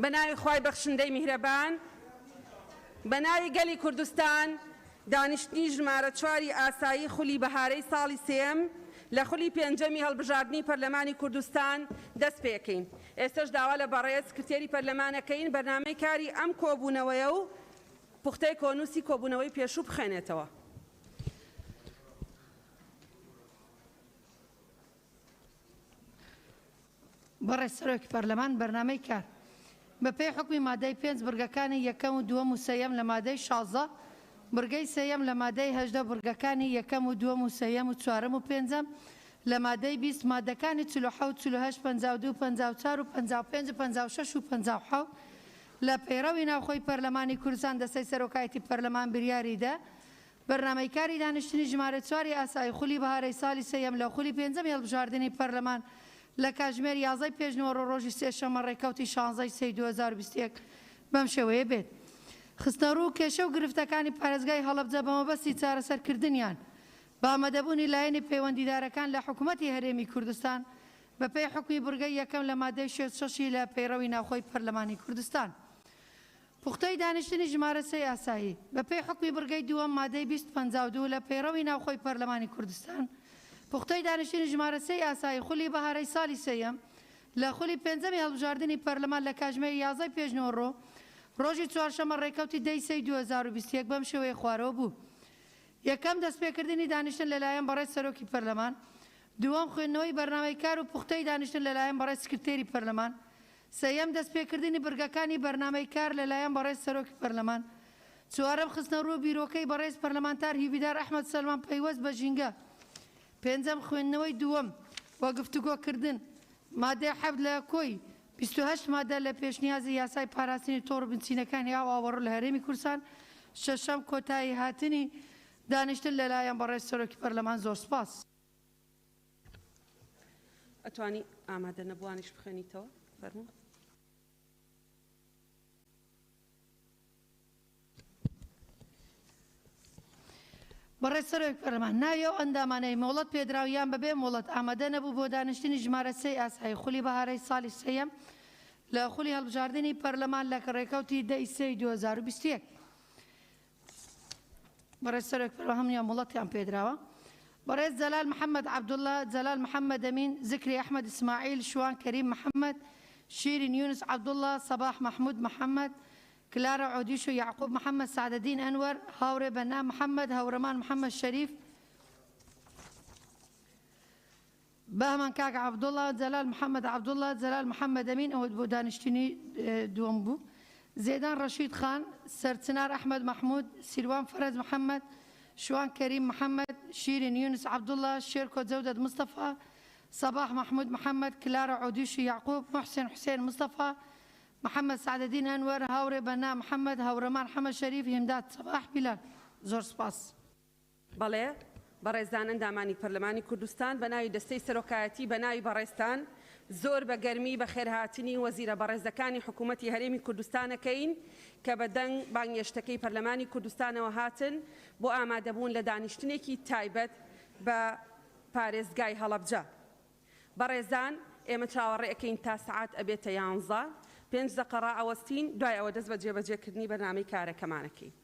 بە ناوی خوای بەخشندەی میهرەبان، بە ناوی گەلی کوردستان، دانیشتنی ژمارە چواری ئاسایی خولی بەهارەی ساڵی سێیەم لە خولی پێنجەمی هەڵبژاردنی پەرلەمانی کوردستان دەست پێکەین. ئێستەش داوا لە بەڕێز سکرتێری پەرلەمان ئەکەین بەرنامەی کاری ئەم کۆبوونەوەیە و پوختەی کۆنووسی کۆبوونەوەی پێشوو بخوێنێتەوە. بەڕێز سەرۆکی پەرلەمان بەرنامەی کار بەپێی حوکمی مادەی پێنج بڕگەکانی یەکەم و دووەم و سێیەم لە مادەی 16 بڕگەی سێیەم لە مادەی 18 بڕگەکانی یەکەم و دووەم و سێیەم و چوارەم و پێنجەم لە مادەی 20 مادەکانی 47 48 52 54 و 55 و 56 و 57 لە پەیڕەوی ناوخۆی پەرلەمانی کوردستان دەستەی سەرۆکایەتی پەرلەمان بریاری دا بەرنامەی کاری دانیشتنی ژمارە چواری ئاسایی خولی بەهارەی ساڵی سێیەم لە خولی پێنجەمی هەڵبژاردنی پەرلەمان لە کاتژمێر یازدەی پێشنیوەڕۆ ڕۆژی سێشەممە ڕێکەوتی شانزەی سێی 2021 بەم شێوەیە بێت. خستنەڕوو کێشە و گرفتەکانی پارێزگای هەڵەبجە بەمەبەستی چارەسەرکردنیان بە ئامادەبوونی لایەنی پەیوەندیدارەکان لە حکومەتی هەرێمی کوردستان بەپێی حوکمی بڕگەی یەکەم لە مادەی شێست شەشی لە پەیڕەوی ناوخۆی پەرلەمانی کوردستان. پوختەی دانیشتنی ژمارە سێی ئاسایی، بە پێی حوکمی بڕگەی دووەم مادەی 20 52 لە پەیڕەوی ناوخۆی پەرلەمانی کوردستان، پوختەی دانیشتنی ژمارە سێی ئاسایی خولی بەهارەی ساڵی سێیەم لە خولی پێنجەمی هەڵبژاردنی پەرلەمان لە کاتژمێری یازدەی پێشنیوەڕۆ ڕۆژی چوارشەممە ڕێکەوتی دە ی سێی 2021 بەم شێوەیە خوارەوە بوو. یەکەم، دەستپێکردنی دانیشتن لەلایەن بەڕێز سەرۆکی پەرلەمان. دووەم، خوێندنەوەی بەرنامەی کار و پوختەی دانیشتن لەلایەن بەڕێز سکرتێری پەرلەمان. سێیەم، دەستپێکردنی بڕگەکانی بەرنامەی کار لەلایەن بەڕێز سەرۆکی پەرلەمان. چوارەم، خستنەڕوو بیرۆکەی بەڕێز پەرلەمانتار هیڤیدار ئەحمەد سەلمان پەیوەست بە ژینگە. پێنجەم، خوێندنەوەی دووەم و گفتوگۆکردن، مادەی حەفت لە کۆی 28 مادە لە پێشنیازی یاسای پاراستنی تۆڕ و بنچینەکانی ئاو ئاوەڕۆ لە هەرێمی کوردستان. شەشەم، کۆتایی هاتنی دانیشتن لەلایەن بەڕێز سەرۆکی پەرلەمان. زۆر سوپاس. ئەتوانی ئامادە نەبووانیش بخوێنیتەوە فەرموو. بەڕێز سەرۆک پەرلەمان، ناوی ئەو ئەندامانەی مۆڵەت پێدراو یان بەبێ مۆڵەت ئامادە نەبوو بۆ دانیشتنی ژمارە سێی ئاسایی خولی بەهارەی ساڵی سێیەم لە خولی هەڵبژاردنی پەرلەمان لە ڕێکەوتی دە ی سێی 2021. بەڕێز سەرۆک پەرلەمان هەموویان مۆڵەتیان پێدراوە. بەڕێز جەلال محەمەد عەبدوڵا، جەلال محەمەد ئەمین، زکری ئەحمەد ئیسماعیل، شوان کەریم محەمەد، شیرین یونس عەبدوڵا، سەباح مەحمود محەمەد، کلارا عۆدیشۆ، یەعقوب محەمەد سەعدەدین ئەنوەر، هاوڕێ بەنا محەمەد، هەورەمان محەمەد شەریف، بەهمەن کاک عەبدوڵا، جەلال محەمەد عەبدوڵا، جەلال محەمەد ئەمین، ئەوە بۆ دانیشتنی دووەم بوو، زێدان ڕەشید خان، سەرچنار ئەحمەد مەحمود، سیروان فەرەج محەمەد، شوان کەریم محەمەد، شیرین یونس عەبدوڵا، شێرکۆ جەودەت مستەفا، سەباح مەحمود محەمەد، کلارا عۆدیشو یەعقوب، موحسین حوسێن مستەفا، محەمەد سەعدەدین ئەنوەر، هاوڕێ بەننا محەمەد، هەورەمان حەمە شەریف، هیمداد سەباح بیلال. زۆر سوپاس. بەڵێ بەڕێزان ئەندامانی پەرلەمانی کوردستان بە ناوی دەستەی سەرۆکایەتی بە ناوی بەڕێزتان زۆر بە گەرمی بەخێرهاتنی وەزیرە بەڕێزەکانی حکوومەتی هەرێمی کوردستان ئەکەین کە بە دەنگ بانگێشتەکەی پەرلەمانی کوردستانەوە هاتن بۆ ئامادەبوون لە دانیشتنێکی تایبەت بە پارێزگای هەڵەبجە. بەڕێزان ئێمە چاوەڕێ ئەکەین تا سەعات ئەبێتە یانزە پێنج دەقە ڕائەوەستین دوای ئەوە دەست بە جێبەجێکردنی بەرنامەی کارەکەمان ئەکەین.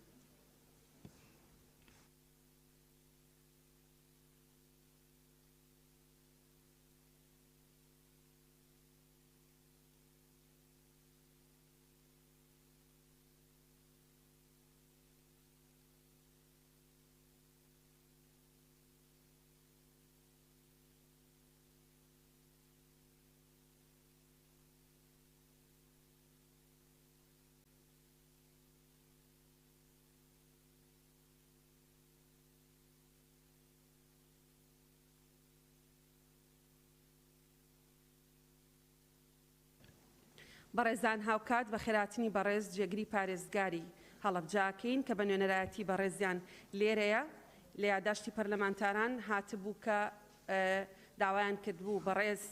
بەڕێزان هاوکات بەخێرهاتنی بەڕێز جێگری پارێزگاری هەڵەبجە ئەکەین کە بە نوێنەرایەتی بەڕێزیان لێرەیە لە یاداشتی پەرلەمانتاران هاتبوو کە داوایان کردبوو بەڕێز.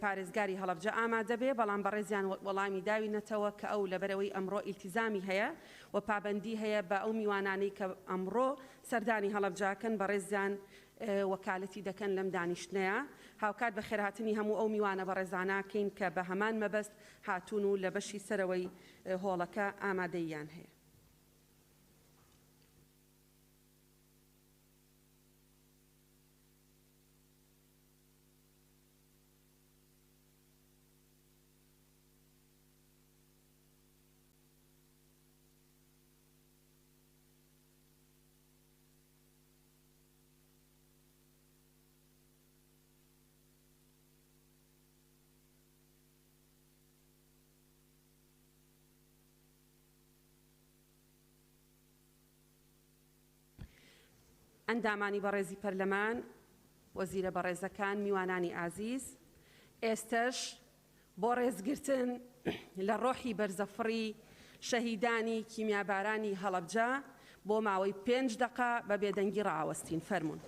پارێزگاری هەڵەبجە ئامادە بێ، بەڵام بەڕێزیان وەڵامی داوینەتەوە کە ئەو لەبەرئەوەی ئەمڕۆ ئیلتیزامی هەیە و پابەندی هەیە بە ئەو میوانانەی کە ئەمڕۆ سەردانی هەڵەبجە ئەکەن بەڕێزیان وەکالەتی دەکەن لەم دانیشتنەیا. هاوکات بەخێرهاتنی هەموو ئەو میوانە بەڕێزانە ئەکەین کە بە هەمان مەبەست هاتوون و لە بەشی سەرەوەی هۆڵەکە ئامادەییان هەیە. ئەندامانی بەڕێزی پەرلەمان، وەزیرە بەڕێزەکان، میوانانی ئازیز، ئێستەش بۆ ڕێزگرتن لە ڕۆحی بەرزەفڕی شەهیدانی کیمیابارانی هەڵەبجە بۆ ماوەی پێنج دەقە بە بێدەنگی ڕائەوەستین. فەرموون.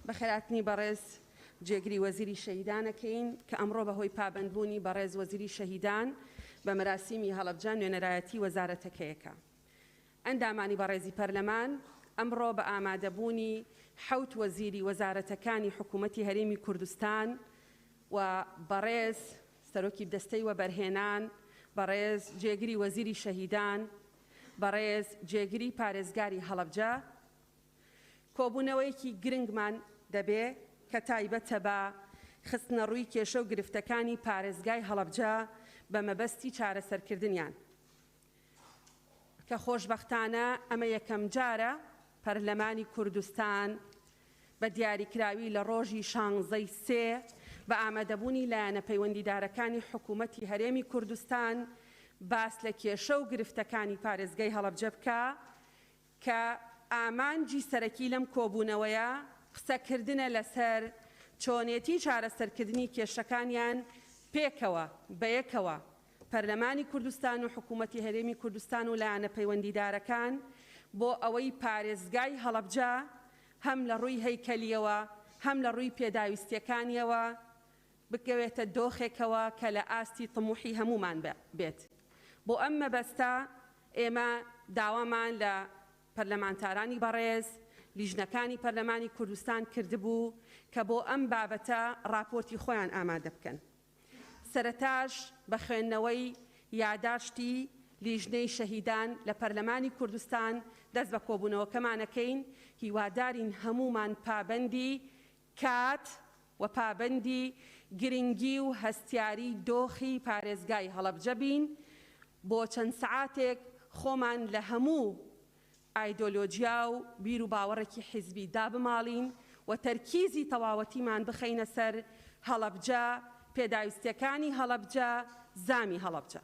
بەخێرهاتنی بەڕێز جێگری وەزیری شەهیدان ئەکەین کە ئەمڕۆ بە هۆی پابەندبوونی بەڕێز وەزیری شەهیدان بە مەراسیمی هەڵەبجە نوێنەرایەتی وەزارەتەکەیەکە. ئەندامانی بەڕێزی پەرلەمان، ئەمڕۆ بە ئامادەبوونی حەوت وەزیری وەزارەتەکانی حکوومەتی هەرێمی کوردستان و بەڕێز سەرۆکی دەستەی وەبەرهێنان، بەڕێز جێگری وەزیری شەهیدان، بەڕێز جێگری پارێزگاری هەڵەبجە، کۆبوونەوەیەکی گرنگمان دەبێ کە تایبەتە بە خستنەڕووی کێشە و گرفتەکانی پارێزگای هەڵەبجە بە مەبەستی چارەسەرکردنیان. کە خۆشبەختانە ئەمە یەکەمجارە پەرلەمانی کوردستان بە دیاریکراوی لە ڕۆژی شانزەی سێ بە ئامادەبوونی لایەنە پەیوەندیدارەکانی حکوومەتی هەرێمی کوردستان باس لە کێشە و گرفتەکانی پارێزگای هەڵەبجە بکا کە ئامانجی سەرەکی لەم کۆبوونەوەیە قسەکردنە لەسەر چۆنێتی چارەسەرکردنی کێشەکانیان پێکەوە، بەیەکەوە، پەرلەمانی کوردستان و حکوومەتی هەرێمی کوردستان و لایەنە پەیوەندیدارەکان بۆ ئەوەی پارێزگای هەڵەبجە هەم لە ڕووی هەیکەلییەوە هەم لە ڕووی پێداویستییەکانییەوە بکەوێتە دۆخێکەوە کە لە ئاستی تموحی هەموومان بێت. بۆ ئەم مەبەستە ئێمە داوامان لە پەرلەمانتارانی بەڕێز، لیژنەکانی پەرلەمانی کوردستان کردبوو کە بۆ ئەم بابەتە ڕاپۆرتی خۆیان ئامادە بکەن. سەرەتاش بە خوێندنەوەی یاداشتی لیژنەی شەهیدان لە پەرلەمانی کوردستان دەست بە کۆبوونەوەکەمان ئەکەین، هیوادارین هەموومان پابەندی کات و پابەندی گرنگی و هەستیاری دۆخی پارێزگای هەڵەبجە بین، بۆ چەند سەعاتێک خۆمان لە هەموو ئایدۆلۆجیا و بیر و باوەڕێکی حیزبی دابماڵین و تەرکیزی تەواوەتیمان بخەینە سەر هەڵەبجە، پێداویستیەکانی هەڵەبجە، زامی هەڵەبجە.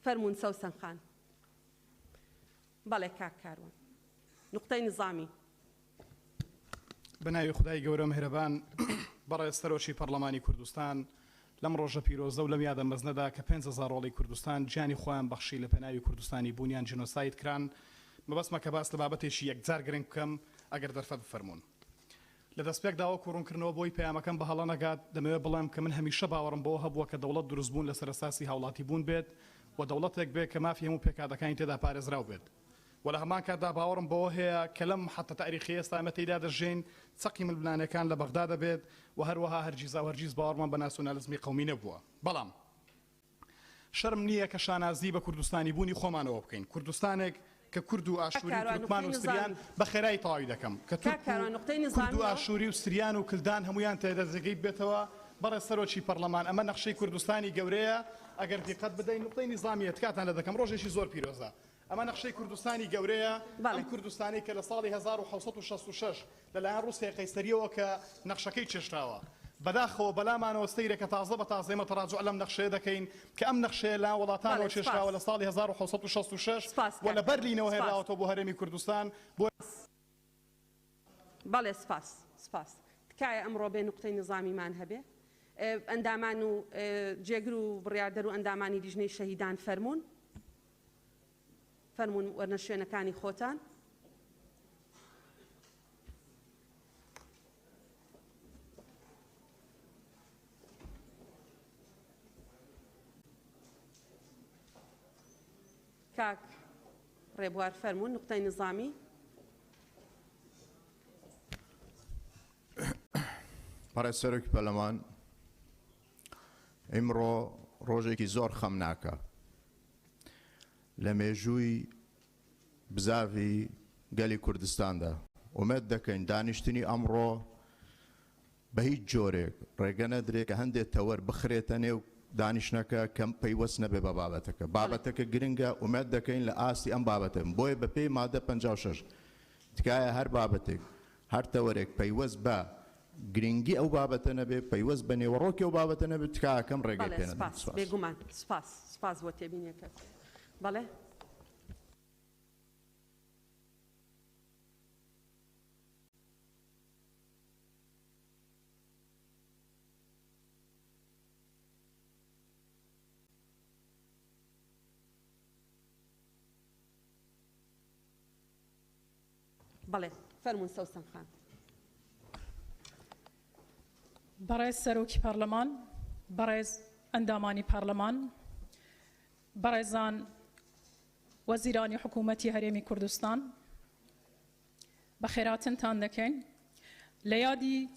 فەرموون سەوسەن خان. بەڵێ کاک کاروان. نوقتەی نزامی. بە ناوی خودای گەورە مهرەبان بەڕێز سەرۆکی پەڕلەمانی کوردستان لەم ڕۆژە پیرۆزە و لەم یادە مەزنەدا کە 5000 ڕۆڵەی کوردستان گیانی خۆیان بەخشی لە پێناوی کوردستانی بوونیان جینۆساید کران مەبەستمە کە باس لە بابەتێکی یەکجار گرنگ بکەم ئەگەر دەرفەت بفەرموون. لە دەستپێکدا وەکو ڕوونکردنەوە بۆی پەیامەکەم بە هەڵە نەگات دەمەوێت بڵێم کە من هەمیشە باوەڕم بەوە هەبووە کە دەوڵەت دروستبوون لەسەر ئەساسی هاوڵاتیبوون بێت و دەوڵەتێک بێت کە مافی هەموو پێکهاتەکانی تێدا پارێزراو بێت و لە هەمان کاتدا باوەڕم بەوە هەیە کە لەم محەتە تاریخیەی ئێستا ئێمە تێیدا دەژێین چەقی ململانێکان لە بەغدا دەبێت و هەروەها هەرگیزاوهەرگیز باوەڕمان بە ناسیۆنالیزمی قەومی نەبووە بەڵام شەرم نییە کە شانازی بە کوردستانی بوونی خۆمانەوە بکەین کوردستانێک کە کورد و کاک ئاشوری و کاروان تورکمان نوقتەی و سریان نزامی. بە خێرایی تەواوی دەکەم کە کاک تورک و کاروان نوقتەی کورد و نزامیەوە. ئاشوری و سریان و کلدان هەموویان تێدا جێگەی ببێتەوە بەڕێز سەرۆکی پەڕلەمان ئەمە نەخشەی کوردستانی گەورەیە ئەگەر دیقەت بدەین نوقتەی نیزامیە تکاتان لێ دەکەم ڕۆژێکی زۆر پیرۆزە ئەمە نەخشەی کوردستانی گەورەیە، بەڵێ. ئەم کوردستانەی کە لە ساڵی 1766 لەلایەن ڕووسیای قەیسەرییەوە کە نەخشەکەی کێشراوە. بەداخەوە بەلامانەوە سەیرە کە تازە بە تازە ئێمە تەراجوع لەم نەخشەیە دەکەین کە ئەم نەخشەیە لەلایەن بەڵێ وڵاتانەوە سپاس. کێشراوە لە ساڵی 1766 سپاس و کاک لە کاروان. بەرلینەوە سپاس. هێنراوەتەوە بۆ هەرێمی کوردستان بۆ بەڵێ سپاس. سپاس. تکایە ئەمڕۆ بێ نوقتەی نیزامیمان هەبێ. ئەندامان و جێگر و بڕیاردەر و ئەندامانی لیژنەی شەهیدان فەرموون. فەرموون وەرنە شوێنەکانی خۆتان. کاک ڕێبوار فەرموون نوقتەی نظامی. بەڕێز سەرۆکی پەرلەمان، ئیمڕۆ ڕۆژێکی زۆر خەمناکە لە مێژووی بزاڤی گەلی کوردستاندا. ئومێد دەکەین دانیشتنی ئەمڕۆ بە هیچ جۆرێک ڕێگە نەدرێت کە هەندێک تەوەر بخرێتە نێو دانیشتنەکە کە پەیوەست نەبێت بە بابەتەکە. بابەتەکە گرنگە، ئومێد دەکەین لە ئاستی ئەم بابەتە بن. بۆیە بەپێی مادە 56 تکایە هەر بابەتێک، هەر تەوەرێک پەیوەست بە گرنگی ئەو بابەتە نەبێت، پەیوەست بە نێوەڕۆکی ئەو بابەتە نەبێت، تکاکەم ڕێگەی بەڵێ پێ نەدەن. سپاس. سپاس. بێگومان سپاس. سپاس بۆ تێبینیەکەت. بەڵێ. بەڵێ فەرموون سەوسەن خان. بەڕێز سەرۆکی پەڕلەمان، بەڕێز ئەندامانی پەڕلەمان، بەڕێزان وەزیرانی حکوومەتی هەرێمی کوردستان، بەخێراتنتان دەکەین لە یادی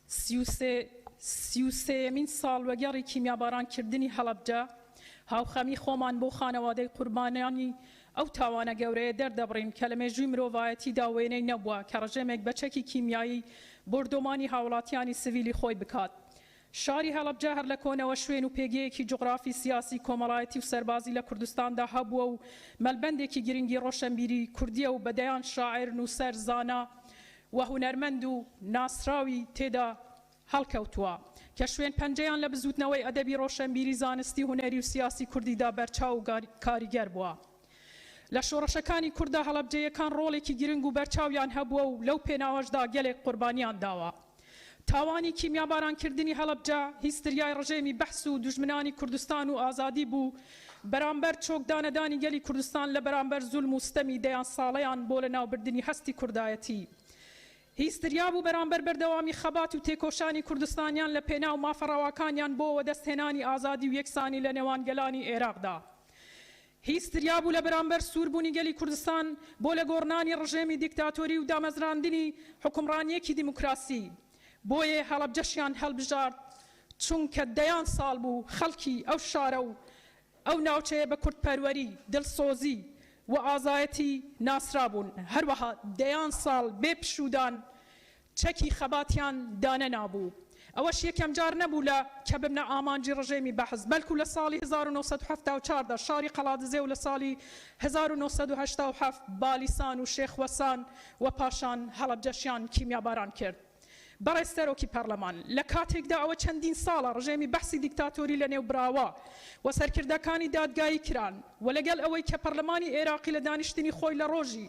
33یەمین ساڵوەگەڕی کیمیابارانکردنی هەڵەبجە، هاوخەمی خۆمان بۆ خانەوادەی قوربانیانی ئەو تاوانە گەورەیە دەردەبڕین کە لە مێژووی مرۆڤایەتیدا وێنەی نەبووە کە ڕژێمێک بە چەکی کیمیایی بۆردۆمانی هاوڵاتیانی سڤیلی خۆی بکات. شاری هەڵەبجە هەر لە کۆنەوە شوێن و پێگەیەکی جوغرافی، سیاسی، کۆمەڵایەتی و سەربازی لە کوردستاندا هەبووە و مەلبەندێکی گرنگی ڕۆشەنبیری کوردییە و بە دەیان شاعیر، نووسەر، زانا و هونەرمەند و ناسراوی تێدا هەڵکەوتووە کە شوێن پەنجەیان لە بزووتنەوەی ئەدەبی، ڕۆشەنبیری، زانستی، هونەری و سیاسی کوردیدا بەرچاو و کاریگەر بووە. لە شۆڕشەکانی کورددا هەڵەبجەیەکان ڕۆڵێکی گرنگ و بەرچاویان هەبووە و لەو پێناوەشدا گەلێک قوربانیان داوە. تاوانی کیمیابارانکردنی هەڵەبجە هیستریای ڕژێمی بەعس و دوژمنانی کوردستان و ئازادی بوو بەرامبەر چۆکدانەدانی گەلی کوردستان لە بەرامبەر زولم و ستەمی دەیان ساڵەیان بۆ لەناوبردنی هەستی کوردایەتی. هیستریا بوو بەرامبەر بەردەوامی خەبات و تێکۆشانی کوردستانیان لە پێناو مافە ڕەواکانیان بۆ وەدەستهێنانی ئازادی و یەکسانی لە نێوان گەلانی ئێراقدا. هیستریا بوو لە بەرامبەر سووربوونی گەلی کوردستان بۆ لەگۆڕنانی ڕژێمی دیکتاتۆری و دامەزراندنی حوکمڕانییەکی دیموکراسی. بۆیە هەڵەبجەشیان هەڵبژارد، چونکە دەیان ساڵ بوو خەڵکی ئەو شارە و ئەو ناوچەیە بە کوردپەروەری، دڵسۆزی و ئازایەتی ناسرابوون، هەروەها دەیان ساڵ بێ پشوودان چەکی خەباتیان دانەنابوو. ئەوەش یەکەمجار نەبوو لە کە ببنە ئامانجی ڕژێمی بەعس، بەلکو لە ساڵی 1974 دا شاری قەڵادزێ و لە ساڵی 1987 بالیسان و شێخ وەسان و پاشان هەڵەبجەشیان کیمیاباران کرد. بەڕێز سەرۆکی پەڕلەمان، لە کاتێکدا ئەوە چەندین ساڵە ڕژێمی بەعسی دیکتاتۆری لەنێو براوە و سەرکردەکانی دادگایی کران و لەگەڵ ئەوەی کە پەڕلەمانی ئێراقی لە دانیشتنی خۆی لە ڕۆژی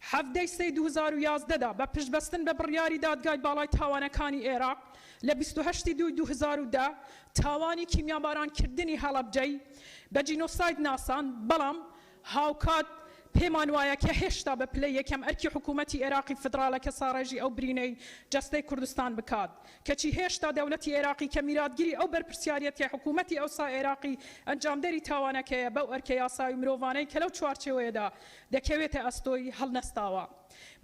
17 ی سێی 2011 دا بە پشتبەستن بە بڕیاری دادگای باڵای تاوانەکانی ئێراق لە 28 ی دووی 2010 تاوانی کیمیابارانکردنی هەڵەبجەی بە جینۆساید ناساند، بەڵام هاوکات پێمان وایە کە هێشتا بە پلەی یەکەم ئەرکی حکوومەتی ئێراقی فیدراڵە کە ساڕێژی ئەو برینەی جەستەی کوردستان بکات. کەچی هێشتا دەولەتی ئێراقی کە میراتگری ئەو بەرپرسیاریەتیە حکوومەتی ئەوسای ئێراقی ئەنجامدەری تاوانەکەیە بەو ئەرکە یاسایی و مرۆڤانەی کە لەو چوارچێوەیەدا دەکەوێتە ئەستۆی هەڵنەستاوە.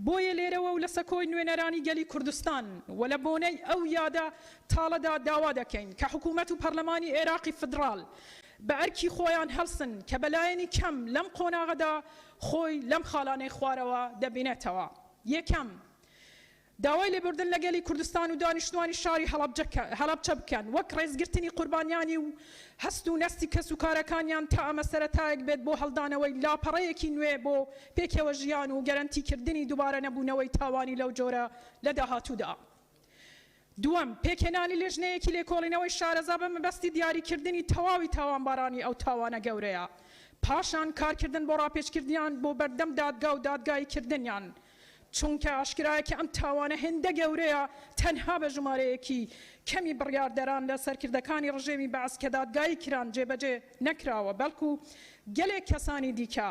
بۆیە لێرەوە و لە سەکۆی نوێنەرانی گەلی کوردستان و لە بۆنەی ئەو یادە تاڵەدا داوا دەکەین کە حکوومەت و پەرلەمانی ئێراقی فیدراڵ بە ئەرکی خۆیان هەڵسن کە بە لایەنی کەم لەم قۆناغەدا خۆی لەم خاڵانەی خوارەوە دەبینێتەوە. یەکەم، داوای لێبوردن لە گەلی کوردستان و دانیشتوانی شاری هەڵەبجە بکەن وەک ڕێزگرتنی قوربانیانی و هەست و نەستی کەسوکارەکانیان تا ئەمە سەرەتایەک بێت بۆ هەڵدانەوەی لاپەڕەیەکی نوێ بۆ پێکەوە ژیان و گەرەنتیکردنی دووبارە نەبوونەوەی تاوانی لەو جۆرە لە داهاتوودا. دووەم، پێکهێنانی لێژنەیەکی لێکۆڵینەوەی شارەزا بە مەبەستی دیاریکردنی تەواوی تاوانبارانی ئەو تاوانە گەورەیە، پاشان کارکردن بۆ ڕاپێچکردنیان بۆ بەردەم دادگا و دادگاییکردنیان، چونکە ئاشکرایە کە ئەم تاوانە هێندە گەورەیە تەنها بە ژمارەیەکی کەمی بڕیاردەران لە سەرکردەکانی ڕژێمی بەعس کە دادگایی کران جێبەجێ نەکراوە، بەڵکو گەلێک کەسانی دیکە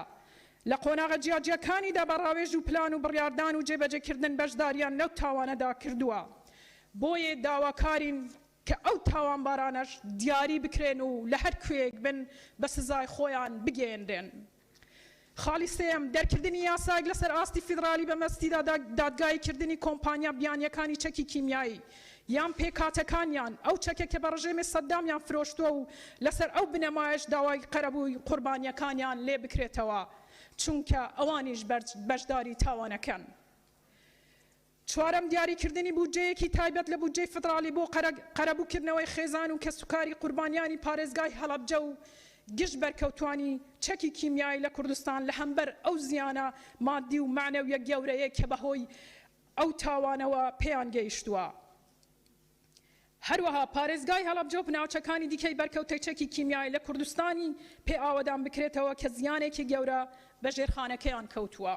لە قۆناغە جیاجیاکانیدا بە ڕاوێژ و پلان و بڕیاردان و جێبەجێکردن بەشداریان لەو تاوانەدا کردووە. بۆیە داواکارین کە ئەو تاوانبارانەش دیاری بکرێن و لە هەر کوێیەک بن بە سزای خۆیان بگەیەنرێن. خاڵی سێیەم، دەرکردنی یاسایەک لەسەر ئاستی فیدرالی بە مەبەستی دادگاییکردنی کۆمپانیا بیانییەکانی چەکی کیمیایی یان پێکهاتەکانیان ئەو چەکە کە بە ڕژێمی سەدامیان فرۆشتووە و لەسەر ئەو بنەمایەش داوای قەرەبووی قوربانییەکانیان لێ بکرێتەوە چونکە ئەوانیش بەشداری تاوانەکەن. چوارەم، دیاریکردنی بودجەیەکی تایبەت لە بودجەی فیدراڵی بۆ قەرەبووکردنەوەی خێزان و کەسوکاری قوربانیانی پارێزگای هەڵەبجە و گشت بەرکەوتوانی چەکی کیمیایی لە کوردستان لە هەمبەر ئەو زیانە مادی و مەعنەویە گەورەیە کە بەهۆی ئەو تاوانەوە پێیان گەیشتووە. هەروەها پارێزگای هەڵەبجە و ناوچەکانی دیکەی بەرکەوتەی چەکی کیمیایی لە کوردستانی پێ ئاوەدان بکرێتەوە کە زیانێکی گەورە بە ژێرخانەکەیان کەوتووە.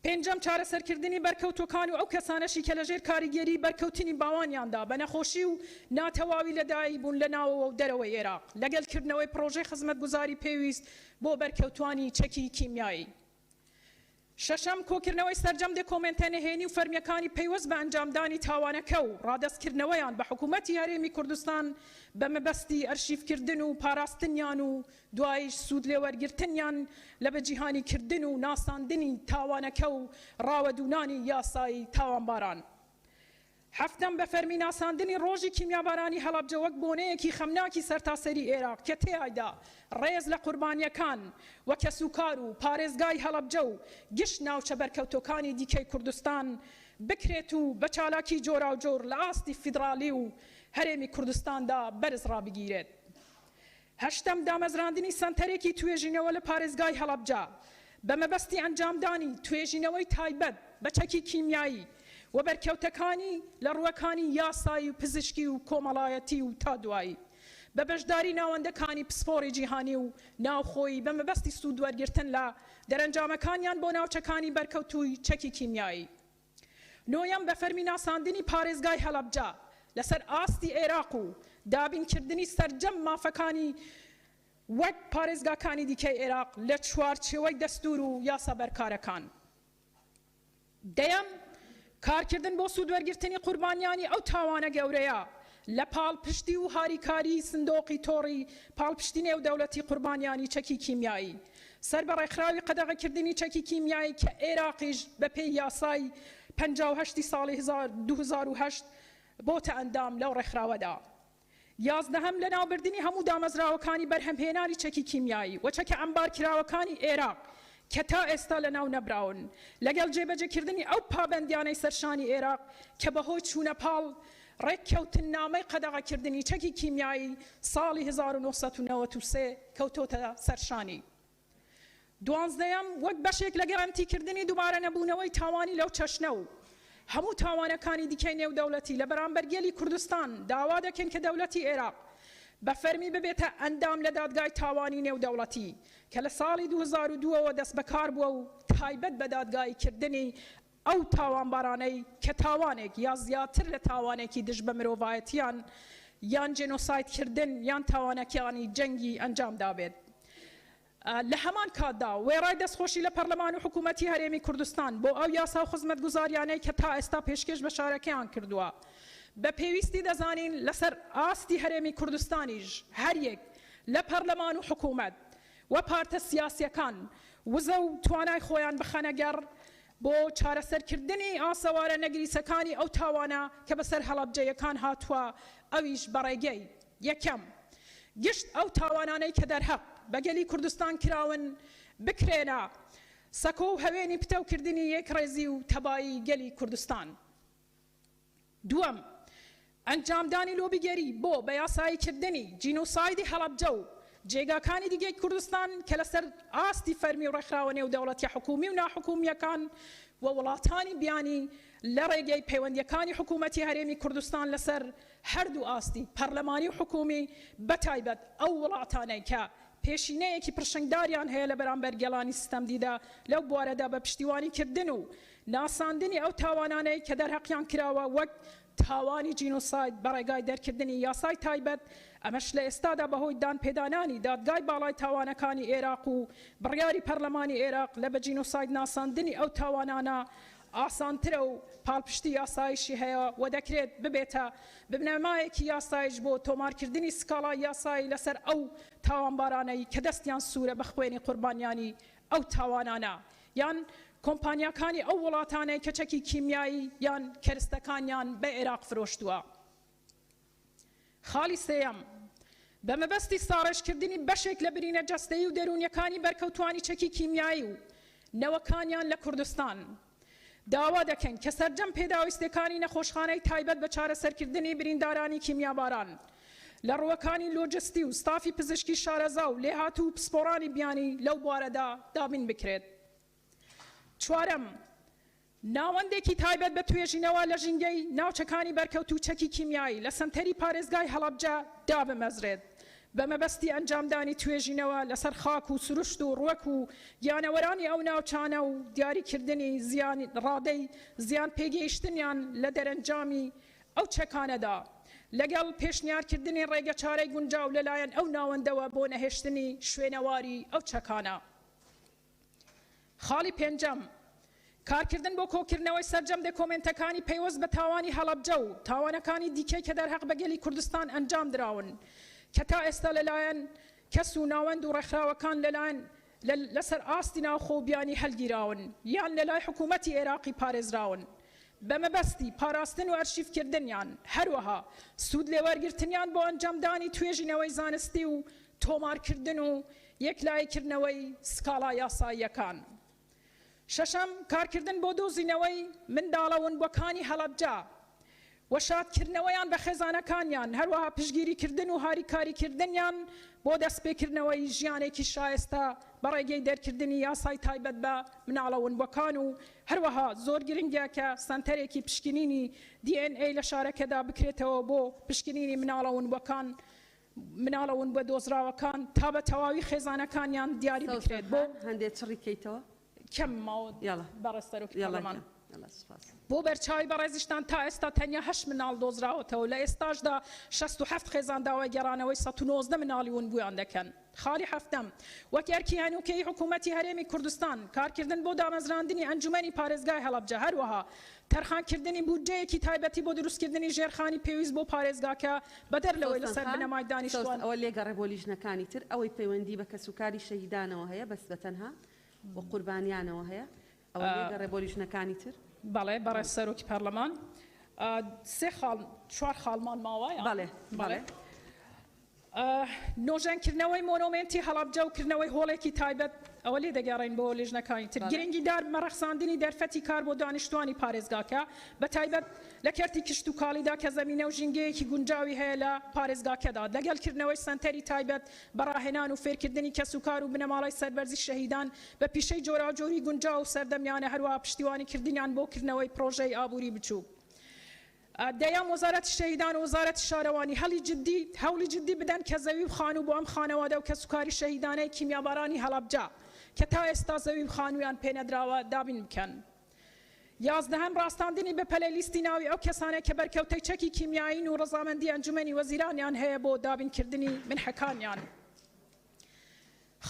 پێنجەم، چارەسەرکردنی بەرکەوتووەکان و ئەو کەسانەشی کە لەژێر کاریگەریی بەرکەوتنی باوانیاندا بە نەخۆشی و ناتەواوی لەدایکبوون لە ناوەوە و دەرەوەی ئێراق، لەگەل کردنەوەی پڕۆژەی خزمەتگوزاری پێویست بۆ بەرکەوتوانی چەکی کیمیایی. شەشەم، کۆکردنەوەی سەرجەم دێکۆمێنتە نهێنی و فەرمییەکانی پەیوەست بە ئەنجامدانی تاوانەکە و ڕادەستکردنەوەیان بە حکوومەتی هەرێمی کوردستان بە مەبەستی ئەرشیفکردن و پاراستنیان و دواییش سوودلێوەرگرتنیان لە بەجیهانیکردن و ناساندنی تاوانەکە و ڕاوەدوونانی یاسایی تاوانباران. حەفتەم، بە فەرمی ناساندنی ڕۆژی کیمیابارانی هەڵەبجە وەک بۆنەیەکی خەمناکی سەرتاسەری ئێراق کە تێیایدا ڕێز لە قوربانییەکان و کەسوکار و پارێزگای هەڵەبجە و گشت ناوچە بەرکەوتۆکانی دیکەی کوردستان بکرێت و بە چالاکی جۆراوجۆر لە ئاستی فیدڕالی و هەرێمی کوردستاندا بەرز ڕابگیرێت. هەشتەم، دامەزراندنی سەنتەرێکی توێژینەوە لە پارێزگای هەڵەبجە بە مەبەستی ئەنجامدانی توێژینەوەی تایبەت بە چەکی کیمیایی و بەرکەوتەکانی لە ڕووەکانی یاسایی و پزیشکی و کۆمەڵایەتی و تا دوایی بە بەشداری ناوەندەکانی پسپۆڕی جیهانی و ناوخۆیی بە مەبەستی سوودوەرگرتن لە دەرەنجامەکانیان بۆ ناوچەکانی بەرکەوتووی چەکی کیمیایی. نۆیەم، بە فەرمی ناساندنی پارێزگای هەڵەبجە لەسەر ئاستی عێراق و دابینکردنی سەرجەم مافەکانی وەک پارێزگاکانی دیکەی عێراق لە چوارچێوەی دەستوور و یاسا بەرکارەکان. دەیەم، کارکردن بۆ سوودوەرگرتنی قوربانیانی ئەو تاوانە گەورەیە لە پاڵپشتی و هاریکاریی سندۆقی تۆڕی پاڵپشتی نێودەوڵەتی قوربانیانی چەکی کیمیایی سەر بە ڕێکخراوی قەدەغەکردنی چەکی کیمیایی کە ئێراقیش بە پێی یاسای 58 ی ساڵی 2008 بۆتە ئەندام لەو ڕێکخراوەدا. یازدەهەم، لەناوبردنی هەموو دامەزراوەکانی بەرهەمهێنانی چەکی کیمیایی و چەکە عەمبارکراوەکانی ئێراق کە تا ئێستا لەناو نەبراون، لەگەڵ جێبەجێکردنی ئەو پابەندیانەی سەر شانی ئێراق کە بەهۆی چوونە پاڵ ڕێککەوتننامەی قەدەغەکردنی چەکی کیمیایی ساڵی 1993 کەوتۆتە سەر شانی. دوانزدەیەم، وەک بەشێک لە گەرەنتیکردنی دووبارەنەبوونەوەی تاوانی لەو چەشنە و هەموو تاوانەکانی دیکەی نێودەولەتی لە بەرامبەر گەلی کوردستان داوا دەکەین کە دەولەتی ئێراق بە فەرمی ببێتە ئەندام لە دادگای تاوانی نێودەوڵەتی کە لە ساڵی 2002 ەوە دەستبەکار بووە و تایبەت بە دادگاییکردنی ئەو تاوانبارانەی کە تاوانێک یا زیاتر لە تاوانێکی دژ بە مرۆڤایەتیان یان جێنۆسایدکردن یان تاوانەکانی جەنگی ئەنجام دابێت. لە هەمان کاتدا وێڕای دەستخۆشی لە پەرلەمان و حکوومەتی هەرێمی کوردستان بۆ ئەو یاسا و خزمەتگوزاریانەی کە تا ئێستا پێشکێش بە شارەکەیان کردووە، بە پێویستی دەزانین لەسەر ئاستی هەرێمی کوردستانیش هەریەک لە پەرلەمان و حکوومەت و پارتە سیاسیەکان وزە و توانای خۆیان بخەنە گەڕ بۆ چارەسەرکردنی ئاسەوارە نەگریسەکانی ئەو تاوانە کە بەسەر هەڵەبجەیەکان هاتووە ئەویش بە ڕێگەی، یەکەم، گشت ئەو تاوانانەی کە دەرهەق بە گەلی کوردستان کراون بکرێنە سەکۆ و هەوێنی پتەوکردنی یەکڕێزی و تەبایی گەلی کوردستان. دووەم، ئەنجامدانی لۆبیگەری بۆ بە یاساییکردنی جینۆسایدی هەڵەبجە و جێگاکانی دیکەی کوردستان کە لەسەر ئاستی فەرمی و ڕێکخراوە نێودەوڵەتیە حکوومی و ناحکوومییەکان و وڵاتانی بیانی لە ڕێگەی پەیوەندییەکانی حکوومەتی هەرێمی کوردستان لەسەر هەردوو ئاستی پەرلەمانی و حکوومی بەتایبەت ئەو وڵاتانەی کە پێشینەیەکی پڕشنگداریان هەیە لە بەرامبەر گەلانی ستەمدیدە لەو بوارەدا بە پشتیوانیکردن و ناساندنی ئەو تاوانانەی کە دەرهەقیان کراوە وەک تاوانی جینۆساید بە ڕێگای دەرکردنی یاسای تایبەت، ئەمەش لە ئێستادا بەهۆی دانپێدانانی دادگای باڵای تاوانەکانی ئێراق و بڕیاری پەرلەمانی ئێراق لە بە جینۆساید ناساندنی ئەو تاوانانە ئاسانترە و پاڵپشتی یاساییشی هەیە و دەکرێت ببێتە بنەمایەکی یاساییش بۆ تۆمارکردنی سکاڵای یاسایی لەسەر ئەو تاوانبارانەی کە دەستیان سوورە بە خوێنی قوربانیانی ئەو تاوانانە یان کۆمپانیاکانی ئەو وڵاتانەی کە چەکی کیمیایی یان کەرستەکانیان بە ئێراق فرۆشتووە. خاڵی سێیەم، بە مەبەستی ساڕێژکردنی بەشێک لە برینە جەستەیی و دەروونیەکانی بەرکەوتوانی چەکی کیمیایی و نەوەکانیان لە کوردستان، داوا دەکەین کە سەرجەم پێداویستیەکانی نەخۆشخانەی تایبەت بە چارەسەرکردنی بریندارانی کیمیاباران لە ڕووەکانی لۆجستی و ستافی پزیشکی شارەزا و لێهاتوو و پسپۆڕانی بیانی لەو بوارەدا دابین بکرێت. چوارەم، ناوەندێکی تایبەت بە توێژینەوە لە ژینگەی ناوچەکانی بەرکەوتوو چەکی کیمیایی لە سەنتەری پارێزگای هەڵەبجە دابمەزرێت بە مەبەستی ئەنجامدانی توێژینەوە لەسەر خاک و سروشت و ڕوەک و گیانەوەرانی ئەو ناوچانە و دیاریکردنی زیان ڕادەی زیان پێگەیشتنیان لە دەرەنجامی ئەو چەکانەدا، لەگەڵ پێشنیارکردنی ڕێگەچارەی گونجاو لەلایەن ئەو ناوەندەوە بۆ نەهێشتنی شوێنەواری ئەو چەکانە. خاڵی پێنجەم. کارکردن بۆ کۆکردنەوەی سەرجەم دێکۆمێنتەکانی پەیوەست بە تاوانی هەڵەبجە و تاوانەکانی دیکەی کە دەرهەق بە گەلی کوردستان ئەنجام دراون کە تا ئێستا لەلایەن کەس و ناوەند و ڕێکخراوەکان لەلایەن لەسەر ئاستی ناوخۆ و بیانی هەلگیراون یان لەلای حکوومەتی ئێراقی پارێزراون بە مەبەستی پاراستن و ئەرشیفکردنیان، هەروەها سوود لێوەرگرتنیان بۆ ئەنجامدانی توێژینەوەی زانستی و تۆمارکردن و یەکلاییکردنەوەی سکاڵا یاساییەکان. شەشەم، کارکردن بۆ دۆزینەوەی منداڵە ونبوەکانی هەڵەبجە و شادکردنەوەیان بە خێزانەکانیان، هەروەها پشتگیریکردن و هاریکاریکردنیان بۆ دەستپێکردنەوەی ژیانێکی شایستە بە ڕێگەی دەرکردنی یاسای تایبەت بە مناڵە ونبوەکان و هەروەها زۆر گرنگە کە سەنتەرێکی پشکنینی DNA لە شارەکەدا بکرێتەوە بۆ پشکنینی مناڵە ونبوەکان مناڵە ونبوە دۆزراوەکان تا بە تەواوی خێزانەکانیان دیاری سەوسەن بکرێت بۆ خان هەندێ چڕی کەیتەوە. کەم ماوە یاڵا بەڕێز سەرۆکی یاڵا پەرلەمان. گیان یاڵا سوپاس. بۆ بەرچاوی بەڕێزیشتان تا ئێستا تەنیا هەشت مناڵ دۆزراوەتەوە لە ئێستاشدا 67 خێزان داوای گەڕانەوەی 119 مناڵی ونبوویان دەکەن. خاڵی حەفتەم، وەک ئەرکی هەنووکەیی حکوومەتی هەرێمی کوردستان، کارکردن بۆ دامەزراندنی ئەنجوومەنی پارێزگای هەڵەبجە، هەروەها تەرخانکردنی بودجەیەکی تایبەتی بۆ دروستکردنی ژێرخانی پێویست بۆ پارێزگاکە، بەدەر لەوەی سەوسەن لەسەر خان، بنەمای سەوسەن، دانیشتووان. ئەوە لێگەڕێ بۆ لیژنەکانی تر، ئەوەی پەیوەندی بە کەسوکاری شەهیدانەوە هەیە بەس بەتەنها و قوربانیانەوە هەیە، ئەوە لێگەڕێ بۆ لیژنەکانی تر. بەڵێ بەڕێز سەرۆکی پەرلەمان، سێ خاڵ، چوار خاڵمان ماوە یان؟ بەڵێ، بەڵێ. بەڵێ. نۆژەنکردنەوەی مۆنۆمێنتی هەڵەبجە و کردنەوەی هۆڵێکی تایبەت، ئەوە لێ دەگەڕێین بۆ لیژنەکانی تر، گرنگیدار بە ڕەخساندنی دەرفەتی کار بۆ دانیشتووانی پارێزگاکە، بەتایبەت لە کەرتی کشتوکاڵیدا کە زەمینە و ژینگەیەکی گونجاوی هەیە لە پارێزگاکەدا، لەگەڵ کردنەوەی سەنتەری تایبەت بە ڕاهێنان و فێرکردنی کەسوکار و بنەماڵەی سەربەرزی شەهیدان بە پیشەی جۆراوجۆری گونجاو و سەردەمیانە، هەروەها پشتیوانیکردنیان بۆ کردنەوەی پڕۆژەی ئابووری بچووک. دەیان وەزارەتی شەهیدان و وەزارەتی شارەوانی هەڵی جدی هەوڵی جدی بدەن کە زەوی و خانوو بۆ ئەم خانەوادە و کەسوکاری شەهیدانەی کیمیابارانی هەڵەبجە کە تا ئێستا زەوی و خانوویان پێنەدراوە دابین بکەن. یازدەهەم، ڕاستاندنی بەپەلەی لیستی ناوی ئەو کەسانەی کە بەرکەوتەی چەکی کیمیایین و ڕەزامەندی ئەنجومەنی وەزیرانیان هەیە بۆ دابینکردنی منحەکانیان.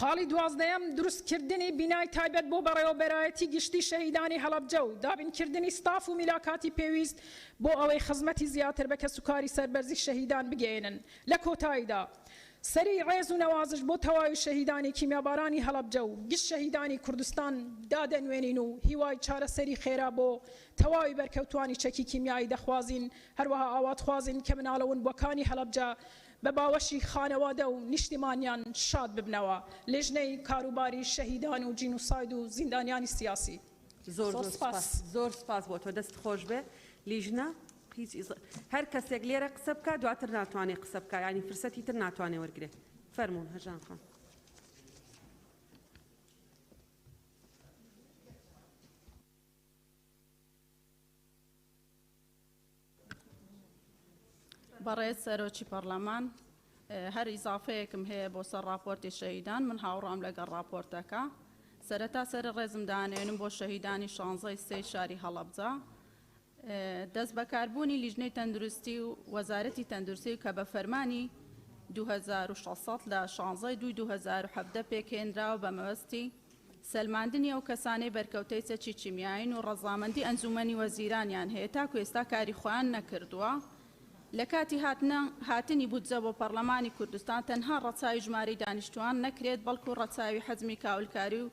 خاڵی دوازدەیەم، دروستکردنی بینای تایبەت بۆ بەڕێوەبەرایەتی گشتی شەهیدانی هەڵەبجە و دابینکردنی ستاف و میلاکاتی پێویست بۆ ئەوەی خزمەتی زیاتر بە کەسوکاری سەربەرزی شەهیدان بگەیەنن. لە کۆتاییدا، سەری ڕێز و نەوازش بۆ تەواوی شەهیدانی کیمیابارانی هەڵەبجە و گشت شەهیدانی کوردستان دادەنوێنین و هیوای چارەسەری خێرا بۆ تەواوی بەرکەوتوانی چەکی کیمیایی دەخوازین، هەروەها ئاواتخوازین کە مناڵە ونبووەکانی هەڵەبجە بە باوەشی خانەوادە و نیشتیمانیان شاد ببنەوە. لیژنەی کاروباری شەهیدان و جینوساید و زیندانیانی سیاسی. زۆر زۆر زۆر سپاس. سپاس زۆر سپاس بۆ تۆ دەست خۆش بێ لیژنە هیچ هەر کەسێک لێرە قسە بکا دواتر ناتوانێ قسە بکا یانی فرسەتی تر ناتوانێ وەرگرێ فەرموون هەژان خان. بەڕێز سەرۆکی پەڕلەمان، هەر ئیزافەیەکم هەیە بۆ سەر ڕاپۆرتی شەهیدان، من هاوڕام لەگەڵ ڕاپۆرتەکە. سەرەتا سەری ڕێزم دانێنم بۆ شەهیدانی شانزەی سێی شاری هەڵەبجە. دەستبەکاربوونی لیژنەی تەندروستی و وەزارەتی تەندروستی کە بە فەرمانی 2600 لە شانزەی دووی 2017 پێکهێنراوە بە مەبەستی سەلماندنی ئەو کەسانەی بەرکەوتەی چەکی کیمیایین و ڕەزامەندی ئەنجوومەنی وەزیرانیان هەیە تاکو ئێستا کاری خۆیان نەکردووە. لە کاتی هاتنە هاتنی بودجە بۆ پەڕلەمانی کوردستان تەنها ڕەچاوی ژمارەی دانیشتووان نەکرێت بەڵکو ڕەچاوی حەجمی کاولکاری و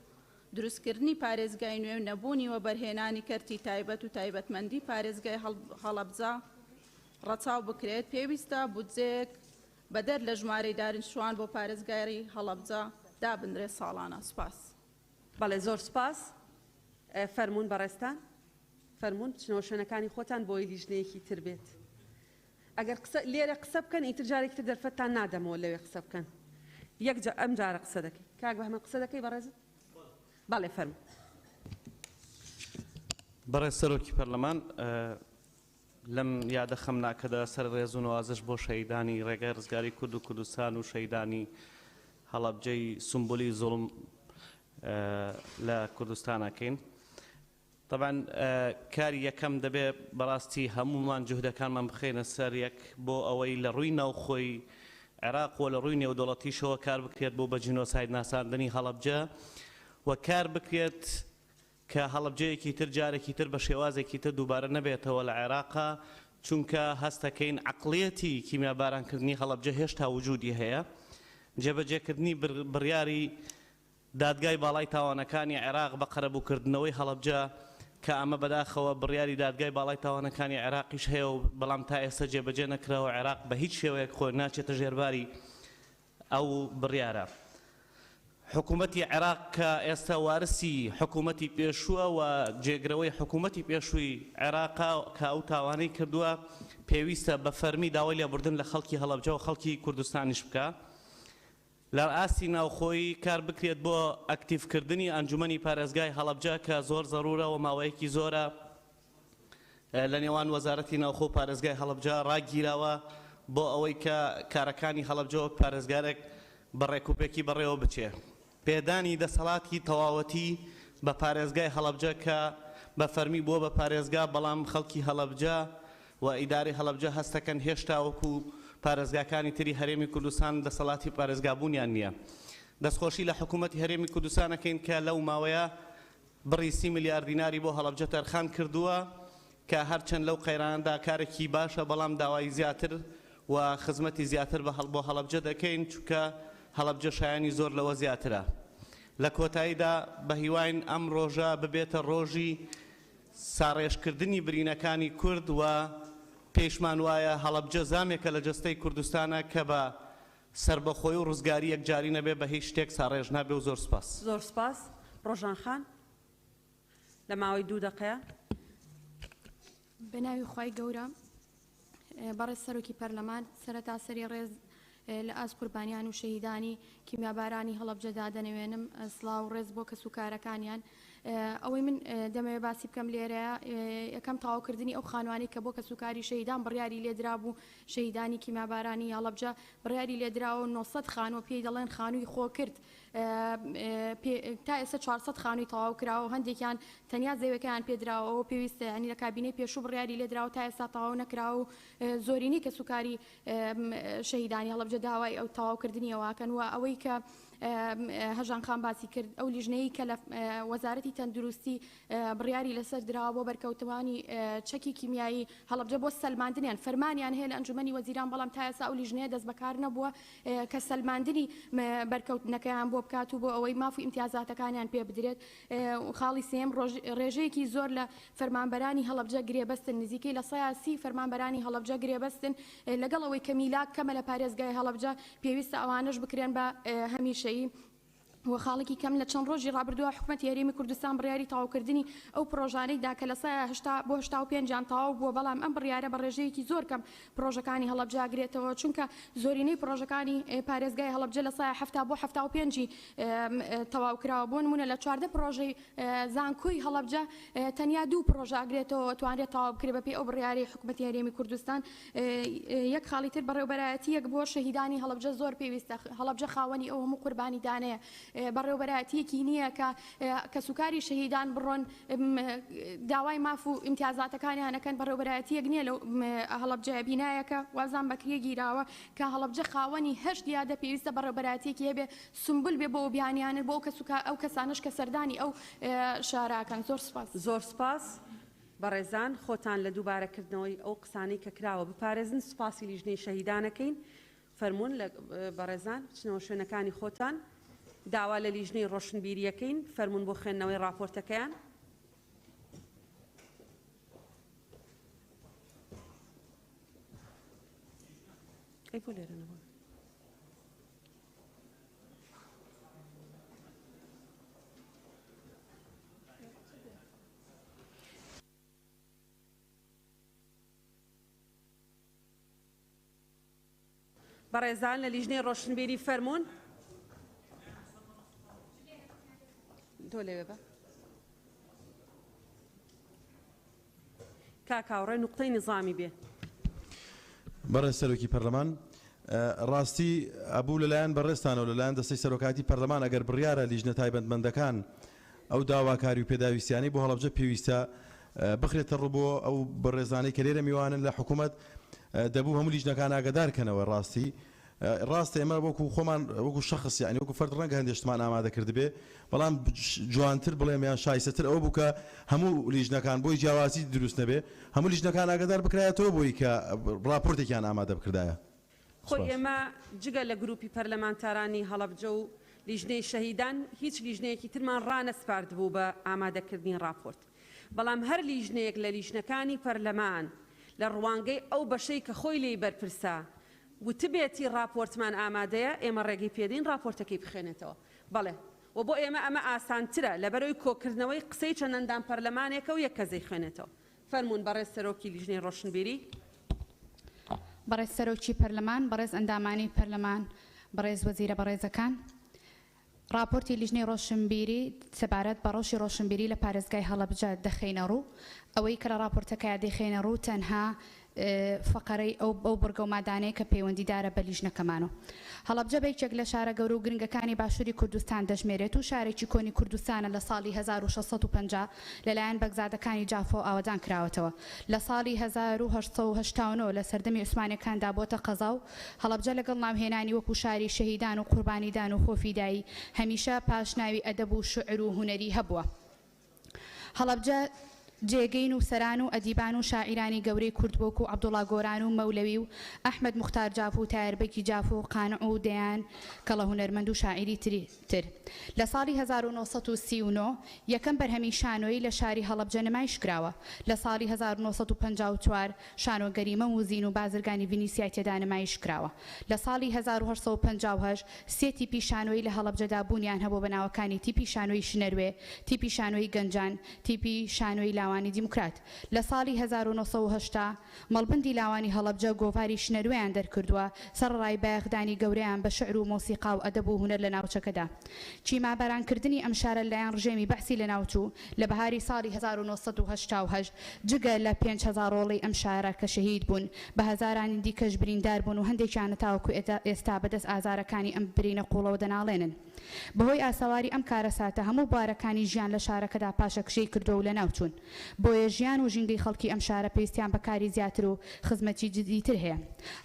دروستکردنی پارێزگای نوێ و نەبوونی وەبەرهێنانی کەرتی تایبەت و تایبەتمەندی پارێزگای هەڵەبجە ڕەچاو بکرێت. پێویستە بودجەیەک بەدەر لە ژمارەی دارنشتوان بۆ پارێزگاری هەڵەبجە دابنرێت ساڵانە. سوپاس. بەڵێ زۆر سوپاس. فەرموون بەڕێزتان فەرموون بچنەوە شوێنەکانی خۆتان بۆی لیژنەیەکی تر بێت. ئەگەر قسە لێرە قسە بکەن ئیتر جارێکی تر دەرفەتتان نادەمەوە لەوێ قسە بکەن. یەک جا ئەم جارە قسە دەکەی. کاک بەهمەن قسە دەکەی بەڕێزت؟ بەڵێ فەرموو. بەڕێز سەرۆکی پەرلەمان، لەم یادە خەمناکەدا سەر ڕێز و نەوازش بۆ شەهیدانی ڕێگای ڕزگاری کورد و کوردستان و شەهیدانی هەڵەبجەی سومبولی زوڵم لە کوردستان ئەکەین. تەبعەن کاری یەکەم دەبێ بەڕاستی هەموومان جوهدەکانمان بخەینە سەر یەک بۆ ئەوەی لە ڕووی ناوخۆی عێراق و لە ڕووی نێودەوڵەتیشەوە کار بکرێت بۆ بە جینۆساید ناساندنی هەڵەبجە و کار بکرێت. کە هەڵەبجەیەکی تر جارێکی تر بە شێوازێکی تر دووبارە نەبێتەوە لە عێراقا، چونکە هەستەکەین عەقڵیەتی کیمیابارانکردنی هەڵەبجە هێشتا وجودی هەیە. جێبەجێکردنی بڕیاری دادگای باڵای تاوانەکانی عێراق بە قەرەبووکردنەوەی هەڵەبجە کە ئەمە بەداخەوە بڕیاری دادگای باڵای تاوانەکانی عێراقیش هەیە و بەڵام تا ئێستا جێبەجێ نەکراوە عێراق بە هیچ شێوەیەک خۆی ناچێتە ژێرباری ئەو بڕیارە. حکوومەتی عێراق کە ئێستا وارسی حکوومەتی پێشووە و جێگرەوەی حکوومەتی پێشووی عێراقە کە ئەو تاوانەی کردووە پێویستە بە فەرمی داوای لێبوردن لە خەڵکی هەڵەبجە و خەڵکی کوردستانیش بکا. لە ئاستی ناوخۆیی کار بکرێت بۆ ئەکتیڤکردنی ئەنجومەنی پارێزگای هەڵەبجە کە زۆر زەرورە و ماوەیەکی زۆرە لە نێوان وەزارەتی ناوخۆ و پارێزگای هەڵەبجە ڕاگیراوە بۆ ئەوەی کە کارەکانی هەڵەبجە وەک پارێزگارێک بە ڕێکوپێکی بەڕێوە بچێ. پێدانی دەسەڵاتی تەواوەتی بە پارێزگای هەڵەبجە کە بە فەرمی بووە بە پارێزگا بەڵام خەڵکی هەڵەبجە و ئیدارەی هەڵەبجە هەستەکەن هێشتا وەکو پارێزگاکانی تری هەرێمی کوردستان دەسەڵاتی پارێزگابوونیان نییە. دەستخۆشی لە حکوومەتی هەرێمی کوردستان ئەکەین کە لەو ماوەیە بڕی سی ملیار دیناری بۆ هەڵەبجە تەرخان کردووە کە هەرچەند لەو قەیرانەدا کارێکی باشە بەڵام داوای زیاتر و خزمەتی زیاتر بە بۆ هەڵەبجە دەکەین چونکە هەڵەبجە شایانی زۆر لەوە زیاترە. لە کۆتاییدا بەهیواین ئەم ڕۆژە ببێتە ڕۆژی ساڕێژکردنی برینەکانی کورد و پێیشمان وایە هەڵەبجە زامێکە لە جەستەی کوردستانە کە بە سەربەخۆی و ڕزگاری یەکجاری نەبێ بە هیچ شتێک ساڕێژ نابێ و زۆر سوپاس. زۆر سوپاس ڕۆژان خان لە ماوەی دوو دەقەیە. بە ناوی خوای گەورە بەڕێز سەرۆکی پەرلەمان سەرەتا سەری ڕێز لە ئاست قوربانیان و شەهیدانی کیمیابارانی هەڵەبجە دادەنەوێنم سڵاو و ڕێز بۆ کەس و کارەکانیان ئەوەی من دەمەوێت باسی بکەم لێرەیە یەکەم تەواوکردنی ئەو خانوانەی کە بۆ کەسوکاری شەهیدان بڕیاری لێدرابوو شەهیدانی کیمیابارانی هەڵەبجە بڕیاری لێدراوە 900 خانووە پێی دەڵێن خانووی خۆکرد تا ئێستا 400 خانووی تەواو کراوە هەندێکیان تەنیا زەویەکەیان پێدراوە ئەوە پێویستە ینی لە کابینەی پێشوو بڕیاری لێدراوە تا ئێستا تەواو نەکراوە و زۆرینەی کەسوکاری شەهیدانی هەڵەبجە داوای ئەو تەواوکردنی ئەوەکەن و ئەوەی کە هەژان خان باسی کرد ئەو لیژنەی کە لە وەزارەتی تەندروستی بڕیاری لەسەر دراوە بۆ بەرکەوتوانی چەکی کیمیایی هەڵەبجە بۆ سەلماندنیان فەرمانیان هەیە لە ئەنجومەنی وەزیران بەڵام تا ئێستا ئەو لیژنەیە دەست بەکار نەبووە کە سەلماندنی بەرکەوتنەکەیان بۆ بکات و بۆ ئەوەی ماف و ئیمتیازاتەکانیان پێ بدرێت خاڵی سێیەم ڕێژەیەکی زۆر لە فەرمانبەرانی هەڵەبجە گرێبەستن نزیکەی 30% فەرمانبەرانی هەڵەبجە گرێبەستن لەگەڵ ئەوەی کە میلاک کەمە لە پارێزگای هەڵەبجە پێویستە ئەوانەش بکرێن بە هەمیشەیی. و خاڵێکی کەم لە چەند ڕۆژی ڕابردووە حکومەتی هەرێمی کوردستان بڕیاری تەواوکردنی ئەو پڕۆژانەی دا کە 80% بۆ 85 یان تەواو بووە بەڵام ئەم بڕیارە بە ڕێژەیەکی زۆر کەم پڕۆژەکانی هەڵەبجە ئەگرێتەوە چونکە زۆرینەی پڕۆژەکانی پارێزگای هەڵەبجە 70% بۆ 75 ی تەواو کراوە بۆ نموونە لە 14 پڕۆژەی زانکۆی هەڵەبجە تەنیا دوو پڕۆژە ئەگرێتەوە توانرێت تەواو بکرێت بەپێی ئەو بڕیارەی حکومەتی هەرێمی کوردستان. یەک خاڵی تر بەڕێوبەرایەتییەک بۆ شەهیدانی هەڵەبجە زۆر پێویستە هەڵەبجە خاوەنی ئەو هەموو قوربانیدانەیە بەڕێوبەرایەتییەکی نییە کە کەسوکاری شەهیدان بڕۆن داوای ماف و ئیمتیازاتەکانیان ئەکەن بەڕێوبەرایەتییەک نییە لەو هەڵەبجەیە بینایەکە وازان بەکرێ گیراوە کە هەڵەبجە خاوەنی هەشت یادە پێویستە بەڕێوبەرایەتییەکی هەبێ سومبول بێ بۆ ئەو بیانیانە بۆ ئەو کەس و ئەو کەسانەش کە سەردانی ئەو شارە ئەکەن زۆر سوپاس. زۆر سوپاس بەڕێزان خۆتان لە دووبارە کردنەوەی ئەو قسانەی کە کراوە بپارێزن سوپاسی لیژنەی شەهیدان ئەکەین فەرموون لە بەڕێزان بچنەوە شوێنەکانی خۆتان داوا لە لیژنەی ڕۆشنبیری ئەکەین فەرموون بۆ خوێندنەوەی ڕاپۆرتەکەیان. ئەی بۆ لێرە نەبوون؟ بەڕێزان لە لیژنەی ڕۆشنبیری فەرموون تۆ لەوێ بە کاک هاوڕێ نوقتەی نیزامی بێ. بەڕێز سەرۆکی پەرلەمان، ڕاستی ئەبوو لەلایەن بەڕێزتانەوە لەلایەن دەستەی سەرۆکایەتی پەرلەمان ئەگەر بڕیارە لیژنە تایبەتمەندەکان ئەو داواکاری و پێداویستیانەی بۆ هەڵەبجە پێویستە بخرێتە ڕوو بۆ ئەو بەڕێزانەی کە لێرە میوانن لە حکوومەت دەبوو هەموو لیژنەکان ئاگادار کەنەوە ڕاستی. ڕاستە ئێمە وەکو خۆمان وەکو شەخس یانی وەکو فەرد ڕەنگە هەندێ شتمان ئامادە کردبێ بەڵام جوانتر بڵێم یان شایستەتر ئەوە بوو کە هەموو لیژنەکان بۆی جیاوازی دروست نەبێ هەموو لیژنەکان ئاگادار بکرایەتەوە بۆی کە ڕاپۆرتێکیان ئامادە بکردایە. خۆی سپاس. ئێمە جگە لە گروپی پەرلەمانتارانی هەڵەبجە و لیژنەی شەهیدان هیچ لیژنەیەکی ترمان ڕانەسپاردبوو بە ئامادەکردنی ڕاپۆرت. بەڵام هەر لیژنەیەک لە لیژنەکانی پەرلەمان لە ڕوانگەی ئەو بەشەی کە خۆی لێی بەرپرسە وتبێتی ڕاپۆرتمان ئامادەیە، ئێمە ڕێگەی پێدەین ڕاپۆرتەکەی بخوێنێتەوە. بەڵێ. و بۆ ئێمە ئەمە ئاسانترە لەبەرئەوەی کۆکردنەوەی قسەی چەند ئەندام پەرلەمانێکە و یەک کەس دەیخوێنێتەوە. فەرموون بەڕێز سەرۆکی لیژنەی ڕۆشنبیری. بەڕێز سەرۆکی پەرلەمان، بەڕێز ئەندامانی پەرلەمان، بەڕێز وەزیرە بەڕێزەکان. ڕاپۆرتی لیژنەی ڕۆشنبیری سەبارەت بە ڕەوشی ڕۆشنبیری لە پارێزگای هەڵەبجە دەخەینە ڕوو. ئەوەی کە لە ڕاپۆرتەکەیا دەیخەینە ڕوو تەنها فەقەرەی ئەو ئەو بڕگە و مادانەیە کە پەیوەندیدارە بە لیژنەکەمانەوە. هەڵەبجە بە یەکێک لە شارە گەورە و گرنگەکانی باشووری کوردستان دەژمێرێت و شارێکی کۆنی کوردستانە لە ساڵی 1650 لەلایەن بەگزادەکانی جافەوە ئاوەدان کراوەتەوە. لە ساڵی 1889 لە سەردەمی عوسمانیەکاندا بۆتە قەزا و هەڵەبجە لەگەڵ ناوهێنانی وەکو شاری شەهیدان و قوربانیدان و خۆفیدایی هەمیشە پاشناوی ئەدەب و شیعر و هونەری هەبووە. هەڵەبجە جێگەی نووسەران و ئەدیبان و شاعیرانی گەورەی کورد وەکو عەبدوڵا گۆران و مەولەوی و ئەحمەد موختار جاف و تایەر بەگی جاف و قانع و دەیان کەڵە هونەرمەند و شاعیری تری تر. لە ساڵی 1939 یەکەم بەرهەمی شانۆیی لە شاری هەڵەبجە نمایش کراوە. لە ساڵی 1954 شانۆگەری مەم و زین و بازرگانی ڤینیسیای تێدا نمایش کراوە. لە ساڵی 1858 سێ تیپی شانۆیی لە هەڵەبجەدا بوونیان هەبووە بە ناوەکانی تیپی شانۆیی شنەروێ، تیپی شانۆیی گەنجان، تیپی شانۆیی لاوانی دیموکرات. لە ساڵی 1980 مەڵبەندی لاوانی هەڵەبجە گۆڤاری شنەروێیان دەرکردووە، سەڕەڕای بایەخدانی گەورەیان بە شعر و مۆسیقا و ئەدەب و هونەر لە ناوچەکەدا. کیمابارانکردنی ئەم شارە لەلایەن ڕژێمی بەعسی لەناوچوو لە بەهاری ساڵی 1988، جگە لە 5000 ڕۆڵەی ئەم شارە کە شەهید بوون، بە هەزارانی دیکەش بریندار بوون و هەندێکیان تاوەکو ئێستا بەدەست ئازارەکانی ئەم برینە قووڵەوە دەناڵێنن. بەهۆی ئاسەواری ئەم کارەساتە هەموو بوارەکانی ژیان لە شارەکەدا پاشەکشەی کردووە و لەناوچوون. بۆیە ژیان و ژینگەی خەڵکی ئەم شارە پێویستیان بە کاری زیاتر و خزمەتی جدیتر هەیە.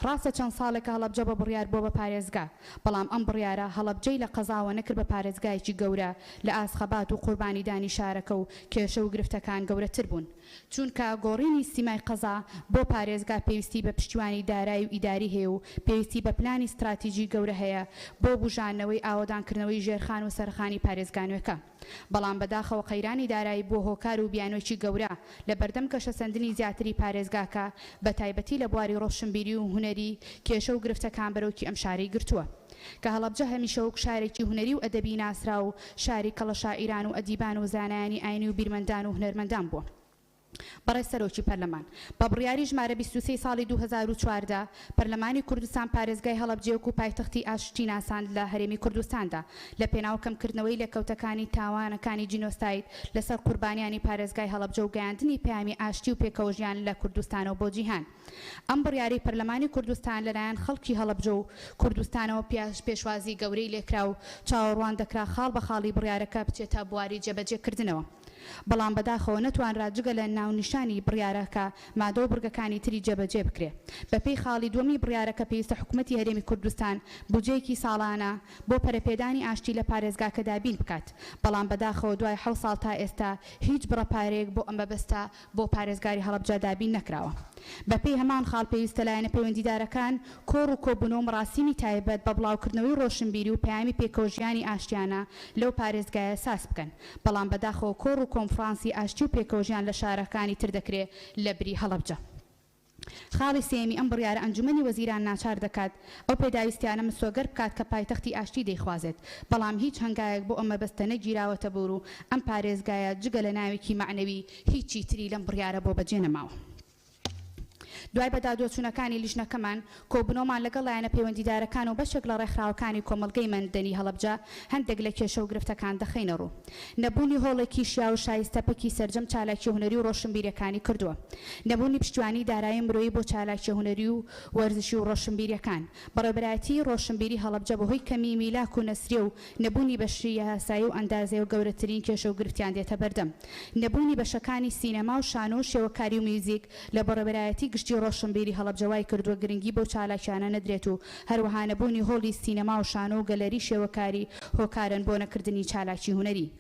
ڕاستە چەند ساڵێکە هەڵەبجە بە بڕیار بووە بە پارێزگا، بەڵام ئەم بڕیارە هەڵەبجەی لە قەزاوە نەکرد بە پارێزگایەکی گەورە لە ئاست خەبات و قوربانیدانی شارەکە و کێشە و گرفتەکان گەورەتر بوون. چونکە گۆڕینی سیمای قەزا بۆ پارێزگا پێویستی بە پشتیوانی دارای و ئیداری هەیە و پێویستی بە پلانی ستراتیجی گەورە هەیە بۆ بوژاندنەوەی ئاوەدانکردنەوەی ژێرخان و سەرخانی پارێزگا نوێکە. بەڵام بەداخەوە قەیرانی دارایی بووە هۆکار و بیانۆیکی گەورە لە بەردەم گەشەسەندنی زیاتری پارێزگاکە بەتایبەتی لە بواری ڕۆشنبیری و هونەری کێشە و گرفتەکان بەرۆکی ئەم شارەی گرتووە. کە هەڵەبجە هەمیشە وەک شارێکی هونەری و ئەدەبی ناسراو و شاری کەڵەشاعیران و ئەدیبان و زانایانی ئاینی و بیرمەندان و هونەرمەندان بووە. بەڕێز سەرۆکی پەرلەمان، بە بڕیاری ژمارە 23 ساڵی 2014، پەرلەمانی کوردستان پارێزگای هەڵەبجەی وەکو پایتەختی ئاشتی ناساند لە هەرێمی کوردستاندا لە پێناو کەمکردنەوەی لێکەوتەکانی تاوانەکانی جینۆساید لەسەر قوربانیانی پارێزگای هەڵەبجە و گەیاندنی پەیامی ئاشتی و پێکەوەژیان لە کوردستانەوە بۆ جیهان. ئەم بڕیارەی پەرلەمانی کوردستان لەلایەن خەڵکی هەڵەبجە و کوردستانەوە پێشوازی گەورەی لێکرا و چاوەڕوان دەکرا خاڵ بە خاڵی بڕیارەکە بچێتە بواری جێبەجێکردنەوە. بەڵام بەداخەوە نەتوانرا جگە لە ناونیشانی بڕیارەکە مادە و بڕگەکانی تری جێبەجێ بکرێ. بەپێی خاڵی دووەمی بڕیارەکە پێویستە حکومەتی هەرێمی کوردستان بودجەیەکی ساڵانە بۆ پەرەپێدانی ئاشتی لە پارێزگاکە دابین بکات. بەڵام بەداخەوە دوای حەوت ساڵ تا ئێستا هیچ بڕە پارەیەک بۆ ئەم مەبەستە بۆ پارێزگاری هەڵەبجە دابین نەکراوە. بەپێی هەمان خاڵ پێویستە لایەنە پەیوەندیدارەکان کۆڕ و کۆبوونەوە و مەراسیمی تایبەت بە بڵاوکردنەوەی ڕۆشنبیری و پەیامی پێکەوەژیانی ئاشتیانە لەو پارێزگایە ساز بکەن، بەڵام بەداخەوە کۆڕ و کۆنفڕانسی ئاشتی و پێکەوەژیان لە شارەکانی تر دەکرێ لەبری هەڵەبجە. خاڵی سێیەمی ئەم بڕیارە ئەنجومەنی وەزیران ناچار دەکات ئەو پێداویستیانە مسۆگەر بکات کە پایتەختی ئاشتی دەیخوازێت، بەڵام هیچ هەنگاوێک بۆ ئەم مەبەستە نەگیراوەتە بەر و ئەم پارێزگایە جگە لە ناوێکی مەعنەوی هیچی تری لەم بڕیارە بۆ بەجێ نەماوە. دوای بەدادوەچوونەکانی لیژنەکەمان، کۆبوونەوەمان لەگەڵ لایەنە پەیوەندیدارەکان و بەشێک لە ڕێکخراوەکانی کۆمەڵگەی مەدەنی هەڵەبجە هەندێک لە کێشە و گرفتەکان دەخەینە ڕوو. نەبوونی هۆڵێکی شیاو و شایستە پەکی سەرجەم چالاکیە هونەری و ڕۆشنبیریەکانی کردووە. نەبوونی پشتیوانی دارایی و مرۆیی بۆ چالاکیە هونەری و وەرزشی و ڕۆشنبیریەکان. بەڕێوەبەرایەتیی ڕۆشنبیری هەڵەبجە بەهۆی کەمی میلاک و نەسریە و نەبوونی بەشی یاسایی و ئەندازەیەوە گەورەترین کێشە و گرفتیان دێتە بەردەم. نەبوونی بەشەکانی سینەما و شانۆ و شێوەکاری و میوزیک لە بەڕێوەبەرایەتی گشتی. بەشی ڕۆشنبیری هەڵەبجە وای کردووە گرنگی بەو چالاکیانە نەدرێت و هەروەها نەبوونی هۆڵی سینەما و شانۆ و گەلەری شێوەکاری هۆکارن بۆ نەکردنی چالاکی هونەری.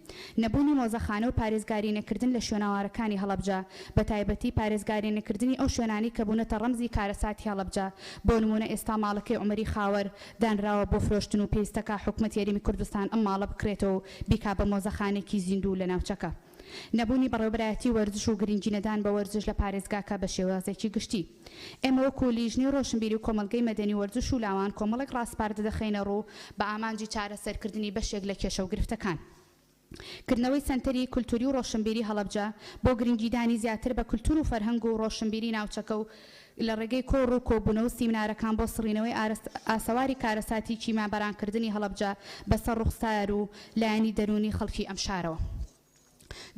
نەبوونی مۆزەخانە و پارێزگاری نەکردن لە شوێنەوارەکانی هەڵەبجە بەتایبەتی پارێزگاری نەکردنی ئەو شوێنانەی کە بوونەتە ڕەمزی کارەساتی هەڵەبجە بۆ نموونە ئێستا ماڵەکەی عومەری خاوەر دانراوە بۆ فرۆشتن و پێویستەکا حکومەتی هەرێمی کوردستان ئەم ماڵە بکرێتەوە و بیکا بە مۆزەخانەیەکی زیندوو لە ناوچەکە. نەبوونی بەڕێوەبەرایەتی وەرزش و گرنگی نەدان بە وەرزش لە پارێزگاکە بە شێوازێکی گشتی. ئێمە وەکو لیژنەی ڕۆشنبیری و کۆمەڵگەی مەدەنی و وەرزش و لاوان کۆمەڵێک ڕاسپاردە دەخەینە ڕوو بە ئامانجی چارەسەرکردنی بەشێک لە کێشە و گرفتەکان. کردنەوەی سەنتەری کولتوری و ڕۆشنبیری هەڵەبجە بۆ گرنگیدانی زیاتر بە کولتور و فەرهەنگ و ڕۆشنبیری ناوچەکە و لە ڕێگەی کۆڕ و کۆبوونەوە و سیمنارەکان بۆ سڕینەوەی ئاسەواری کارەساتی کیمیابارانکردنی هەڵەبجە بەسەر ڕوخسار و لایەنی دەروونی خەڵکی ئەم شارەوە.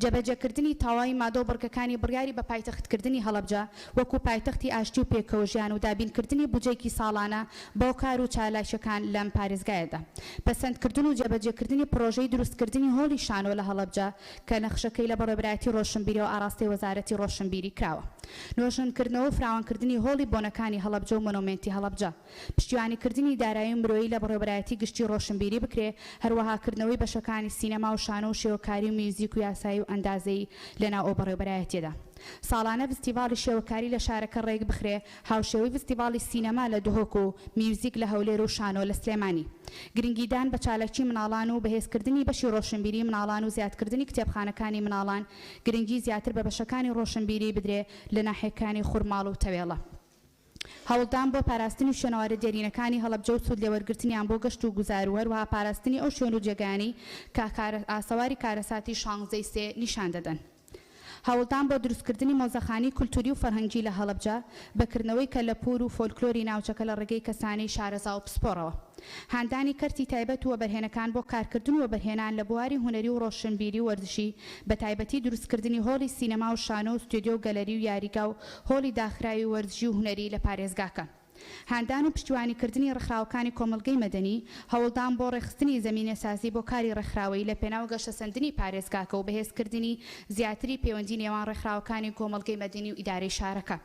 جێبەجێکردنی تەواوی مادە و بڕگەکانی بڕیاری بە پایتەختکردنی هەڵەبجە وەکو پایتەختی ئاشتی و پێکەوەژیان و دابینکردنی بودجەیەکی ساڵانە بۆ کار و چالاکیەکان لەم پارێزگایەدا. پەسەندکردن و جێبەجێکردنی پڕۆژەی دروستکردنی هۆڵی شانۆ لە هەڵەبجە کە نەخشەکەی لە بەڕێوەبەرایەتی ڕۆشنبیریەوە ئاڕاستەی وەزارەتی ڕۆشنبیری کراوە. نۆژەنکردنەوە و فراوانکردنی هۆڵی بۆنەکانی هەڵەبجە و مۆنۆمێنتی هەڵەبجە. پشتیوانیکردنی دارایی و مرۆیی لە بەڕێوەبەرایەتی گشتی ڕۆشنبیری بکرێ، هەروەها کردنەوەی بەشەکانی سینەما و شانۆ و شێوەکاری و میوزیک و یاسایی و ئەندازەیی لەناو ئەو بەڕێوەبەرایەتیەدا. ساڵانە ڤستیڤاڵی شێوەکاری لە شارەکە ڕێک بخرێ، هاوشێوەی ڤستیڤاڵی سینەما لە دهۆک و میوزیک لە هەولێر و شانۆ لە سلێمانی. گرنگیدان بە چالاکی مناڵان و بەهێزکردنی بەشی ڕۆشنبیری مناڵان و زیادکردنی کتێبخانەکانی مناڵان، گرنگی زیاتر بە بەشەکانی ڕۆشنبیری بدرێ لە ناحیەکانی خورماڵ و تەوێڵە. هەوڵدان بۆ پاراستنی شوێنەوارە دێرینەکانی هەڵەبجە و سوود لێوەرگرتنیان بۆ گەشت و گوزار و هەروەها پاراستنی ئەو شوێن و جێگایانەی کە ئاسەواری کارەساتی شانزەی سێ نیشان دەدەن. هەوڵدان بۆ دروستکردنی مۆزەخانەی کولتووری و فەرهەنگی لە هەڵەبجە بە کردنەوەی کەلەپوور و فۆلکلۆری ناوچەکە لە ڕێگەی کەسانی شارەزا و پسپۆڕەوە. هاندانی کەرتی تایبەت و وەبەرهێنەکان بۆ کارکردن و وەبەرهێنان لە بواری هونەری و ڕۆشنبیری و وەرزشی بەتایبەتی دروستکردنی هۆڵی سینەما و شانۆ و ستۆدیۆ و گەلەری و یاریگا و هۆڵی داخراوی وەرزشی و هونەری لە پارێزگاکە. هاندان و پشتیوانیکردنی ڕێکخراوەکانی کۆمەڵگەی مەدەنی، هەوڵدان بۆ ڕێکخستنی زەمینەسازی بۆ کاری ڕێکخراوەیی لە پێناو گەشەسەندنی پارێزگاکە و بەهێزکردنی زیاتری پەیوەندی نێوان ڕێکخراوەکانی کۆمەڵگەی مەدەنی و ئیدارەی شارەکە.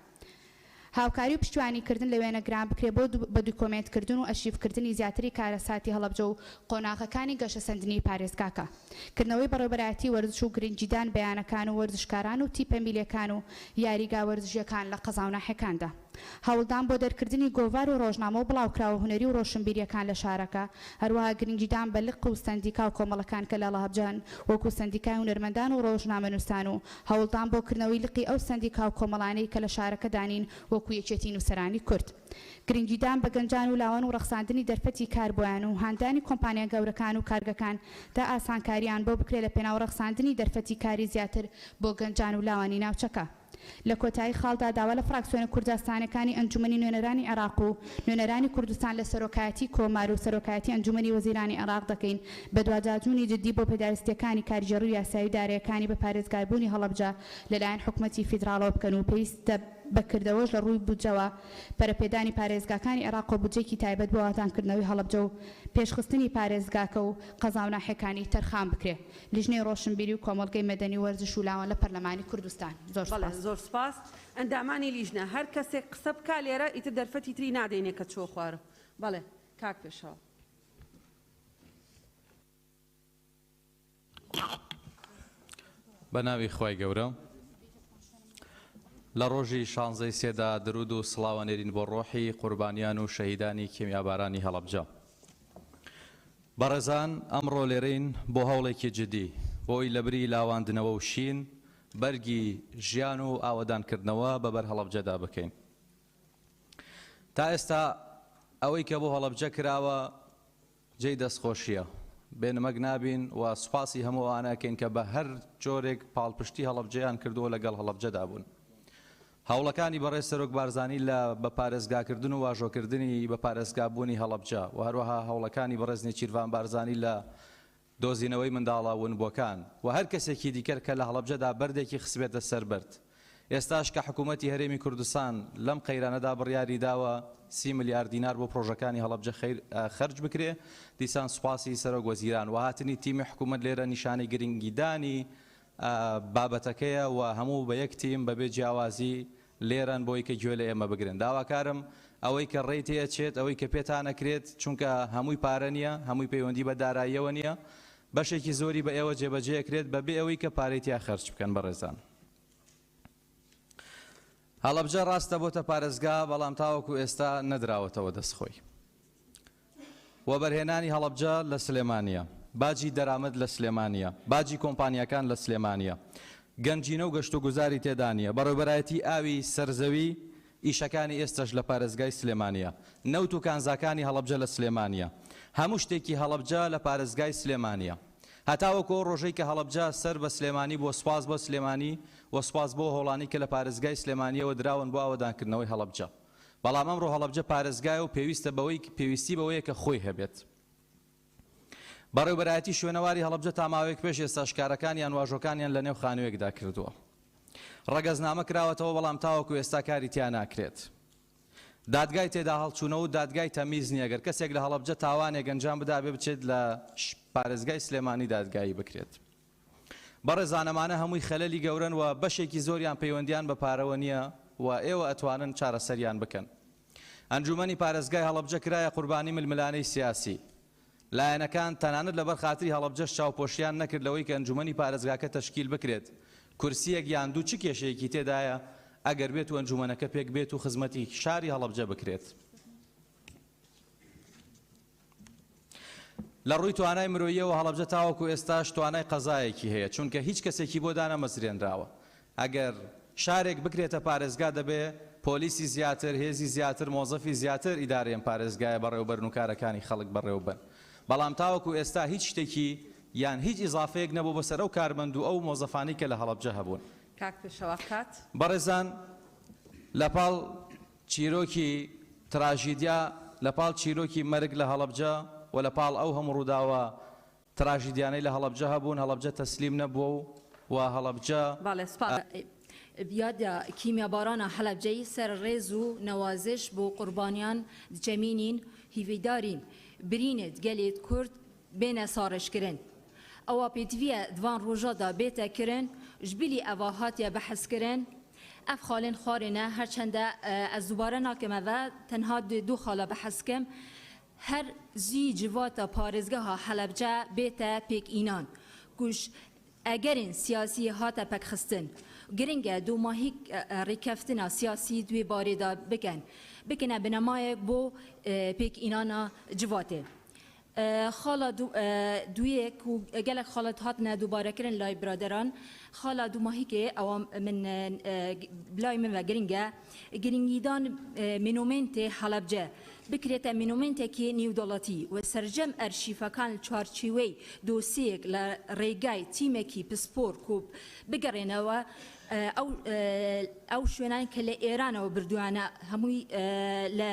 هاوکاری و پشتیوانی کردن لە وێنەگران بکرێ بۆ بە دوکۆمێنت کردن و ئەرشیف کردنی زیاتری کارەساتی هەڵەبجە و قۆناغەکانی گەشەسەندنی پارێزگاکە. کردنەوەی بەڕێوبەرایەتی وەرزش و گرنگیدان بە یانەکان و وەرزشکاران و تیپە میلیەکان و یاریگا وەرزشیەکان لە قەزا و ناحیەکاندا. هەوڵدان بۆ دەرکردنی گۆڤار و ڕۆژنامە و بڵاوکراوە هونەری و ڕۆشنبیریەکان لە شارەکە، هەروەها گرنگیدان بە لق و سەندیکا و کۆمەڵەکان کە لە هەڵەبجەن وەکو سەندیکای هونەرمەندان و ڕۆژنامەنووسان و هەوڵدان بۆ کردنەوەی لقی ئەو سەندیکا و کۆمەڵانەی کە لە شارەکەدا نین وەکو یەکێتی نووسەرانی کورد. گرنگیدان بە گەنجان و لاوان و ڕەخساندنی دەرفەتی کار بۆیان و هاندانی کۆمپانیا گەورەکان و کارگەکان تا ئاسانکاریان بۆ بکرێ لە پێناو ڕەخساندنی دەرفەتی کاری زیاتر بۆ گەنجان و لاوانی ناوچەکە. لە کۆتایی خاڵدا داوا لە فراکسیۆنە کورداستانەکانی ئەنجومەنی نوێنەرانی عێراق و نوێنەرانی کوردستان لە سەرۆکایەتی کۆمار و سەرۆکایەتی ئەنجومەنی وەزیرانی عێراق دەکەین بەدواداچوونی جدی بۆ پێداویستییەکانی کارگێڕی و یاسایی و دارایەکانی بە پارێزگاربوونی هەڵەبجە لەلایەن حکومەتی فیدراڵەوە بکەن و پێویستە بە کردەوەش لە ڕووی بودجەوە پەرەپێدانی پارێزگاکانی عێراق و بودجەیەکی تایبەت بۆ ئاوەدانکردنەوەی هەڵەبجە و پێشخستنی پارێزگاکە و قەزا و ناحیەکانی تەرخان بکرێ. لیژنەی ڕۆشنبیری و کۆمەڵگەی مەدەنی و وەرزش و لاوان لە پەرلەمانی کوردستان. زۆر بەڵێ سوپاس. زۆر سوپاس. ئەندامانی لیژنە هەر کەسێک قسە بکا لێرە ئیتر دەرفەتی تری نادەینێ کە چووە خوارەوە. بەڵێ کاک پێشەوا. بە ناوی خوای گەورە. لە ڕۆژی شانزەی سێدا درود و سڵاو ئەنێرین بۆ ڕۆحی قوربانیان و شەهیدانی کیمیابارانی هەڵەبجە. بەڕێزان ئەمڕۆ لێرەین بۆ هەوڵێکی جدی بۆی لەبری لاواندنەوە و شین بەرگی ژیان و ئاوەدانکردنەوە بەبەر هەڵەبجەدا بکەین. تا ئێستا ئەوەی کە بۆ هەڵەبجە کراوە جێی دەستخۆشییە. بێ نمەک نابین و سوپاسی هەموو ئەوانە ئەکەین کە بە هەر جۆرێک پاڵپشتی هەڵەبجەیان کردووە لەگەڵ هەڵەبجەدا بوون. هەوڵەکانی بەڕێز سەرۆک بارزانی لە بە پارێزگاکردن و واژۆکردنی بە پارێزگابوونی هەڵەبجە و هەروەها هەوڵەکانی بەڕێز نێچیرڤان بارزانی لە دۆزینەوەی منداڵە ونبووەکان و هەر کەسێکی دیکەر کە لە هەڵەبجەدا بەردێکی خستبێتە سەر بەرد. ئێستاش کە حکوومەتی هەرێمی کوردستان لەم قەیرانەدا بڕیاری داوە سی ملیار دینار بۆ پرۆژەکانی هەڵەبجە خەرج بکرێ، دیسان سوپاسی سەرۆک وەزیران و هاتنی تیمی حکوومەت لێرە نیشانەی گرنگیدانی بابەتەکەیە و هەموو بە یەک تیم بەبێ جیاوازی. لێرەن بۆی کە گوێ لە ئێمە بگرن. داواکارم ئەوەی کە ڕێی تێ ئەچێت، ئەوەی کە پێتان ئەکرێت، چونکە هەمووی پارە نییە، هەمووی پەیوەندی بە داراییەوە نییە، بەشێکی زۆری بە ئێوە جێبەجێ ئەکرێت بەبێ ئەوەی کە پارەی تیا خەرج بکەن بەڕێزان. هەڵەبجە ڕاستە بۆتە پارێزگا، بەڵام تاوەکو ئێستا نەدراوەتەوە دەست خۆی. وەبەرهێنانی هەڵەبجە لە سلێمانییە، باجی دەرامەت لە سلێمانییە، باجی کۆمپانیاکان لە سلێمانییە، گەنجینە و گەشتوگوزاری تێدا نییە، بەڕێوبەرایەتی ئاوی سەرزەوی ئیشەکانی ئێستەش لە پارێزگای سلێمانییە، نەوت و کانزاکانی هەڵەبجە لە سلێمانییە، هەموو شتێکی هەڵەبجە لە پارێزگای سلێمانییە. هەتاوەکو ئەو ڕۆژەی کە هەڵەبجە سەر بە سلێمانی بووە سوپاس بۆ سلێمانی و سوپاس بۆ هەوڵانی کە لە پارێزگای سلێمانییەوە دراون بۆ ئاوەدانکردنەوەی هەڵەبجە. بەڵام ئەمڕۆ هەڵەبجە پارێزگایە و پێویستە بەوەی پێویستی بەوەیە کە خۆی هەبێت. بەڕێوبەرایەتی شوێنەواری هەڵەبجە تا ماوەیەک پێش ئێستاش کارەکانیان واژۆکانیان لە نێو خانوویەکدا کردووە. ڕەگەزنامە کراوەتەوە بەڵام تاوەکو ئێستا کاری تیا ناکرێت. دادگای تێدا هەڵچوونەوە و دادگای تەمیز نییە گەر کەسێک لە هەڵەبجە تاوانێک ئەنجام بدا بێ بچێت لە پارێزگای سلێمانی دادگایی بکرێت. بەڕێزان ئەمانە هەمووی خەلەلی گەورەن و بەشێکی زۆریان پەیوەندیان بە پارەوە نییە و ئێوە ئەتوانن چارەسەریان بکەن. ئەنجومەنی پارێزگای هەڵەبجە کرایە قوربانی ململانێی سیاسی. لایەنەکان تەنانەت لەبەر خاتری هەڵەبجەش چاوپۆشیان نەکرد لەوەی کە ئەنجومەنی پارێزگاکە تەشکیل بکرێت. کورسییەک یان دوو چ کێشەیەکی تێدایە ئەگەر بێت و ئەنجومەنەکە پێک بێت و خزمەتی شاری هەڵەبجە بکرێت. لە ڕووی توانای مرۆییەوە هەڵەبجە تاوەکو ئێستاش توانای قەزایەکی هەیە، چونکە هیچ کەسێکی بۆ دانەمەزرێنراوە. ئەگەر شارێک بکرێتە پارێزگا دەبێ پۆلیسی زیاتر، هێزی زیاتر، مۆزەفی زیاتر ئیدارەی ئەم پارێزگایە بەڕێوەبەرن و کارەکانی خەڵک بەڕێوەببەن. بەڵام تاوەکو ئێستا هیچ شتێکی یان هیچ ئیزافەیەک نەبووە بۆ سەر ئەو کارمەند و ئەو مۆزەفانەی کە لە هەڵەبجە هەبوون. کاک پێشەوا کات. بەڕێزان لەپاڵ چیرۆکی تراژیدیا لە پاڵ چیرۆکی مەرگ لە هەڵەبجە و لە پاڵ ئەو هەموو ڕووداوە تراژیدیانەی لە هەڵەبجە هەبوون، هەڵەبجە تەسلیم نەبووە و و هەڵەبجە. بەڵێ سوپاس. یادا کیمیابارانا هەڵەبجەی سەر ڕێز و نەوازش بۆ قوربانیان دچەمینین، هیڤیدارین برینێت گەلێت کورد بێنە ساڕێژکرن. ئەوا پێدڤیە دڤان ڕۆژادا بێتە کرن، ژبیلی ئەڤا هاتیە بەحسکرن، ئەڤ خالێن خوارێنە، هەرچەندە ئەز دوبارە ناکەمەڤە، تەنها دوو خالا بەحسکم، هەر زوی جڤاتا پارێزگەها هەڵەبجە بێتە پێکئینان، کوش ئەگەرێن سیاسی هاتە پەکخستن، گرنگە دوماهیک ڕیکەفتنا سیاسی دوێ بارێدا بکەن، بکنە بنەمایەک بۆ پێکئینانا جڤاتێ. خاڵا دویەک و گەلەک خاڵت هاتنە دووبارەکردن لای برادەران خاڵا دوماهیکێ ئەوە من بلای من گرنگە گرنگیدان مینومێنتێ هەڵەبجە بکرێتە مینومێنتێکی نیودەوڵەتی و سەرجەم ئەرشیفەکان چوارچیوەی دۆسیەک لە ڕێگای تیمێکی پسپۆر کۆ بگەڕێنەوە ئەو ئەو شوێنان کە لە ئێرانەوە بردوویانە هەمووی لە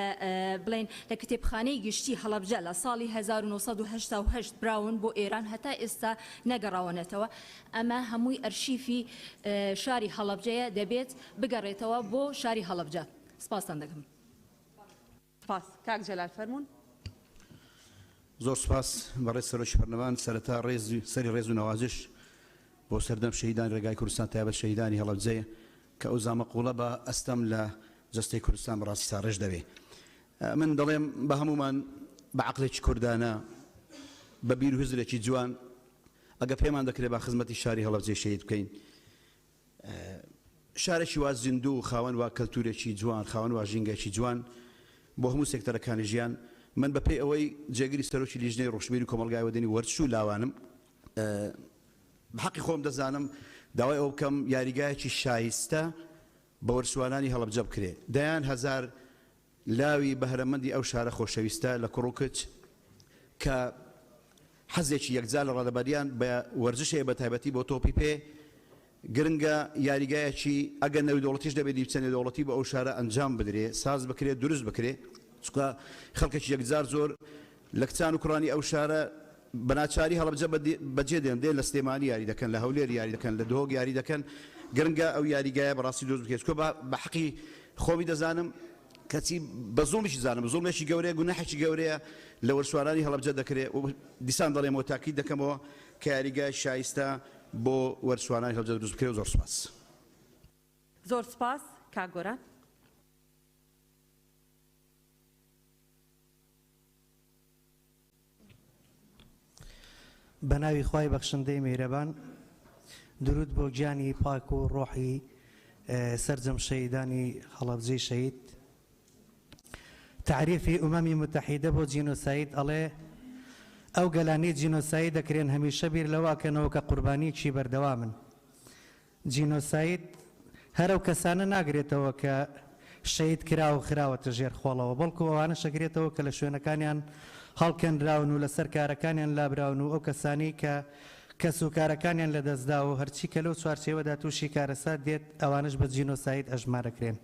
بڵێن لە کتێبخانەی گشتی هەڵەبجە لە ساڵی 1988 براون بۆ ئێران هەتا ئێستا نەگەڕاوەنەتەوە ئەمە هەمووی ئەرشیفی شاری هەڵەبجەیە دەبێت بگەڕێتەوە بۆ شاری هەڵەبجە سپاستان دەکەم. سپاس. کاک جەلال فەرموون. زۆر سوپاس بەڕێز سەرۆکی پەرلەمان، سەرەتا ڕێز سەری ڕێز و نەوازش بۆ سەردەم شەهیدانی ڕێگای کوردستان تایبەت شەهیدانی هەڵەبجەیە کە ئەو زامە قوڵە بە ئەستەم لە جەستەی کوردستان بەڕاستی ساڕێژ دەبێ. من دەڵێم بە هەموومان بە عەقلێکی کوردانە بە بیر و هزرێکی جوان ئەگە پێمان دەکرێ با خزمەتی شاری هەڵەبجەی شەهید بکەین. شارێکی وا زیندوو، خاوەن وا کەلتوورێکی جوان، خاوەن وا ژینگەیەکی جوان بۆ هەموو سێکتەرەکانی ژیان، من بە پێی ئەوەی جێگری سەرۆکی لیژنەی ڕۆشنبیری و کۆمەڵگای مەدەنی وەرزش و لاوانم، بە حەقی خۆم دەزانم داوای ئەوە بکەم یاریگایەکی شایستە بە وەرزشوانانی هەڵەبجە بکرێ، دەیان هەزار لاوی بەهرەمەندی ئەو شارە خۆشەویستە لە کوڕ و کچ کە حەزێکی یەکجار لە ڕادەبەریان بە وەرزش هەیە بە تایبەتی بۆ تۆپی پێ گرنگە یاریگایەکی ئەگەر نێودەوڵەتیش دەبێت نیمچە نێودەوڵەتی بۆ ئەو شارە ئەنجام بدرێ ساز بکرێ دروست بکرێ چونکە خەڵکێکی یەکجار زۆر لە کچان و کوڕانی ئەو شارە بە ناچاری هەڵەبجە بەجێ دێن، دێن لە سلێمانی یاری دەکەن، لە هەولێر یاری دەکەن، لە دهۆک یاری دەکەن، گرنگە ئەو یاریگایە بەڕاستی دروست بکرێت، چونکە بە حەقی خۆمی دەزانم، کەچی بە زوڵمیشی زانم، زوڵمێکی گەورەیە، گوناحێکی گەورەیە لە وەرزشوانانی هەڵەبجە دەکرێت و دیسان دەڵێمەوە تاکید دەکەمەوە کە یاریگای شایستە بۆ وەرزشوانانی هەڵەبجە دروست بکرێت و زۆر سوپاس. زۆر سوپاس. کاک گۆران. بەناوی خوای بەخشندەی میهرەبان دروود بۆ گیانی پاک و ڕۆحی سەرجەم شەهیدانی هەڵەبجەی شەهید. تەعریفی ئومەمی موتەحیدە بۆ جینۆساید ئەڵێ، ئەو گەلانەی جینۆساید دەکرێن هەمیشە بیر لەوە ئەکەنەوە کە قوربانییەکی بەردەوامن. جینۆساید هەر ئەو کەسانە ناگرێتەوە کە شەهید کراو و خراوەتە ژێر خۆڵەوە، بەڵکو ئەوانەش ئەگرێتەوە کە لە شوێنەکانیان هەڵکەنراون و لەسەر کارەکانیان لابراون و ئەو کەسانەی کە کەس و کارەکانیان لەدەستداوە و هەرچی کە لەو چوارچێوەدا تووشی کارەسات دێت ئەوانەش بە جینۆساید ئەژمارەکرێن.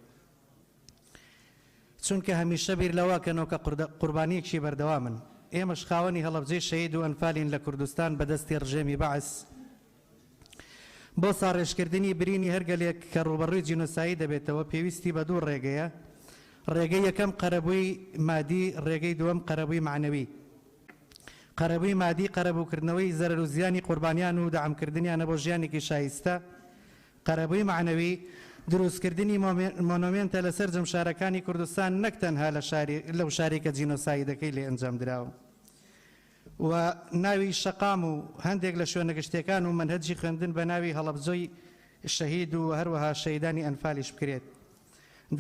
چونکە هەمیشە بیر لەوە ئەکەنەوە کە قوربانییەکی بەردەوامن. ئێمەش خاوەنی هەڵەبجەی شەهید و ئەنفالین لە کوردستان بە دەستی ڕژێمی بەعس. بۆ ساڕێژکردنی برینی هەر گەلێک کە ڕووبەڕووی جینۆساید دەبێتەوە پێویستی بە دوو ڕێگەیە، ڕێگەی یەکەم قەرەبووی مادی، ڕێگەی دووەم قەرەبووی مەعنەوی. قەرەبووی مادی قەرەبووکردنەوەی زەرەر و زیانی قوربانیان و دەعمکردنیانە بۆ ژیانێکی شایستە، قەرەبووی مەعنەوی دروستکردنی مۆنۆمێنتە لە سەرجەم شارەکانی کوردستان نەک تەنها لە شاری لەو شارەی کە جینۆسایدەکەی لێ ئەنجامدراوە. و ناوی شەقام و هەندێک لە شوێنە گشتیەکان و مەنهەجی خوێندن بە ناوی هەڵەبجەی شەهید و هەروەها شەهیدانی ئەنفالیش بکرێت.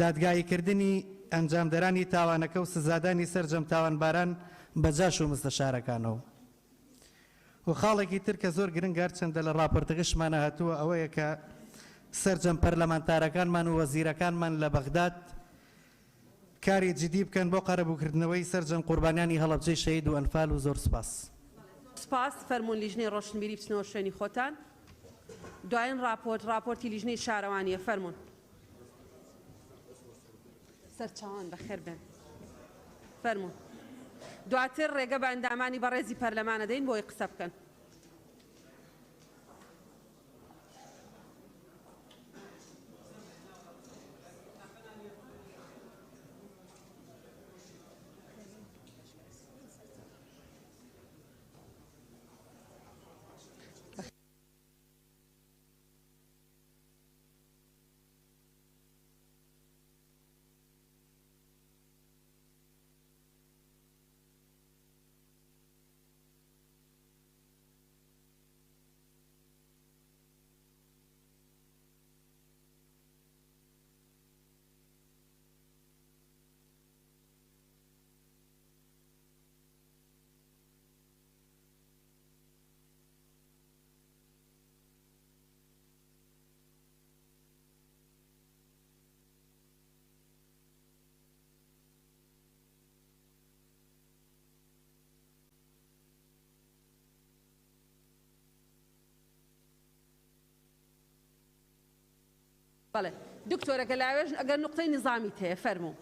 دادگایی کردنی ئەنجامدەرانی تاوانەکە و سزادانی سەرجەم تاوانباران بە جاش و مستەشارەکانەوە. و خاڵێکی تر کە زۆر گرنگە هەرچەندە لە ڕاپۆرتەکەشمانا هاتووە ئەوەیە کە سەرجەم پەرلەمانتارەکانمان و وەزیرەکانمان لە بەغداد کاری جدی بکەن بۆ قەرەبووکردنەوەی سەرجەم قوربانیانی هەڵەبجەی شەهید و ئەنفال و زۆر سوپاس. سوپاس، فەرموون لیژنەی ڕۆشنبیری بچنەوە شوێنی خۆتان. دواین ڕاپۆرت، ڕاپۆرتی لیژنەی شارەوانییە، فەرموون. سەرچاوان بەخێر بێن. فەرموون. دواتر ڕێگە بە ئەندامانی بەڕێزی پەرلەمان ئەدەین بۆی قسە بکەن. بەڵێ دکتۆرە گەلاوێژ ئەگەر نوقتەی نیزامیت هەیە فەرموو.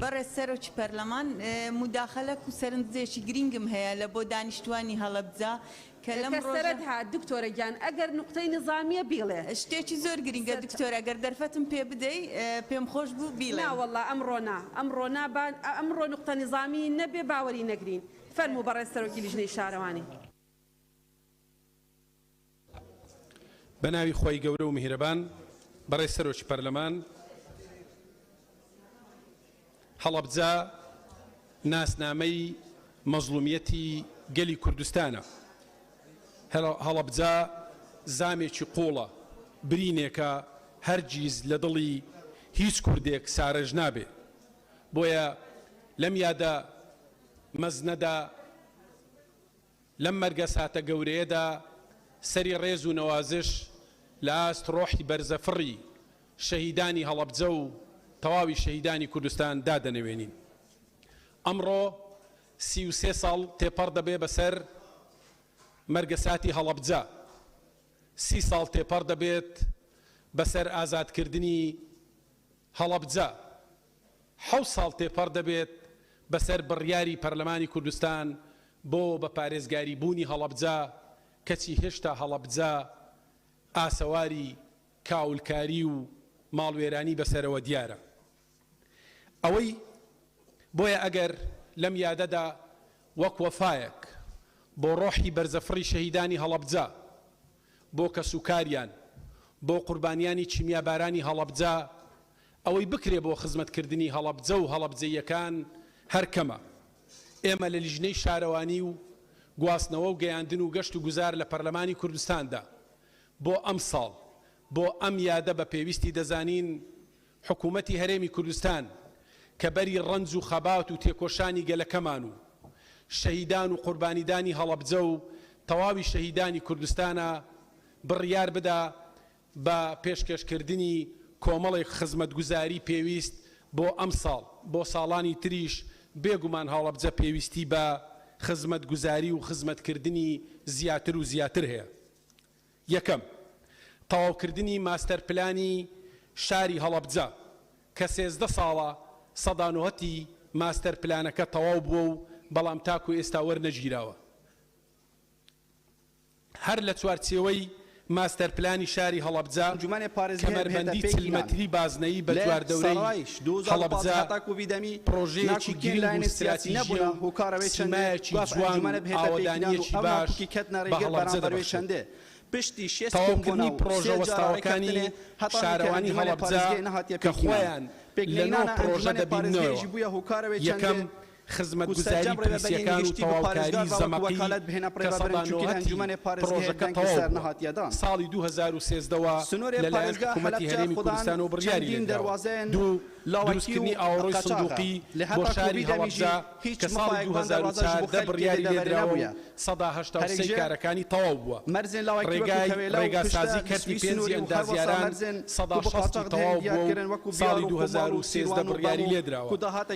بەڕێز سەرۆکی پەرلەمان موداخەلەک و سەرنجێکی گرینگم هەیە لە بۆ دانیشتوانی هەڵەبجە کە لەم کە ڕۆژە. سەرت هات دکتۆرە گیان ئەگەر نوقتەی نیزامیە بیڵێ. شتێکی زۆر گرینگە سەرت. دکتۆر ئەگەر دەرفەتم پێ بدەی پێم خۆش بوو نا بیڵێم. وەڵا ئەمڕۆ نا ئەمڕۆ نا با ئەمڕۆ نوقتە نیزامی نەبێ باوەری نەگرین فەرموو بەڕێز سەرۆکی لیژنەی شارەوانی. بە ناوی خوای گەورە و میهرەبان، بەڕێز سەرۆکی پەرلەمان، هەڵەبجە ناسنامەی مەزڵومیەتی گەلی کوردستانە. هەڵەبجە زامێکی قوڵە، برینێکە هەرگیز لە دڵی هیچ کوردێک سارێژ نابێ. بۆیە لەم یادە مەزنەدا، لەم مەرگەساتە گەورەیەدا سەری ڕێز و نەوازش لە ئاست ڕۆحی بەرزەفڕی شەهیدانی هەڵەبجە و تەواوی شەهیدانی کوردستان دادەنەوێنین. ئەمڕۆ 33 ساڵ تێپەڕ دەبێ بەسەر مەرگەساتی هەڵەبجە، 30 ساڵ تێپەڕ دەبێت بەسەر ئازادکردنی هەڵەبجە، حەوت ساڵ تێپەڕ دەبێت بەسەر بڕیاری پەرلەمانی کوردستان بۆ بە پارێزگاری بوونی هەڵەبجە، کەچی هێشتا هەڵەبجە ئاسەواری کاولکاری و ماڵوێرانی بەسەرەوە دیارە. ئەوەی بۆیە ئەگەر لەم یادەدا وەک وەفایەک بۆ ڕۆحی بەرزەفڕی شەهیدانی هەڵەبجە، بۆ کەسوکاریان، بۆ قوربانیانی کیمیابارانی هەڵەبجە، ئەوەی بکرێ بۆ خزمەتکردنی هەڵەبجە و هەڵەبجەییەکان هەر کەمە. ئێمە لە لیژنەی شارەوانی و گواستنەوە و گەیاندن و گەشت و گوزار لە پەرلەمانی کوردستاندا بۆ ئەمساڵ بۆ ئەم یادە بە پێویستی دەزانین حکوومەتی هەرێمی کوردستان کە بەری ڕەنج و خەبات و تێکۆشانی گەلەکەمان و شەهیدان و قوربانیدانی هەڵەبجە و تەواوی شەهیدانی کوردستانە بڕیار بدا بە پێشکەشکردنی کۆمەڵێک خزمەتگوزاری پێویست بۆ ئەمساڵ، بۆ ساڵانی تریش بێگومان هەڵەبجە پێویستی بە خزمەتگوزاری و خزمەتکردنی زیاتر و زیاتر هەیە. یەکەم، تەواوکردنی ماستەر پلانی شاری هەڵەبجە کە 13 ساڵە سەدا نۆهەتی ماستەر پلانەکە تەواو بووە و بەڵام تاکو ئێستا وەرنەگیراوە. هەر لە چوارچێوەی ماستەر پلانی شاری هەڵەبجە، کەمەربەندی 40 مەتری بازنەیی بە چواردەورەی هەڵەبجە پڕۆژەیەکی گرنگ و ستراتیژییە و سیمایەکی جوان و ئاوەدانییەکی باش بە هەڵەبجە دەبەخشێت. تەواوکردنی پڕۆژە وەستاوەکانی شارەوانی هەڵەبجە کە خۆیان لە نۆ پڕۆژە دەبیننەوە، یەکەم، خزمەتگوزاری پلیسییەکان و تەواوکاری زەمەقی کە سەدا نۆهەتی پڕۆژەکە تەواو بووە، ساڵی 2013 وە لەلایەن حکوومەتی هەرێمی کوردستانەوە بڕیاری لێدراوە. دوو، دروستکردنی ئاوەڕۆی سندوقی بۆ شاری هەڵەبجە کە ساڵی 2014 بڕیاری لێدراوە و 83% کارەکانی تەواو بووە. ڕێگای ڕێگاسازی کەرتی پێنجی ئەندازیاران 60% تەواو بووە و ساڵی 2013 بڕیاری لێدراوە.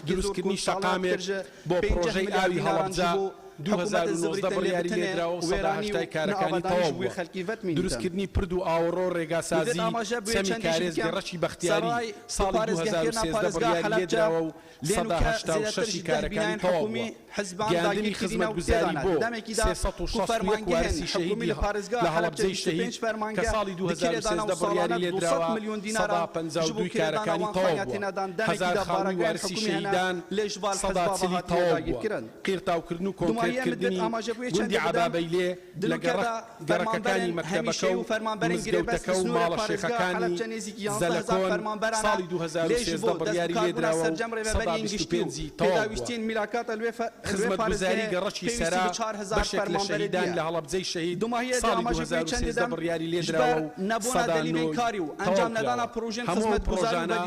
دروستکردنی شەقامێک بۆ پڕۆژەی ئاوی هەڵەبجە 2019 بڕیاری لێدراوە و 80% کارەکانی تەواو بووە. دروستکردنی پرد و ئاوەڕۆ ڕێگاسازی چەمی کارێز گەڕەکی بەختیاری ساڵی 2013 بڕیاری لێدراوە و 86% کارەکانی تەواو بووە. گەیاندنی خزمەتگوزاری بۆ 361 وارسی شەهیدی لە هەڵەبجەی شەهید کە ساڵی 2013 بڕیاری لێدراوە 52% کارەکانی تەواو بووە. هەزار خانووی وارسی شەهیدان 40% تەواو بووە. قیرتاوکردن و کۆنکرێتکردنی گوندی عەبابەیلێ لە گەڕەکەکانی مەکتەبەکە و مزگەوتەکە و ماڵە شێخەکانی زەلەکۆن ساڵی 2013 بڕیاری لێدراوە و 25% تەواو بووە. خزمەتگوزاری گەڕەکی سەرا بەشێک لە شەهیدان لە هەڵەبجەی شەهید ساڵی 2013 بڕیاری لێدراوە و 9% تەواو کراوە. هەموو ئەو پڕۆژانە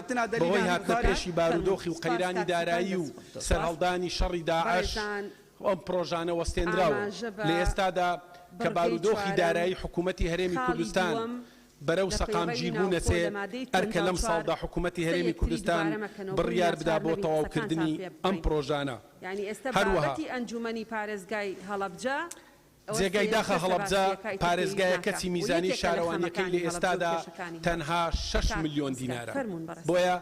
بەهۆی هاتنە پێشی بارودۆخی و قەیرانی دارایی و سەرهەڵدانی شەڕی داعش ئەم پڕۆژانە وەستێنراون. لە ئێستادا کە بارودۆخی دارایی حکوومەتی هەرێمی کوردستان بەرەو سەقامگیربوون ئەچێ، ئەرکە لەمساڵدا حکوومەتی هەرێمی کوردستان بڕیار بدا بۆ تەواوکردنی ئەم پڕۆژانە. هەروەها. جێگای داخە هەڵەبجە پارێزگایە کەچی میزانیەی شارەوانیەکەی لە ئێستادا تەنها شەش ملیۆن دینارە، بۆیە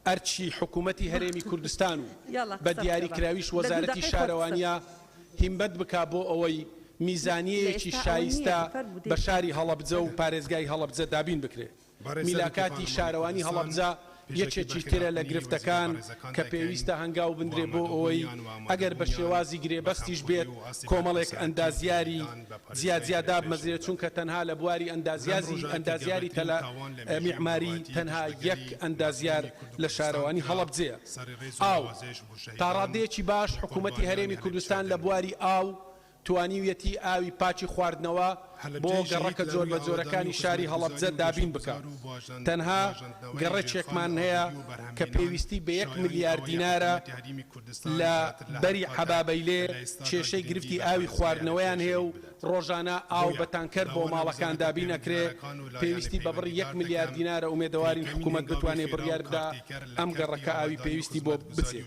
ئەرکی حکومەتی هەرێمی کوردستان و بە دیاریکراویش وەزارەتی شارەوانیە هیمەت بکا بۆ ئەوەی میزانیەیەکی شایستە بە شاری هەڵەبجە و پارێزگای هەڵەبجە دابین بکرێ. میلاکاتی شارەوانی هەڵەبجە یەکێکی ترە لە گرفتەکان کە پێویستە هەنگاو بنرێ بۆ ئەوەی ئەگەر بە شێوازی گرێبەستیش بێت کۆمەڵێک ئەندازیاری جیا جیا دابمەزرێت چونکە تەنها لە بواری ئەندازیازی ئەندازیاری تەلە میعماری تەنها یەک ئەندازیار لە شارەوانی هەڵەبجەیە. ئاو، تا ڕادەیەکی باش حکوومەتی هەرێمی کوردستان لە بواری ئاو توانیویەتی ئاوی پاکی خواردنەوە بۆ گەڕەکە جۆربەجۆرەکانی شاری هەڵەبجە دابین بکا. تەنها گەڕەکێکمان هەیە کە پێویستی بە یەک ملیار دینارە لە بەری عەبابەیلێ کێشەی گرفتی ئاوی خواردنەوەیان هەیە و ڕۆژانە ئاو بە تانکەر بۆ ماڵەکان دابین ئەکرێ، پێویستی بە بڕی یەک ملیار دینارە ئومێدەوارین حکومەت بتوانێ بڕیار بدا ئەم گەڕەکە ئاوی پێویستی بۆ بچێ.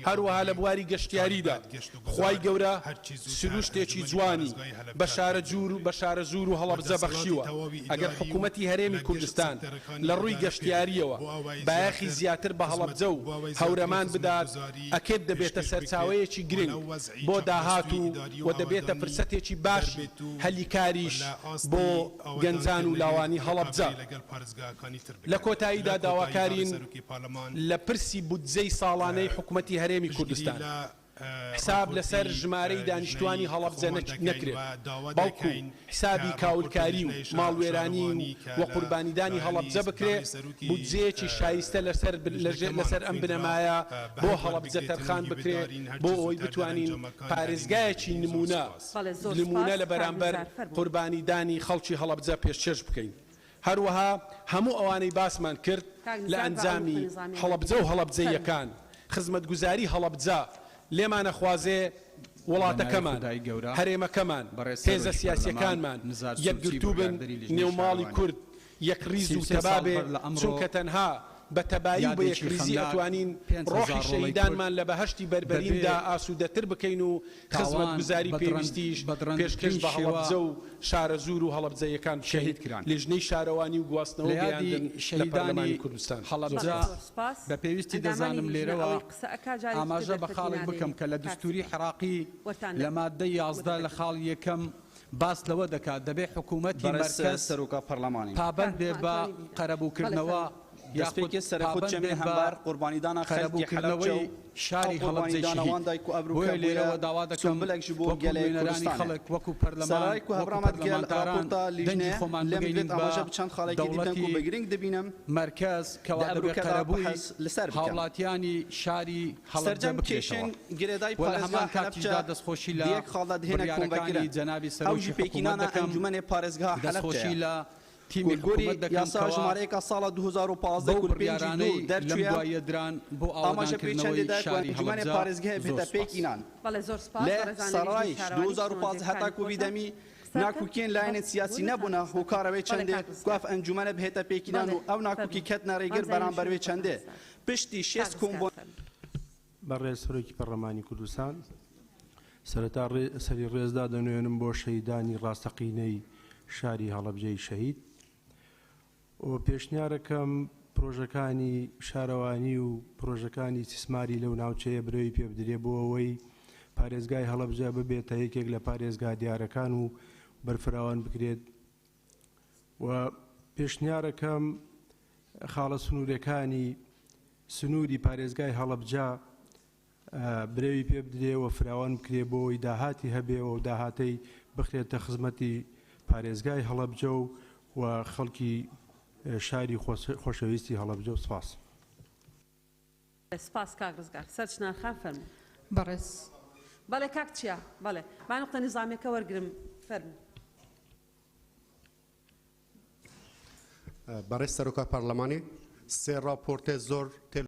هەروەها لە بواری گەشتیاریدا خوای گەورە سروشتێکی جوانی بە شارەجوور بە شارەزوور و هەڵەبجە بەخشیوە، ئەگەر حکوومەتی هەرێمی کوردستان لە ڕووی گەشتیارییەوە بایەخی زیاتر بە هەڵەبجە و هەورەمان بدات ئەکێد دەبێتە سەرچاوەیەکی گرنگ بۆ داهات و و دەبێتە فرسەتێکی باشی هەلی کاریش بۆ گەنجان و لاوانی هەڵەبجە. لە کۆتاییدا داواکارین لە پرسی بودجەی ساڵانەی حکومەتی هەرێمی کوردستان. حساب لەسەر ژمارەی دانیشتوانی هەڵەبجە نەکرێت، بەڵکو حسابی کاولکاری و ماڵوێرانی و قوربانیدانی هەڵەبجە بکرێ، بودجەیەکی شایستە لەسەر ئەم بنەمایە بۆ هەڵەبجە تەرخان بکرێ بۆ ئەوەی بتوانین پارێزگایەکی نمونە نمونە لە بەرامبەر قوربانیدانی خەڵکی هەڵەبجە پێشکێش بکەین. هەروەها هەموو ئەوانەی باسمان کرد لە ئەنجامی هەڵەبجە و هەڵەبجەییەکان، خزمەتگوزاری هەڵەبجە لێمانەخوازێ وڵاتەکەمان، هەرێمەکەمان، هێزە سیاسیەکانمان یەکگرتوو بن، نێوماڵی کورد یەکڕیز و تەبا بێ، چونکە تەنها بە تەبایی و بە یەکڕیزی ئەتوانین ڕۆحی شەهیدانمان لە بەهەشتی بەربەریندا ئاسوودەتر بکەین و خزمەتگوزاری پێویستیش پێشکەش بە هەڵەبجە و شارەزوور و هەڵەبجەییەکان بکەین، لیژنەی شارەوانی و گواستنەوە و گەیاندن لە پەرلەمانی کوردستان. زۆر سوپاس. بە پێویستی دەزانم لێرەوە ئاماژە بە خاڵێک بکەم کە لە دستووری عێراقی لە ماددەی 11 لە خاڵی یەکەم باس لەوە دەکات دەبێ حکوومەتی مەرکەز پابەند بێ بە قەرەبووکردنەوە یاخود پابەند بێ بە قەرەبووکردنەوەی شاری هەڵەبجەی شەهید. بۆیە لێرەوە داوا دەکەم وەکو نوێنەرانی خەڵک، وەکو پەرلەمان، وەکو پەرلەمانتاران دەنگی خۆمان بگەینین بە دەوڵەتی مەرکەز کەوا دەبێ قەرەبووی هاوڵاتیانی شاری هەڵەبجە بکرێتەوە و لە هەمان کاتیشدا دەستخۆشی لە بڕیارەکانی جەنابی سەرۆکی حکوومەت دەکەم، دەستخۆشی لە تیمی حکوومەت دەکەم کەوا بەو بڕیارانەی لەم دواییە دران بۆ ئاوەدانکردنەوەی شاری هەڵەبجە زۆر سوپاس. ناکوکیێن لایەنێن سیاسی نەبوونە هۆکارەوەی چەندێ گواف ئەنجومەنە بهێتە پێکینان و ئەو ناکوکی کەتنە ڕێگر بەرامبەر وێ چەندێ پشتی شێست کۆم بەڕێز سەرۆکی پەڕلەمانی کوردستان، سەرەتا سەری ڕێز دادەنوێنم بۆ شەهیدانی ڕاستەقینەی شاری هەڵەبجەی شەهید و پێشنیارەکەم پرۆژەکانی شارەوانی و پرۆژەکانی ئیستیسماری لەو ناوچەیە برەوی پێ بدرێ بۆ ئەوەی پارێزگای هەڵەبجە ببێتە یەکێک لە پارێزگا دیارەکان و بەرفراوان بکرێت و پێشنیارەکەم خاڵە سنوورەکانی سنووری پارێزگای هەڵەبجە برەوی پێ بدرێ و فراوان بکرێ بۆ ئەوەی داهاتی هەبێ و داهاتەی بخرێتە خزمەتی پارێزگای هەڵەبجە و و خەڵکی شاری خۆشەویستی هەڵەبجە و سپاس. سپاس کاک ڕزگار. سەرچنار خان فەرموو. بەڕێز. بەڵێ کاک چیا. بەڵێ. با نوقتە نیزامیەکە وەرگرم. فەرموو. بەڕێز سەرۆکا پەڕلەمانی سێ ڕاپۆرتێ زۆر تێ.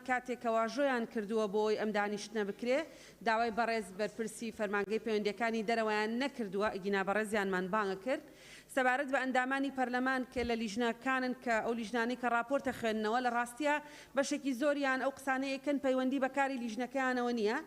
کاتێک کە واژۆیان کردووە بۆ ئەوەی ئەم دانیشتنە بکرێ، داوای بەڕێز بەرپرسی فەرمانگەی پەیوەندییەکانی دەرەوەیان نەکردووە، ئەگینا بەڕێزیانمان بانگ کرد. سەبارەت بە ئەندامانی پەرلەمان کە لە لیژنەکانن کە ئەو لیژنانەی کە ڕاپۆرت ئەخوێننەوە لە ڕاستیا بەشێکی زۆریان ئەو قسانەی ئەکەن پەیوەندی بە کاری لیژنەکەیانەوە نییە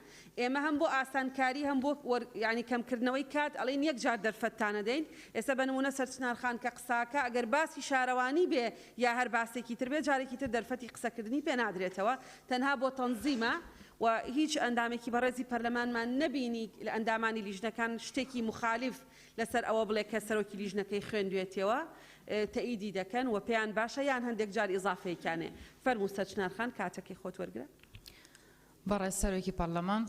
ئێمە هەم بۆ ئاسانکاری هەم بۆ وەر یانی کەمکردنەوەی کات ئەڵێین یەک جار دەرفەتتان ئەدەین ئێستا بە نموونە سەرچنار خان کە قساکا ئەگەر باسی شارەوانی بێ یا هەر باسێکی تر بێ جارێکی تر دەرفەتی قسەکردنی پێ نادرێتەوە تەنها بۆ تەنزیمە و هیچ ئەندامێکی بەڕێزی پەرلەمانمان نەبینی لە ئەندامانی لیژنەکان شتێکی موخالیف لەسەر ئەوە بڵێ کە سەرۆکی لیژنەکەی خوێندوێتیەوە تەئیدی دەکەن و پێیان باشە یان هەندێک جار ئیزافەیەکیان هەیە. فەرموو سەرچنار خان کاتەکەی خۆت وەرگرە. بەڕێز سەرۆکی پەڕلەمان،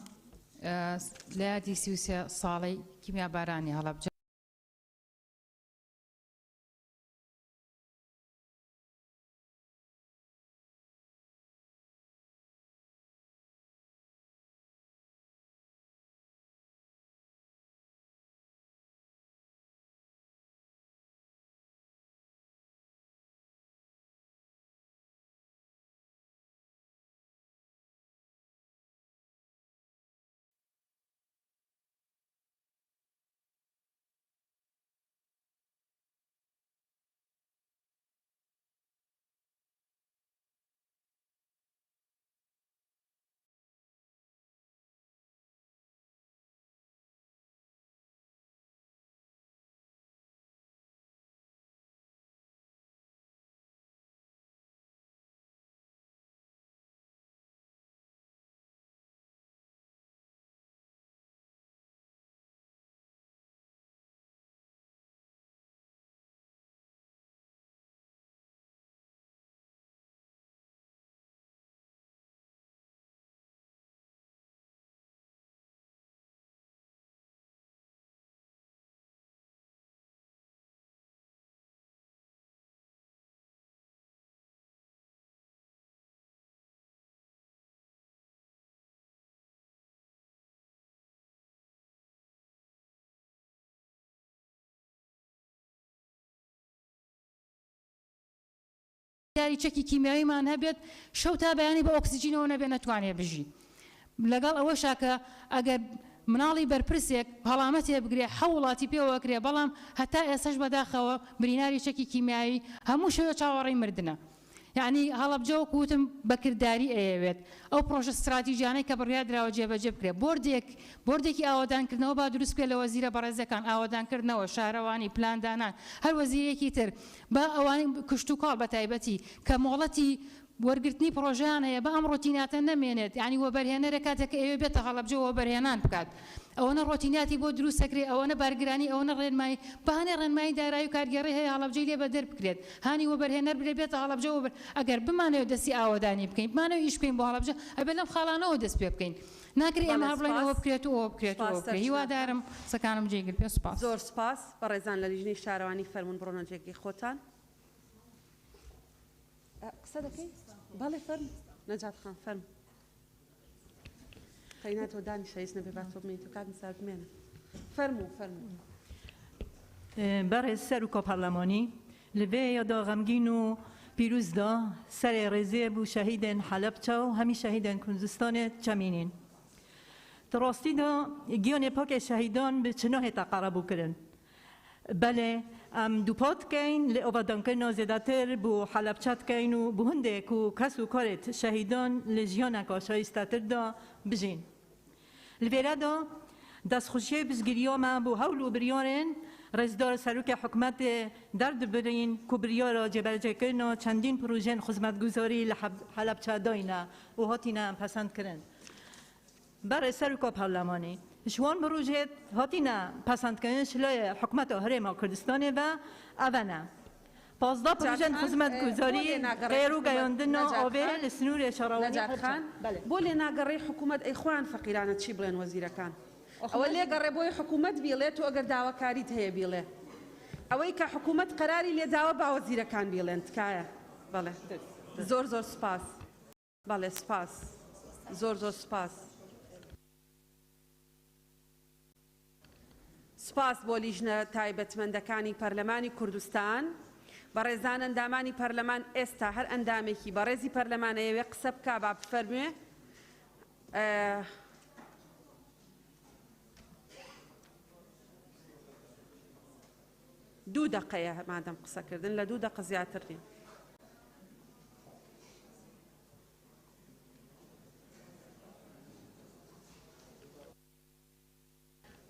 لە یادی 33 ساڵەی کیمیابارانی هەڵەبجە، برینداری چەکی کیمیاویمان هەبێت شەو تا بەیانی بە ئۆکسجینەوە نەبێت نەتوانێت بژی. لەگەڵ ئەوەشا کە ئەگەر مناڵی بەرپرسێک هەڵامەتێ بگرێ حەو وڵاتی پێوە ئەکرێ بەڵام هەتا ئێستەش بەداخەوە بریناری چەکی کیمیاوی هەموو شەوێ چاوەڕێی مردنە. یەعنی هەڵەبجە وەکو وتم بە کرداری ئەیەوێت ئەو پڕۆژە ستراتیژیانەی کە بڕیار دراوە جێبەجێ بکرێت. بۆردێک بۆردێکی ئاوەدانکردنەوە با دروست بکرێت لە وەزیرە بەڕێزەکان، ئاوەدانکردنەوە، شارەوانی، پلاندانان، هەر وەزیرێکی تر با ئەوانەی کشتوکاڵ بە تایبەتی کە مۆڵەتی وەرگرتنی پڕۆژەیان هەیە با ئەم ڕۆتیناتە نەمێنێت، یەعنی وەبەرهێنەرێک کاتێک کە ئەیەوێت بێتە هەڵەبجە وەبەرهێنان بکات ئەوەنە ڕۆتیناتی بۆ دروست ئەکرێ ئەوەنە بارگرانی ئەوەنە ڕێنمایی با هەنێ ڕێنمایی دارایی و کارگێڕی هەیە هەڵەبجەی لێ بەدەر بکرێت هانی وەبەرهێنەر بدرێت بێتە هەڵەبجە وەبەر ئەگەر بمانەوێت دەستی ئاوەدانی بکەین بمانەوێت ئیش بکەین بۆ هەڵەبجە ئەبێت لەم خاڵانەوە دەست پێ بکەین ناکرێ ئێمە بەڵێ هەر بڵێین سوپاس ئەوە بکرێت و ئەوە بکرێت و سوپاس ئەوە بکرێت سەرچنار خان. هیوادارم قسەکانم جێگیر بێت سوپاس. زۆر سوپاس بەڕێزان لە لیژنەی شارەوانی فەرموون بڕۆنە جێگەی خۆتان. قسە دەکەی؟ بەڵێ فەرموو نەجات خان فەرموو. قەینا تۆ دانیشە هیچ نەبێ با تۆ بمێنیت و کاک نسار بمێنە. فەرموو فەرموو. بەڕێز سەروکا پەرلەمانی لە ڤێ یادا غەمگین و پیروز دا سەرێ ڕێزێ بو شەهیدێن حەلەبچە و هەمی شەهیدێن کوردستانێ چەمینین. ت ڕاستی دا گیانێ پاکێ شەهیدان ب چ ناهێتە قەرەبوو کرن. بەلێ ئەم دووپات کەین لێ ئاڤادانکردنا زێدەتر بو حەلەبچە دکەین و بو هندێ کو کەس و کارێت شەهیدان لە ژیانەکا شایستەتر دا بژین. لە ڤێرەدا دەستخوشیێ پشتگیریا مە بو هەول و بریارێن ڕێزدار سەروکێ حکومەتێ دەردبرین کو بریارا جێبەجێکردنا چەندین پروژێن خزمەتگوزاری لە حەلەبچە داینە و هاتینە پەسەند کرن. بەڕێز سەروکا پەرلەمانی ژ وان پروژێت هاتینە پەسەند کرن ژ لایێ حکومەتا هەرێما کوردستانێ ڤە ئەڤەنە. 15 نەجات پروژێن خان بۆ خزمەتگوزاری لێ ناگەڕێ قێر و حکومەت گەیاندنا نەجات ئاڤێ خان لە سنوورێ شارەوانی نەجات هەڵەبجە. خان بەلێ. بۆ لێ ناگەڕێی حکومەت ئەی خۆیان فەقیرانە چی بڵێن وەزیرەکان ئاخ ئەوە من لێگەڕێ بۆی حکومەت بیڵێ تۆ ئەگەر داواکاریت هەیە بیڵێ ئەوەی کە حکومەت قەراری لێداوە با وەزیرەکان بیڵێن تکایە بەڵێ زۆر زۆر سوپاس. بەڵێ سوپاس زۆر زۆر سوپاس. سوپاس بۆ لیژنە تایبەتمەندەکانی پەرلەمانی کوردستان. بەڕێزان ئەندامانی پەرلەمان ئێستا هەر ئەندامێکی بەڕێزی پەرلەمان ئەیەوێ قسە بکا با بفەرموێ. دوو دەقەیە مادەم قسەکردن لە دوو دەقە زیاتر نیە.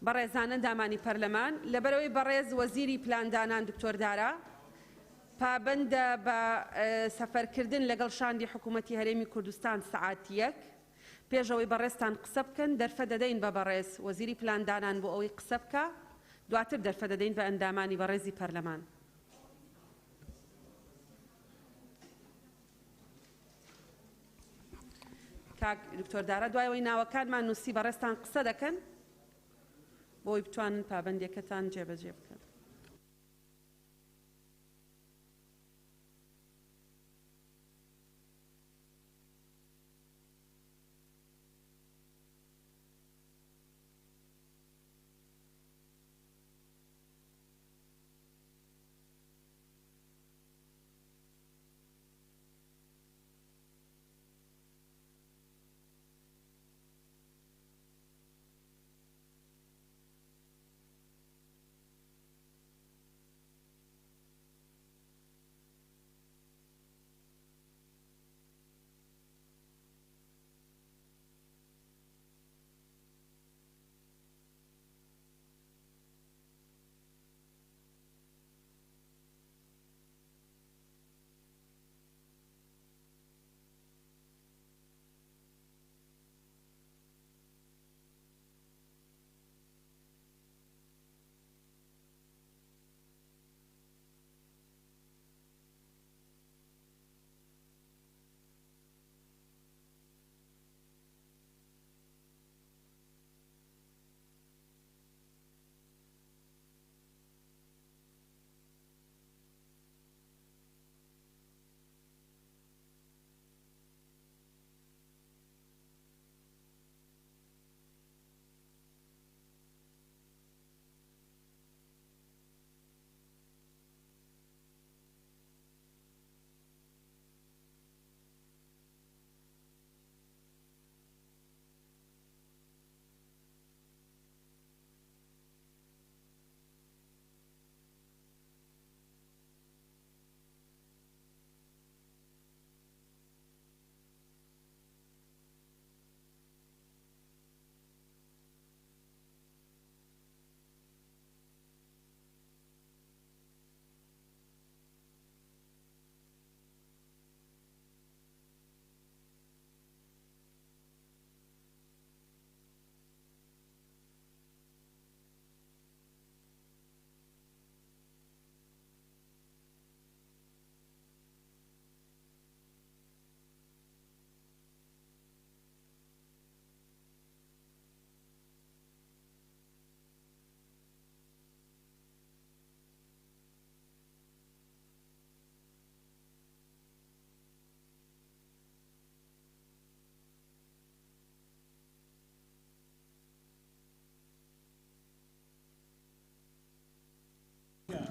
بەڕێزان ئەندامانی پەرلەمان، لەبەرئەوەی بەڕێز وەزیری پلاندانان دکتۆر دارا پابەندە بە سەفەرکردن لەگەڵ شاندی حکوومەتی هەرێمی کوردستان سەعات یەک پێش ئەوەی بەڕێزتان قسە بکەن دەرفەت دەدەین بە بەڕێز وەزیری پلاندانان بۆ ئەوەی قسە بکا دواتر دەرفەت دەدەین بە ئەندامانی بەڕێزی پەرلەمان. کاک دکتۆر دارا دوای ئەوەی ناوەکانمان نووسی بەڕێزتان قسە دەکەن بۆی بتوانن پابەندیەکەتان جێبەجێ بکەن.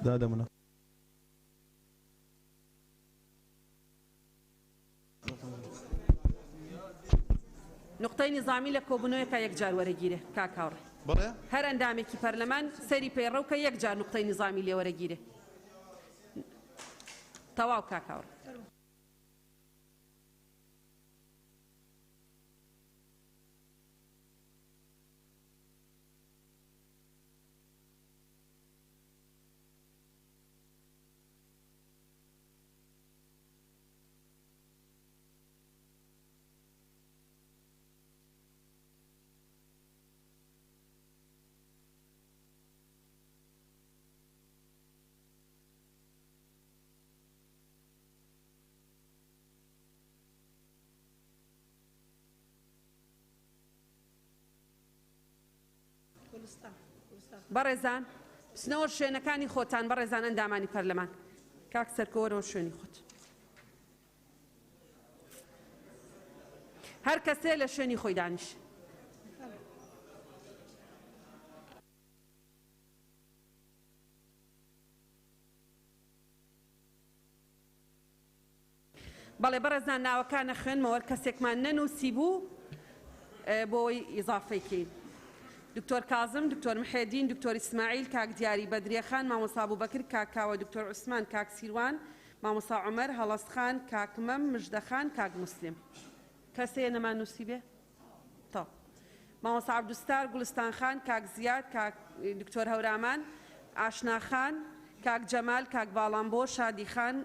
دادەمنا. نوقتەی نیزامی لە کۆبوونەوەیەکا یەک جار وەرەگیرێ کاک هاوڕێ. بەڵێ. هەر ئەندامێکی پەرلەمان سەیری پەیڕەو کە یەک جار نوقتەی نیزامی لێ وەرەگیرێ. تەواو کاک هاوڕێ. بەڕێزان بچنەوە شوێنەکانی خۆتان بەڕێزان ئەندامانی پەرلەمان کاک سەرکۆ وەرەوە شوێنی خۆت هەر کەسێ لە شوێنی خۆی دانیش. بەڵێ بەڕێزان ناوەکان ئەخوێنمەوە هەر کەسێکمان نەنووسیبوو بۆی ئیزافەی کەین. دکتۆر کازم، دکتۆر محێدین، دکتۆر ئیسماعیل، کاک دیاری، بەدریە خان، مامۆستا ئەبوبەکر، کاک کاوە، دکتۆر عوسمان، کاک سیروان، مامۆستا عومەر، هەڵەست خان، کاک مەم، مژدە خان، کاک موسلیم. کەس هەیە نەمان نووسیبێ؟ تەواو. مامۆستا عەبدولستار، گوڵستان خان، کاک زیاد، کاک دکتۆر هەورامان، ئاشنا خان، کاک جەمال، کاک باڵامبۆ، شادی خان،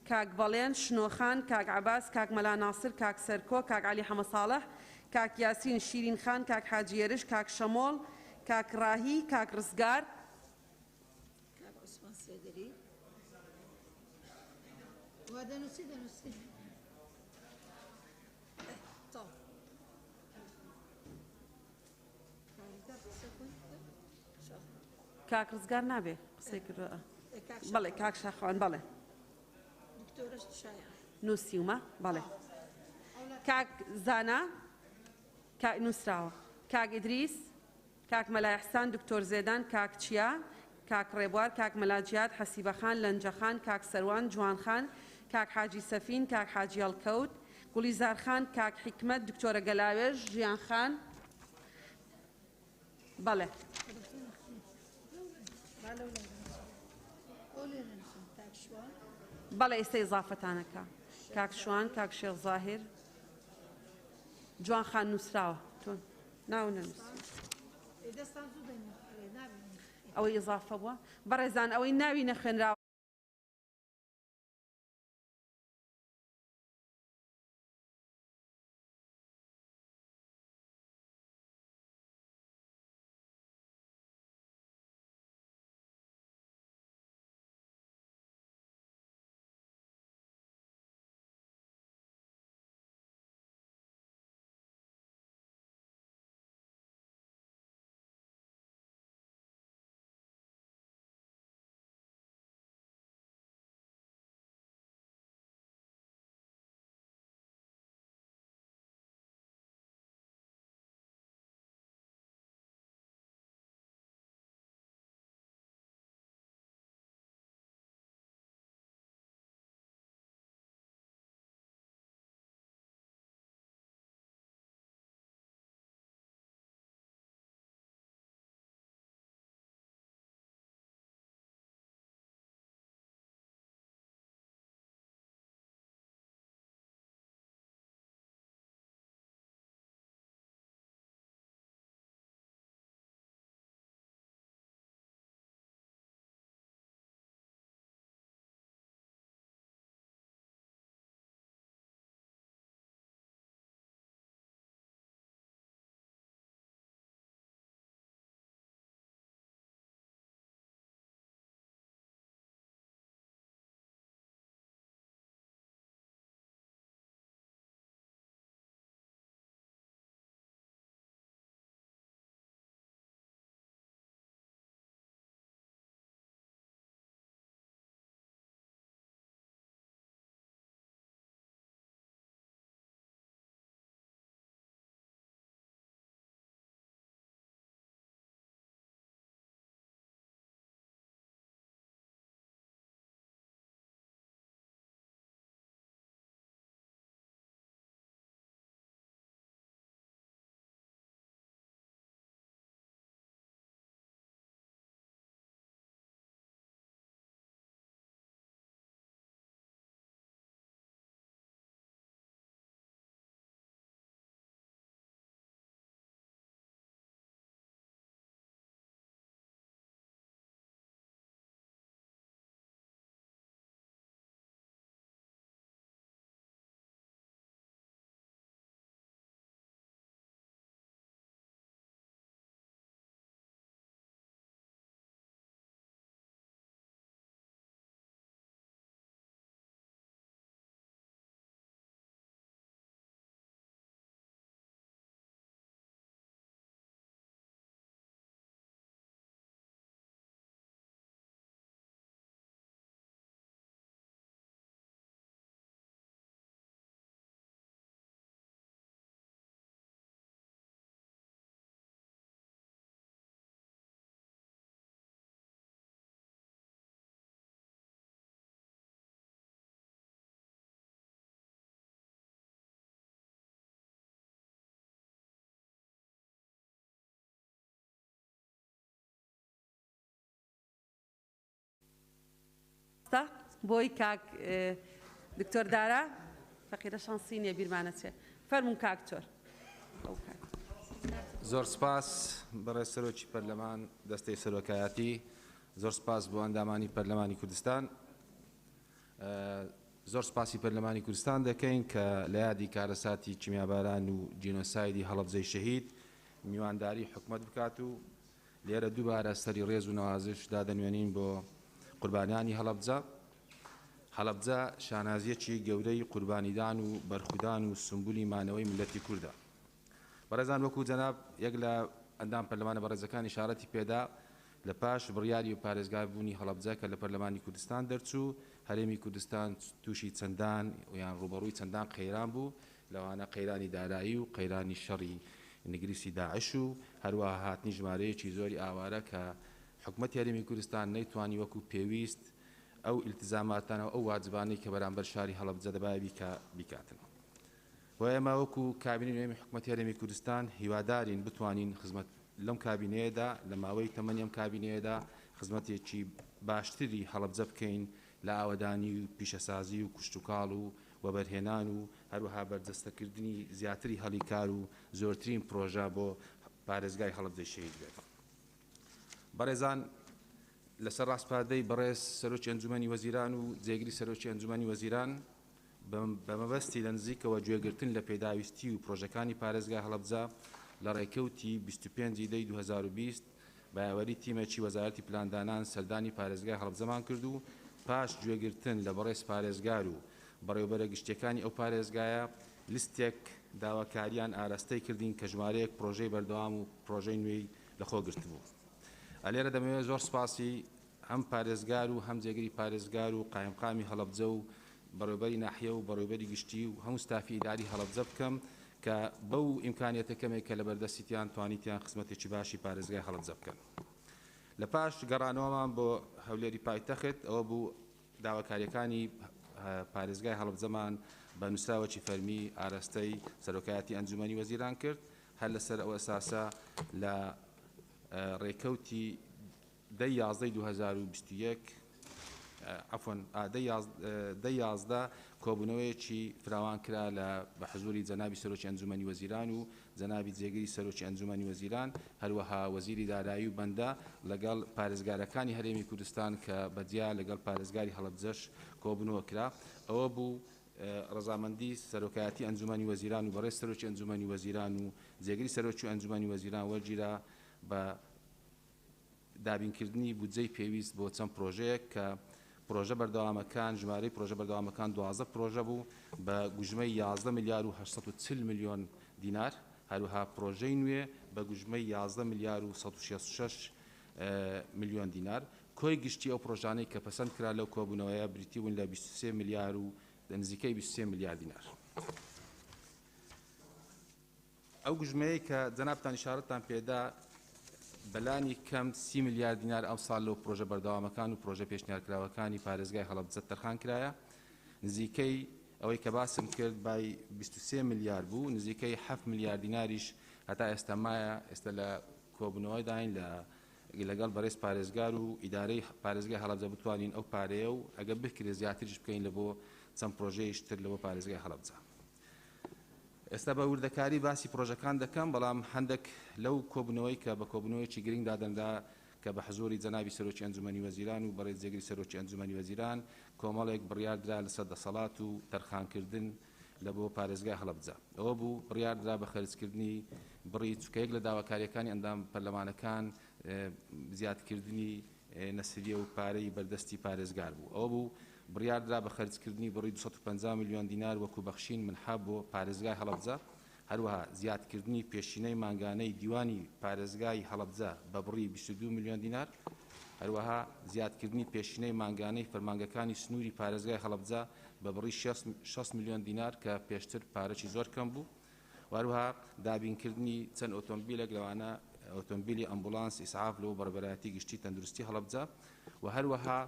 کاک بەڵێن، شنۆ خان، کاک عەباس، کاک مەلا ناسر، کاک سەرکۆ، کاک عەلی حەمەساڵح، کاک یاسین، شیرین خان، کاک حاجی یەرش، کاک شەمۆڵ، کاک ڕاهی، کاک ڕزگار. کاک عوسمان سێدەری. وا دەنووسی دەنووسی. کاک ڕزگار نابێ قسەی کردووە بەڵێ کاک شاخوان بەڵێ نووسیومە بەڵێ کاک زانا نووسراوە کاک ئیدریس کاک مەلا ئیحسان دکتۆر زێدان کاک چیا کاک ڕێبوار کاک مەلا جیاد حەسیبە خان لەنجە خان کاک سەروان جوان خان کاک حاجی سەفین کاک حاجی هەڵکەوت گوڵیزار خان کاک حیکمەت دکتۆرە گەلاوێژ ژیان خان بەڵێ. بەڵێ ئێستا ئیزافەتانەکە کاک شوان کاک شێخ زاهیر جوان خان نووسراوە تۆ ناو نەنووسی ئەوەی ئیزافە بووە بەڕێزان ئەوەی ناوی نەخوێنراوە. بۆی کاک دکتۆر دارا فەقیرە شانسی نیە بیرمانەچێ فەرموون کاک تۆر. زۆر سپاس بەڕێز سەرۆکی پەرلەمان، دەستەی سەرۆکایەتی، زۆر سپاس بۆ ئەندامانی پەرلەمانی کوردستان. زۆر سپاسی پەرلەمانی کوردستان دەکەین کە لە یادی کارەساتی کیمیاباران و جینۆسایدی هەڵەبجەی شەهید میوانداری حکومەت بکات و لێرە دووبارە سەری ڕێز و نەوازش دادەنوێنین بۆ قوربانیانی هەڵەبجە. هەڵەبجە شانازییەکی گەورەی قوربانیدان و بەرخودان و سومبولی مانەوەی میللەتی کوردە. بەڕێزان وەکو جەناب یەک لە ئەندام پەرلەمانە بەڕێزەکان ئیشارەتی پێدا لە پاش بڕیاری پارێزگار بوونی هەڵەبجە کە لە پەرلەمانی کوردستان دەرچوو هەرێمی کوردستان تووشی چەندان یان ڕووبەڕووی چەندان قەیران بوو لەوانە قەیرانی دارایی و قەیرانی شەڕی نگریسی داعش و هەروەها هاتنی ژمارەیەکی زۆری ئاوارە کە حکومەتی هەرێمی کوردستان نەیتوانی وەکو پێویست ئەو ئیلتزاماتانە و ئەو واجبانەی کە بەرامبەر شاری هەڵەبجە دەبایە بیکا بیکاتن. بۆیە ئێمە وەکو کابینەی نوێمی حکومەتی هەرێمی کوردستان هیوادارین بتوانین خزمەت لەم کابینەیەدا لە ماوەی تەمەنی ئەم کابینەیەدا خزمەتێکی باشتری هەڵەبجە بکەین لە ئاوەدانی و پیشەسازی و کشتوکاڵ و وەبەرهێنان و هەروەها بەرجەستەکردنی زیاتری هەڵی کار و زۆرترین پرۆژە بۆ پارێزگای هەڵەبجەی شەهید بێت. بەڕێزان لەسەر ڕاسپاردەی بەڕێز سەرۆکی ئەنجومەنی وەزیران و جێگری سەرۆکی ئەنجومەنی وەزیران بە مەبەستی لە نزیکەوە گوێگرتن لە پێداویستی و پرۆژەکانی پارێزگای هەڵەبجە لە ڕێکەوتی 25 دەی 2020 بە یاوەری تیمێکی وەزارەتی پلاندانان سەردانی پارێزگای هەڵەبجەمان کرد و پاش گوێگرتن لە بەڕێز پارێزگار و بەڕێوەبەرە گشتیەکانی ئەو پارێزگایە لیستێک داواکاریان ئاراستەی کردین کە ژمارەیەک پرۆژەی بەردەوام و پرۆژەی نوێی لەخۆ گرتبوو. لێرە دەمەوێت زۆر سوپاسی هەم پارێزگار و هەم جێگری پارێزگار و قایمقامی هەڵەبجە و بەڕێوبەری ناحیە و بەڕێوبەری گشتی و هەموو ستافی ئیداری هەڵەبجە بکەم کە بەو ئیمکانیەتە کەمێک کە لەبەردەستیان توانیتیان خزمەتێکی باشی پارێزگای هەڵەبجە بکەن. لە پاش گەڕانەوەمان بۆ هەولێری پایتەخت ئەوە بوو داواکاریەکانی پارێزگای هەڵەبجەمان بە نووسراوەکی فەرمی ئاراستەی سەرۆکایەتی ئەنجومەنی وەزیران کرد هەر لەسەر ئەو ئەساسە لە ڕێکەوتی دە ی یازدەی 2021 عەفوەن دە ی 11 کۆبوونەوەیەکی فراوان کرا لە بە حزوری جەنابی سەرۆکی ئەنجومەنی وەزیران و جەنابی جێگری سەرۆکی ئەنجومەنی وەزیران هەروەها وەزیری دارایی و بەندە لەگەڵ پارێزگارەکانی هەرێمی کوردستان کە بەجیا لەگەڵ پارێزگاری هەڵەبجەش کۆبوونەوە کرا ئەوە بوو ڕەزامەندی سەرۆکایەتی ئەنجومەنی وەزیران و بەڕێز سەرۆکی ئەنجومەنی وەزیران و جێگری سەرۆکی ئەنجومەنی وەزیران وەرگیرا بە دابینکردنی بودجەی پێویست بۆ چەند پرۆژەیەک کە پرۆژە بەردەوامەکان ژمارەی پرۆژە بەردەوامەکان 12 پرۆژە بوو بە گوژمەی 11 ملیار و 840 ملیۆن دینار هەروەها پرۆژەی نوێ بە گوژمەی 11 ملیار و 166 ملیۆن دینار کۆی گشتی ئەو پرۆژانەی کە پەسەند کرا لەو کۆبوونەوەیە بریتی بوون لە 23 ملیار و نزیکەی 23 ملیار دینار. ئەو گوژمەیەی کە جەنابتان ئیشارەتان پێدا بەلانی کەم 30 ملیار دینار ئەمساڵ لەو پرۆژە بەردەوامەکان و پرۆژە پێشنیارکراوەکانی پارێزگای هەڵەبجە تەرخان کرایە. نزیکەی ئەوەی کە باسم کرد بای 23 ملیار بوو، نزیکەی 7 ملیار دیناریش هەتا ئێستا مایە، ئێستا لە کۆبوونەوەداین لە لەگەڵ بەڕێز پارێزگار و ئیدارەی پارێزگای هەڵەبجە بتوانین ئەو پارەیە و ئەگەر بکرێت زیاتریش بکەین لە بۆ چەند پرۆژەیەکی تر لە بۆ پارێزگای هەڵەبجە. ئێستا بە وردەکاری باسی پرۆژەکان دەکەم، بەڵام هەندێک لەو کۆبوونەوەی کە بە کۆبوونەوەیەکی گرنگ دادەنرا کە بە حزوری جەنابی سەرۆکی ئەنجومەنی وەزیران و بەڕێز جێگری سەرۆکی ئەنجومەنی وەزیران کۆمەڵێک بڕیار درا لەسەر دەسەڵات و تەرخانکردن لە بۆ پارێزگای هەڵەبجە. ئەوە بوو بڕیار درا بە خەرجکردنی بڕی چونکە یەک لە داواکارییەکانی ئەندام پەرلەمانەکان زیادکردنی نەسریە و پارەی بەردەستی پارێزگار بوو. ئەوە بوو بڕیار درا بە خەرجکردنی بڕی 250 ملیۆن دینار وەکو بەخشین منحە بۆ پارێزگای هەڵەبجە، هەروەها زیادکردنی پێشینەی مانگانەی دیوانی پارێزگای هەڵەبجە بە بڕی 22 ملیۆن دینار، هەروەها زیادکردنی پێشینەی مانگانەی فەرمانگەکانی سنووری پارێزگای هەڵەبجە بە بڕی 60 ملیۆن دینار کە پێشتر پارەکی زۆر کەم بوو و هەروەها دابینکردنی چەند ئۆتۆمبیلێک لەوانە ئۆتۆمبیلی ئەمبولانس ئیسعاف لۆ بەڕێوەبەرایەتی گشتی تەندروستی هەڵەبجە و هەروەها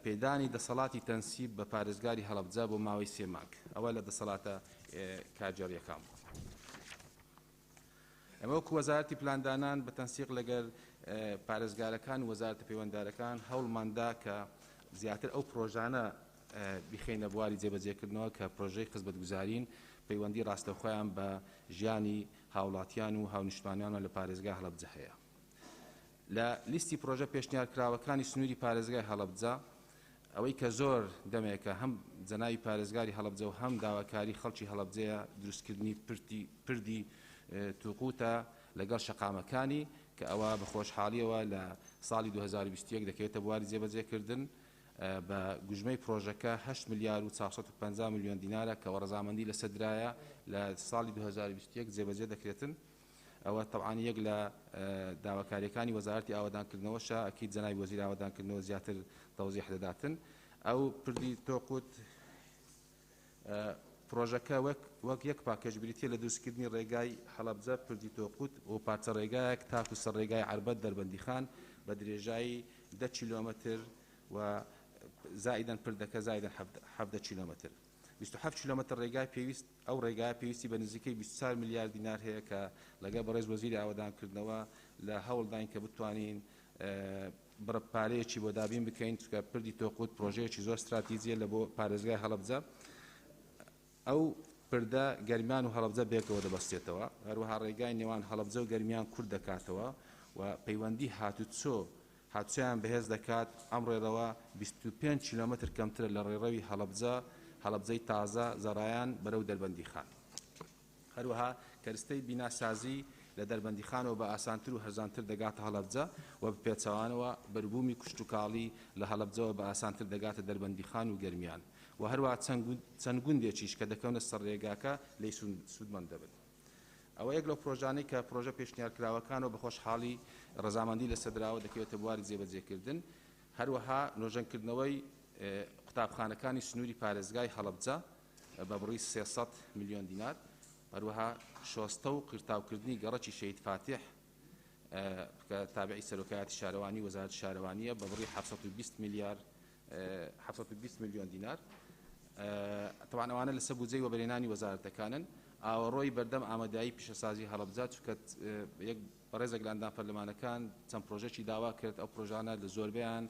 پێدانی دەسەڵاتی تەنسیب بە پارێزگاری هەڵەبجە بۆ ماوەی سێ مانگ ئەوە لە دەسەڵاتە کارگێڕییەکان بوو. ئێمە وەکو وەزارەتی پلاندانان بە تەنسیق لەگەر پارێزگارەکان و وەزارەتە پەیوەنددارەکان هەوڵماندا کە زیاتر ئەو پرۆژانە بیخەینە بواری جێبەجێکردنەوە کە پرۆژەی خزمەتگوزارین پەیوەندی ڕاستەوخۆیان بە ژیانی هاوڵاتیان و هاونیشتمانیانەوە لە پارێزگای هەڵەبجە هەیە. لە لیستی پرۆژە پێشنیارکراوەکانی سنووری پارێزگای هەڵەبجە ئەوەی کە زۆر دەمێکە هەم جەنابی پارێزگاری هەڵەبجە و هەم داواکاری خەڵکی هەڵەبجەیە دروستکردنی پردی توقوتە لەگەڵ شەقامەکانی کە ئەوە بە خۆشحاڵیەوە لە ساڵی 2021 دەکەوێتە بواری جێبەجێکردن بە گوژمەی پرۆژەکە 8 ملیار و 450 ملیۆن دینارە کە ڕەزامەندی لەسەر درایە لە ساڵی 2021 جێبەجێ دەکرێتن. ئەوە تەبعەن یەک لە داواکاریەکانی وەزارەتی ئاوەدانکردنەوەشە، ئەکید جەنابی وەزیر ئاوەدانکردنەوە زیاتر تەوزیح دەداتن. ئەو پردی تۆقوت پرۆژەکە وەک وەک یەک پاکێج بریتیە لە دروستکردنی ڕێگای هەڵەبجە پردی تۆقوت و پارچە ڕێگایەک تاکو سەر ڕێگای عەربەت دەربەندیخان بە درێژایی 10 کیلۆمەتر و زائیدەن پردەکە زائیدەن 17 کیلۆمەتر. 27 کیلۆمەتر ڕێگای پێویست ئەو ڕێگایە پێویستی بە نزیکەی 24 ملیار دینار هەیە کە لەگەڵ بەڕێز وەزیری ئاوەدانکردنەوە لە هەوڵداین کە بتوانین بڕە پارەیەکی بۆ دابین بکەین، چونکە پردی تۆقوت پرۆژەیەکی زۆر ستراتیجیە لە بۆ پارێزگای هەڵەبجە. ئەو پردە گەرمیان و هەڵەبجە بێکەوە دەبەستێتەوە، هەروەها ڕێگای نێوان هەڵەبجە و گەرمیان کورت دەکاتەوە و پەیوەندی هاتوچۆ هاتوچۆیان بەهێز دەکات، ئەم ڕێڕەوە 25 کیلۆمەتر کەمترە لە ڕێڕەوی هەڵەبجە، هەڵەبجەی تازە، زەڕایان بەرەو دەربەندیخان. هەروەها کەرستەی بیناسازی لە دەربەندیخانەوە بە ئاسانتر و هەرزانتر دەگاتە هەڵەبجە و بە پێچەوانەوە بەروبوومی کشتوکاڵی لە هەڵەبجەوە بە ئاسانتر دەگاتە دەربەندیخان و گەرمیان و هەروەها چەند گوندێکیش کە دەکەونە سەر ڕێگاکە لێی سوودمەند دەبن. ئەوە یەک لەو پرۆژانەی کە پرۆژە پێشنیارکراوەکانەوە بە خۆشحاڵی ڕەزامەندی لەسەر دراوە دەکەوێتە بواری جێبەجێکردن. هەروەها نۆژەنکردنەوەی قوتابخانەکانی سنووری پارێزگای هەڵەبجە بە بڕی 300 ملیۆن دینار، هەروەها شۆستە و قیرتاوکردنی گەڕەکی شەهید فاتیح کە تابعی سەرۆکایەتی شارەوانی وەزارەتی شارەوانییە بە بڕی 720 ملیار 720 ملیۆن دینار. تەبعەن ئەوانە لەسەر بودجەی وەبەرهێنانی وەزارەتەکانن. ئاوەڕۆی بەردەم ئامادایی پیشەسازی هەڵەبجە، چونکە یەک بەڕێزێک لە ئەندام پەرلەمانەکان چەند پرۆژەکی داوا کرد، ئەو پرۆژانە لە زۆربەیان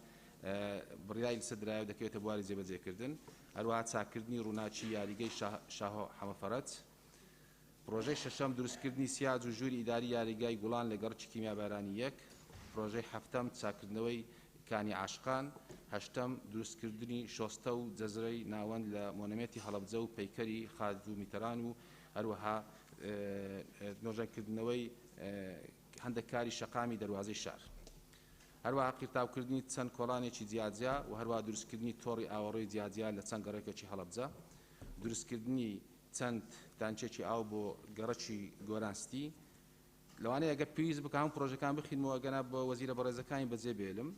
بڕیاری لەسەر درایە و دەکەوێتە بواری جێبەجێکردن. هەروەها چاککردنی ڕووناکی یاریگەی شاهۆ حەمەفەرەج. پرۆژەی شەشەم، دروستکردنی سیاج و ژووری ئیداری یاریگای گوڵان لە گەڕەکی کیمیابارانی یەک. پرۆژەی حەفتەم، چاککردنەوەی کانی عاشقان. هەشتەم، دروستکردنی شۆستە و جەزرەی ناوەند لە مۆنەمێنتی هەڵەبجە و پەیکەری خاتوو میتەران و هەروەها نۆژەنکردنەوەی هەندێک کاری شەقامی دەروازەی شار. هەروەها قیرتاوکردنی چەند کۆڵانێکی جیاجیا و هەروەها دروستکردنی تۆڕی ئاوەڕۆی جیاجیا لە چەند گەڕەکێکی هەڵەبجە. دروستکردنی چەند تانکیەکی ئاو بۆ گەڕەکی گۆران ستی. لەوانەیە گەر پێویست بکا هەموو پرۆژەکان بخینمەوە گەنا بۆ وەزیرە بەڕێزەکانی بەجێ بێلم،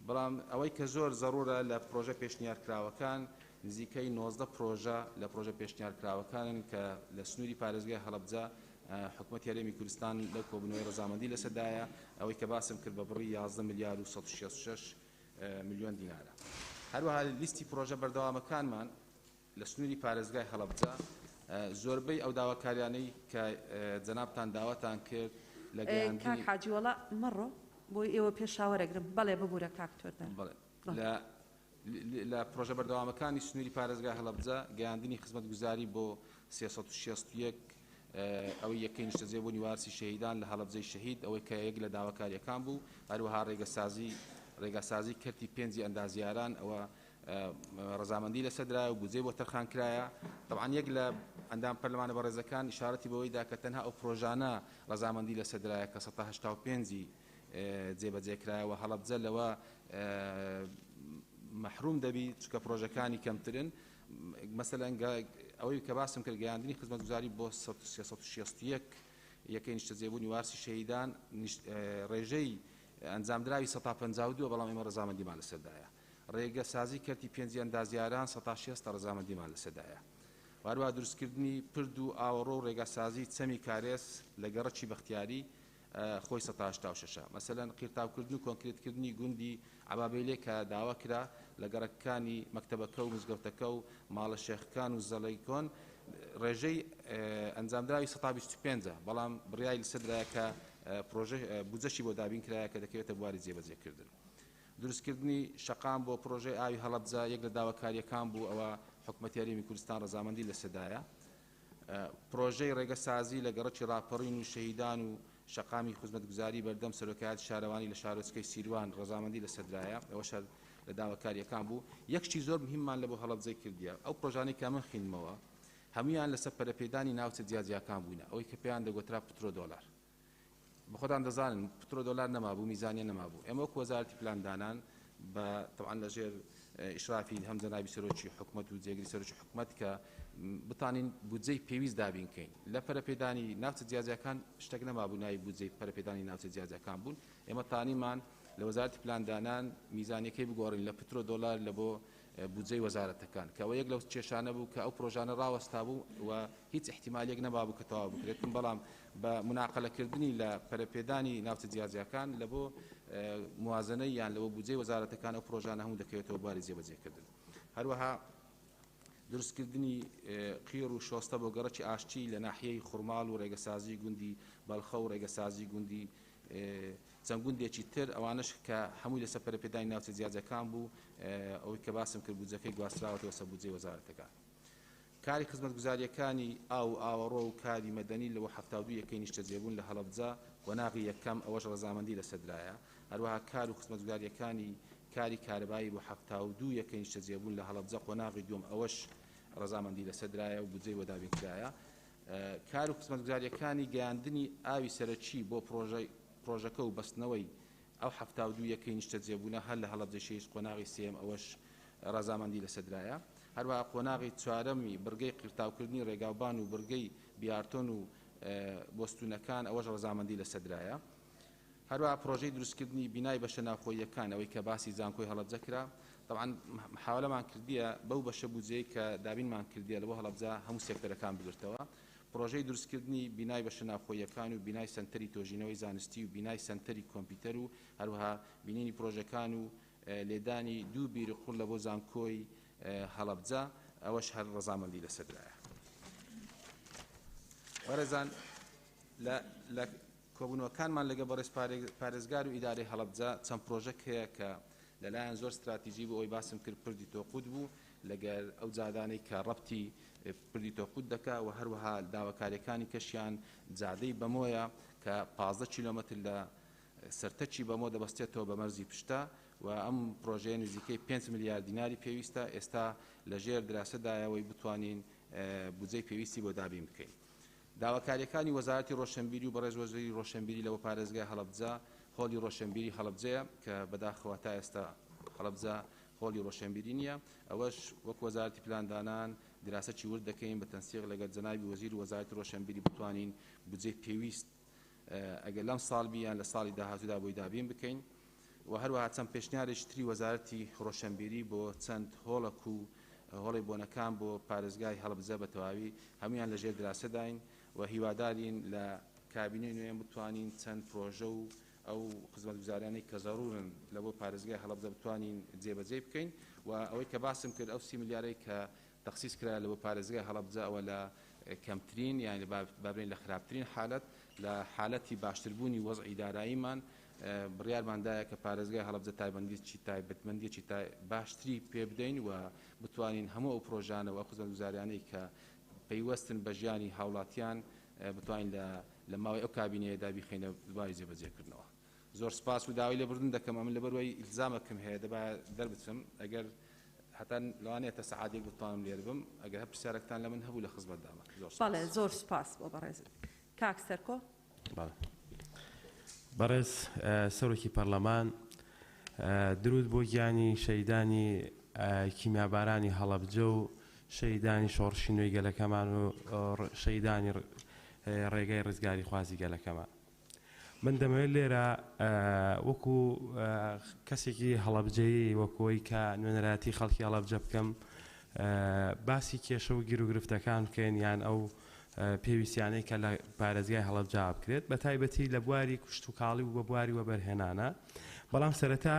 بەڵام ئەوەی کە زۆر زەڕورە لە پرۆژە پێشنیارکراوەکان نزیکەی 19 پرۆژە لە پرۆژە پێشنیارکراوەکانن کە لە سنووری پارێزگای هەڵەبجە حکومەتی هەرێمی کوردستان لەو کۆبوونەوەی ڕەزامەندی لەسەردایە، ئەوەی کە باسم کرد بە بڕی 11 ملیار و 166 ملیۆن دینارە. هەروەها لیستی پرۆژە بەردەوامەکانمان لە سنووری پارێزگای هەڵەبجە زۆربەی ئەو داواکاریانەی کە جەنابتان داواتان کرد لە کاک گەیاندنی. حاجی وەڵا مەڕۆ بۆی ئێوە پێشاوەرەگرم بەڵێ ببورە کاک تۆردار. بەڵێ لە لە پرۆژە بەردەوامەکانی سنووری پارێزگای هەڵەبجە گەیاندنی خزمەتگوزاری بۆ 361 ئەوەی یەکەی نیشتەجێبوونی وارسی شەهیدان لە هەڵەبجەی شەهید ئەوەی کە یەک لە داواکارییەکان بوو، هەروەها ڕێگەسازی ڕێگاسازی کەرتی پێنجی ئەندازیاران ئەوە ڕەزامەندی لەسەر درایە و بودجەی بۆ تەرخان کرایە. تەبعەن یەک لە ئەندام پەرلەمانە بەڕێزەکان ئیشارەتی بەوەی دا کە تەنها ئەو پرۆژانە ڕەزامەندی لەسەر درایە کە 185 ی جێبەجێ کرایە و هەڵەبجە لەوە مەحروم دەبی چونکە پرۆژەکانی کەمترن. مەسەلەن ئەوەی کە باسم کرد گەیاندنی خزمەتگوزاری بۆ 361 یەکەی نیشتەجێبوونی وارسی شەهیدان ڕێژەی ئەنجامدراوی 52 بەڵام ئێمە ڕەزامەندیمان لەسەردایە. ڕێگە سازی کەرتی پێنجی ئەندازیاران 60% ڕەزامەندیمان لەسەردایە. هەروەها دروستکردنی پرد و ئاوەڕۆ و ڕێگاسازی چەمی کارێز لە گەڕەکی بەختیاری خۆی 86%ە. مەسەلەن قیرتاوکردن و کۆنکرێتکردنی گوندی عەبابەیلێ کە داوا کرا لە گەڕەکەکانی مەکتەبەکە و مزگەوتەکە و ماڵە شێخەکان و زەڵەی کۆن ڕێژەی ئەنجامدراوی 25%ە، بەڵام بڕیاری لەسەر درایە کە پرۆژە بودجەشی بۆ دابین کرایە کە دەکەوێتە بواری جێبەجێکردن. دروستکردنی شەقام بۆ پرۆژەی ئاوی هەڵەبجە یەک لە داواکارییەکان بوو، ئەوە حکومەتی هەرێمی کوردستان ڕەزامەندی لەسەردایە. پرۆژەی ڕێگەسازی لە گەڕەکی ڕاپەڕین و شەهیدان و شەقامی خزمەتگوزاری بەردەم سەرۆکایەتی شارەوانی لە شارۆچکەی سیروان ڕەزامەندی لەسەردرایە، ئەوەش هەر لە داواکارییەکان بوو. یەک شتی زۆر مهممان لە بۆ هەڵەبجەی کردیە، ئەو پرۆژانەی کە من خیندمەوە هەموویان لەسەر پەرەپێدانی ناوچە جیاجیاکان بووینە، ئەوەی کە پێیان دەگۆترا پترۆدۆلار. بەخۆتان دەزانن پترۆدۆلار نەمابوو، میزانیە نەمابوو. ئێمە وەکو وەزارەتی پلاندانان بە تەبعەن لە ژێر ئیشرافی هەم جەنابی سەرۆکی حکومەت و جێگری سەرۆکی حکومەت کە بتانین بودجەی پێویست دابین کەین لە پەرەپێدانی ناوچە جیاجیاکان شتێک نەمابوو ناوی بودجەی پەرەپێدانی ناوچە جیاجیاکان بوون. ئێمە تانیمان لە وەزارەتی پلاندانان میزانیەکەی بگۆڕین لە پترۆدۆلار لە بۆ بودجەی وەزارەتەکان، کە ئەوە یەک لەو کێشانە بوو کە ئەو پرۆژانە ڕاوەستابوو و هیچ ئیحتیمالیەک نەمابوو کە تەواو بکرێتن، بەڵام بە موناقەلەکردنی لە پەرەپێدانی ناوچە جیاجیاکان لە بۆ موازنەی یان لە بۆ بودجەی وەزارەتەکان ئەو پرۆژانە هەموو دەکەوێتەوە بواری جێبەجێکردن. هەروەها دروستکردنی قیڕ و شۆستە بۆ گەڕەکی ئاشتی لە ناحیەی خورماڵ و ڕێگەسازی گوندی بەڵخە و ڕێگەسازی گوندی چەند گوندێکی تر، ئەوانەش کە هەمووی لەسەر پەرەپێدانی ناوچە جیاجیاکان بوو، ئەوەی کە باسم کرد بودجەکەی گواستراوەتەوە سەر بودجەی وەزارەتەکان. کاری خزمەتگوزارییەکانی ئاو و ئاوەڕۆ و کاری مەدەنی لە 72 یەکەی نیشتەجێبوون لە هەڵەبجە قۆناغی یەکەم، ئەوەش ڕەزامەندی لەسەردرایە. هەروەها کار و خزمەتگوزارییەکانی کاری کارەبایی بۆ 72 یەکەی نیشتەجێبوون لە هەڵەبجە قۆناغی دووەم، ئەوەش ڕەزامەندی لەسەردرایە و بودجەی بۆ دابینکرایە. کار و خزمەتگوزارییەکانی گەیاندنی ئاوی سەرەکی بۆ پڕۆژەکە و بەستنەوەی ئەو 72 یەکەی نیشتەجێبوونە هەر لە هەڵەبجەی شەهید قۆناغی سێیەم ئەوەش ڕەزامەندی لەسەردرایە. هەروەها قۆناغی چوارەمی بڕگەی قیرتاوکردنی ڕێگاوبان و بڕگەی بیارتۆن و بۆستوونەکان ئەوەش ڕەزامەندی لەسەردرایە. هەروەها پڕۆژەی دروستکردنی بینای بەشە ناوخۆییەکان، ئەوەی کە باسی زانکۆی هەڵەبجە کرا، تەبعەن محاوەلەمان کردیە بەو بەشە بودجەی کە دابینمان کردیە لە بۆ هەڵەبجە هەموو سێکتەرەکان بگرتەوە، پڕۆژەی دروستکردنی بینای بەشە ناوخۆییەکان و بینای سەنتەری تۆژینەوەی زانستی و بینای سەنتەری کۆمپیوتەر و هەروەها بینینی پڕۆژەکان و لێدانی دوو بیر قوڕ لە بۆ زانکۆی هەڵەبجە، ئەوەش هەر ڕەزامەندی لەسەردرایە. بەڕێزان لە لە کۆبوونەوەکانمان لەگەڵ بەڕێز پارێزگار و ئیدارەی هەڵەبجە چەند پرۆژەک هەیە کە لەلایەن زۆر ستراتیجی بوو، ئەوەی باسم کرد پردی تۆقوت بوو لەگەر ئەو جادانەی کە ڕەبتی پردی تۆقوت دەکا و هەروەها داواکاریەکانی کەشیان جادەی بەمۆیە کە 15 کیلۆمەتر لە سەرتەکی بەمۆ دەبەستێتەوە بە مەرزی پشتە و ئەم پرۆژەیە نزیکەی 5 ملیار دیناری پێویستە، ئێستا لەژێر دراسەدایەوەی بتوانین بودجەی پێویستی بۆ دابین بکەین. داواکارییەکانی وەزارەتی ڕۆشنبیری و بەڕێز وەزیری ڕۆشنبیری لە بۆ پارێزگای هەڵەبجە هۆڵی ڕۆشنبیری هەڵەبجەیە کە بەداخەوە تا ئێستا هەڵەبجە هۆڵی ڕۆشنبیری نییە ئەوەش وەک وەزارەتی پلاندانان دراسەکی ورد دەکەین بە تەنسیق لەگەڵ جەنابی وەزیر و وەزارەتی ڕۆشنبیری بتوانین بودجەی پێویست ئەگەر لەم ساڵ بی یان لە ساڵی داهاتوودا بۆی دابین بکەین و هەروەها چەند پێشنیارێکی تری وەزارەتی ڕۆشنبیری بۆ چەند هۆڵەک و هۆڵی بۆنەکان بۆ پارێزگای هەڵەبجە بە تەواوی هەموویان لە ژێر دراسەداین و هیوادارین لە کابینەی نوێم بتوانین چەند پرۆژە و ئەو خزمەتگوزاریانەی کە زەرورن لە بۆ پارێزگای هەڵەبجە بتوانین جێبەجێی بکەین و ئەوەی کە باسم کرد ئەو 30 ملیارەی کە تەخسیس کرا لە بۆ پارێزگای هەڵەبجە ئەوە لە کەمترین یان با بڵێین لە خراپترین حالەت لە حالەتی باشتربوونی وەزعی داراییمان بڕیارمان دایە کە پارێزگای هەڵەبجە تایبەندیی تایبەتمەندیەکی باشتری پێ بدەین و بتوانین هەموو ئەو پرۆژانە و ئەو خزمەتگوزاریانەی کە پەیوەستن بە ژیانی هاوڵاتیان بتوانین لە لە ماوەی ئەو کابینەیەدا بیخەینە بواری جێبەجێکردنەوە. زۆر سپاس و داوای لێبوردن دەکەم ئەمن لەبەر وەی ئیلزامەکم هەیە دەبا دەربچم ئەگەر هەتا لەوانەیە تا سەعات یەک بتوانم لێرە بم ئەگەر هەر پرسیارەکتان لە من هەبوو لە خزمەتدامە زۆر سپاس. بەڵێ زۆر سپاس بۆ بەڕێزت کاک سەرکۆ. بەڵێ بەڕێز سەرۆکی پەڕلەمان دروود بۆ گیانی شەهیدانی کیمیابارانی هەڵەبجە و شەهیدانی شۆڕشی نوێی گەلەکەمان و شەهیدانی ڕێگای ڕزگاریخوازی گەلەکەمان. من دەمەوێت لێرە وەکو کەسێکی هەڵەبجەیی وەکو ئەوەی کە نوێنەرایەتی خەڵکی هەڵەبجە بکەم باسی کێشە و گیروگرفتەکان بکەین یان ئەو پێویستیانەی کە لە پارێزگای هەڵەبجە بکرێت بە تایبەتی لە بواری کشتوکاڵی و بە بواری وەبەرهێنانە بەڵام سەرەتا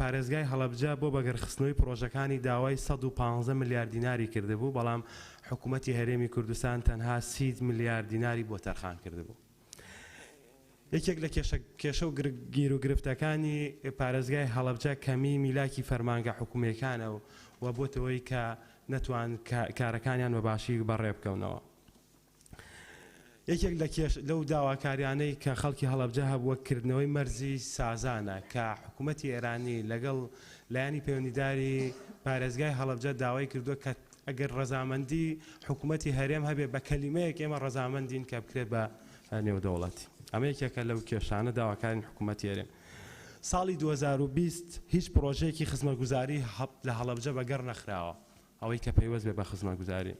پارێزگای هەڵەبجە بۆ بەگەرخستنەوەی پرۆژەکانی داوای 115 ملیار دیناری کردبوو بەڵام حکوومەتی هەرێمی کوردستان تەنها 30 ملیار دیناری بۆ تەرخان کردبوو. یەکێک لە کێشە کێشە و گیروگرفتەکانی پارێزگای هەڵەبجە کەمی میلاکی فەرمانگە حکومییەکانە و بۆتە هۆی کە نەتوان کارەکانیان بە باشی بەڕێ بکەونەوە. یەکێک لە کێش لەو داواکاریانەی کە خەڵکی هەڵەبجە هەبووە کردنەوەی مەرزی سازانە کە حکوومەتی ئێرانی لەگەڵ لایەنی پەیوەندیداری پارێزگای هەڵەبجە داوای کردووە کە ئەگەر ڕەزامەندی حکوومەتی هەرێم هەبێ بە کەلیمەیەک ئێمە ڕەزامەندین کە بکرێت بە نێودەوڵەتی. ئەمە یەکێکە لەو کێشانە داواکارین حکوومەتی هەرێم. ساڵی 2020 هیچ پڕۆژەیەکی خزمەتگوزاری لە هەڵەبجە بەگەڕ نەخراوە ئەوەی کە پەیوەست بێ بە خزمەتگوزاری.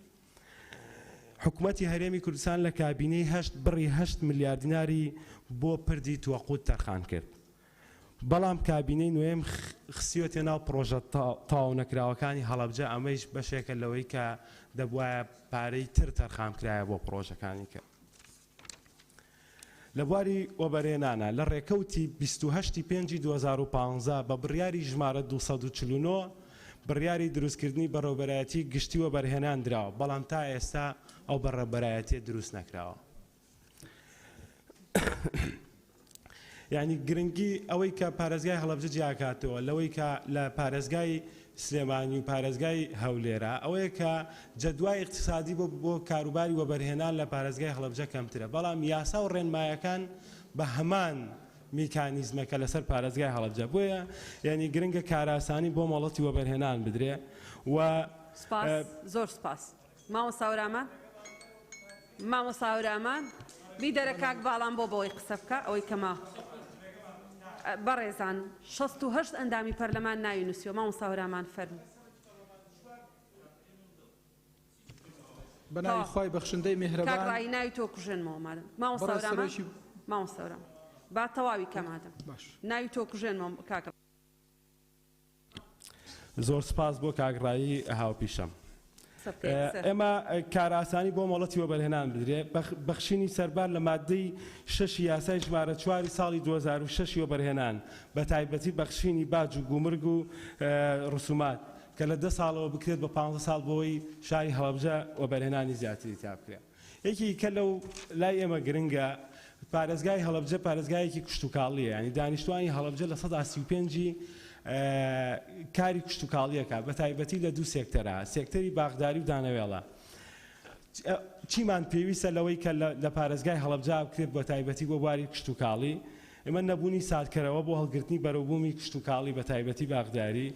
حکومەتی هەرێمی کوردستان لە کابینەی هەشت بڕی هەشت ملیار دیناری بۆ پردی توەقوت تەرخان کرد، بەڵام کابینەی نۆیەم خستیوەتە ناو پڕۆژە تەواو نەکراوەکانی هەڵەبجە، ئەمەیش بەشێکە لەوەی کە دەبوایە پارەی تر تەرخان بکرایە بۆ پڕۆژەکانی کە. لە بواری وەبەرهێنانە، لە ڕێکەوتی 28 ی پێنجی 2015 بە بڕیاری ژمارە 249 بڕیاری دروستکردنی بەڕێوەبەرایەتی گشتی وەبەرهێنان دراوە، بەڵام تا ئێستا ئەو بەڕێوەبەرایەتیە دروست نەکراوە. یانی گرنگی ئەوەی کە پارێزگای هەڵەبجە جیاکاتەوە لەوەی کە لە پارێزگای سلێمانی و پارێزگای هەولێرە ئەوەیە کە جەدوای ئیقتیسادی بۆ بۆ کاروباری وەبەرهێنان لە پارێزگای هەڵەبجە کەمترە بەڵام یاسا و ڕێنمایەکان بە هەمان میکانیزمە کە لەسەر پارێزگای هەڵەبجە بۆیە یانی گرنگە کارئاسانی بۆ مۆڵەتی وەبەرهێنان بدرێ و سپاس زۆر سپاس. مامۆستا هەورامان مامۆستا هەورامان بیدەرە کاک باڵام بۆ بەوەی قسە بکە ئەوەی کە ما بەڕێزان 68 ئەندامی پەرلەمان ناوی نووسیوە مامۆستا هەورامان فەرموو. بە ناوی خوای بەخشندەی میهرەبان. کاک ڕایی ناوی تۆ کوژێنمەوە مادەم مامۆستا هەورامان مامۆستا هەورامان با تەواوی کە مادەم ناوی تۆ کوژێنمەوە کاک. زۆر سپاس بۆ کاک ڕایی هاوپیشەم. ئێمە کارئاسانی بۆ مۆڵەتی وەبەرهێنان بدرێ بەخشینی سەربار لە ماددەی شەشی یاسای ژمارە چواری ساڵی 2006 وەبەرهێنان بە تایبەتی بەخشینی باج و گومرگ و ڕسومات کە لە دە ساڵەوە بکرێت بە 15 ساڵ بۆی شاری هەڵەبجە وەبەرهێنانی زیاتری تیا بکرێت. یەکی کە لەو لای ئێمە گرنگە پارێزگای هەڵەبجە پارێزگایەکی کشتوکاڵیە یانی دانیشتوانی هەڵەبجە 35% ی کاری کشتوکاڵیەکە بە تایبەتی لە دوو سێکتەرە سێکتەری باخداری و دانەوێڵە چیمان پێویستە لەوەی کە لە پارێزگای هەڵەبجە بکرێت بە تایبەتی بۆ بواری کشتوکاڵی ئێمە نەبوونی ساردکەرەوە بۆ هەڵگرتنی بەرەوبوومی کشتوکاڵی بە تایبەتی باخداری،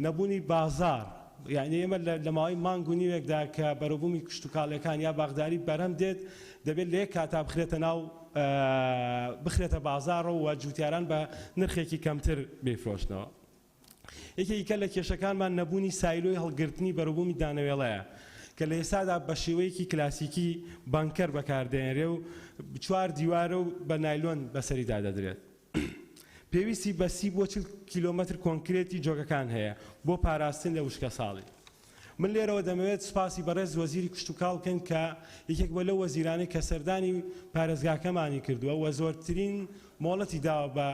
نەبوونی بازاڕ، یانی ئێمە لە ماوەی مانگ و نیوێکدا کە بەرەوبوومی کشتوکاڵیەکان یا باخداری بەرهەم دێت دەبێت لە یەک کاتا بخرێتە ناو بخرێتە بازاڕەوە و جوتیاران بە نرخێکی کەمتر بیفرۆشنەوە. یەکێکی کە لە کێشەکانمان نەبوونی سایلۆی هەڵگرتنی بەروبوومی دانەوێڵەیە کە لە ئێستادا بە شێوەیەکی کلاسیکی بەنکەر بەکاردێنرێ و چوار دیوارە و بە نایلۆن بەسەریدا دەدرێت. پێویستی بە 30 بۆ 40 کیلۆمەتر کۆنکرێتی جۆگەکان هەیە بۆ پاراستن لە وشکەساڵی. من لێرەوە دەمەوێت سوپاسی بەڕێز وەزیری کشتوکاڵ بکەین کە یەکێک بووە لەو وەزیرانەی کە سەردانی پارێزگاکەمانی کردووە و زۆرترین مۆڵەتی داوە بە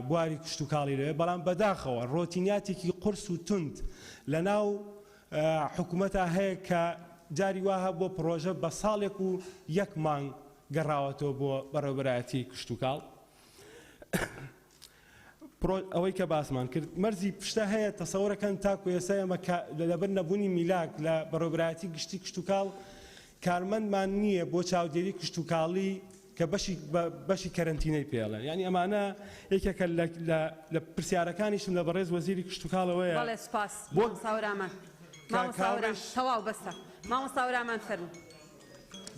بواری کشتوکاڵی لەوێ، بەڵام بەداخەوە ڕۆتینیاتێکی قورس و توند لەناو حکومەتا هەیە کە جاری وا هەبووە پڕۆژە بە ساڵێک و یەک مانگ گەڕاوەتەوە بۆ بەڕێوەبەرایەتی کشتوکاڵ. پرۆ ئەوەی کە باسمان کرد مەرزی پشتە هەیە تەسەورەکەن تاکو ئێستا ئێمە لەبەر نەبوونی میلاک لە بەڕێوەبەرایەتی گشتی کشتوکاڵ کارمەندمان نییە بۆ چاودێری کشتوکاڵی کە بەشی بەشی کەرەنتینەی پێڵێن یعنی ئەمانە یەکێکە لە پرسیارەکانیشم لە بەڕێز وەزیری کشتوکاڵەوەیە. بەڵێ سوپاس مامۆستا هەورامان. مامۆستا هەورامان تەواو بەسە. مامۆستا هەورامان فەرموو.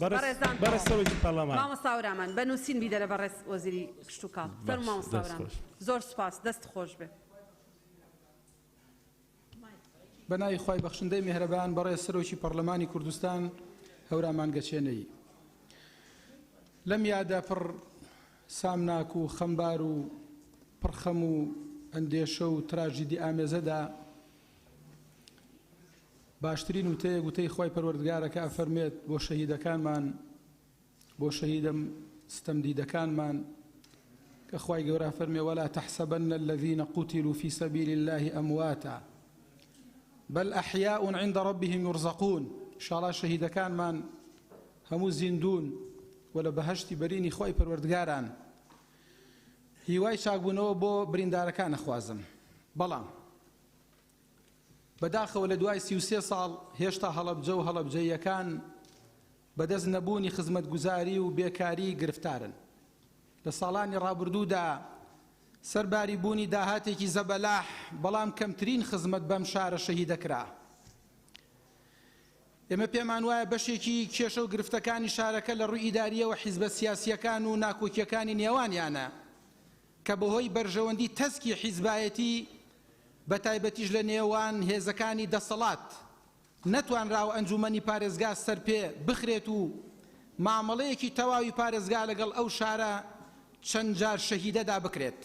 بەڕێزان بەڕێز سەرۆکی پەرلەمان. مامۆستا هەورامان بە نووسین بیدەرە بەڕێز وەزیری کشتوکاڵ. فەرموو مامۆستا هەورامان. زۆر سوپاس دەست خۆش بێ. بە ناوی خوای بەخشندەی میهرەبان بەڕێز سەرۆکی پەڕلەمانی کوردستان هەورامان گەچێنەیی لەم یادە پڕ سامناک و خەمبار و پڕ خەم و ئەندێشە و تراژیدی ئامێزەدا باشترین وتەیەک وتەی خوای پەروەردگارە کە ئەفەرموێت بۆ شەهیدەکانمان بۆ شەهیدە ستەمدیدەکانمان کە خوای گەورە ئەفەرموێ ولا تحسبن الذين قتلوا في سبيل الله أمواتا بل أحياء عند ربهم يرزقون ئینشاڵا شەهیدەکانمان هەموو زیندوون و و لە بەهەشتی بەرینی خوای پەروەردگاران. هیوای چاکبوونەوە بۆ بریندارەکان ئەخوازم. بەڵام. بەداخەوە لە دوای 33 ساڵ هێشتا هەڵەبجە و هەڵەبجەییەکان بەدەست نەبوونی خزمەتگوزاری و بێکاری گرفتارن. لە ساڵانی ڕابردوودا سەرباری بوونی داهاتێکی زەبەلاح، بەڵام کەمترین خزمەت بەم شارە شەهیدە کرا. ئێمە پێمان وایە بەشێکی کێشە و گرفتەکانی شارەکە لە ڕووی ئیدارییەوە حیزبە سیاسییەکان و ناکۆکییەکانی نێوانیانە کە بەهۆی بەرژەوەندی تەسکی حیزبایەتی بەتایبەتیش لە نێوان هێزەکانی دەسەڵات نەتوانراوە ئەنجوومەنی پارێزگا سەرپێ بخرێت و مامەڵەیەکی تەواوی پارێزگا لەگەڵ ئەو شارە چەند جار شەهیدەدا بکرێت.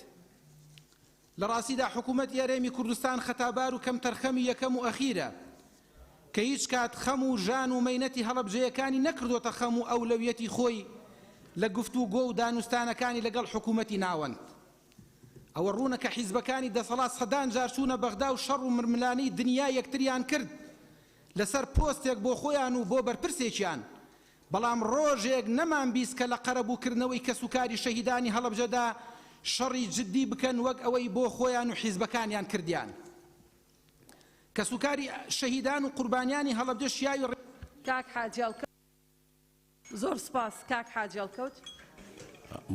لە ڕاستیدا حکوومەتی هەرێمی کوردستان خەتابار و کەمتەرخەمی یەکەم و ئەخیرە کە هیچ کات خەم و ژان و مەینەتی هەڵەبجەیەکانی نەکردۆتە خەم و ئەولەویەتی خۆی لە گفتوگۆ و دانوستانەکانی لەگەڵ حکوومەتی ناوەند. ئەوە ڕوونە کە حیزبەکانی دەسەڵات سەدان جار چوونە بەغدا و شەڕ و مرملانێی دنیای یەکتریان کرد لەسەر پۆستێک بۆ خۆیان و بۆ بەرپرسێکیان، بەڵام ڕۆژێک نەمانبیست کە لە قەرەبووکردنەوەی کەسوکاری شەهیدانی هەڵەبجەدا شەڕی جدی بکەن وەک ئەوەی بۆ خۆیان و حیزبەکانیان کردیان. کەسوکاری شەهیدان و قوربانیانی هەڵەبجە شیاوی کاک حاجی هەڵکەوت. زۆر سپاس کاک حاجی هەڵکەوت.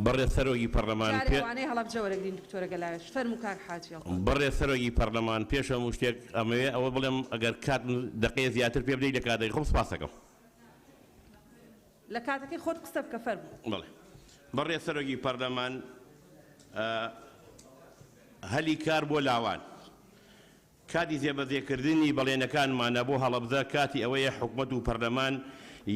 بەڕێز سەرۆکی پەڕلەمان جارێ پێ. وانەی هەڵەبجە وەرەگرین دکتۆرە گەلاوێژ. فەرموو کاک حاجی هەڵکەوت. بەڕێز سەرۆکی پەڕلەمان پێش هەموو شتێک ئەمەوێ ئەوە بڵێم ئەگەر کاتم دەقەیە زیاتر پێ بدەی لە کاتەکەی خۆم سپاست دەکەم. لە کاتەکەی خۆت قسە بکە فەرموو. بەڵێ بەڕێز سەرۆکی پەڕلەمان هەلی کار بۆ لاوان. کاتی جێبەجێکردنی بەڵێنەکانمانە بۆ هەڵەبجە، کاتی ئەوەیە حکومەت و پەرلەمان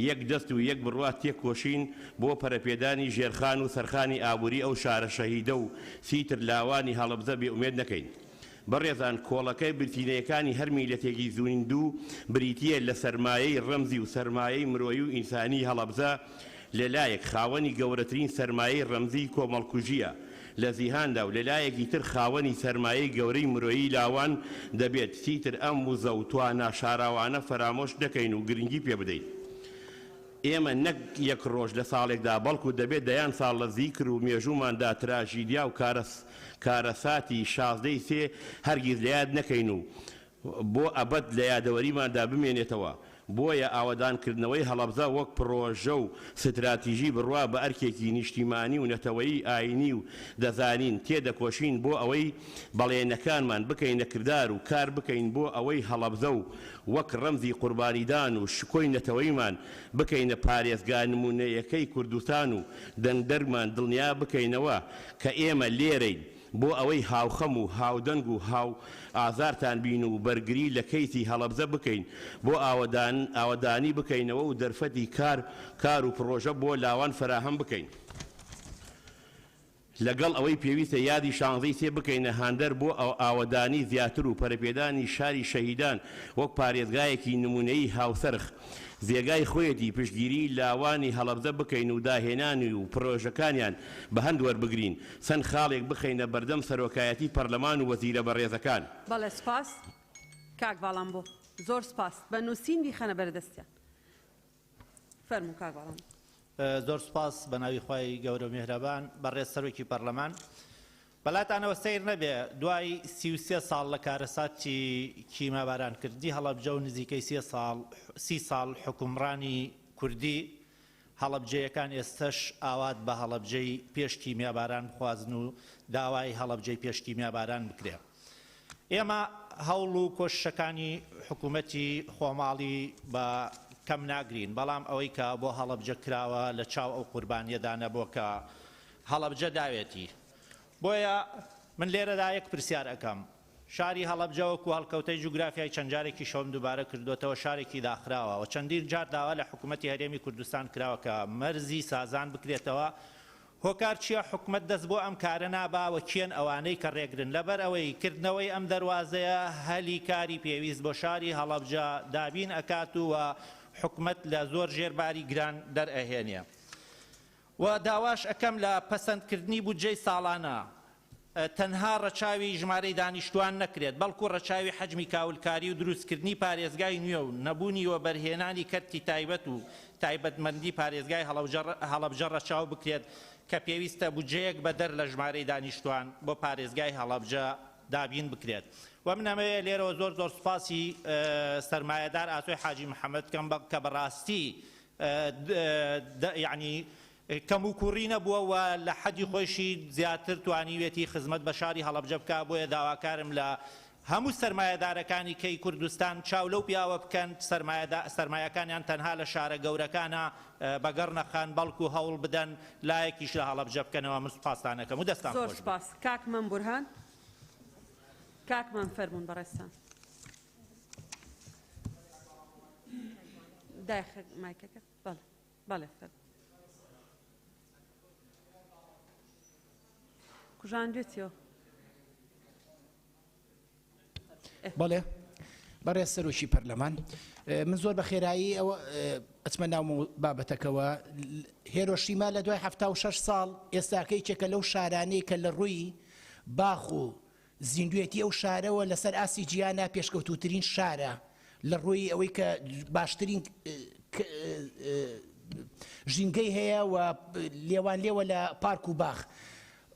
یەک دەست و یەک بڕوا تێکۆشین بۆ پەرەپێدانی ژێرخان و سەرخانی ئابوری ئەو شارە شەهیدە و چیتر لاوانی هەڵەبجە بێ ئومێد نەکەین. بەڕێزان کۆڵەکەی بنچینەیەکانی هەر میللەتێکی زیندوو بریتییە لە سەرمایەی ڕەمزی و سەرمایەی مرۆیی و ئینسانی هەڵەبجە لەلایەک خاوەنی گەورەترین سەرمایەی ڕەمزیی کۆمەڵکوژییە لە جیهاندا و لەلایەکی تر خاوەنی سەرمایەی گەورەی مرۆیی لاوان، دەبێت چیتر ئەم وزە و توانا شاراوانە فەرامۆش نەکەین و گرنگی پێ بدەین. ئێمە نەک یەک ڕۆژ لە ساڵێکدا بەڵکو دەبێت دەیان ساڵ لە زیکر و مێژووماندا تراژیدیا و کارەساتی شازدەی سێ هەرگیز لەیاد نەکەین و بۆ ئەبەد لە یادەوەریماندا بمێنێتەوە، بۆیە ئاوەدانکردنەوەی هەڵەبجە وەک پڕۆژە و ستراتیژی بڕوا بە ئەرکێکی نیشتیمانی و نەتەوەیی ئاینی و دەزانین، تێدەکۆشین بۆ ئەوەی بەڵێنەکانمان بکەینە کردار و کار بکەین بۆ ئەوەی هەڵەبجە و وەک ڕەمزی قوربانیدان و شکۆی نەتەوەیمان بکەینە پارێزگا نمونەیەکەی کوردستان و دەنگدەرمان دڵنیا بکەینەوە کە ئێمە لێرەین بۆ ئەوەی هاوخەم و هاودەنگ و هاو ئازارتان بین و بەرگری لە کەیسی هەڵەبجە بکەین بۆ ئاوەدان ئاوەدانی بکەینەوە و دەرفەتی کار کار و پڕۆژە بۆ لاوان فەراهەم بکەین. لەگەڵ ئەوەی پێویستە یادی شانزەی سێ بکەینە هاندەر بۆ ئاوەدانی زیاتر و پەرەپێدانی شاری شەهیدان وەک پارێزگایەکی نمونەیی هاوچەرخ، جێگای خۆیەتی پشتگیری لاوانی هەڵەبجە بکەین و داهێنانی و پرۆژەکانیان بە هەند وەربگرین، چەند خاڵێک بخەینە بەردەم سەرۆکایەتی پەرلەمان و وەزیرە بەڕێزەکان. بەڵێ سوپاس کاک باڵامبۆ. زۆر سوپاس. بە نووسین بیخەنە بەردەستیان. فەرموو کاک باڵامبۆ. زۆر سوپاس. بە ناوی خوای گەورە و میهرەبان. بەڕێز سەرۆکی پەرلەمان، بەلاتانەوە سەیر نەبێ دوای 33 ساڵ لە کارەساتی کیمیابارانکردنی هەڵەبجە و نزیکەی سێ ساڵ 30 ساڵ حوکمڕانی کوردی، هەڵەبجەیەکان ئێستەش ئاوات بە هەڵەبجەی پێش کیمیاباران بخوازن و داوای هەڵەبجەی پێش کیمیاباران بکرێ. ئێمە هەوڵ و کۆششەکانی حکوومەتی خۆماڵی بە کەم ناگرین، بەڵام ئەوەی کە بۆ هەڵەبجە کراوە لە چاو ئەو قوربانییەدا نەبووە کە هەڵەبجە داوێتی. بۆیە من لێرەدا یەک پرسیار ئەکەم، شاری هەڵەبجە وەکو هەڵکەوتەی جوگرافیای چەند جارێکی شەوم دووبارە کردۆتەوە شارێکی داخراوە و چەندین جار داوا لە حکومەتی هەرێمی کوردستان کراوە کە مەرزی سازان بکرێتەوە، هۆکار چیە حکومەت دەست بۆ ئەم کارە نابا و کێن ئەوانەی کە ڕێگرن؟ لەبەر ئەوەی کردنەوەی ئەم دەروازەیە هەلی کاری پێویست بۆ شاری هەڵەبجە دابین ئەکات و حکومەت لە زۆر ژێر باری گران دەرئەهێنێ. و داواش ئەکەم لە پەسەند کردنی بودجەی ساڵانە تەنها ڕەچاوی ژمارەی دانیشتوان نەکرێت، بەڵکو ڕەچاوی حەجمی کاولکاری و دروستکردنی پارێزگای نوێ و نەبوونی وەبەرهێنانی کەرتی تایبەت و تایبەتمەندی پارێزگای هەڵەبجە ڕەچاو بکرێت کە پێویستە بودجەیەک بەدەر لە ژمارەی دانیشتوان بۆ پارێزگای هەڵەبجە دابین بکرێت و من ئەمەوێ لێرەوە زۆر زۆر سوپاسی سەرمایەدار ئاسۆی حاجی محەمەد بکەم کە بەڕاستی یەعنی کەموکوڕی نەبووە و لە حەدی خۆیشی زیاتر توانیوێتی خزمەت بە شاری هەڵەبجە بکا، بۆیە داواکارم لە هەموو سەرمایەدارەکانی کەی کوردستان چاو لەو پیاوە بکەن سەرمایەکانیان تەنها لە شارە گەورەکانا بەگەڕ نەخەن بەڵکو هەوڵ بدەن لایەکیش لە هەڵەبجە بکەنەوە من سوپاستان ئەکەم و دەستان زۆر خۆش بێت. سوپاس کاک مەم بورهان. کاک مەم فەرموون بەڕێزتان. دایخە مایکەکە بەڵێ. بەڵێ فەرموو. کوژاندوێتیەوە. بەڵێ بەڕێز سەرۆکی پەرلەمان من زۆر بە خێرایی ئەوە ئەچمە ناو بابەتەکەوە هێرۆشیما لە دوای 76 ساڵ ئێستاکە یەکێکە لەو شارانەی کە لە ڕووی باخ و زیندوێتی ئەو شارەوە لەسەر ئاستی جیهانا پێشکەوتووترین شارە لە ڕووی ئەوەی کە باشترین ژینگەی هەیە و لێوان لێوە لە پارک و باخ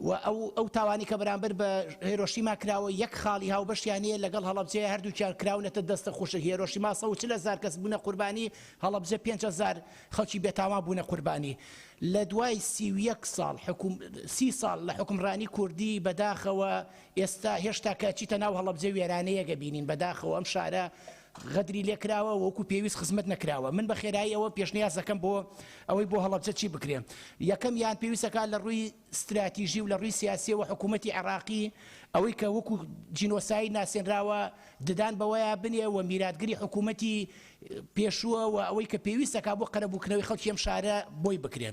و ئەو ئەو تاوانی کە بەرامبەر بە هێرۆشیما کراوە یەک خاڵی هاوبەشیان هەیە لەگەڵ هەڵەبجەیە هەردووکیان کراونەتە دەستە خوشک هێرۆشیما 140 هەزار کەس بوونە قوربانی هەڵەبجە 5000 خەڵکی بێتاوان بوونە قوربانی لە دوای 31 ساڵ حکوم 30 ساڵ لە حکومڕانی کوردی بەداخەوە ئێستا هێشتا کە ئەچیتە ناو هەڵەبجە وێرانەیەک ئەبینین بەداخەوە ئەم شارە غەدری لێکراوە وەکو پێویست خزمەت نەکراوە من بە خێرایی ئەوە پێشنیاز دەکەم بۆ ئەوەی بۆ هەڵەبجە چی بکرێ یەکەم یان پێویستەکە لە ڕووی ستراتیژی و لە ڕووی سیاسیەوە حکوومەتی عێراقی ئەوەی کە وەکو جینۆساید ناسێنراوە ددان بەوەیا بنێ و میراتگری حکوومەتی پێشووە و ئەوەی کە پێویستەکا بۆ قەرەبووکردنەوەی خەڵکی ئەم شارە بۆی بکرێ.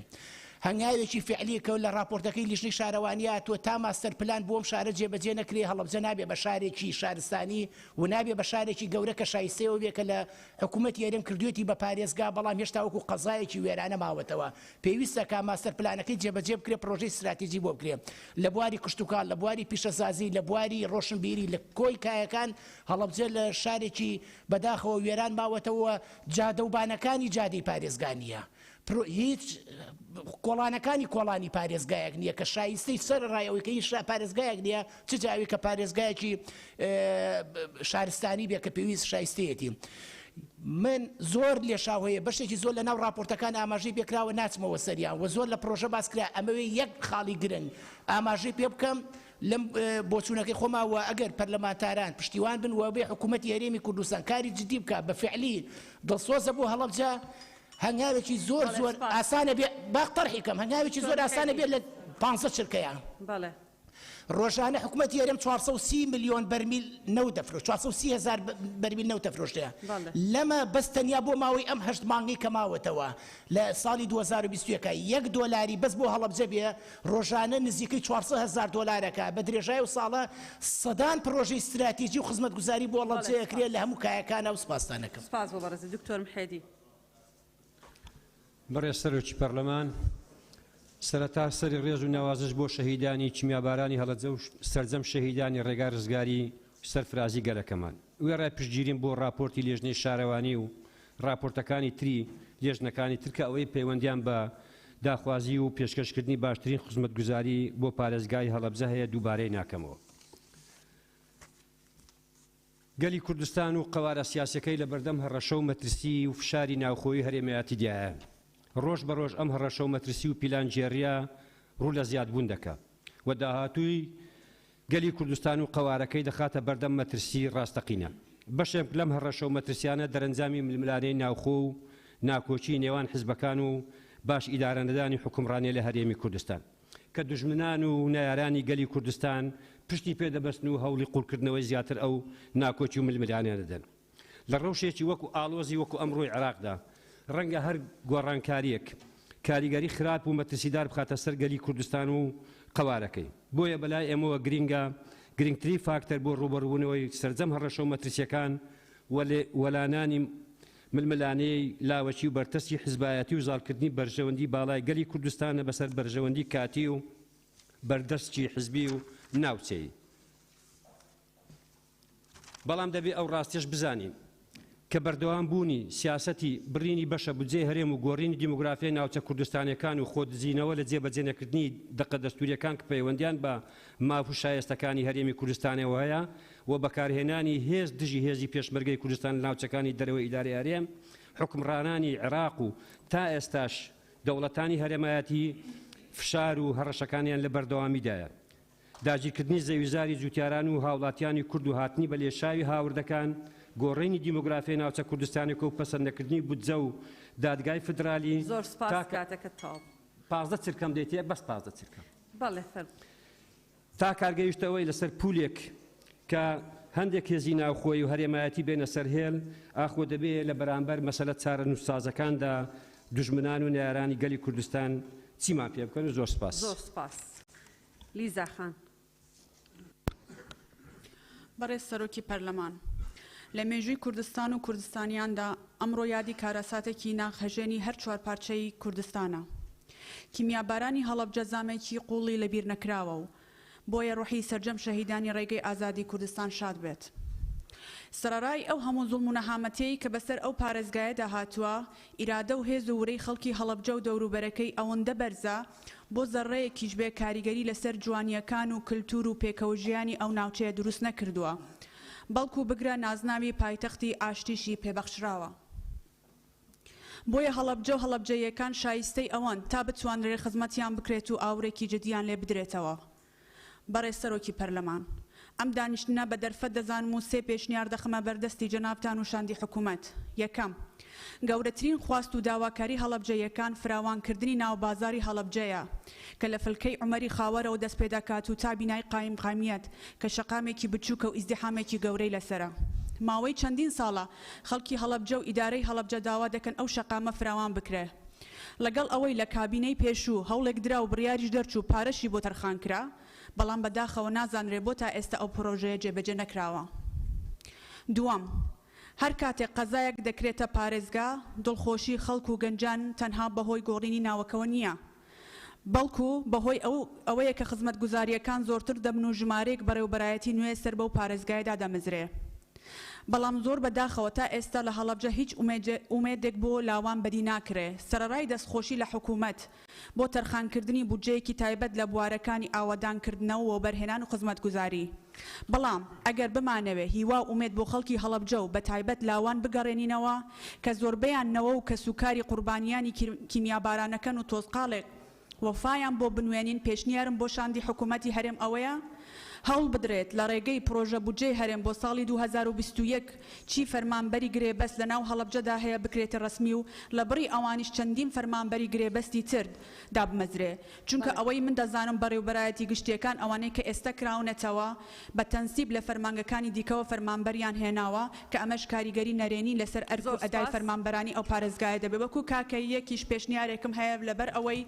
هەنگاوێکی فعلی کە لە ڕاپۆرتەکەی لیژنەی شارەوانی هاتووە تا ماستەر پلان بۆ ئەم شارە جێبەجێ نەکرێ هەڵەبجە نابێ بە شارێکی شارستانی و نابێ بە شارێکی گەورە کە شایستەی ئەوە بێ کە لە حکوومەتی هەرێم کردوویەتی بە پارێزگا بەڵام هێشتا وەکوو قەزایەکی وێرانە ماوەتەوە پێویستە کە ماستەر پلانەکەی جێبەجێ بکرێ پڕۆژەی ستراتیجی بۆ بکرێ لە بواری کشتوکاڵ لە بواری پیشەسازی لە بواری ڕۆشنبیری لە کۆی کایەکان هەڵەبجە لە شارێکی بەداخەوە وێران ماوەتەوە جادەوبانەکانی جادەی پارێزگا نییە هیچ کۆڵانەکانی کۆڵانی پارێزگایەک نییە کە شایستەی سەرەڕای ئەوەی کە هیچ پارێزگایەک نییە چ جاوی کە پارێزگایەکی شارستانی بێ کە پێویست شایستەیەتی. من زۆر لێشاو هەیە بەشێکی زۆر لە ناو راپۆرتەکان ئاماژەی پێکراوە ناچمەوە سەریان و زۆر لە پرۆژە باس کرا ئەمەوێ یەک خاڵی گرنگ ئاماژەی پێ بکەم لەم بۆچوونەکەی خۆما و ئەگەر پەرلەمانتاران پشتیوان بن و بێ حکوومەتی هەرێمی کوردستان کاری جدی بکات بە فعلی دڵسۆزە بۆ هەڵەبجە هەنگاوێکی زۆر زۆر ئاسانە بێ با تەرحی کەم هەنگاوێکی زۆر ئاسانە بێ لە پانزە چرکەیە. بەڵێ. ڕۆژانە حکومەتی هەرێم 430 ملیۆن بەرمیل نەوت دەفرۆشێت 430 هەزار بەرمیل نەوت دەفرۆشێ لەمە بەس تەنیا بۆ ماوەی ئەم هەشت مانگەی کە ماوەتەوە لە ساڵی 2021 یەک دۆلاری بەس بۆ هەڵەبجە بێ ڕۆژانە نزیکەی 400 هەزار دۆلارەکە بە درێژای ئەو ساڵە سەدان پڕۆژەی ستراتیجی و خزمەتگوزاری بۆ هەڵەبجە ئەکرێ لە هەموو کایەکانا و سوپاستان ئەکەم. سوپاس بۆ بەڕێزت دکتۆر محێدی. بەڕێز سەرۆکی پەرلەمان، سەرەتا سەری ڕێز و نەوازش بۆ شەهیدانی کیمیابارانی هەڵەبجە و سەرجەم شەهیدانی ڕێگای ڕزگاری و سەرفرازی گەلەکەمان. وێڕای پشتگیریم بۆ ڕاپۆرتی لێژنەی شارەوانی و ڕاپۆرتەکانی تری لێژنەکانی تر کە ئەوەی پەیوەندیان بە داخوازی و پێشکەشکردنی باشترین خزمەتگوزاری بۆ پارێزگای هەڵەبجە هەیە دووبارەی ناکەمەوە. گەلی کوردستان و قەوارە سیاسیەکەی لە بەردەم هەڕەشە و مەترسی و فشاری ناوخۆیی هەرێمایەتیدایە. ڕۆژ بە ڕۆژ ئەم هەڕەشە و مەترسی و پیلانگێڕییە ڕوو لە زیادبوون دەکا و داهاتووی گەلی کوردستان و قەوارەکەی دەخاتە بەردەم مەترسی ڕاستەقینە. بەشێک لەم هەڕەشە و مەترسیانە دەرەنجامی ململانێی ناوخۆ و ناکۆکیی نێوان حزبەکان و باش ئیدارەنەدانی حوکمڕانیە لە هەرێمی کوردستان کە دوژمنان و نەیارانی گەلی کوردستان پشتی پێ دەبەستن و هەوڵی قوڵکردنەوەی زیاتر ئەو ناکۆکی و ململانێ دەدەن. لە ڕەوشێکی وەکو ئاڵۆزی وەکو ئەمڕۆی عێراقدا، ڕەنگە هەر گۆڕانکارییەک کاریگەری خراپ و مەترسیدار بخاتە سەر گەلی کوردستان و قەوارەکەی. بۆیە بەلای ئێمەوە گرینگە گرینگترین فاکتەر بۆ ڕووبەڕووبوونەوەی سەرجەم هەڕەشە و مەترسییەکان و وەلانانی ململانێی لاوەکی و بەرتەسکی حزبایەتی و زاڵکردنی بەرژەوەندی باڵای گەلی کوردستانە بەسەر بەرژەوەندی کاتی و بەردەستکی حزبی و ناوچەیی. بەڵام دەبێ ئەو ڕاستیەش بزانین کە بەردەوام بوونی سیاسەتی بڕینی بەشە بودجەی هەرێم و گۆڕینی دیمۆگرافیای ناوچە کوردستانیەکان و خۆدزینەوە لە جێبەجێ نەکردنی دەقە دەستوریەکان کە پەیوەندیان بە ماف و شایەستەکانی هەرێمی کوردستانەوە هەیە و بەکارهێنانی هێز دژی هێزی پێشمەرگەی کوردستان لە ناوچەکانی دەرەوەی ئیدارەی هەرێم حوکمڕانانی عێراق و تا ئێستاش دەوڵەتانی هەرێمایەتی فشار و هەڕەشەکانیان لە بەردەوامیدایە. داگیرکردنی زەویوزاری جوتیاران و هاوڵاتیانی کورد و هاتنی بە لێشاوی هاوردەکان، گۆڕینی دیمۆگرافیای ناوچە کوردستانەکە و پەسەندنەکردنی بودجە و دادگای فدرالی زۆر سوپاس تا کاتەکەت تەواو بوو. 15 چرکەم دەیتێ بەس 15 چرکەم. بەڵێ فەرموو. تا کار گەیشتە ئەوەی لەسەر پولێک کە هەندێک هێزی ناوخۆیی و هەرێمایەتی بێنە سەر هێل، ئاخۆ دەبێ لە بەرامبەر مەسەلە چارەنووسسازەکاندا دوژمنان و نەیارانی گەلی کوردستان چیمان پێ بکەن و زۆر سوپاس. زۆر سوپاس. لیزا خان. بەڕێز سەرۆکی پەرلەمان، لە مێژووی کوردستان و کوردستانیاندا ئەمڕۆ یادی کارەساتێکی ناخهەژێنی هەر چوارپارچەی کوردستانە. کیمیابارانی هەڵەبجە زامێکی قووڵی لەبیرنەکراوە و بۆیە ڕۆحی سەرجەم شەهیدانی ڕێگەی ئازادی کوردستان شاد بێت. سەرەڕای ئەو هەموو زوڵم و نەهامەتیەی کە بەسەر ئەو پارێزگایەدا هاتووە، ئیرادە و هێز و ورەی خەڵکی هەڵەبجە و دەوروبەرەکەی ئەوەندە بەرزە بۆ زەڕڕەیەکیش بێ کاریگەری لەسەر جوانییەکان و کلتور و پێکەوەژیانی ئەو ناوچەیە دروست نەکردووە، بەڵکو بگرە نازناوی پایتەختی ئاشتیشی پێبەخشراوە. بۆیە هەڵەبجە و هەڵەبجەییەکان شایستەی ئەوەن تا بتوانرێ خزمەتیان بکرێت و ئاورێکی جدیان لێ بدرێتەوە. بەڕێز سەرۆکی پەرلەمان، ئەم دانیشتنە بە دەرفەت دەزانم و سێ پێشنیار دەخەمە بەر دەستی جەنابتان و شاندی حکوومەت. یەکەم، گەورەترین خواست و داواکاری هەڵەبجەییەکان فراوانکردنی ناوبازاری هەڵەبجەیە کە لە فلکەی عومەری خاوەرەوە دەست پێدەکات و تا بینای قایمقامیەت کە شەقامێکی بچووکە و ئیزدیحامێکی گەورەی لەسەرە. ماوەی چەندین ساڵە خەڵکی هەڵەبجە و ئیدارەی هەڵەبجە داوا دەکەن ئەو شەقامە فراوان بکرێ. لەگەڵ ئەوەی لە کابینەی پێشوو هەوڵێک درا و بڕیاریش دەرچوو پارەشی بۆ تەرخان کرا، بەڵام بە داخەوە نازانرێ بۆ تا ئێستا ئەو پڕۆژەیە جێبەجێ نەکراوە. دووەم، هەر کاتێک قەزایەک دەکرێتە پارێزگا، دڵخۆشی خەڵک و گەنجان تەنها بەهۆی گۆڕینی ناوەکەوە نییە، بەڵکو بەهۆی ئەو ئەوەیە کە خزمەتگوزارییەکان زۆرتر دەبن و ژمارەیەک بەڕێوبەرایەتی نوێ سەر بەو پارێزگایە دادەمەزرێ. بەڵام زۆر بە داخەوە تا ئێستا لە هەڵەبجە هیچ ئومێدێک بۆ لاوان بەدی ناکرێ، سەرەڕای دەستخۆشی لە حکوومەت بۆ تەرخانکردنی بودجەیەکی تایبەت لە بوارەکانی ئاوەدانکردنەوە و وەبەرهێنان و خزمەتگوزاری. بەڵام ئەگەر بمانەوێ هیوا و ئومێد بۆ خەڵکی هەڵەبجە و بەتایبەت لاوان بگەڕێنینەوە کە زۆربەیان نەوە و کەسوکاری قوربانیانی کیمیابارانەکەن و تۆزقاڵێک وەفایان بۆ بنوێنین پێشنیارم بۆ شاندی حکوومەتی هەرێم ئەوەیە هەوڵ بدرێت لە ڕێگەی پڕۆژە بودجەی هەرێم بۆ ساڵی 2021 چی فەرمانبەری گرێبەست لە ناو هەڵەبجەدا هەیە بکرێتە ڕەسمی و لە بڕی ئەوانیش چەندین فەرمانبەری گرێبەستی تر دابمەزرێ چونکە ئەوەی من دەزانم بەڕێوبەرایەتی گشتیەکان ئەوانەی کە ئێستا کراونەتەوە بە تەنسیب لە فەرمانگەکانی دیکەوە فەرمانبەریان هێناوە کە ئەمەش کاریگەری نەرێنی لەسەر ئەرک و ئەدای فەرمانبەرانی ئەو پارێزگایە دەبێت وەکو کاکەییەکیش پێشنیارێکم هەیە لەبەر ئەوەی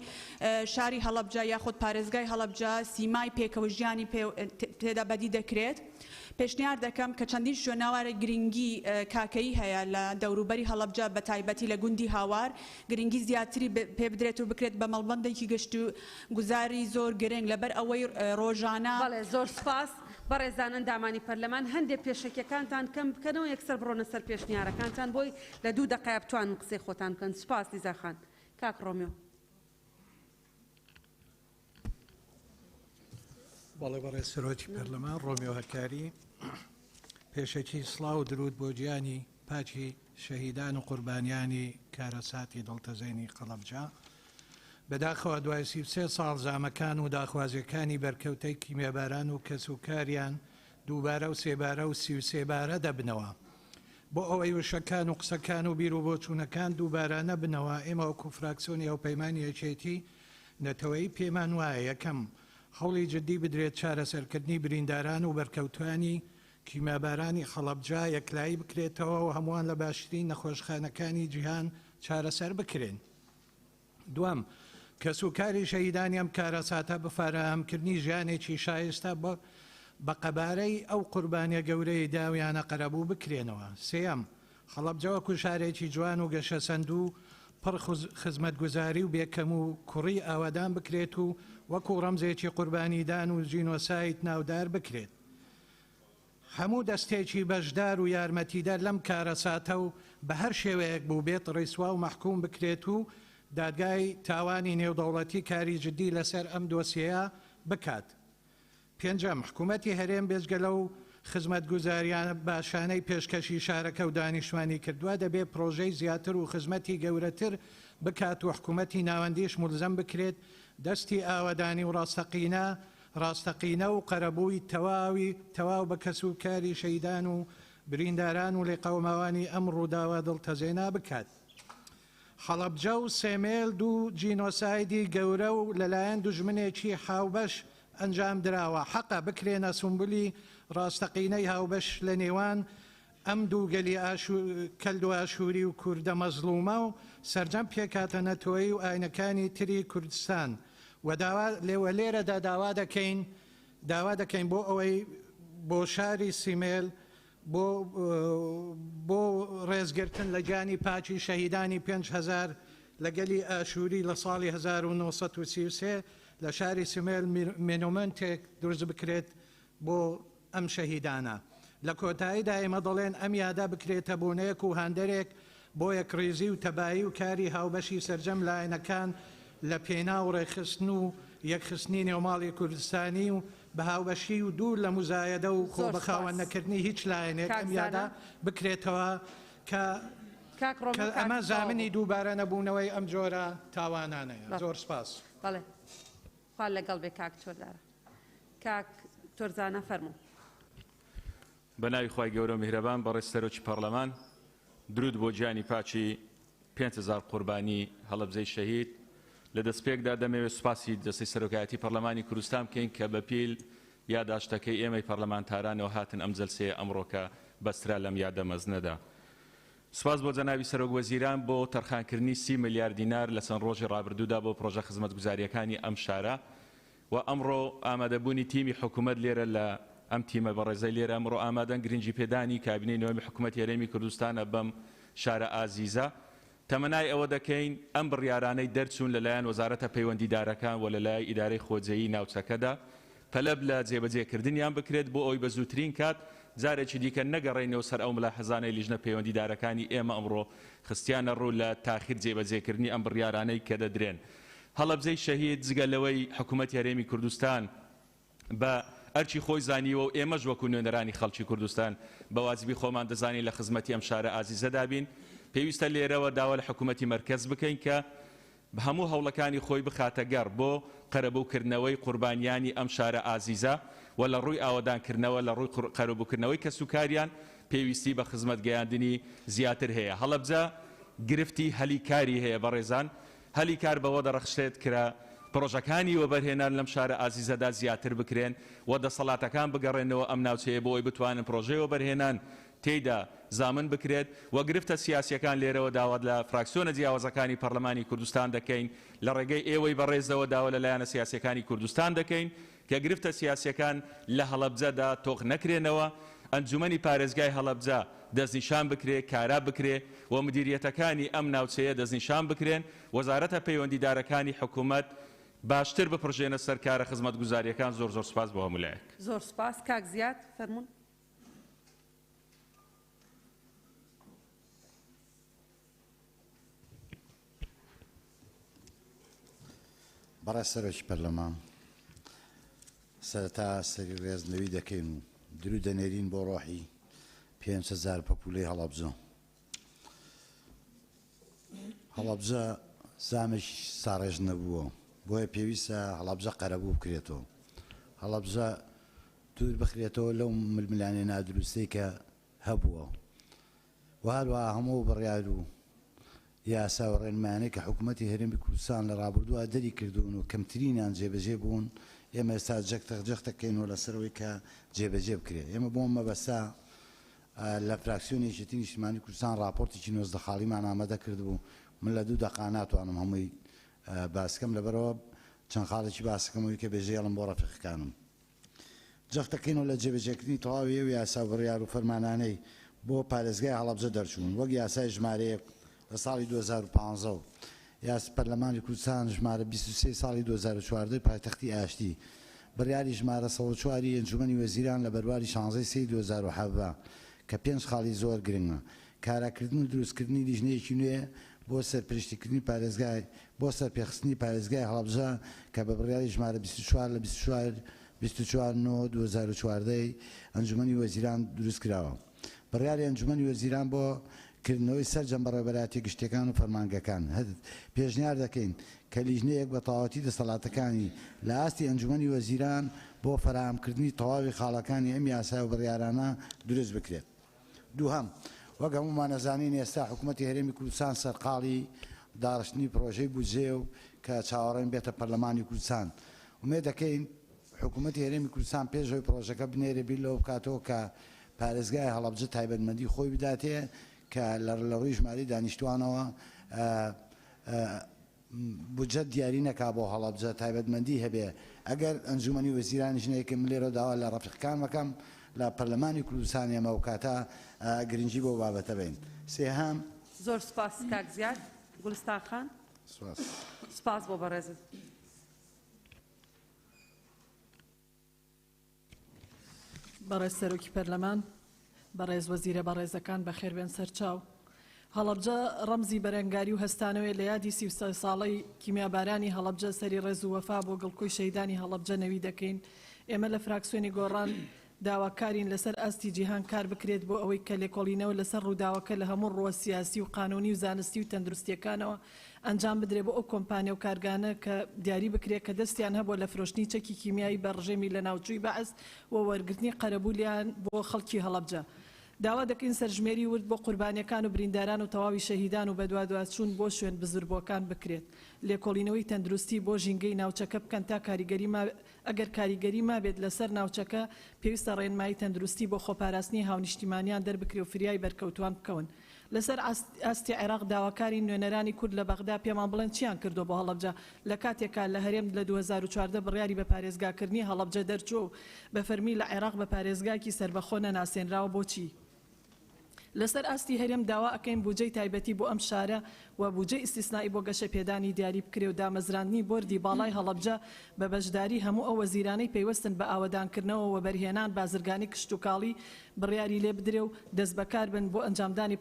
شاری هەڵەبجە یاخود پارێزگای هەڵەبجە سیمای پێکەوەژیانی تێدا بەدی دەکرێت پێشنیار دەکەم کە چەندین شوێنەواری گرنگی کاکەیی هەیە لە دەوروبەری هەڵەبجە بە تایبەتی لە گوندی هاوار گرنگی زیاتری پێبدرێت و بکرێت بە مەڵبەندێکی گەشت و گوزاری زۆر گرنگ لەبەر ئەوەی ڕۆژانە بەڵێ زۆر سوپاس. بەڕێزان ئەندامانی پەرلەمان هەندێ پێشەکیەکانتان کەم بکەنەوە یەکسەر بڕۆنە سەر پێشنیارەکانتان بۆی لە دوو دەقەیا بتوانن قسەی خۆتان بکەن. سوپاس لیزا خان. کاک ڕۆمیۆ. بەڵێ بەڕێز سەرۆکی پەرلەمان ڕۆمیۆ هەکاری پێشەکی سڵاو و درود بۆ گیانی پاکی شەهیدان و قوربانیانی کارەساتی دڵتەزێنی قەڵەبجە بەداخەوە دوای 33 ساڵ زامەکان و داخوازیەکانی بەرکەوتەی کیمیاباران و کەس و کاریان دووبارە و سێبارە و 33 بارە دەبنەوە بۆ ئەوەی وشەکان و قسەکان و بیر و بۆچوونەکان دووبارە نەبنەوە ئێمە وەکو فراکسیۆنی هاوپەیمانی یەکێتی نەتەوەیی پێمان وایە یەکەم، هەوڵی جدی بدرێت چارەسەرکردنی برینداران و بەرکەوتوانی کیمیابارانی هەڵەبجە یەکلایی بکرێتەوە و هەمووان لە باشترین نەخۆشخانەکانی جیهان چارەسەر بکرێن. دووەم، کەسوکاری شەهیدانی ئەم کارەساتە بە فەراهەمکردنی ژیانێکی شایستە بە قەبارەی ئەو قوربانیە گەورەی داویانە قەرەبوو بکرێنەوە. سێیەم، هەڵەبجە وەکو شارێکی جوان و گەشەسەندوو پڕ خزمەتگوزاری و بێ کەم و کوڕی ئاوەدان بکرێت و وەکو ڕەمزێکی قوربانیدان و جینۆساید ناودار بکرێت. هەموو دەستێکی بەشدار و یارمەتیدەر لەم کارەساتە و بە هەر شێوەیەک بووبێت ڕیسوا و مەحکوم بکرێت و دادگای تاوانی نێودەوڵەتی کاری جدی لەسەر ئەم دۆسیەیە بکات. پێنجەم، حکومەتی هەرێم بێجگە لەو خزمەتگوزارییە باشانەی پێشکەشی شارەکە و دانیشتوانی کردووە، دەبێ پرۆژەی زیاتر و خزمەتی گەورەتر بکات و حکومەتی ناوەندیش مولزەم بکرێت دەستی ئاوەدانی و ڕاستەقینە ڕاستەقینە و قەرەبووی تەواوی تەواو بە کەسوکاری شەهیدان و برینداران و لێقەوماوانی ئەم ڕووداوە دڵتەزێنە بکات. هەڵەبجە و سێمێل دوو جینۆسایدی گەورە و لەلایەن دوژمنێکی هاوبەش ئەنجام دراوە، حەقە بکرێنە سومبلی ڕاستەقینەی هاوبەش لە نێوان ئەم دوو گەلی کەلدوئاشووری و کوردە مەزڵومە و سەرجەم پێکهاتە نەتەوەیی و ئاینەکانی تری کوردستان و داوا و لێرەدا داوا دەکەین داوا دەکەین بۆ ئەوەی بۆ شاری سیمێل بۆ بۆ ڕێزگرتن لە گیانی پاکی شەهیدانی 5000 لە گەلی ئاشووری لە ساڵی 1933 لە شاری سمێل مێنۆمنتێک دروست بکرێت بۆ ئەم شەهیدانە. لە کۆتاییدا ئێمە دەڵێن ئەم یادە بکرێتە بۆنەیەک و هاندەرێک بۆ یەکڕیزی و تەبایی و کاری هاوبەشی سەرجەم لایەنەکان لە پێناو ڕێکخستن و یەکخستنی نێوماڵی کوردستانی و بە هاوبەشی و دوور لە موزایەدە و خۆ زۆر بە خاوەن سوپاس. نەکردنی هیچ لایەنێک کاک ئەم یادە زانا. بکرێتەوە کە کاک کە ڕۆمە کاک ئەمە تەواو زامنی بوو. دووبارە نەبوونەوەی ئەم جۆرە تاوانانەیە. بەڵێ. زۆر سپاس. بەڵێ. خوا لەگەڵ بێ کاک تۆردارە. کاک تۆرزانە فەرموو. بە ناوی خوای گەورە و میهرەبان بەڕێز سەرۆکی پەڕلەمان درود بۆ گیانی پاکی 5000 قوربانی هەڵەبجەی شەهید لە دەستپێکدا دەمەوێت سوپاسی دەستەی سەرۆکایەتی پەڕلەمانی کوردستان بکەین کە بە پیل یاداشتەکەی ئێمەی پەڕلەمانتارانەوە هاتن ئەم جەلسەیە ئەمڕۆکە بەسترا لەم یادە مەزنەدا سوپاس بۆ جەنابی سەرۆک وەزیران بۆ تەرخانکردنی 30 ملیار دینار لە چەند ڕۆژی ڕابردوودا بۆ پڕۆژە خزمەتگوزارییەکانی ئەم شارە و ئەمڕۆ ئامادەبوونی تیمی حکومەت لێرە لە ئەم تیمە بەڕێزەی لێرە ئەمڕۆ ئامادەن گرنگی پێدانی کابینەی نۆیەمی حکومەتی هەرێمی کوردستانە بەم شارە ئازیزە. تەمەنای ئەوە دەکەین ئەم بڕیارانەی دەرچوون لەلایەن وەزارەتە پەیوەندیدارەکان و لەلای ئیدارەی خۆجێیی ناوچەکەدا پەلە لە جێبەجێکردنیان بکرێت بۆ ئەوەی بە زووترین کات جارێکی دیکە نەگەڕێینەوە سەر ئەو ملاحەزانەی لیژنە پەیوەندیدارەکانی ئێمە ئەمڕۆ خستیانە ڕوو لە تاخیر جێبەجێکردنی ئەم بڕیارانەی کە دەدرێن. هەڵەبجەی شەهید جگە لەوەی حکومەتی هەرێمی کوردستان بە ئەرکی خۆی زانیوە و ئێمەش وەکو نوێنەرانی خەڵکی کوردستان بە واجبی خۆمان دەزانین لە خزمەتی ئەم شارە ئازیزەدا بین پێویستە لێرەوە داوا لە حکومەتی مەرکەز بکەین کە هەموو هەوڵەکانی خۆی بخاتە گەڕ بۆ قەرەبووکردنەوەی قوربانیانی ئەم شارە ئازیزە و لە ڕووی ئاوەدانکردنەوە لە ڕووی قەرەبووکردنەوەی کەسوکاریان پێویستی بە خزمەت گەیاندنی زیاتر هەیە هەڵەبجە گرفتی هەلی کاری هەیە بەڕێزان هەلی کار بەوە دەڕەخشێت کرا پڕۆژەکانی وەبەرهێنان لەم شارە ئازیزەدا زیاتر بکرێن و دەسەڵاتەکان بگەڕێنەوە ئەم ناوچەیە بۆ ئەوەی بتوانن پڕۆژەی وەبەرهێنان تێیدا زامن بکرێت و گرفتە سیاسیەکان لێرەوە داوا لە فراکسیۆنە جیاوازەکانی پەڕلەمانی کوردستان دەکەین لە ڕێگەی ئێوەی بەڕێزەوە داوا لە لایەنە سیاسیەکانی کوردستان دەکەین کە گرفتە سیاسیەکان لە هەڵەبجەدا تۆخ نەکرێنەوە، ئەنجومەنی پارێزگای هەڵەبجە دەستنیشان بکرێ، کارا بکرێ و مدیریەتەکانی ئەم ناوچەیە دەستنیشان بکرێن، وەزارەتە پەیوەندیدارەکانی حکومەت باشتر بپڕژێنە سەر کارە خزمەتگوزاریەکان، زۆر زۆر سوپاس بۆ هەموو لایەک. زۆر سوپاس کاک زیاد، فەرموون. بەڕێز سەرۆکی پەرلەمان، سەرەتا سەری ڕێز لەوی دەکەین و دروود دەنێرین بۆ ڕۆحی 5000 پەپوولەی هەڵەبجە. هەڵەبجە زامێکی ساڕێژ نەبووە، بۆیە پێویستە هەڵەبجە قەرەبوو بکرێتەوە. هەڵەبجە دوور بخرێتەوە لەو ململانێ نادروستەی کە هەبووە و هەروەها هەموو ئەو بڕیار و یاسا و ڕێنمایانەی کە حکوومەتی هەرێمی کوردستان لە ڕابردووە دەری کردوون و کەمترینیان جێبەجێ بوون، ئێمە ئێستا جەختە جەختەکەینەوە لەسەر ئەوەی کە جێبەجێ بکرێت. ئێمە بۆ ئەم مەبەستە لە فراکسیۆنی یەکێتی نیشتیمانی کوردستان ڕاپۆرتێکی 19 خاڵیمان ئامادە کردبوو. من لە دوو دەقا ناتوانم هەمووی باسکەم، لەبەرئەوە چەند خاڵێکی باسەکەم ئەوەی کە بێژەیەڵم بۆ ڕەفیقەکانم. جەختدەکەینەوە لە جێبەجێکردنی تەواوی ئەو یاسا و بڕیار و فەرمانانەی بۆ پارێزگای هەڵەبجە دەرچوون، وەک یاسای ژمارە یەک لە ساڵی 2015 و یاس پەرلەمانی کوردستان ژمارە 23 ساڵی 2014 پایتەختی ئاشتی، بڕیاری ژمارە 104 ی ئەنجومەنی وەزیران لە بەرواری 16 سێی 2017 کە پێنج خاڵی زۆر گرنگە. کاراکردن و دروستکردنی لیژنەیەکی نوێ بۆ سەرپرشتیکردنی پارێزگای بۆ سەرپێخستنی پارێزگای هەڵەبجە کە بە بڕیاری ژمارە 24 لە 24 24 نۆ 2014 ی ئەنجومەنی وەزیران دروستکراوە. بڕیاری ئەنجومەنی وەزیران بۆ کردنەوەی سەرجەم بەڕێوەبەرایەتیە گشتیەکان و فەرمانگەکان. هتد. پێشنیار دەکەین کە لیژنەیەک بە تەواوەتی دەسەڵاتەکانی لە ئاستی ئەنجومەنی وەزیران بۆ فەراهەمکردنی تەواوی خاڵەکانی ئەم یاسای و بڕیارانە دروست بکرێت. دووهەم، وەک هەموومان ئەزانین ئێستا حکومەتی هەرێمی کوردستان سەرقاڵی داڕشتنی پڕۆژەی بودجەیە و کە چاوەڕێین بێتە پەرلەمانی کوردستان. ئومێد دەکەین حکومەتی هەرێمی کوردستان پێش ئەوەی پڕۆژەکە بنێرێ بیر لەوە بکاتەوە کە پارێزگای هەڵەبجە تایبەتمەندی خۆی بداتێ کە لە ڕووی ژمارەی دانیشتووانەوە بودجە دیاری نەکا بۆ هەڵەبجە تایبەتمەندی هەبێ ئەگەر ئەنجومەنی وەزیرانیش نەیکرد من لێرەوە داوا لە ڕەفیقەکانم ئەکەم لە پەرلەمانی کوردستان ئێمە ئەوکاتە گرنگی بەو بابەتە بەین. سێهەم. زۆر سوپاس کاک زیاد. گوڵستان خان. سوپاس. سوپاس بۆ بەڕێزت. بەڕێز سەرۆکی پەرلەمان، بەڕێز وەزیرە بەڕێزەکان بەخێربێن سەرچاو. هەڵەبجە ڕەمزی بەرەنگاری و هەستانەوەیە لە یادی 33 ساڵەی کیمیابارانی هەڵەبجە سەری ڕێز و وەفا بۆ گڵکۆی شەهیدانی هەڵەبجە نەوی دەکەین. ئێمە لە فراکسیۆنی گۆڕان داواکارین لەسەر ئاستی جیهان کار بکرێت بۆ ئەوەی کە لێکۆڵینەوە لەسەر ڕووداوەکە لە هەموو ڕووە سیاسی و قانونی و زانستی و تەندروستییەکانەوە ئەنجام بدرێت بۆ ئەو کۆمپانیا و کارگانە کە دیاری بکرێت کە دەستیان هەبووە لە فرۆشتنی چەکی کیمیایی بە ڕژێمی لەناوچووی بەعس و وەرگرتنی قەرەبوولیان بۆ خەڵکی هەڵەبجە. داوا دەکەین سەرژمێری ورد بۆ قوربانیەکان و برینداران و تەواوی شەهیدان و بەدوادواچوون بۆ شوێن بزربووەکان بکرێت. لێکۆڵینەوەی تەندروستی بۆ ژینگەی ناوچەکە بکەن تا کاریگەری ئەگەر کاریگەری مابێت لەسەر ناوچەکە، پێویستە ڕێنمایی تەندروستی بۆ خۆپاراستنی هاونیشتیمانیان دەربکرێ و فریای بەرکەوتووان بکەون. لەسەر ئاستی عێراق داواکارین نوێنەرانی کورد لە بەغدا پێمان بڵێن چیان کردووە بۆ هەڵەبجە لە کاتێکا لە هەرێم لە 2014 بڕیاری بە پارێزگاکردنی هەڵەبجە دەرچووە و بە فەرمی لە عێراق بە پارێزگایەکی سەربەخۆ نەناسێنراوە بۆچی لەسەر ئاستی هەرێم داوا ئەکەین بوجەی تایبەتی بۆ ئەم شارە و بوجەی ئیستیسنائی بۆ گەشەپێدانی دیاری بکرێ و دامەزراندنی بۆردی باڵای هەڵەبجە بە بەشداری هەموو ئەو وەزیرانەی پەیوەستن بە ئاوەدانکردنەوە، وەبەرهێنان، بازرگانی، کشتوکاڵی بڕیاری لێ بدرێ و دەستبەکار بن بۆ ئەنجامدانی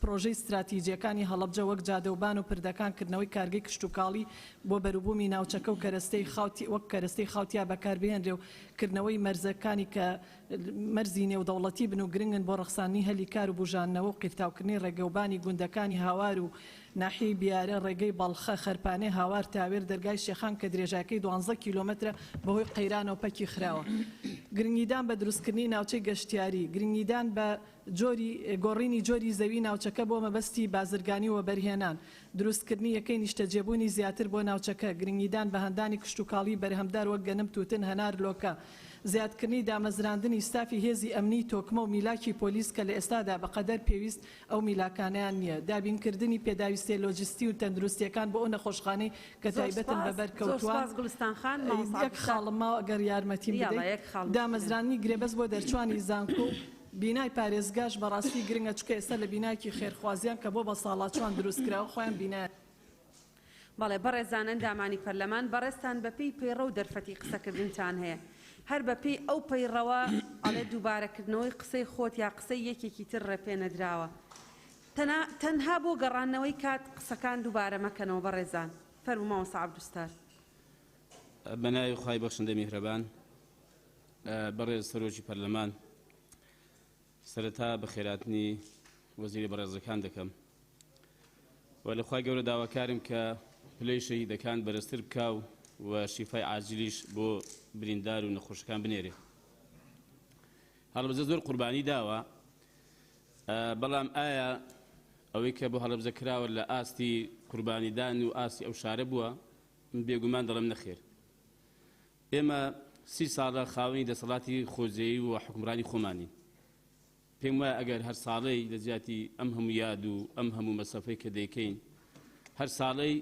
پرۆژەی ستراتیجیەکانی هەڵەبجە وەک جادەوبان و پردەکان، کردنەوەی کارگەی کشتوکاڵی بۆ بەروبوومی ناوچەکە و کەرەستەی خاو وەک کەرەستەی خاو تیا بەکاربهێنرێ و کردنەوەی مەرزەکانی کە مەرزی نێودەوڵەتی بن و گرنگن بۆ ڕەخساندنی هەلی کار و بوژاندنەوە و قیرتاوکردنی ڕێگەوبانی گوندەکانی هاوار و ناحیەی بیارە، ڕێگەی بەڵخە، خەرپانێ، هاوار، تاوێر، دەرگای شێخان کە درێژایەکەی دوانزە کیلۆمەترە بەهۆی قەیرانەوە پەکی خراوە. گرنگیدان بە دروستکردنی ناوچەی گەشتیاری، گرنگیدان بە جۆری گۆڕینی جۆری زەوی ناوچەکە بۆ مەبەستی بازرگانی و وەبەرهێنان، دروستکردنی یەکەی نیشتەجێبوونی زیاتر بۆ ناوچەکە، گرنگیدان بە هاندانی کشتوکاڵی بەرهەمدار وەک گەنم، توتن، هەنار، لۆکە، زیادکردنی دامەزراندنی ستافی هێزی ئەمنیی تۆکمە و میلاکی پۆلیس کە لە ئێستادا بەقەدەر پێویست ئەو میلاکانەیان نییە، دابینکردنی پێداویستییە لۆجستی و تەندروستییەکان بۆ ئەو نەخۆشخانەی کە زۆر تایبەتن بە سوپاس زۆر بەرکەوتووان. سوپاس گوڵستان خان مامۆستا یەک عەبدولستار خاڵم ماوە ئەگەر یارمەتیم یاڵا بدەیت، یەک خاڵ مشکلە. دامەزراندنی گرێبەست بۆ دەرچووانی زانکۆ و بینای پارێزگاش بەڕاستی گرنگە چونکە ئێستا لە بینایەکی خێرخوازیان کە بۆ بەساڵاچووان دروستکراوە خۆیان بینایان بەڵێ بەڕێزان ئەندامانی پەرلەمان بەڕێزتان بەپێی پەیڕەو دەرفەتی قسەکردنتان هەیە هەر بەپێی ئەو پەیڕەوە ئەڵێ دووبارەکردنەوەی قسەی خۆت یا قسەی یەکێکی تر ڕێپێنەدراوە تەنا تەنها بۆ گەڕاندنەوەی کات قسەکان دووبارە مەکەنەوە بەڕێزان فەرموو مامۆستا عەبدولستار. بەناوی خوای بەخشندەی میهرەبان بەڕێز سەرۆکی پەرلەمان سەرەتا بەخێراتنی وەزیری بەڕێزەکان دەکەم و لە خوای گەورە داواکارم کە پلەی شەهیدەکان بەرزتر بکا و و شیفای عاجلیش بۆ بریندار و نەخۆشەکان بنێرێ. هەڵەبجە زۆر قوربانی داوە، بەڵام ئایا ئەوەی کە بۆ هەڵەبجە کراوە لە ئاستی قوربانیدان و ئاستی ئەو شارە بووە؟ من بێگومان دەڵێم نەخێر. ئێمە سی ساڵە خاوەنی دەسەڵاتی خۆجێی و حوکمڕانی خۆمانین. پێم وایە ئەگەر هەر ساڵەی لە جیاتی ئەم هەموو یاد و ئەم هەموو مەسەفەی کە دەیکەین هەر ساڵەی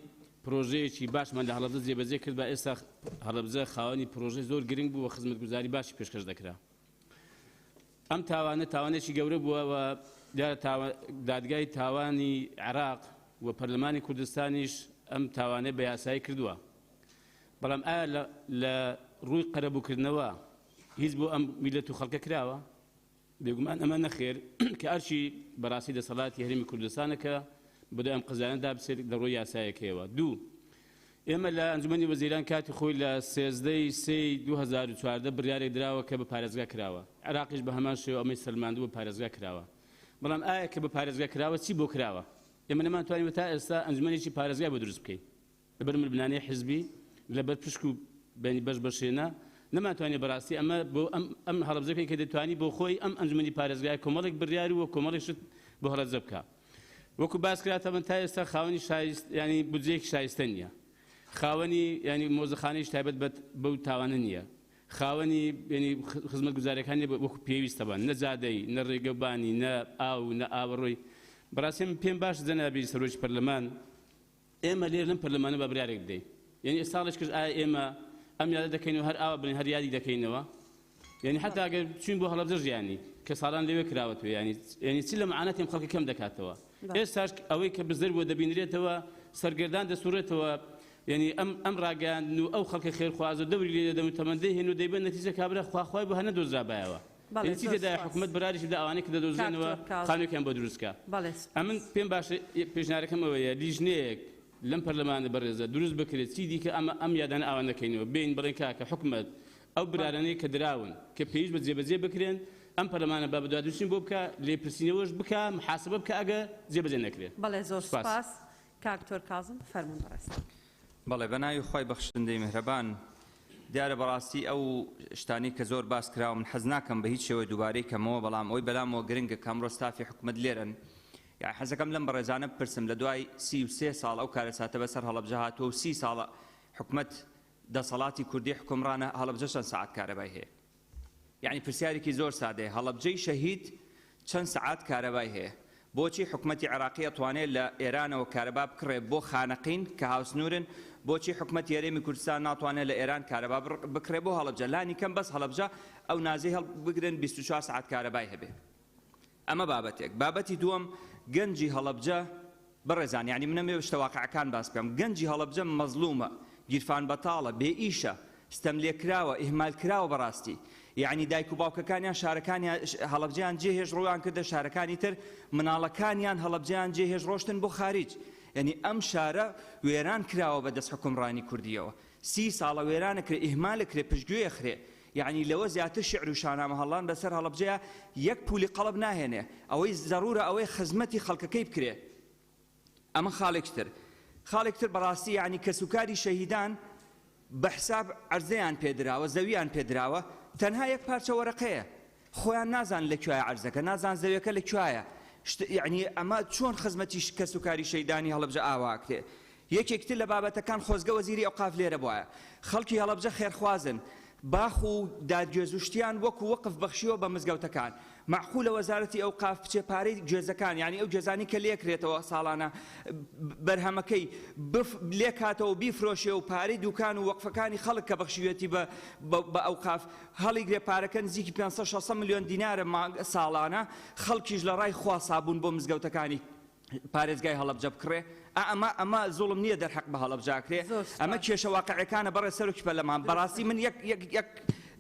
پرۆژەیەکی باشمان لە هەڵەبجە جێبەجێ کرد با ئێستا هەڵەبجە خاوەنی پرۆژەی زۆر گرنگ بوو و خزمەتگوزاری باشی پێشکەش دەکرا. ئەم تاوانە تاوانێکی گەورە بووە و دیارە دادگای تاوانی عێراق و پەرلەمانی کوردستانیش ئەم تاوانەی بە یاسایی کردووە، بەڵام ئایا لە ڕووی قەرەبووکردنەوە هیچ بۆ ئەم میللەت و خەڵکە کراوە؟ بێگومان ئەمە نەخێر، کە ئەرکی بەڕاستی دەسەڵاتی هەرێمی کوردستانە کە بەدوای ئەم قەزایانەدا بچێت لە ڕووی یاسایەکەیەوە. دوو، ئێمە لە ئەنجومەنی وەزیران کاتی خۆی لە 13 ی سێی 2014 بڕیارێک دراوە کە بە پارێزگا کراوە، عێراقیش بە هەمان شێوە ئەمەی سەلماندووە پارێزگا کراوە، بەڵام ئایا کە بە پارێزگا کراوە چی بۆ کراوە؟ ئێمە نەمانتوانیوە تا ئێستا ئەنجومەنێکی پارێزگای بۆ دروست بکەین. لەبەر ململانێی حزبی، لەبەر پشک و بەینی بەش بەشێنە، نەمانتوانی بەڕاستی ئەمە بۆ ئەم ئەم هەڵەبجە بکەین کە دەتوانی بۆ خۆی ئەم ئەنجومەنی پارێزگایە کۆمەڵێک بڕیار و کۆمەڵێک شت بۆ هەڵەبجە بکا. وەکو باس کرا تەبەن تا ئێستا خاوەنی شایست یانی بودجەیەکی شایستە نییە. خاوەنی یانی مۆزەخانەیش تایبەت بە بەو تاوانە نییە. خاوەنی یانی خزمەتگوزاریەکان نییە وەکو پێویست تەبەن نە جادەی نە ڕێگەوبانی نە ئاو نە ئاوەڕۆی. بەڕاستی من پێم باشە جەنابی سەرۆکی پەرلەمان ئێمە لێرە لەم پەرلەمانە با بریارێک بدەین یعنی ساڵێک کرد ئایا ئێمە ئەم یادە دەکەین و هەر ئاوا بڵێن هەر یادی دەکەینەوە یعنی حتا ئەگەر چوین بۆ هەڵەبجە ژیانی کە ساڵان لەوێ کراوەتەوە یعنی یعنی چ لە معاناتی ئەم خەڵکە کەم دەکاتەوە ئێستاش ئەوەی کە بزر بووە دەبینرێتەوە سەرگەردان دەسوڕێتەوە یعنی ئەم ئەم ڕاگەیاندن و ئەو خەڵکە خێرخوازە دەوری لێ دەدەن و تەمەندەی هێن و دەیبەن نەتیجە کابرا خواخوای بۆ هەر نەدۆزرابایەوە بەڵێ چی زۆر تێدایە سوپاس. حکومەت بڕاریش بدا ئەوانەی کە دەدۆزرێنەوە کاک تۆر کازم. خانووێکیان بۆ دروست کا. بەڵێ سوپاس. ئەمن پێم باشە پێشنیارەکەم ئەوەیە لیژنەیەک لەم پەرلەمانە بەڕێزە دروست بکرێت چی دیکە ئەمە ئەم یادانە ئاوا نەکەینەوە بێین بڵێین کاکە حکومەت ئەو برارانەی کە دراون کە پێویست بە جێبەجێ بکرێن ئەم پەرلەمانە با بەدوادچوون بۆ بکا لێپرسینەوەش بکا محاسبە بکا ئەگەر جێبەجێ نەکرێن. بەڵێ زۆر سوپاس. سوپاس. کاک تۆر کازم فەرموون بەڕێزتان. بەڵێ بەناوی خوای بەخشندەی میهرەبان. دیارە بەڕاستی ئەو شتانەی کە زۆر باس کراوە من حەز ناکەم بە هیچ شێوەیە دووبارەی کەمەوە بەڵام ئەوەی بەلامەوە گرنگە کە ئەمڕۆ ستافی حکومەت لێرەن یانی حەزەکەم لەم بەڕێزانە بپرسم لە دوای 33 ساڵ ئەو کارەساتە بەسەر هەڵەبجە هاتووە و سی ساڵە حکومەت دەسەڵاتی کوردی حکومڕانە هەڵەبجە چەند سەعات کارەبای هەیە؟ یەعنی پرسیارێکی زۆر سادەیە هەڵەبجەی شەهید چەند سەعات کارەبای هەیە؟ بۆچی حکومەتی عێراقی ئەتوانێ لە ئێرانەوە کارەبا بکڕێ بۆ خانەقین کە هاوسنورن بۆچی حکومەتی هەرێمی کوردستان ناتوانێ لە ئێران کارەبا بکڕێ بۆ هەڵەبجە لانی کەم بەس هەڵەبجە ئەو نازەی هەڵبگرن 24 سەعات کارەبای هەبێ ئەمە بابەتێک. بابەتی دووەم، گەنجی هەڵەبجە، بەڕێزان یانی من ئەمەوێ شتە واقعەکان باس بکەم، گەنجی هەڵەبجە مەزڵومە، گیرفان بەتاڵە، بێ ئیشە، ستەملێکراوە، ئیهمالکراوە بەڕاستی. یانی دایک و باوکەکانیان شارەکانیان هەڵەبجەیان جێهێشت ڕوویان کردە شارەکانی تر، مناڵەکانیان هەڵەبجەیان جێهێشت ڕۆشتن بۆ خاریج. یانی ئەم شارە وێران کراوە بە دەست حوکمڕانی کوردییەوە. سی ساڵە وێران ئەکرێ، ئیهمال ئەکرێ، پشتگوێ ئەخرێ. یەعنی لەوە زیاتر شیعر و شانامە هەڵڵان بەسەر هەڵەبجەیا یەک پولی قەڵب ناهێنێ ئەوەی زەڕورە ئەوەیە خزمەتی خەڵکەکەی بکرێ ئەمە خاڵێکی تر خاڵێکی تر بەڕاستی یەعنی کەسوکاری شەهیدان بە حساب عەرزەیان پێ دراوە زەویان پێ دراوە تەنها یەک پارچە وەرەقەیە خۆیان نازان لە کوایە عەرزەکە نازان زەویەکە لە کوایە شت یەعنی ئەمە چۆن خزمەتی کەسوکاری شەهیدانی هەڵەبجە ئاوا ئەکرێ یەکێک تر لە بابەتەکان خۆزگە وەزیری ئەوقاف لێرە بوایە. خەڵکی هەڵەبجە خێرخوازن. باخ و دار گوێز و شتیان وەکو وەقف بەخشیوە بە مزگەوتەکان. مەعقولە وەزارەتی ئەوقاف بچێ پارەی گوێزەکان یانی ئەو گوێزانەی کە لێکرێتەوە ساڵانە بەرهەمەکەی بف لێکاتەوە و بیفرۆشێ و پارەی دوکان و وەقفەکانی خەڵک کە بەخشیویەتی بە بە ئەوقاف هەڵیگرێ پارەکە نزیکی 500 600 ملیۆن دینارە مانگ ساڵانە خەڵکیش لە ڕای خوا سابوون بۆ مزگەوتەکانی پارێزگای هەڵەبجە بکڕێ؟ ئا ئەمە ئەمە زوڵم نییە دەرحەق بە هەڵەبجە ئەکرێ؟ ئەمە کێشە واقعیەکانە بەڕێز سەرۆکی پەرلەمان بەڕاستی من یەک یەک یەک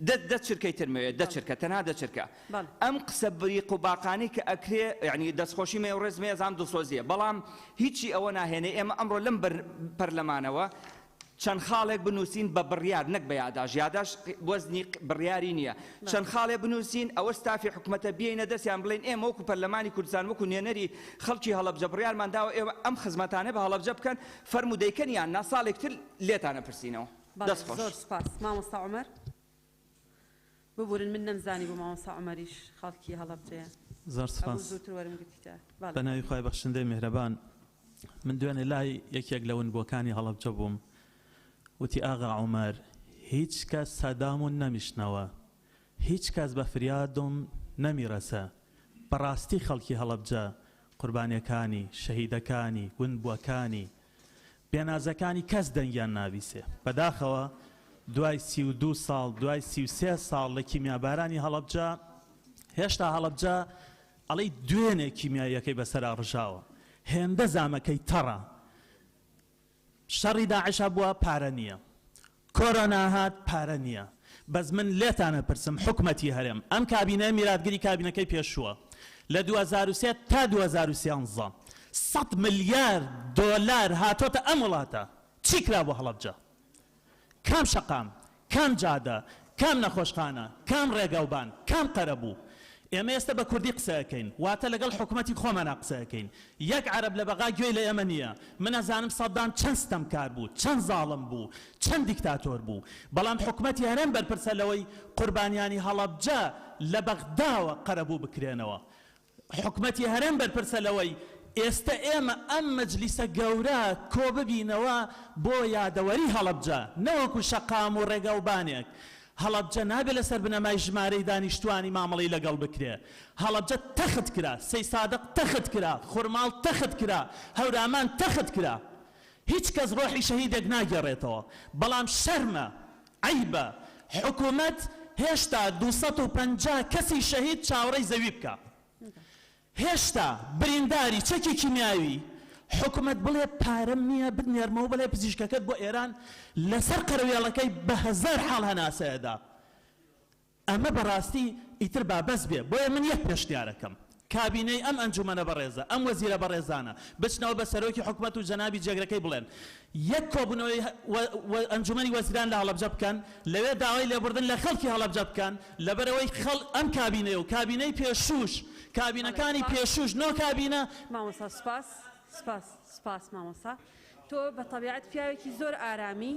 دە دە چرکەی ترمەوێ دە چرکە تەنها دە چرکە ئەم قسە بریق و باقانەی کە ئەکرێ یعنی دەستخۆشی مەیە و ڕێزم هەیە ئەزانم دڵسۆزیە بەڵام هیچی ئەوە ناهێنێ ئێمە ئەمڕۆ لەم پەرلەمانەوە چەند خاڵێک بنووسین بە بڕیار نەک بە یاداشت، یاداشت وەزنی بڕیاری نییە، چەند خاڵێ بنووسین ئەوە ستافی حکومەتە بیەینە دەستیان بڵێین ئێمە وەکو پەرلەمانی کوردستان وەکو نوێنەری خەڵکی هەڵەبجە بڕیارمان داوە ئێوە ئەم خزمەتانە بە هەڵەبجە بکەن فەرموو دەیکەن یان نا ساڵێک تر لێتان ئەپرسینەوە. بەڵێ دەست خۆش. زۆر سوپاس مامۆستا عومەر. ببورن من نەمزانی بوو مامۆستا عومەریش خەڵکی هەڵەبجەیە. زۆر ئەبوو سوپاس. زووتر وەرمگرتیتە. بەڵێ. بە ناوی خوای بەخشندەی میهرەبان. من دوێنێ لای یەکێک لە ونبووەکانی هەڵەبجە بووم وتی ئاغا عومەر هیچ کەس سەدامون نەمیشتنەوە هیچ کەس بە فریادم نەمیرەسە بەڕاستی خەڵکی هەڵەبجە قوربانیەکانی شەهیدەکانی ونبووەکانی بێنازەکانی کەس دەنگیان نابیسێ بەداخەوە دوای 32 ساڵ دوای 33 ساڵ لە کیمیابارانی هەڵەبجە هێشتا هەڵەبجە ئەڵێی دوێنێ کیمیاییەکەی بەسەرا ڕژاوە هێندە زامەکەی تەڕە. شەڕی داعش هەبووە پارە نییە، کۆرۆنا هات پارە نییە، بەس من لێتان ئەپرسم حکومەتی هەرێم، ئەم کابینەیە میراتگری کابینەکەی پێشووە، لە 2003 تا 2013 سەد ملیار دۆلار هاتۆتە ئەم وڵاتە، چی کرا بۆ هەڵەبجە؟ کام شەقام؟ کام جادە؟ کام نەخۆشخانە؟ کام ڕێگاوبان؟ کام قەرەبوو؟ ئێمە ئێستە بە کوردی قسە ئەکەین، واتە لەگەڵ حکومەتی خۆمانا قسە ئەکەین. یەک عەرەب لە بەغا گوێی لە ئێمە نییە. من ئەزانم سەدام چەند ستەمکار بوو، چەند زاڵم بوو، چەند دیکتاتۆر بوو. بەڵام حکومەتی هەرێم بەرپرسە لەوەی قوربانیانی هەڵەبجە لە بەغداوە قەرەبوو بکرێنەوە. حکومەتی هەرێم بەرپرسە لەوەی ئێستە ئێمە ئەم مەجلیسە گەورە کۆببینەوە بۆ یادەوەری هەڵەبجە نەوەکو شەقام و ڕێگاوبانێک. هەڵەبجە نابێ لەسەر بنەمای ژمارەی دانیشتوانی مامەڵەی لەگەڵ بکرێ. هەڵەبجە تەخت کرا، سەیسادق تەخت کرا، خورماڵ تەخت کرا، هەورامان تەخت کرا. هیچ کەس ڕۆحی شەهیدێک ناگێڕێتەوە. بەڵام شەرمە، عەیبە حکومەت هێشتا 250 کەسی شەهید چاوەڕێی زەوی بکا. هێشتا برینداری چەکی کیمیاوی حکومەت بڵێ پارەم نییە بتنێرمەوە بڵێ پزیشکەکەت بۆ ئێران لەسەر قەرەوێڵەکەی بە هەزار حاڵ هەناسە ئەدا. ئەمە بەڕاستی ئیتر با بەس بێ. بۆیە من یەک پێشنیارەکەم کابینەی ئەم ئەنجومەنە بەڕێزە، ئەم وەزیرە بەڕێزانە بچنەوە بە سەرۆکی حکومەت و جەنابی جێگرەکەی بڵێن یەک کۆبوونەوەی ئەنجومەنی وەزیران لە هەڵەبجە بکەن، لەوێ داوای لێبوردن لە خەڵکی هەڵەبجە بکەن، لەبەرئەوەی خەڵ ئەم کابینەیە و کابینەی پێشووش، کابینەکانی پێشووش نۆ کابینە، مامۆستا سوپاس سوپاس سوپاس مامۆستا تۆ بە تەبیعەت پیاوێکی زۆر ئارامی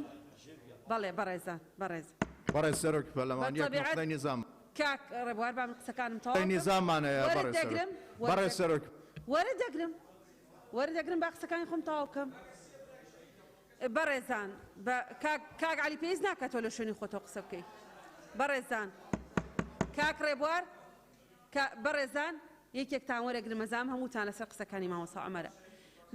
بەڵێ بەڕێزان بەڕێز. بەڕێز سەرۆکی پەرلەمان یەک نوقتەی نیزام. کاک ڕێبوار با من قسەکانم تەواو بکەم. نیزاممان هەیە وەرت بەڕێز سەرۆک. دەگرم وەرت بەڕێز سەرۆک. وەرت دەگرم وەرت دەگرم با قسەکانی خۆم تەواو بکەم. بەڕێزان بە کاک کاک عەلی پێویست ناکات تۆ لە شوێنی خۆتەوە قسە بکەی. بەڕێزان کاک ڕێبوار کە بەڕێزان یەکێکتان وەرەگرم ئەزانم هەمووتان لەسەر قسەکانی مامۆستا عومەرە.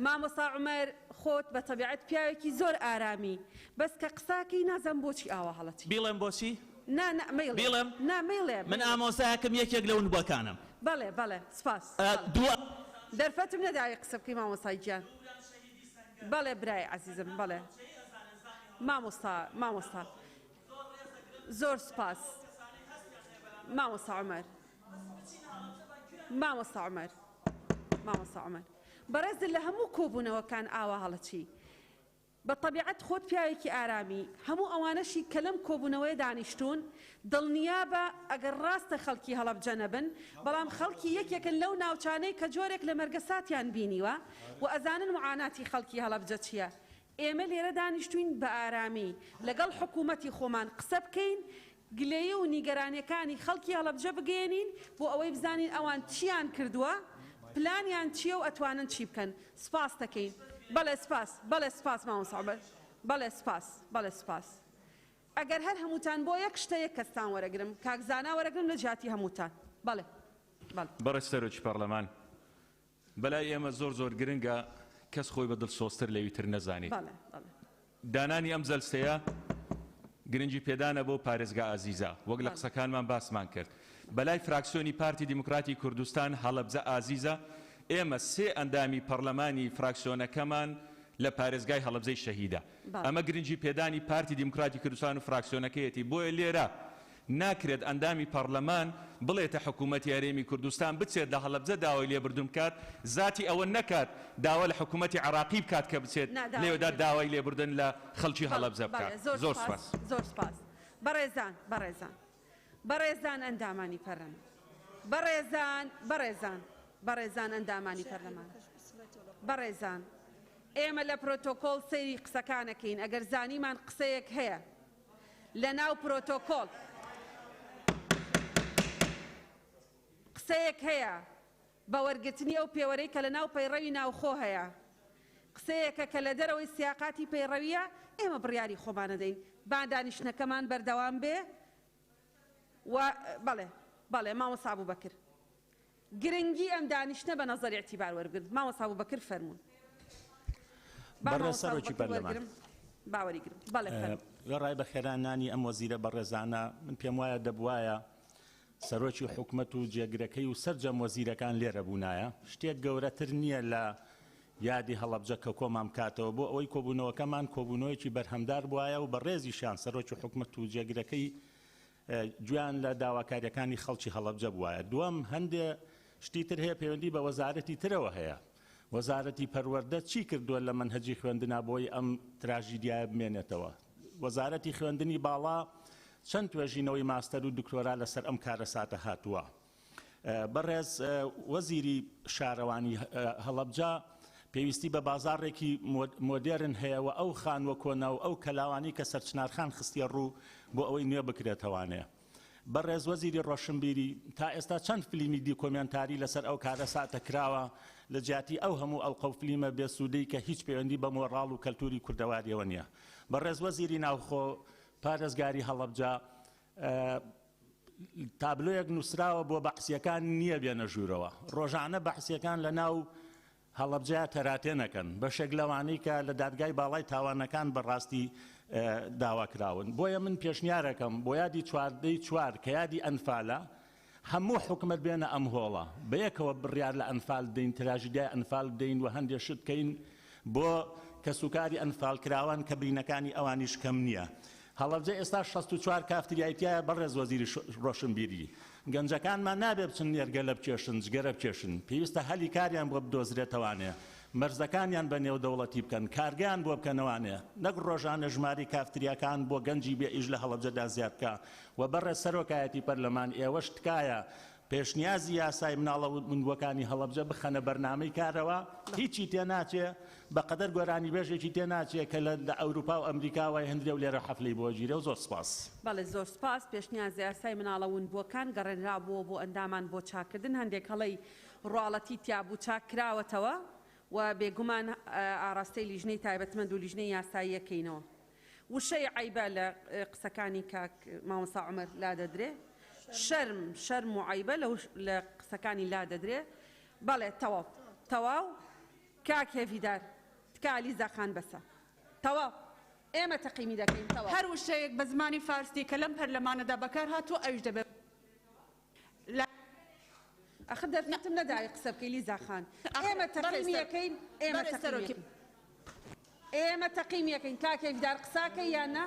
مامۆستا عومەر خۆت بە تەبیعەت پیاوێکی زۆر ئارامی بەس کە قساکەی نازانم بۆچی ئاوا هەڵەچی. بیڵێم بۆچی؟ نا نا مەیڵێ. بیڵێم؟ نا مەیڵێ من مەیڵێ. ئامۆزایەکم یەکێک لە ونبووەکانم. بەڵێ بەڵێ سپاس بەڵێ. دوو. دەرفەتم نەداوی قسە بکەی مامۆستای گیان. بەڵێ برای عەزیزم بەڵێ. مامۆستا مامۆستا زۆر سپاس مامۆستا عومەر. مامۆستا عومەر مامۆستا عومەر بەڕێزت لە هەموو کۆبوونەوەکان ئاوا هەڵەچی بە تەبیعەت خۆت پیاوێکی ئارامی هەموو ئەوانەشی کە لەم کۆبوونەوەیە دانیشتوون دڵنیابە ئەگەر ڕاستە خەڵکی هەڵەبجە نەبن بەڵام خەڵکی یەکێکن لەو ناوچانەی کە جۆرێک لە مەرگەساتیان بینیوە و ئەزانن معاناتی خەڵکی هەڵەبجە چییە ئێمە لێرە دانیشتووین بە ئارامی لەگەڵ حکوومەتی خۆمان قسە بکەین، گلەیی و نیگەرانییەکانی خەڵکی هەڵەبجە بگەیەنین بۆ ئەوەی بزانین ئەوان چییان کردووە، پلانیان چییە و ئەتوانن چی بکەن. سپاست دەکەین. بەڵێ سپاس. بەڵێ سپاس مامۆستا عومەر. بەڵێ سپاس. بەڵێ سپاس. ئەگەر هەر هەمووتان بۆ یەک شتە یەک کەستان وەرەگرم، کاک زانا وەرەگرم لە جیاتی هەمووتان. بەڵێ. بەڵێ. بەڕێز سەرۆکی پەڕلەمان، بەلای ئێمە زۆر زۆر گرنگە کەس خۆی بە دڵسۆزتر لەوی تر نەزانیت. دانانی ئەم جەلسەیە گرنگی پێدانە بۆ پارێزگا ئازیزە، وەک لە قسەکانمان باسمان کرد. بەلای فراکسیۆنی پارتی دیموکراتی کوردستان هەڵەبجە ئازیزە، ئێمە سێ ئەندامی پەڕلەمانی فراکسیۆنەکەمان لە پارێزگای هەڵەبجەی شەهیدە. ئەمە گرنگی پێدانی پارتی دیموکراتی کوردستان و فراکسیۆنەکەیەتی، بۆیە لێرە ناکرێت ئەندامی پەڕلەمان بڵێتە حکومەتی هەرێمی کوردستان بچێت لە هەڵەبجە داوای لێبردون بکات، زاتی ئەوە نەکات داوا لە حکومەتی عێڕاقی بکات کە بچێت لەوێدا داوای لێبردن لە خەڵکی هەڵەبجە بکات. زۆر سوپاس. زۆر سوپاس. بەڕێزان، بەڕێزان، بەڕێزان ئەندامانی پەرلەمان، بەڕێزان، بەڕێزان، بەڕێزان ئەندامانی پەرلەمان، بەڕێزان، ئێمە لە پرۆتۆکۆڵ سەیری قسەکان ئەکەین، ئەگەر زانیمان قسەیەک هەیە لە ناو پرۆتۆکۆڵ قسەیەک هەیە بە وەرگرتنی ئەو پێوەرەی کە لە ناو پەیڕەوی ناوخۆ هەیە، قسەیەکە کە لە دەرەوەی سیاقاتی پەیڕەوییە، ئێمە بڕیاری خۆمان ئەدەین. با دانیشتنەکەمان بەردەوام بێ و بەڵێ، بەڵێ مامۆستا ئەبوبەکر. گرنگی ئەم دانیشتنە بە نەزەر ئیعتیبار وەربگرن. مامۆستا ئەبوبەکر فەرموون. با بەڕێز مامۆستا سەرۆکی ئەبوبەکر پەرلەمان. وەرگرم. با وەریگرم. بەڵێ فەرموون. وێڕای بەخێرانانی ئەم وەزیرە بەڕێزانە، من پێم وایە دەبوایە سەرۆکی حکومەت و جێگرەکەی و سەرجەم وەزیرەکان لێرە بوونایە. شتێک گەورەتر نییە لە یادی هەڵەبجە کە کۆمان بکاتەوە بۆ ئەوەی کۆبوونەوەکەمان کۆبوونەوەیەکی بەرهەمدار بوایە و بەڕێزیشیان سەرۆکی حکومەت و جێگرەکەی گوێیان لە داواکاریەکانی خەڵکی هەڵەبجە بوایە. دووەم، هەندێ شتی تر هەیە پەیوەندی بە وەزارەتی ترەوە هەیە. وەزارەتی پەروەردە چی کردووە لە مەنهەجی خوێندنا بۆی ئەم تراژیدیایە بمێنێتەوە؟ وەزارەتی خوێندنی باڵا چەند توێژینەوەی ماستەر و دکتۆرا لەسەر ئەم کارەساتە هاتووە؟ بەڕێز وەزیری شارەوانی هەڵەبجە پێویستی بە بازاڕێکی مۆدێرن هەیە و ئەو خانووە کۆنە و ئەو کەلاوانەی کە سەرچنارخان خستیە ڕوو بۆ ئەوەی نوێ بکرێتەوانێ. بەڕێز وەزیری ڕۆشنبیری تا ئێستا چەند فلیمی دیکۆمێنتاری لەسەر ئەو کارەساتە کراوە لە جیاتی ئەو هەموو ئەڵقە و فلیمە بێسوودەی کە هیچ پەیوەندی بە مۆڕاڵ و کەلتوری کوردەواریەوە نییە. بەڕێز وەزیری ناوخۆ پارێزگاری هەڵەبجە تابلۆیەک نووسراوە بۆ بەعسیەکان نییە بێنە ژوورەوە. ڕۆژانە بەعسیەکان لە ناو هەڵەبجەیا تەراتێن ئەکەن، بەشێک لەوانەی کە لە دادگای باڵای تاوانەکان بە ڕاستی داوا کراون. بۆیە من پێشنیارەکەم بۆ یادی چواردەی چوار کە یادی ئەنفالە، هەموو حکومەت بێنە ئەم هۆڵە، بەیەکەوە بڕیار لە ئەنفال بدەین، تراژیدیای ئەنفال بدەین و هەندێ شت بکەین بۆ کەسوکاری ئەنفالکراوان کە برینەکانی ئەوانیش کەم نییە. هەڵەبجە ئێستا 64 کافتریای تیایە بەڕێز وەزیری ڕۆشنبیری. گەنجەکانمان نابێ بچن نێرگەلە بکێشن، جگەرە بکێشن، پێویستە هەلی کاریان بۆ بدۆزرێتەوانێ، مەرزەکانیان بە نێودەوڵەتی بکەن، کارگەیان بۆ بکەنەوانێ، نەک ڕۆژانە ژمارەی کافتریاکان بۆ گەنجی بێ ئیش لە هەڵەبجەدا زیاد بکا و بەڕێز سەرۆکایەتی پەرلەمان ئێوەش تکایە پێشنیازی یاسای مناڵە ونبووەکانی هەڵەبجە بخەنە بەرنامەی کارەوە، هیچی تێناچێ، بەقەدەر گۆرانیبێژێکی تێناچێ کە لە ئەوروپا و ئەمریکا وای هەندرێ و لێرە حەفلەی بۆ گیرێ و زۆر سپاس. بەڵێ زۆر سپاس، پێشنیازی یاسای مناڵە ونبووەکان گەڕێنرابووە بۆ ئەندامان بۆ چاککردن، هەندێک هەڵەی ڕواڵەتی تیابوو چاککراوەتەوە و بێگومان ئاڕاستەی لیژنەی تایبەتمەند و لیژنەی یاسایی ئەکەینەوە. وشەی عەیبە لە قسەکانی کاک مامۆستا عومەر لادەدرێ. شەرم، شەرم و عەیبە لە قسەکانی لادەدرێ. بەڵێ تەواو تەواو کاک هێڤیدار تکا لیزا خان بەسە تەواو ئێمە تەقیمی دەکەین تەواو. هەر وشەیەک بە زمانی فارسی کە لەم پەرلەمانەدا بەکار هاتووە ئەویش دەبێ لە. ئەخر دەرفەتم نەدای قسە بکەی لیزا خان ئێمە تەقیمی ئەکەین ئێمە تەقیمی ئەکەین ئێمە تەقیمی ئەکەین کاک هێڤیدار قساکەی یان نا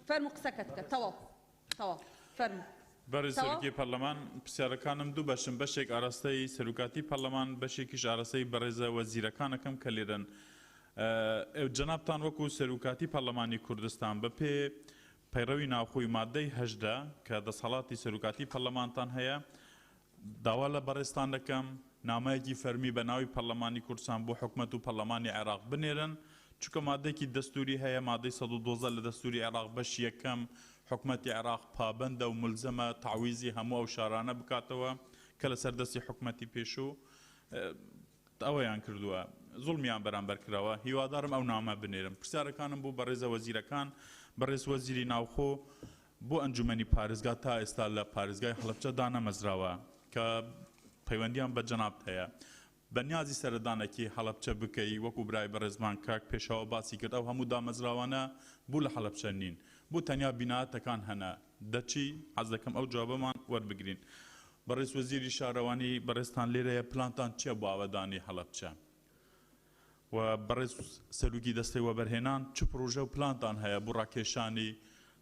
فەرموو قسەکەت بکە تەواو. تەواو فەرموو. بەڕێز تەواو. سەرۆکی پەرلەمان، پرسیارەکانم دوو بەشن، بەشێک ئاراستەی سەرۆکاتی پەرلەمان، بەشێکیش ئاراستەی بەڕێزە وەزیرەکان ئەکەم کە لێرەن. جەنابتان وەکو سەرۆکاتی پەرلەمانی کوردستان بە پێ پەیڕەوی ناوخۆی مادەی 18 کە دەسەڵاتی سەرۆکاتی پەرلەمانتان هەیە، داوا لە بەڕێزتان دەکەم نامەیەکی فەرمی بە ناوی پەرلەمانی کوردستان بۆ حکومەت و پەرلەمانی عێراق بنێرن، چونکە مادەیەکی دەستوری هەیە، مادەی 112 لە دەستوری عێراق بەشی یەکەم، حکومەتی عێراق پابەندە و مولزەمە تەعویزی هەموو ئەو شارانە بکاتەوە کە لەسەر دەستی حکومەتی پێشوو ئەوەیان کردووە، زوڵمیان بەرامبەر کراوە، هیوادارم ئەو نامە بنێرن. پرسیارەکانم بۆ بەڕێزە وەزیرەکان، بەڕێز وەزیری ناوخۆ، بۆ ئەنجومەنی پارێزگا تا ئێستا لە پارێزگای هەڵەبجە دانەمەزراوە کە پەیوەندیان بە جەنابت هەیە بەنیازی سەردانێکی هەڵەبچە بکەی وەکو برای بەڕێزمان کاک پێشەوا باسی کرد ئەو هەموو دامەزراوانە بو لە هەڵەبچە نین بو تەنیا بیناتەکان هەنە دەچی حەز دەکەم ئەو جوابەمان وەربگرین بەڕێز وەزیری شارەوانی بەڕێزتان لێرەیە پلانتان چیە بۆ ئاوەدانی هەڵەبچە؟ و بەڕێز سەروکی دەستەی وەبەرهێنان چ پڕۆژە و پلانتان هەیە بۆ ڕاکێشانی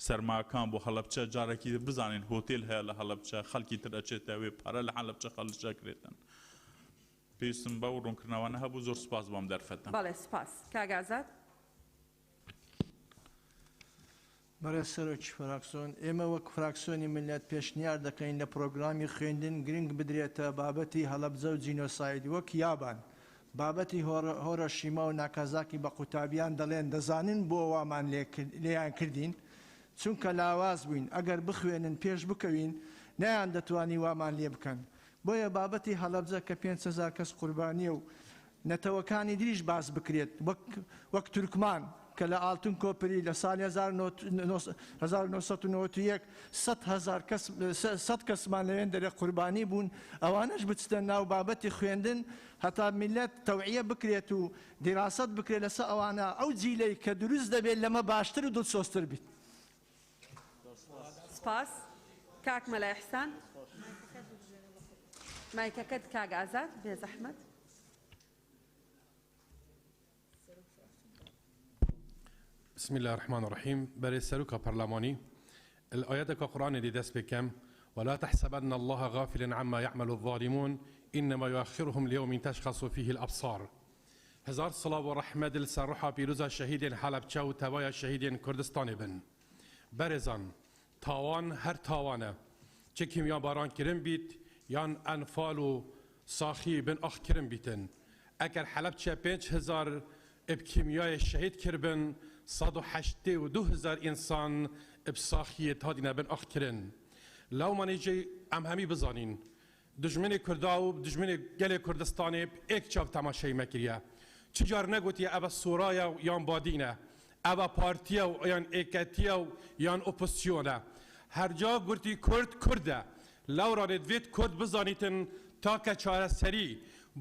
سەرماکان بۆ هەڵەبچە جارێکی تر بزانین هۆتێل هەیە لە هەڵەبچە خەڵکی تر ئەچێتە وێ پارە لە هەڵەبچە خەڵچ ئەکرێتن پێویستم بەو ڕوونکردنەوانە هەبوو زۆر سوپاس بۆ ئەم دەرفەتە. بەڵێ سوپاس کاک ئازاد. بەڕێز سەرۆکی فراکسۆن، ئێمە وەک فراکسۆنی میللەت پێشنیار دەکەین لە پرۆگرامی خوێندن گرنگ بدرێتە بابەتی هەڵەبجە و جینۆساید وەک یابان بابەتی هۆرۆشیما و ناکازاکی بە قوتابیان دەڵێن دەزانن بۆ وامان لێیان کردین چونکە لاواز بووین ئەگەر بخوێنن پێش بکەوین نەیان دەتوانی وامان لێ بکەن بۆیە بابەتی هەڵەبجە کە 5000 کەس قوربانیە و نەتەوەکانی تریش باس بکرێت وەک وەک تورکمان کە لە ئاڵتون کۆپری لە ساڵی 1991 100,000 کەس 100 کەسمان لەوێندەرێ قوربانی بوون ئەوانەش بچتە ناو بابەتی خوێندن هەتا میللەت تەوعیە بکرێت و دیراسەت بکرێت لەسەر ئەوانە ئەو جیلەی کە دروست دەبێت لەمە باشتر و دڵسۆزتر بیت. سپاس کاک مەلا ئیحسان. مایکەکەت کاک ئازاد بێزەحمەت. بسم اللە الرحمن الرحیم بەرێز سەروکا پەرلەمانی الئایەتەکا قورئانێ دێ دەست پێ کەم، ولا تحسبن اللە غافلا عما یعمل الظالمون انما یؤخرهم لیوم تشخص فیه الابصار هزار سڵاو و ڕەحمەت لسەر ڕوحا پیروزا شەهیدێن حەلەبچە و تەوایا شەهیدێن کوردستانێ بن. بەرێزان تاوان هەر تاوانە چ کیمیاباران کرن بیت یان ئەنفال و ساخی بن ئاخ کرن بیتن. ئەگەر حەلەبچە 5000 ب کیمیای شەهید کربن 182 هزار ئینسان ب ساخیێ تادینە بن ئاخ کرن. لەومانێ جێ ئەم هەمی بزانین دوژمنی کوردا و دوژمنی گەلێ کوردستانێ ب ئێک چاڤ تەماشەی مە کریە. چ جار نەگوتیە ئەڤە سۆرایە و یان بادینە، ئەڤە پارتیە و یان ئێکەتیە و یان ئۆپۆزسیۆنە. هەرجا گورتی کورد کوردە. لەورانێ دڤێت کورد بزانیتن تاکە چارەسەری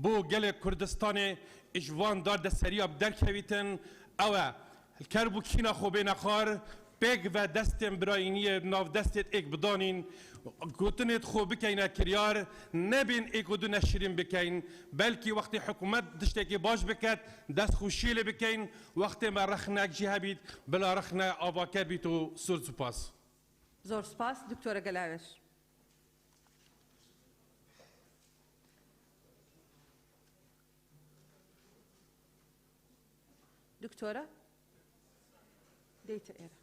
بۆ گەلێ کوردستانێ ئیژ ڤان دار دەسەریا دەرکەویتن ئەوە کەرب و کینا خۆ بێنە خار، پێکڤە دەستێن براینیێ ناڤ دەستێت ئێک بدانین، گوتنێت خۆ بکەینە کریار، نەبێن ئێک و دو نەشرین بکەین، بەلکی وەختێ حکومەت دشتێکی باش بکەت دەست خوشیێ لێ بکەین، وەختێ مە رەخنەک ژی هەبیت بلا رەخنە ئاڤاکەر بیت و سۆر سوپاس. زۆر سوپاس دکتۆرە گەلاوێژ. دکتۆرە دێیتە ئێرە.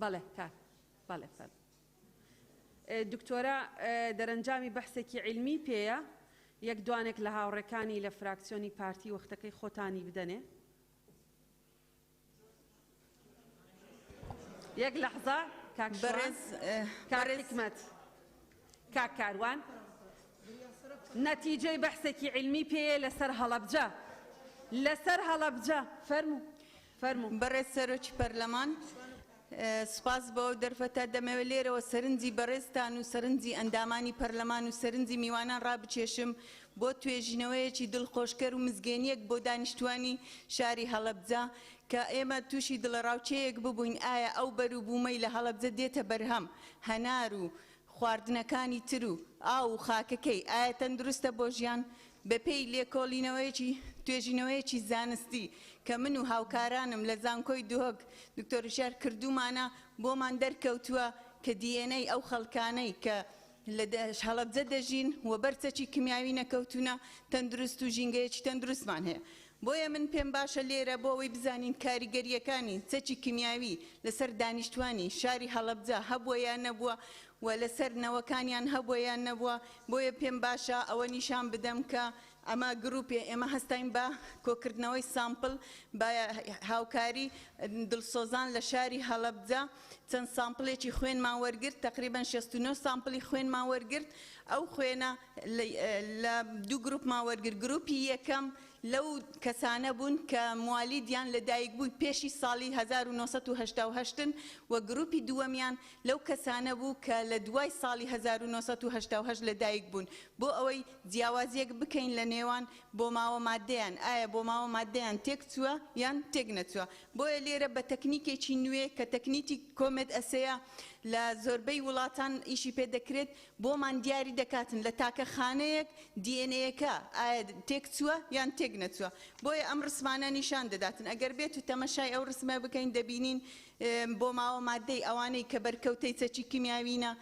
بەڵێ کاک بەڵێ فەرموو. دکتۆرە دەرەنجامی بەحسێکی عیلمی پێیە یەک دوانێک لە هاوڕێکانی لە فراکسیۆنی پارتی وەختەکەی خۆتانی بدەنێ. یەک لەحزە کاک شوان، بەڕێز کاک حیکمەت، کاک کاروان، نەتیجەی بەحسێکی عیلمی پێیە لەسەر هەڵەبجە، لەسەر هەڵەبجە، فەرموو، فەرموو. بەڕێز سەرۆکی پەرلەمان، سوپاس بۆ ئەو دەرفەتە، دەمەوێت لێرەوە سەرنجی بەڕێزتان و سەرنجی ئەندامانی پەرلەمان و سەرنجی میوانان ڕابکێشم بۆ توێژینەوەیەکی دڵخۆشکەر و مزگێنییەک بۆ دانیشتووانی شاری هەڵەبجە کە ئێمە تووشی دڵەڕاوکێیەک ببووین ئایا ئەو بەروبوومەی لە هەڵەبجە دێتە بەرهەم هەنار و خواردنەکانی تر و ئاو و خاکەکەی ئایا تەندروستە بۆ ژیان؟ بەپێی لێکۆڵینەوەیەکی توێژینەوەیەکی زانستی کە من و هاوکارانم لە زانکۆی دهۆک دکتۆر هوشیار کردوومانە بۆمان دەرکەوتووە کە DNA ئەو خەڵکانەی کە لە هەڵەبجە دەژین و بەر چەکی کیمیاوی نەکەوتوونە، تەندروست و ژینگەیەکی تەندروستمان هەیە. بۆیە من پێم باشە لێرە بۆ ئەوەی بزانین کاریگەرییەکانی چەکی کیمیاوی لەسەر دانیشتوانی شاری هەڵەبجە هەبووە یان نەبووە و لەسەر نەوەکانیان هەبووە یان نەبووە، بۆیە پێم باشە ئەوە نیشان بدەم کە ئەمە گروپێ ئێمە هەستاین بە کۆکردنەوەی سامپل بە هاوکاری دڵسۆزان لە شاری هەڵەبجە چەند سامپلێکی خوێنمان وەرگرت تەقریبەن 69 سامپلی خوێنمان وەرگرت ئەو خوێنە لە دوو گروپمان وەرگرت گروپی یەکەم لەو کەسانە بوون کە موالیدیان لە دایکبووی پێشی ساڵی 1988 و گروپی دووەمیان لەو کەسانە بوو کە لە دوای ساڵی 1988 لە دایک بوون بۆ ئەوەی جیاوازیەک بکەین لە نێوان بۆماوە ماددەیان ئایا بۆماوە ماددەیان تێک چووە یان تێک نەچووە بۆیە لێرە بە تەکنیکێکی نوێ کە تەکنیکی کۆمێت ئەسەیە لە زۆربەی وڵاتان ئیشی پێ دەکرێت بۆمان دیاری دەکاتن لە تاکە خانەیەک DNA ەکە ئایا تێک چووە یان تێک نەچووە بۆیە ئەم ڕسمانە نیشان دەداتن ئەگەر بێت و تەمەشای ئەو ڕسمە بکەین دەبینین بۆماوە ماددەی ئەوانەی کە بەرکەوتەی چەکی کیمیاوینە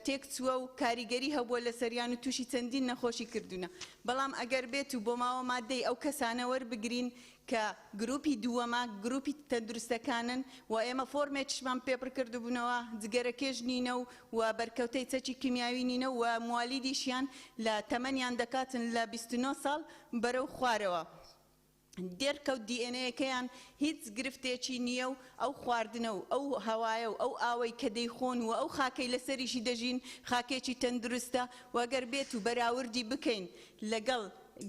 تێکچووە و کاریگەری هەبووە لەسەریان و تووشی چەندین نەخۆشی کردوونە، بەڵام ئەگەر بێت و بۆماوە ماددەی ئەو کەسانە وەربگرین کە گروپی دووەمە گروپی تەندروستەکانن و ئێمە فۆرمێکیشمان پێ پڕکردبوونەوە جگەرەکێش نینە و و بەرکەوتەی چەکی کیمیاوی نینە و موالیدیشیان لە تەمەنیان دەکاتن لە 29 ساڵ بەرەو خوارەوە. دێرکەوت DNA ەکەیان هیچ گرفتێکی نییە و ئەو خواردنە و ئەو هەوایە و ئەو ئاوەی کە دەیخۆن و ئەو خاکەی لەسەریشی دەژین خاکێکی تەندروستە و گەر بێت و بەراوردی بکەین لەگەڵ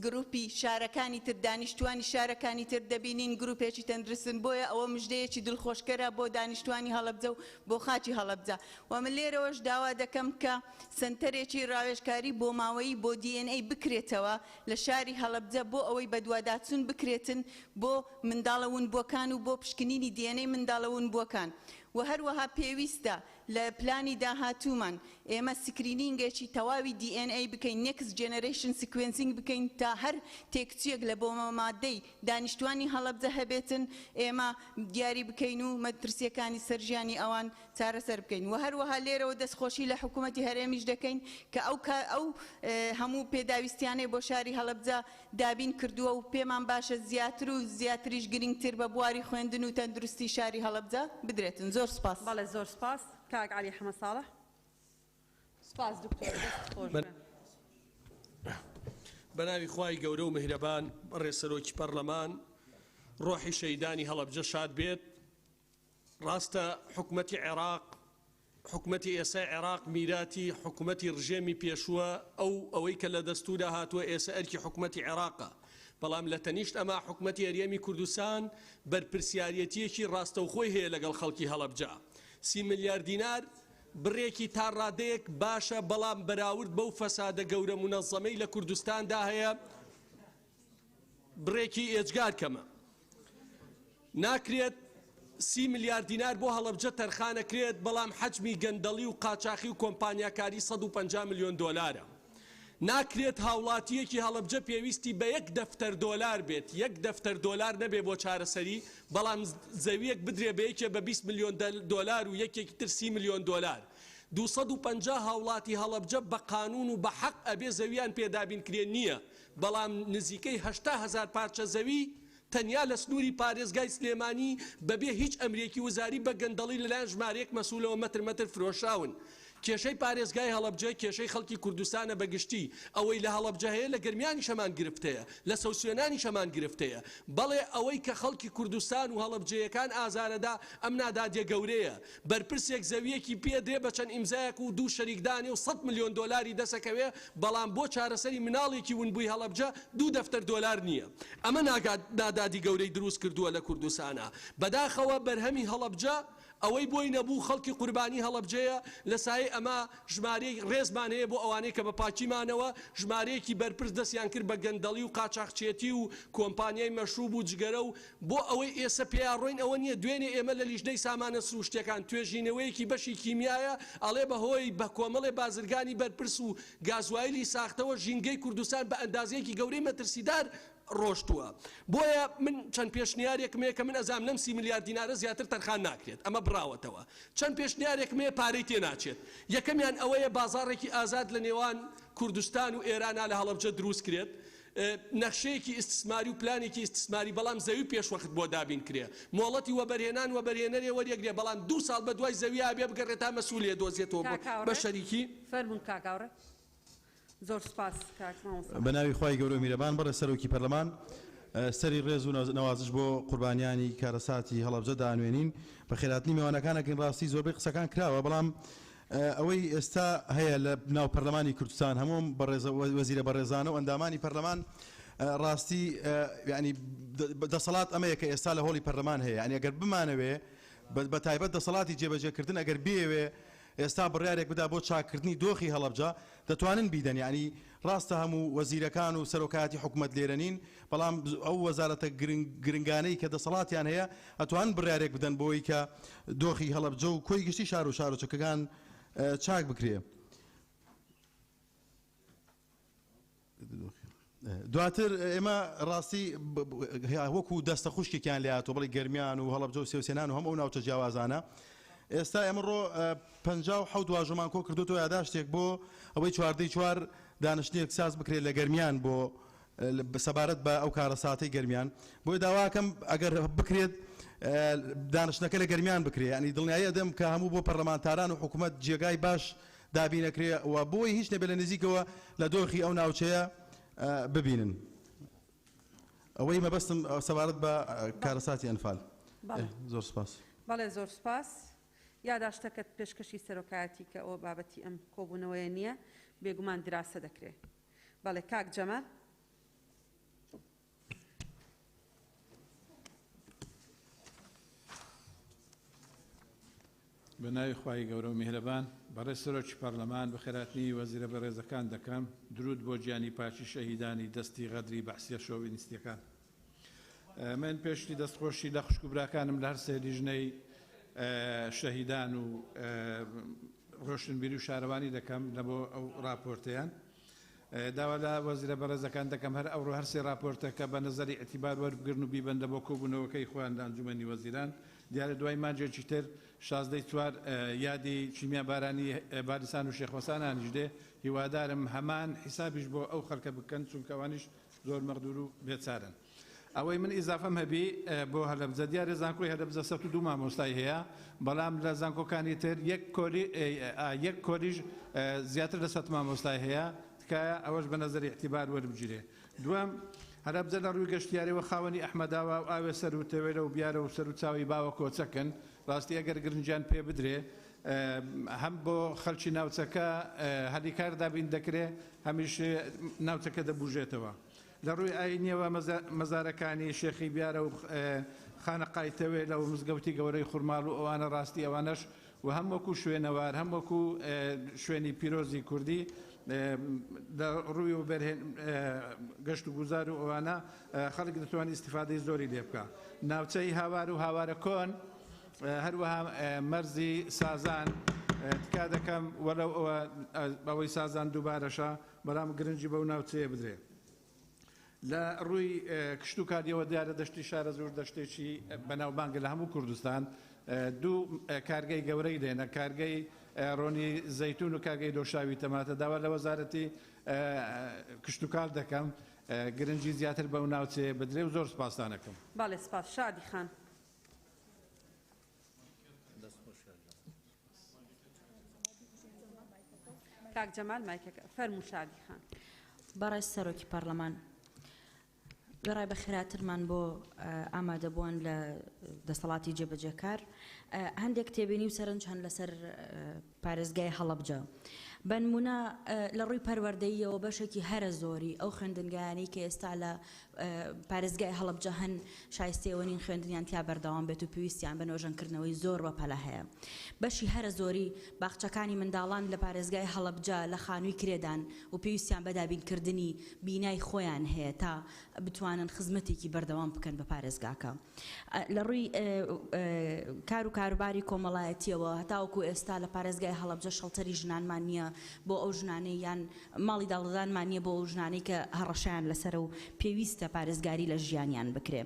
گروپی شارەکانی تر دانیشتوانی شارەکانی تر دەبینین گروپێکی تەندروستن بۆیە ئەوە مژدەیەکی دڵخۆشکەرە بۆ دانیشتوانی هەڵەبجە و بۆ خاکی هەڵەبجە و من لێرەوەش داوا دەکەم کە سەنتەرێکی ڕاوێژکاری بۆماوەیی بۆ DNA بکرێتەوە لە شاری هەڵەبجە بۆ ئەوەی بەدواداچوون بکرێتن بۆ منداڵە ونبووەکان و بۆ پشکنینی DNA منداڵە ونبووەکان و. و هەروەها پێویستە لە پلانی داهاتوومان ئێمە screening ێکی تەواوی DNA بکەین، Next Generation Sequencing بکەین تا هەر تێکچوویەک لە بۆمەمادەی دانیشتوانی هەڵەبجە هەبێتن ئێمە دیاری بکەین و مەترسییەکانی سەر ژیانی ئەوان چارەسەر بکەین و هەروەها لێرەوە دەستخۆشی لە حکوومەتی هەرێمیش دەکەین کە ئەو ئەو هەموو پێداویستیانەی بۆ شاری هەڵەبجە دابین کردووە و پێمان باشە زیاتر و زیاتریش گرنگتر بە بواری خوێندن و تەندروستی شاری هەڵەبجە بدرێتن. زۆر سوپاس. بەڵێ زۆر سوپاس کاک عەلی حەمە ساڵح. سوپاس دکتۆر دەست خۆش بێ. بەناوی خوای گەورە و میهرەبان بەڕێز سەرۆکی پەڕلەمان ڕۆحی شەهیدانی هەڵەبجە شاد بێت. ڕاستە حکومەتی عێراق حکومەتی ئێسای عێراق میراتی حکومەتی ڕژێمی پێشووە ئەو ئەوەی کە لە دەستورا هاتووە ئێسە ئەرکی حکومەتی عێراقە بەڵام لە تەنیشت ئەما حکومەتی هەرێمی کوردستان بەرپرسیارەتیەکی ڕاستەوخۆی هەیە لەگەڵ خەڵکی هەڵەبجە سی ملیار دینار بڕێکی تا ڕادەیەک باشە بەڵام بەراورد بەو فەسادە گەورە مونەزەمەی لە کوردستاندا هەیە بڕێکی ئێجگار کەمە. ناکرێت سی ملیار دینار بۆ هەڵەبجە تەرخانەکرێت، بەڵام حەجمی گەندەڵی و قاچاخی و کۆمپانیاکاری 150 ملیۆن دۆلارە. ناکرێت هاوڵاتییەکی هەڵەبجە پێویستی بە یەک دەفتەر دۆلار بێت، یەک دەفتەر دۆلار نەبێ بۆ چارەسەری، بەڵام زەوییەک بدرێ بە یەکێ بە 20 ملیۆن دۆلار و یەکێکی تر 30 ملیۆن دۆلار. 250 هاوڵاتی هەڵەبجە بە قانون و بە حەق ئەبێ زەویان پێ دابینکرێ نییە، بەڵام نزیکەی 80 هەزار پارچە زەوی تەنیا لە سنووری پارێزگای سلێمانی بەبێ هیچ ئەمرێکی وزاری بە گەندەڵی لەلایەن ژمارەیەک مەسولەوە مەتر مەتر فرۆشراون. کێشەی پارێزگای هەڵەبجە کێشەی خەڵکی کوردستانە بە گشتی، ئەوەی لە هەڵەبجە هەیە لە گەرمیانیش هەمان گرفت هەیە، لە سەوسوێنانیش هەمان گرفت هەیە. بەڵێ ئەوەی کە خەڵکی کوردستان و هەڵەبجەیەکان ئازارەدا ئەم نادادیە گەورەیە. بەرپرسێک زەوییەکی پێ درێ بە چەند ئیمزایەک و دوو شەریک دانێ و سەت ملیۆن دۆلاری دەسەکەوێ، بەڵام بۆ چارەسەری مناڵێکی ونبووی هەڵەبجە دوو دەفتەر دۆلار نییە. ئەمە نادادی گەورەی دروست کردووە لە کوردستانا. بەداخەوە بەرهەمی هەڵەبجە ئەوەی بۆی نەبوو خەڵکی قوربانی هەڵەبجەیە، لە سایەی ئەمە ژمارەی ڕێزمان هەیە بۆ ئەوانەی کە بە پاکی مانەوە، ژمارەیەکی بەرپرس دەستیان کرد بە گەندەڵی و قاچاخچێتی و کۆمپانیای مەشروب و جگەرە و بۆ ئەوەی ئێسە پێیا ڕۆین ئەوە نییە دوێنێ ئێمە لە لیژنەی سامانە سروشتیەکان توێژینەوەیەکی بەشی کیمیایە ئەڵێ بە هۆی بە کۆمەڵێ بازرگانی بەرپرس و گازوایلی ساختەوە ژینگەی کوردستان بە ئەندازەیەکی گەورەی مەترسیدار ڕۆشتووە بۆیە من چەند پێشنیارێکم هەیە کە من ئەزانم لەم سی ملیار دینارە زیاتر تەرخان ناکرێت ئەمە بڕاوەتەوە چەند پێشنیارێکم هەیە پارەی تێ ناچێت یەکەمیان ئەوەیە بازاڕێکی ئازاد لە نێوان کوردستان و ئێرانا لە هەڵەبجە دروست کرێت نەخشەیەکی ئیستسماری و پلانێکی ئیستسماری بەڵام زەوی پێشوەخت بۆ دابین کرێ مۆڵەتی وەبەرهێنان وەبەرهێنەرێ وەریەگرێ بەڵام دوو ساڵ بەدوای زەویا بێ بگەڕێ تا مەسوولێ دۆزێتەوە بۆ کاک هاوڕێ بە شەریکی. فەرموون کاک هاوڕێ. زۆر سوپاس کاک مامۆستا. بە ناوی خوای گەورە و میرەبان بەڕێز سەرۆکی پەرلەمان سەری ڕێز و نەوازش بۆ قوربانیانی کارەساتی هەڵەبجە دانوێنین بەخێرهاتنی میوانەکان ئەکەین ڕاستی زۆربەی قسەکان کراوە بەڵام ئەوەی ئێستا هەیە لە ناو پەرلەمانی کوردستان هەموو بەڕێزە وەزیرە بەڕێزانە و ئەندامانی پەرلەمان ڕاستی یعنی دەسەڵات ئەمەیە کە ئێستا لە هۆڵی پەرلەمان هەیە یعنی ئەگەر بمانەوێ بە تایبەت دەسەڵاتی جێبەجێکردن ئەگەر بیەوێ ئێستا بڕیارێک بدا بۆ چاککردنی دۆخی هەڵەبجە دەتوانن بیدەن یعنی ڕاستە هەموو وەزیرەکان و سەرۆکایەتی حکومەت لێرە نین بەڵام ئەو وەزارەتە گرنگانەی کە دەسەڵاتیان هەیە ئەتوانن بڕیارێک بدەن بۆی کە دۆخی هەڵەبجە و کۆی گشتی شار و شارۆچەکەکان چاک بکرێ. دواتر ئێمە ڕاستی وەکو دەستە خوشکێکیان لێ هاتووە بڵێ گەرمیان و هەڵەبجە و سێوسێنان و هەموو ئەو ناوچە جیاوازانە ئێستا ئێمەڕۆ 57 واژۆمان کۆ کردوتەوە یاداشتێک بۆ ئەوەی چواردەی چوار دانیشتنێک ساز بکرێت لە گەرمیان بۆ سەبارەت بە ئەو کارەساتەی گەرمیان بۆیە داواکەم ئەگەر بکرێت دانیشتنەکە لە گەرمیان بکرێت ینی دڵنیایی ئەدەم کە هەموو بۆ پەرلەمانتاران و حکوومەت جێگای باش دابینەکرێ و بۆی هیچ نەبێ لە نزیکەوە لە دۆخی ئەو ناوچەیە ببینن. ئەوەی مەبەستم سەبارەت بە کارەساتی ئەنفال. زۆر سپاس. بەڵێ زۆر سپاس. یاداشتەکەت پێشکەشی سەرۆکایەتی کە ئەوە بابەتی ئەم کۆبوونەوەیە نییە، بێگومان دراسە دەکرێ. بەڵێ کاک جەمال. بە ناوی خوای گەورە و میهرەبان. بەڕێز سەرۆکی پەڕلەمان بەخێرهاتنی وەزیرە بەڕێزەکان دەکەم، دروود بۆ گیانی پاکی شەهیدانی دەستی غەدری بەعسیە شۆڤینیستیەکان. من پێشتی دەستخۆشی لە خوشک و براکانم لە هەرسێ لیژنەی شەهیدان و ڕۆشنبیری و شارەوانی دەکەم لە بۆ ئەو ڕاپۆرتەیان. داوا لە وەزیرە بەڕێزەکان دەکەم هەر ئەوڕۆ هەر سێ ڕاپۆرتەکە بە نەزەری ئیعتیبار وەربگرن و بیبەن لە بۆ کۆبوونەوەکەی خۆیان لە ئەنجومەنی وەزیران. دیارە دوای مانگێکی تر شازدەی چوار یادی کیمیابارانی بالیسان و شێخ وەسانانیش دێ، هیوادارم هەمان حیسابیش بۆ ئەو خەڵکە بکەن چونکە ئەوانیش زۆر مەغدور و بێچارەن. ئەوەی من ئیزافەم هەبی بۆ هەلەبجە دیارە زانکۆی هەلەبجە 102 مامۆستای هەیە بەڵام لە زانکۆکانی تر یەک کۆلی یەک کۆلیژ زیاتر لە 100 مامۆستای هەیە تکایە ئەوەش بە نەزەری ئیعتیبار وەربگیرێ دووەم هەلەبجە لە ڕووی گەشتیاریەوە خاوەنی ئەحمەداوا و ئاوێ سەر و تەوێلە و بیارە و سەر و چاوی باوە کۆچەکن ڕاستی ئەگەر گرنگیان پێ بدرێ هەم بۆ خەلکی ناوچەکە هەلی کار دابین دەکرێ هەمیش ناوچەکە دەبوژێتەوە. لە ڕووی ئایینیەوە مەزارەکانی شێخی بیارە و خانەقای تەوێلە و مزگەوتی گەورەی خورماڵ و ئەوانە ڕاستی ئەوانەش و هەم وەکوو شوێنەوار هەم وەکوو شوێنی پیرۆزی کوردی لە ڕووی وەبەرهێن گەشت و گوزار و ئەوانە خەڵک دەتوانێت ئیستیفادەی زۆری لێ بکا. ناوچەی هاوار و هاوارە کۆن هەروەها مەرزی سازان تکا دەکەم وەلەو ئەوە ئەوەی سازان دووبارەشە بەڵام گرنگی بەو ناوچەیە بدرێ. لە ڕووی کشتوکالیەوە دیارە دەشتی شارەزوور دەشتێکی بەناوبانگە لە هەموو کوردستان، دوو کارگەی گەورەی لێنە، کارگەی ڕۆنی زەیتون و کارگەی دۆشاوی تەماتە. داوا لە وەزارەتی کشتوکاڵ دەکەم گرنگی زیاتر بەو ناوچەیە بدرێ و زۆر سوپاستان ئەکەم. بەڵێ سوپاس شادی خان. کاک جەمال مایکەکە فەرموو شادی خان. بەڕێز سەرۆکی پەڕلەمان، وێڕای بەخێراترمان بۆ ئامادەبووان لە دەسەڵاتی جێبەجێکار، هەندێک تێبینی و سەرنج هەن لەسەر پارێزگای هەڵەبجە. بەنمونە لە ڕووی پەروەردەییەوە بەشێکی هەرە زۆری ئەو خوێندنگایانەی کە ئێستا لە پارێزگای هەڵەبجە هەن شایستەی ئەوە نین خوێندنیان تیا بەردەوام بێت و پێویستیان بە نۆژەنکردنەوەی زۆر بەپەلە هەیە. بەشی هەرە زۆری باخچەکانی منداڵان لە پارێزگای هەڵەبجە لە خانووی کرێدان و پێویستیان بە دابینکردنی بینای خۆیان هەیە تا بتوانن خزمەتێکی بەردەوام بکەن بە پارێزگاکە. لە ڕووی کار و کاروباری کۆمەڵایەتییەوە هەتاوەکو ئێستا لە پارێزگای هەڵەبجە شەڵتەری ژنانمان نییە بۆ ئەو ژنانەی یان ماڵی داڵدەدانمان نییە بۆ ئەو ژنانەی کە هەڕەشەیان لەسەرە و پێویستە پارێزگاری لە ژیانیان بکرێ.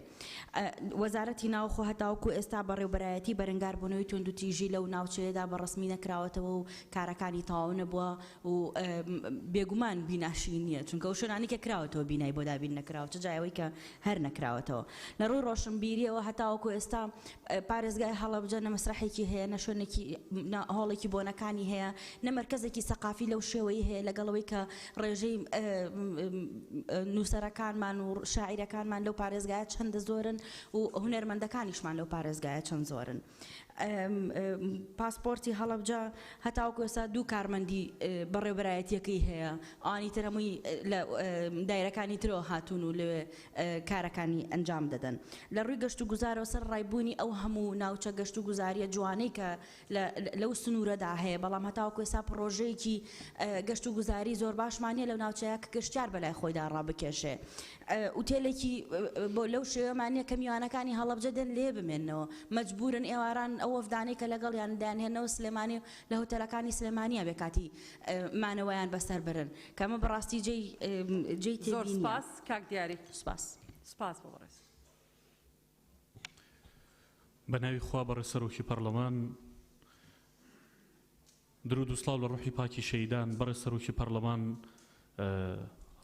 وەزارەتی ناوخۆ هەتاوەکو ئێستا بەڕێوبەرایەتی بەرەنگاربوونەوەی توندوتیژی لەو ناوچەیەدا بە ڕەسمی نەکراوەتەوە و کارەکانی تەواو نەبووە و بێگومان بیناشی نییە چونکە ئەو شوێنانەی کە کراوەتەوە بینای بۆ دابین نەکراوە چ جای ئەوەی کە هەر نەکراوەتەوە. لە ڕووی ڕۆشنبیرییەوە هەتاوەکو ئێستا پارێزگای هەڵەبجە نە مەسرەحێکی هەیە، نە شوێنێکی، نە هۆڵێکی بۆنەکانی هەیە، نە مەرکەزێکی سەقافی لەو شێوەی هەیە، لەگەڵ ئەوەی کە ڕێژەی نووسەرەکانمان و شاعیرەکانمان لەو پارێزگایە چەندە زۆرن و هونەرمەندەکانیشمان لەو پارێزگایە چەند زۆرن. پاسپۆرتی هەڵەبجە هەتاوەکو ئێستا دوو کارمەندی بەڕێوبەرایەتیەکەی هەیە ئەوانی تر هەمووی لە دایرەکانی ترەوە هاتوون و لەوێ کارەکانی ئەنجام دەدەن. لە ڕووی گەشت و گوزارەوە سەر ڕای بوونی ئەو هەموو ناوچە گەشت و گوزاریە جوانەی کە لەو سنوورەدا هەیە بەڵام هەتاوەکو ئێستا پڕۆژەیەکی گەشت و گوزاری زۆر باشمان نیە لەو ناوچەیە کە گەشتیار بەلای خۆیدا ڕابکێشێ. ئوتێلێکی بۆ لەو شێوەمان نیە کە میوانەکانی هەڵەبجە دێن لێ بمێننەوە مەجبورن ئێواران ئەو وەفدانەی کە لەگەڵیان دەیانهێننەوە سلێمانی و لە هۆتێلەکانی سلێمانیە بێ کاتی مانەوەیان بەسەر برن کە ئەمە بەڕاستی جێی جێی زۆر تێبینیە. سپاس کاک دیاری. سپاس. سپاس بۆ بەڕێز. بە ناوی خوا بەڕێز سەرۆکی پەڕلەمان درود و سڵاو لە ڕوحی پاکی شەهیدان، بەڕێز سەرۆکی پەڕلەمان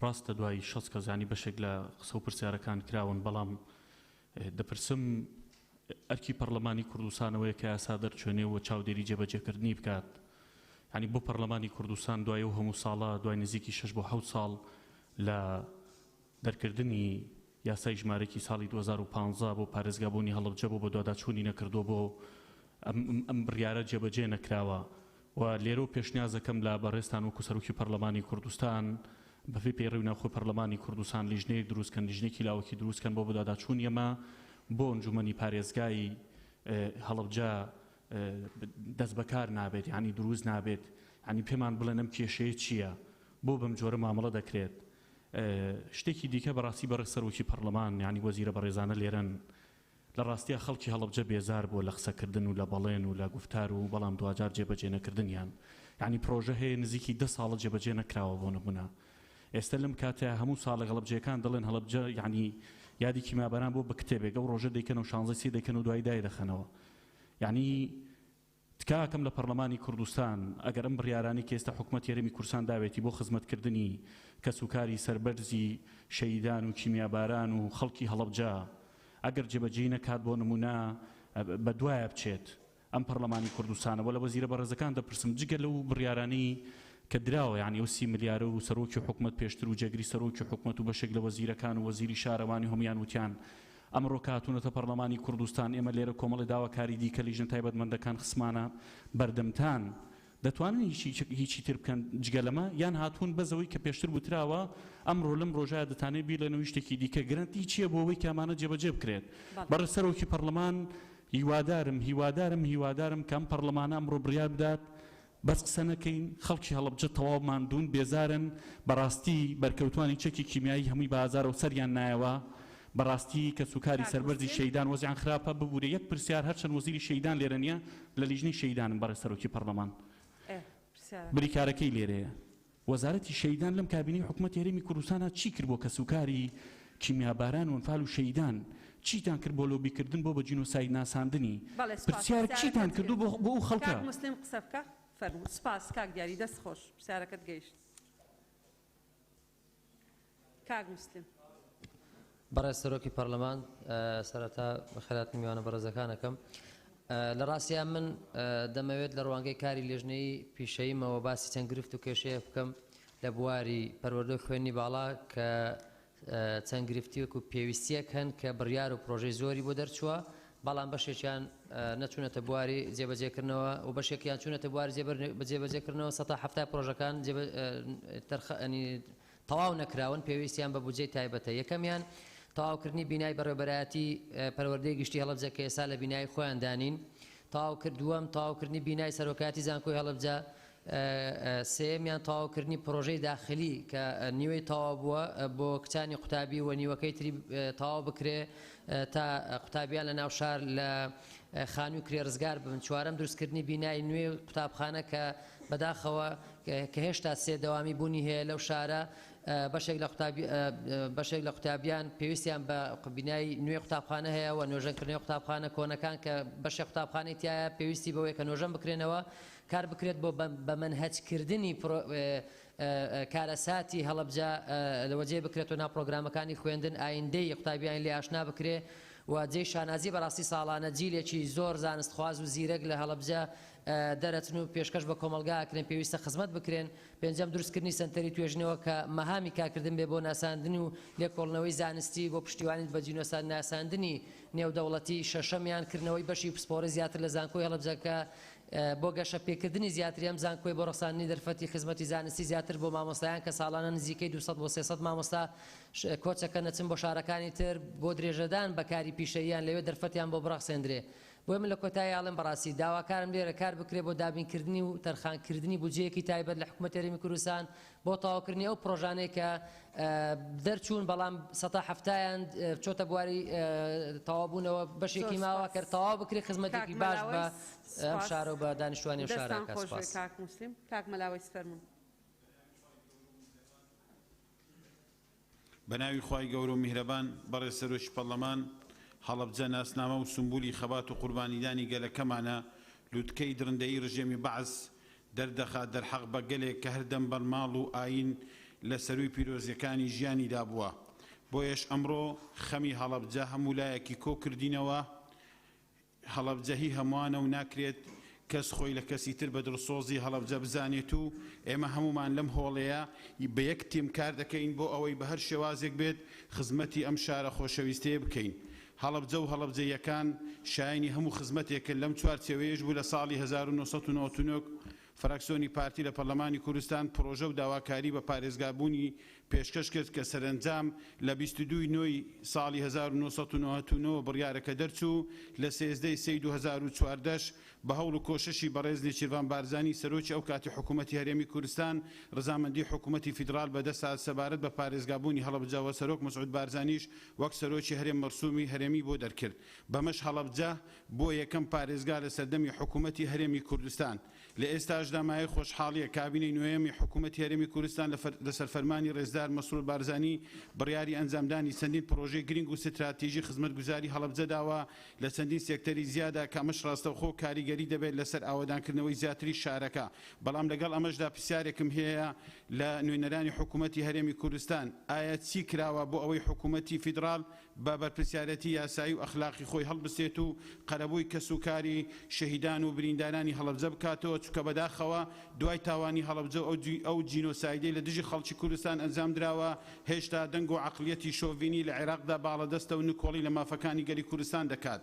ڕاستە دوای 60 کەس یانی بەشێک لە قسە و پرسیارەکان کراون بەڵام دەپرسم ئەرکی پەڕلەمانی کوردستانەوەیە کە یاسا دەرچوێنێ و چاودێری جێبەجێکردنی بکات یانی بۆ پەڕلەمانی کوردستان دوای ئەو هەموو ساڵە دوای نزیکی 6 بۆ 7 ساڵ لە دەرکردنی یاسای ژمارەکی ساڵی 2015 بۆ پارێزگابوونی هەڵەبجە بۆ بەدواداچوونی نەکردووە بۆ ئەم بڕیارە جێبەجێ نەکراوە و لێرەوە پێشنیاز دەکەم لە بەڕێزتان وەکو سەرۆکی پەڕلەمانی کوردستان بەپێی پەیڕەوی ناوخۆی پەڕلەمانی کوردستان لیژنەیەک دروست کەن لیژنەیەکی لاوەکی دروست کەن بۆ بەدواداچوونی ئەمە بۆ ئەنجومەنی پارێزگای هەڵەبجە دەستبەکار نابێت یانی دروست نابێت یانی پێمان بڵێن ئەم کێشەیە چییە بۆ بەم جۆرە مامەڵە دەکرێت شتێکی دیکە بەڕاستی بەڕێز سەرۆکی پەڕلەمان یانی وەزیرە بەڕێزانە لێرەن. لە ڕاستیا خەڵکی هەڵەبجە بێزار بووە لە قسەکردن و لە بەڵێن و لە گوفتار و بەڵام دواجار جێبەجێ نەکردنیان. یانی پرۆژە هەیە نزیکی دە ساڵە جێبەجێ نەکراوە بۆ نمونە ئێستە لەم کاتەیا هەموو ساڵێک هەڵەبجەیەکان دەڵێن هەڵەبجە یانی یادی کیمیاباران بۆ بە کتێبێک ئەو ڕۆژە دەیکەن و شانزەی سێ دەیکەن و دوایی دایدەخەنەوە یانی تکا ئەکەم لە پەڕلەمانی کوردستان ئەگەر ئەم بڕیارانەی کە ئێستا حکومەتی هەرێمی کوردستان داوێتی بۆ خزمەتکردنی کەسوکاری سەربەرزی شەهیدان و کیمیاباران و خەڵکی هەڵەبجە ئەگەر جێبەجێی نەکات بۆ نمونە بەدوایە بچێت ئەم پەڕلەمانی کوردستانە وە لە وەزیرە بەڕێزەکان دەپرسم جگە لەو بڕیارانەی کە دراوە یانی ئەو سی ملیارە و سەرۆکی حکومەت پێشتر و جێگری سەرۆکی حکومەت و بەشێک لە وەزیرەکان و وەزیری شارەوانی هەموویان وتیان ئەمڕۆ کە هاتوونەتە پەڕلەمانی کوردستان ئێمە لێرە کۆمەڵی داواکاری دیکە لیژنە تایبەتمەندەکان خستمانە بەردەمتان دەتوانن هیچی تر بکەن جگە لەمە یان هاتوون بەس ئەوەی کە پێشتر وتراوە ئەمڕۆ لەم ڕۆژە دەتانەوێت بیڵێنەوە هیچ شتێکی دیکە گرەنتی چییە بۆ ئەوەی کە ئەمانە جێبەجێ بکرێت بەڕێز سەرۆکی پەڕلەمان هیوادارم هیوادارم هیوادارم کە ئەم پەڕلەمانە ئەمڕۆ بڕیار بدات بەس قسە نەکەین خەڵکی هەڵەبجە تەواو ماندوون بێزارن بەڕاستی بەرکەوتوانی چەکی کیمیایی هەمووی بە ئازارەوە سەریان نایەوە بەڕاستی کەسوکاری کاک سەربەرزی موسلیم. شەهیدان وەزعیان خراپە ببورە یەک پرسیار هەرچەند وەزیری شەهیدان لێرە نیە لە لیژنەی شەهیدانم بەڕێز سەرۆکی پەڕلەمان ئێ پرسیارەکە. بریکارەکەی لێرەیە وەزارەتی شەهیدان لەم کابینەی حکومەتی هەرێمی کوردستانا چی کرد بۆ کەسوکاری کیمیاباران و ئەنفال و شەهیدان؟ چیتان کرد بۆ لۆبیکردن بۆ بە جینۆساید ناساندنی؟ بەڵێ سوپاس پرسیار چیتان پرسیارەکەت کردو بۆ گەیشت. بۆ ئەو خەڵکە؟ کاک موسلیم قسە بکە فەرموو. سوپاس کاک دیاری دەست خۆش پرسیارەکەت گەیشت. کاک موسلیم. بەڕێز سەرۆکی پەرلەمان، سەرەتا بەخێرهاتنی میوانە بەڕێزەکان ئەکەم. لە ڕاستیا من دەمەوێت لە ڕوانگەی کاری لێژنەی پیشەییمەوە باسی چەند گرفت و کێشەیەک بکەم لە بواری پەروەردە و خوێندنی باڵا کە چەند گرفتیەک و پێویستیەک هەن کە بڕیار و پرۆژەی زۆری بۆ دەرچووە بەڵام بەشێکیان نەچوونەتە بواری جێبەجێکردنەوە و بەشێکیان چوونەتە بواری جێبەجێکردنەوە 70% پرۆژەکان تەواو نەکراون پێویستیان بە بودجەی تایبەتە، یەکەمیان تەواوکردنی بینای بەڕێوەبەرایەتی پەروەردەی گشتی هەڵەبجە کە ئێستا لە بینای خۆیان دانین تەواوکرد، دووەم تەواوکردنی بینای سەرۆکایەتی زانکۆی هەڵەبجە، سێیەمیان تەواوکردنی پرۆژەی داخلی کە نیوەی تەواو بووە بۆ کچانی قوتابی و نیوەکەی تری تەواو بکرێ تا قوتابیان لە ناو شار لە خانووی کرێ ڕزگار ببن، چوارەم دروستکردنی بینای نوێ قوتابخانە کە بەداخەوە کە هێشتا سێ دەوامی بوونی هەیە لەو شارە، بەشێک لە قوتابی بەشێک لە قوتابیان پێویستیان بە بینای نوێی قوتابخانە هەیە و نۆژەنکردنەوەی قوتابخانە کۆنەکان کە بەشێک قوتابخانەی تایە پێویستی بەوەیە کە نۆژەن بکرێنەوە کار بکرێت بۆ بە مەنهەجکردنی کارەساتی هەڵەبجە لەوەجێ بکرێتەوە ناو پرۆگرامەکانی خوێندن ئایندەی قوتابیانی لێ ئاشنا بکرێ و جێی شانازی بەڕاستی ساڵانە جیلێکی زۆر زانستخواز و زیرەک لە هەڵەبجە دەرەچن و پێشکەش بە کۆمەڵگا ئەکرێن پێویستە خزمەت بکرێن. پێنجەم، دروستکردنی سەنتەری توێژینەوە کە مەهامی کارکردن بێ بۆ ناساندن و لێکۆڵنەوەی زانستی بۆ پشتیوانی بە جینۆساید ناساندنی نێودەوڵەتی. شەشەمیان، کردنەوەی بەشی پسپۆڕی زیاتر لە زانکۆی هەڵەبجە کە بۆ گەشە پێکردنی زیاتری ئەم زانکۆی بۆ ڕەخساندنی دەرفەتی خزمەتی زانستی زیاتر بۆ مامۆستایان کە ساڵانە نزیکەی 200 بۆ 300 مامۆستا کۆچەکەن ئەچن بۆ شارەکانی تر بۆ درێژەدان بە کاری پیشەییان لەوێ دەرفەتیان بۆ بڕەخسێندرێ. بۆیە من لە کۆتایی ئەڵێم بەڕاستی داواکارم لێرە کار بکرێت بۆ دابینکردنی و تەرخانکردنی بودجەیەکی تایبەت لە حکومەتی هەرێمی کوردستان بۆ تەواوکردنی ئەو پڕۆژانەی کە دەرچوون بەڵام سەتا حەفتایان چۆتە بواری تەواوبوونەوە بەشێکی ماوە کە تەواو بکرێت خزمەتێکی باش بە ئەم شارە و بە دانیشتوانی ئەم شارە بکات. سوپاس. کاک موسلیم. کاک مەلاوەیس فەرموون. بەناوی خوای گەورە و میهرەبان، بەڕێز سەرۆکی پەڕلەمان، هەڵەبجە ناسنامە و سومبولی خەبات و قوربانیدانی گەلەکەمانە، لوتکەی دڕندەیی ڕژێمی بەعس دەردەخات دەرحەق بە گەلێک کە هەردەم بەرماڵ و ئایین لە سەرووی پیرۆزیەکانی ژیانیدا بووە. بۆیەش ئەمڕۆ خەمی هەڵەبجە هەموو لایەکی کۆکردینەوە، هەڵەبجە هی هەمووانە و ناکرێت کەس خۆی لە کەسی تر بە دڵسۆزی هەڵەبجە بزانێت و ئێمە هەموومان لەم هۆڵەیە بە یەک تیم کار دەکەین بۆ ئەوەی بە هەر شێوازێک بێت خزمەتی ئەم شارە خۆشەویستەیە بکەین. هەڵەبجە و هەڵەبجەییەکان شایەنی هەموو خزمەتێکن لەم چوارچێوەیەش بوو لە ساڵی 1999 فراکسیۆنی پارتی لە پەرلەمانی کوردستان پرۆژە و داواکاری بە پارێزگابوونی پێشکەش کرد کە سەرەنجام لە 22 ی نۆی ساڵی 1999 بڕیارەکە دەرچوو، لە 13 ی سێی 2014 ش بە هەوڵ و کۆششی بەڕێز نێچیرڤان بارزانی سەرۆکی ئەو کاتی حکوومەتی هەرێمی کوردستان ڕزامەندی حکوومەتی فیدڕال بەدەست هات سەبارەت بە پارێزگابوونی هەڵەبجە و سەرۆک مەسعود بارزانیش وەک سەرۆکی هەرێم مەرسومی هەرێمی بۆ دەرکرد بەمەش هەڵەبجە بووە یەکەم پارێزگا لە سەردەمی حکوومەتی هەرێمی کوردستان. لە ئێستاشدا مایەی خۆشحاڵییە کابینەی نۆیەمی حکوومەتی هەرێمی کوردستان لەسەر فەرمانی ڕێزدار مەسرور بارزانی بڕیاری ئەنجامدانی چەندین پڕۆژەی گرنگ و ستراتیژی خزمەتگوزاری هەڵەبجە داوە لە چەندین سێکتەری زیادا کە ئەمەش ڕاستەوخۆ کاریگەری دەبێت لەسەر ئاوەدانکردنەوەی زیاتری شارەکە بەڵام لەگەڵ ئەمەشدا پرسیارێکم هەیە لە نوێنەرانی حکوومەتی هەرێمی کوردستان ئایا چی کراوە بۆ ئەوەی حکوومەتی فیدڕاڵ بە بەرپرسیارێتی یاسایی و ئەخلاقی خۆی هەڵبستێت و قەرەبووی کەسوکاری شەهیدان و بریندارانی هەڵەبجە بکاتەوە، چونکە بەداخەوە دوای تاوانی هەڵەبجە و ئەو جینۆسایدەی لە دژی خەڵکی کوردستان ئەنجامدراوە، هێشتا دەنگ و عەقڵیەتی شۆڤینی لە عێراقدا باڵادەستە و نکۆڵی لە مافەکانی گەلی کوردستان دەکات.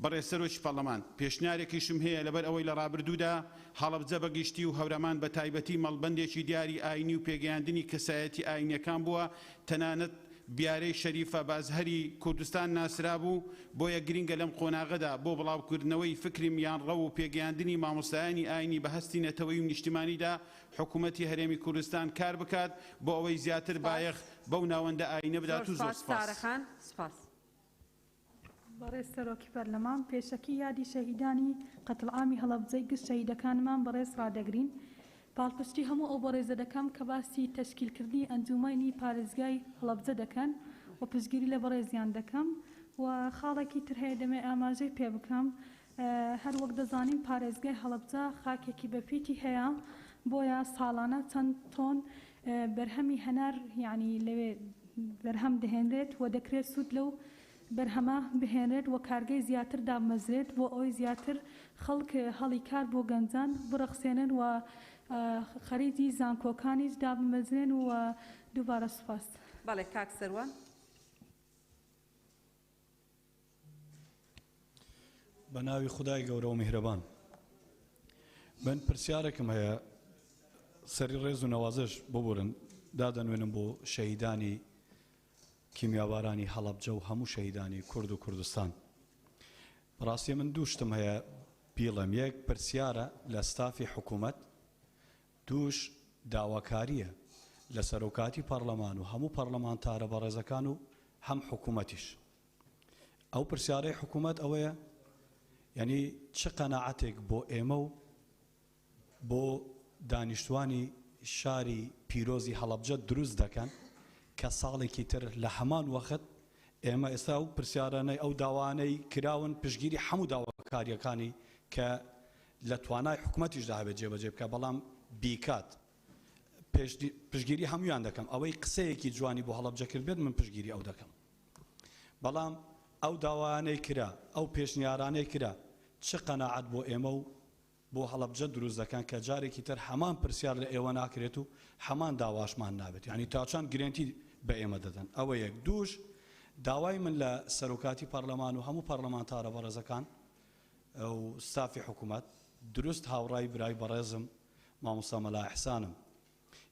بەڕێز سەرۆکی پەڕلەمان، پێشنیارێکیشم هەیە لەبەر ئەوەی لە ڕابردوودا هەڵەبجە بە گشتی و هەورامان بە تایبەتی مەڵبەندێکی دیاری ئایینی و پێگەیاندنی کەسایەتی ئایینیەکان بووە، تەنانەت بیارەی شەریفە بە ئەزهەری کوردستان ناسرابوو، بۆیە گرینگە لەم قۆناغەدا بۆ بڵاوکردنەوەی فکری میانڕەو و پێگەیاندنی مامۆستایانی ئایینی بە هەستی نەتەوەیی و نیشتیمانیدا حکوومەتی هەرێمی کوردستان کار بکات بۆ ئەوەی زیاتر بایەخ بەو ناوەندە ئایینە بدات و زۆر سوپاس. بەڕێز سەرۆکی پەرلەمان، پێشەکی یادی شەهیدانی قەتڵعامی هەڵەبجەی گشت شەهیدەکانمان بەڕێز ڕادەگرین. پاڵپشتی هەموو ئەو بەڕێزە دەکەم کە باسی تەشکیلکردنی ئەنجوومەنی پارێزگای هەڵەبجە دەکەن و پشتگیری لە بەڕێزیان دەکەم و خاڵێکی تر هەیە دەمەوێت ئاماژەی پێ بکەم هەر وەک دەزانین پارێزگای هەڵەبجە خاکێکی بەپیتی هەیە بۆیە ساڵانە چەند تۆن بەرهەمی هەنار یانی لەوێ بەرهەم دەهێنرێت و دەکرێت سوود لەو بەرهەمە بهێنرێت و کارگەی زیاتر دابمەزرێت بۆ ئەوەی زیاتر خەڵک هەڵی کار بۆ گەنجان بڕەخسێنن و خەریجی زانکۆکانیش دابمەزرێن و دووبارە سوپاس. بەڵێ کاک سەروان. بە ناوی خودای گەورە و میهرەبان. من پرسیارێکم هەیە سەری ڕێز و نەوازش ببورن دادەنوێنم بۆ شەهیدانی کیمیابارانی هەڵەبجە و هەموو شەهیدانی کورد و کوردستان. بەڕاستی من دوو شتم هەیە بیڵێم یەک پرسیارە لە ستافی حکوومەت دووش داواکارییە لە سەرۆکاتی پەڕلەمان و هەموو پەڕلەمانتارە بەڕێزەکان و هەم حکوومەتیش. ئەو پرسیارەی حکوومەت ئەوەیە یانی چ قەناعەتێک بۆ ئێمە و بۆ دانیشتوانی شاری پیرۆزی هەڵەبجە دروست دەکەن کە ساڵێکی تر لە هەمان وەخت ئێمە ئێستا ئەو پرسیارانەی ئەو داوانەی کراون پشتگیری هەموو داواکارییەکانی کە لە توانای حکومەتیشدا هەبێت جێبەجێ بکات بەڵام بیکات پشتگیری هەموویان دەکەم ئەوەی قسەیەکی جوانی بۆ هەڵەبجە کردبێت من پشتگیری ئەو دەکەم بەڵام ئەو داوایانەی کرا ئەو پێشنیارانەی کرا چ قەناعەت بۆ ئێمە و بۆ هەڵەبجە دروست دەکەن کە جارێکی تر هەمان پرسیار لە ئێوە ناکرێت و هەمان داواشمان نابێت یانی تا چەند گرێنتی بە ئێمە دەدەن ئەوە یەک دووش داوای من لە سەرۆکاتی پەرلەمان و هەموو پەرلەمانتارە بەڕێزەکان و ستافی حکومەت دروست هاوڕای برای بەڕێزم مامۆستا مەلا ئیحسانم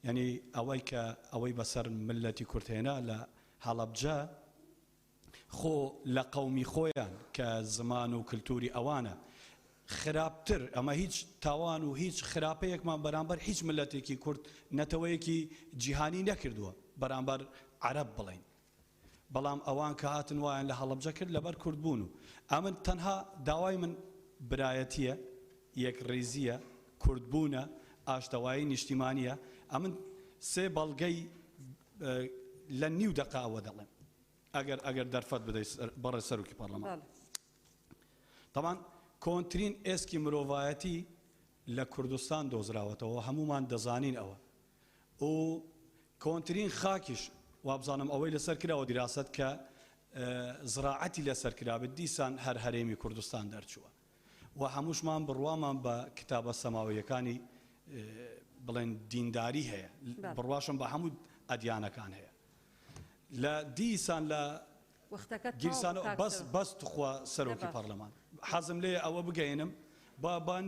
یانی ئەوەی کە ئەوەی بەسەر مللەتی کورد هێنا لە هەڵەبجە خۆ لە قەومی خۆیان کە زمان و کلتوری ئەوانە خراپتر ئەمە هیچ تاوان و هیچ خراپەیەکمان بەرامبەر هیچ مللەتێکی کورد نەتەوەیەکی جیهانی نەکردووە بەرامبەر عەرەب بڵێین بەڵام ئەوان کە هاتن وایان لە هەڵەبجە کرد لەبەر کورد بوون و ئەمن تەنها داوای من برایەتیە یەکڕیزیە کورد بوونە ئاشتەوایی نیشتیمانیە ئەمن سێ بەڵگەی لە نیو دەقە ئەوە دەڵێم ئەگەر ئەگەر دەرفەت بدەی بەڕێز سەرۆکی پەڕلەمان تەبان کۆنترین ئێسکی مرۆڤایەتی لە کوردستان دۆزراوەتەوە هەمومان دەزانین ئەوە و کۆنترین خاکیش وابزانم ئەوەی لەسەر کراوە دیراسەت کە زراعەتی لەسەر کرابێت دیسان هەر هەرێمی کوردستان دەرچووە و هەمووشمان بڕوامان بە کتابە سەماویەکانی بڵێن دینداری هەیە بڕواشم بە هەموو ئەدیانەکان هەیە لە دیسان لە گیرسان بەس بەس تخوا سەرۆکی پەرلەمان حەزم لێ ئەوە بگەێنم با بان.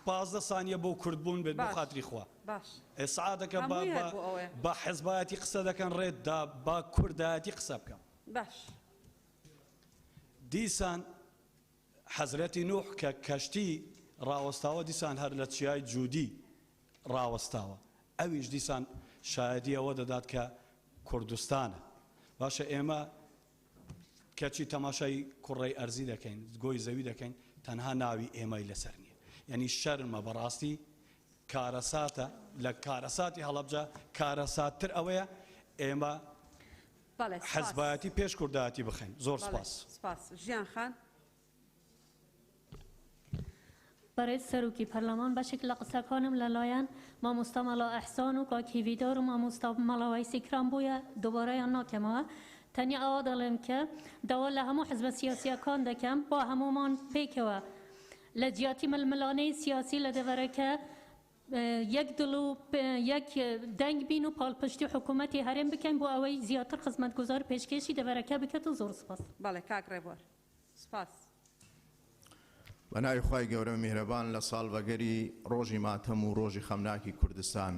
15 سانیە بۆ کورد بوون بێت بۆ باش. خاتری خوا. باش. ئێ سەعاتەکە بە هەمووی بە هەر بۆ ئەوەیە. بە حزبایەتی قسە دەکەن ڕێت دا با کوردایەتی قسە بکەم. باش. دیسان حەزرەتی نوح کە کەشتی ڕاوەستاوە دیسان هەر لە چیای جودی ڕاوەستاوە ئەویش دیسان شایەدی ئەوە دەدات کە کوردستانە. باشە ئێمە کەچی تەماشای کوڕەی ئەرزی دەکەین گۆی زەوی دەکەین تەنها ناوی ئێمەی لەسەر نییە یعنی شەرمە بەڕاستی کارەساتە لە کارەساتی هەڵەبجە کارەساتتر ئەوەیە ئێمە بەڵێ سپاس. حزبایەتی پێش کوردایەتی بخەین زۆر بەڵێ سپاس. سپاس. ژیان خان. بەڕێز سەرۆکی پەرلەمان بەشێک لە قسەکانم لەلایەن مامۆستا مەلا ئەحسان و کاک هیڤیدار و مامۆستا مەلا وەیسی کران بۆیە دووبارەیان ناکەمەوە تەنیا ئەوە دەڵێم کە داوا لە هەموو حزبە سیاسیەکان دەکەم با هەموومان پێکەوە لە جیاتی ململانێی سیاسی لە دەڤەرەکە یەک دڵ و یەک دەنگ بین و پاڵپشتی حکوومەتی هەرێم بکەین بۆ ئەوەی زیاتر خزمەتگوزار پێشکێشی دەڤەرەکە بکات و زۆر سپاس. بەڵێ کاک ڕێبوار سپاس. بە ناوی خوای گەورە و میهرەبان لە ساڵڤەگەری ڕۆژی ماتەم و ڕۆژی خەمناکی کوردستان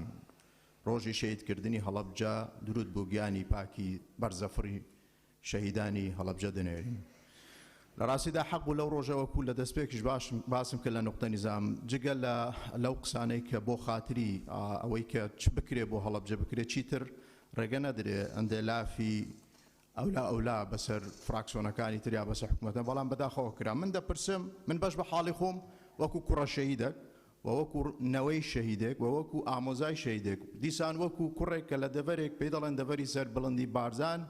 ڕۆژی شەهیدکردنی هەڵەبجە دروود بۆ گیانی پاکی بەرزەفڕی شەهیدانی هەڵەبجە دەنێرین. لە ڕاستیدا حەق بوو لەو ڕۆژە وەکوو لە دەستپێکیش باشم باسم کرد لە نوقتە نیزام جگە لە لەو قسانەی کە بۆ خاتری ئەوەی کە چ بکرێ بۆ هەڵەبجە بکرێ چیتر ڕێگە نەدرێ ئەندێ لافی ئەولا ئەولا بەسەر فراکسۆنەکانی تر یا بەسەر حکومەتە بەڵام بەداخەوە کرا من دەپرسم من بەش بە حاڵی خۆم وەکو کوڕە شەهیدەک و وەکو نەوەی شەهیدێک و وەکو ئامۆزای شەهیدێک دیسان وەکو کوڕێک کە لە دەڤەرێک پێی دەڵێن دەڤەری سەر بڵندی بارزان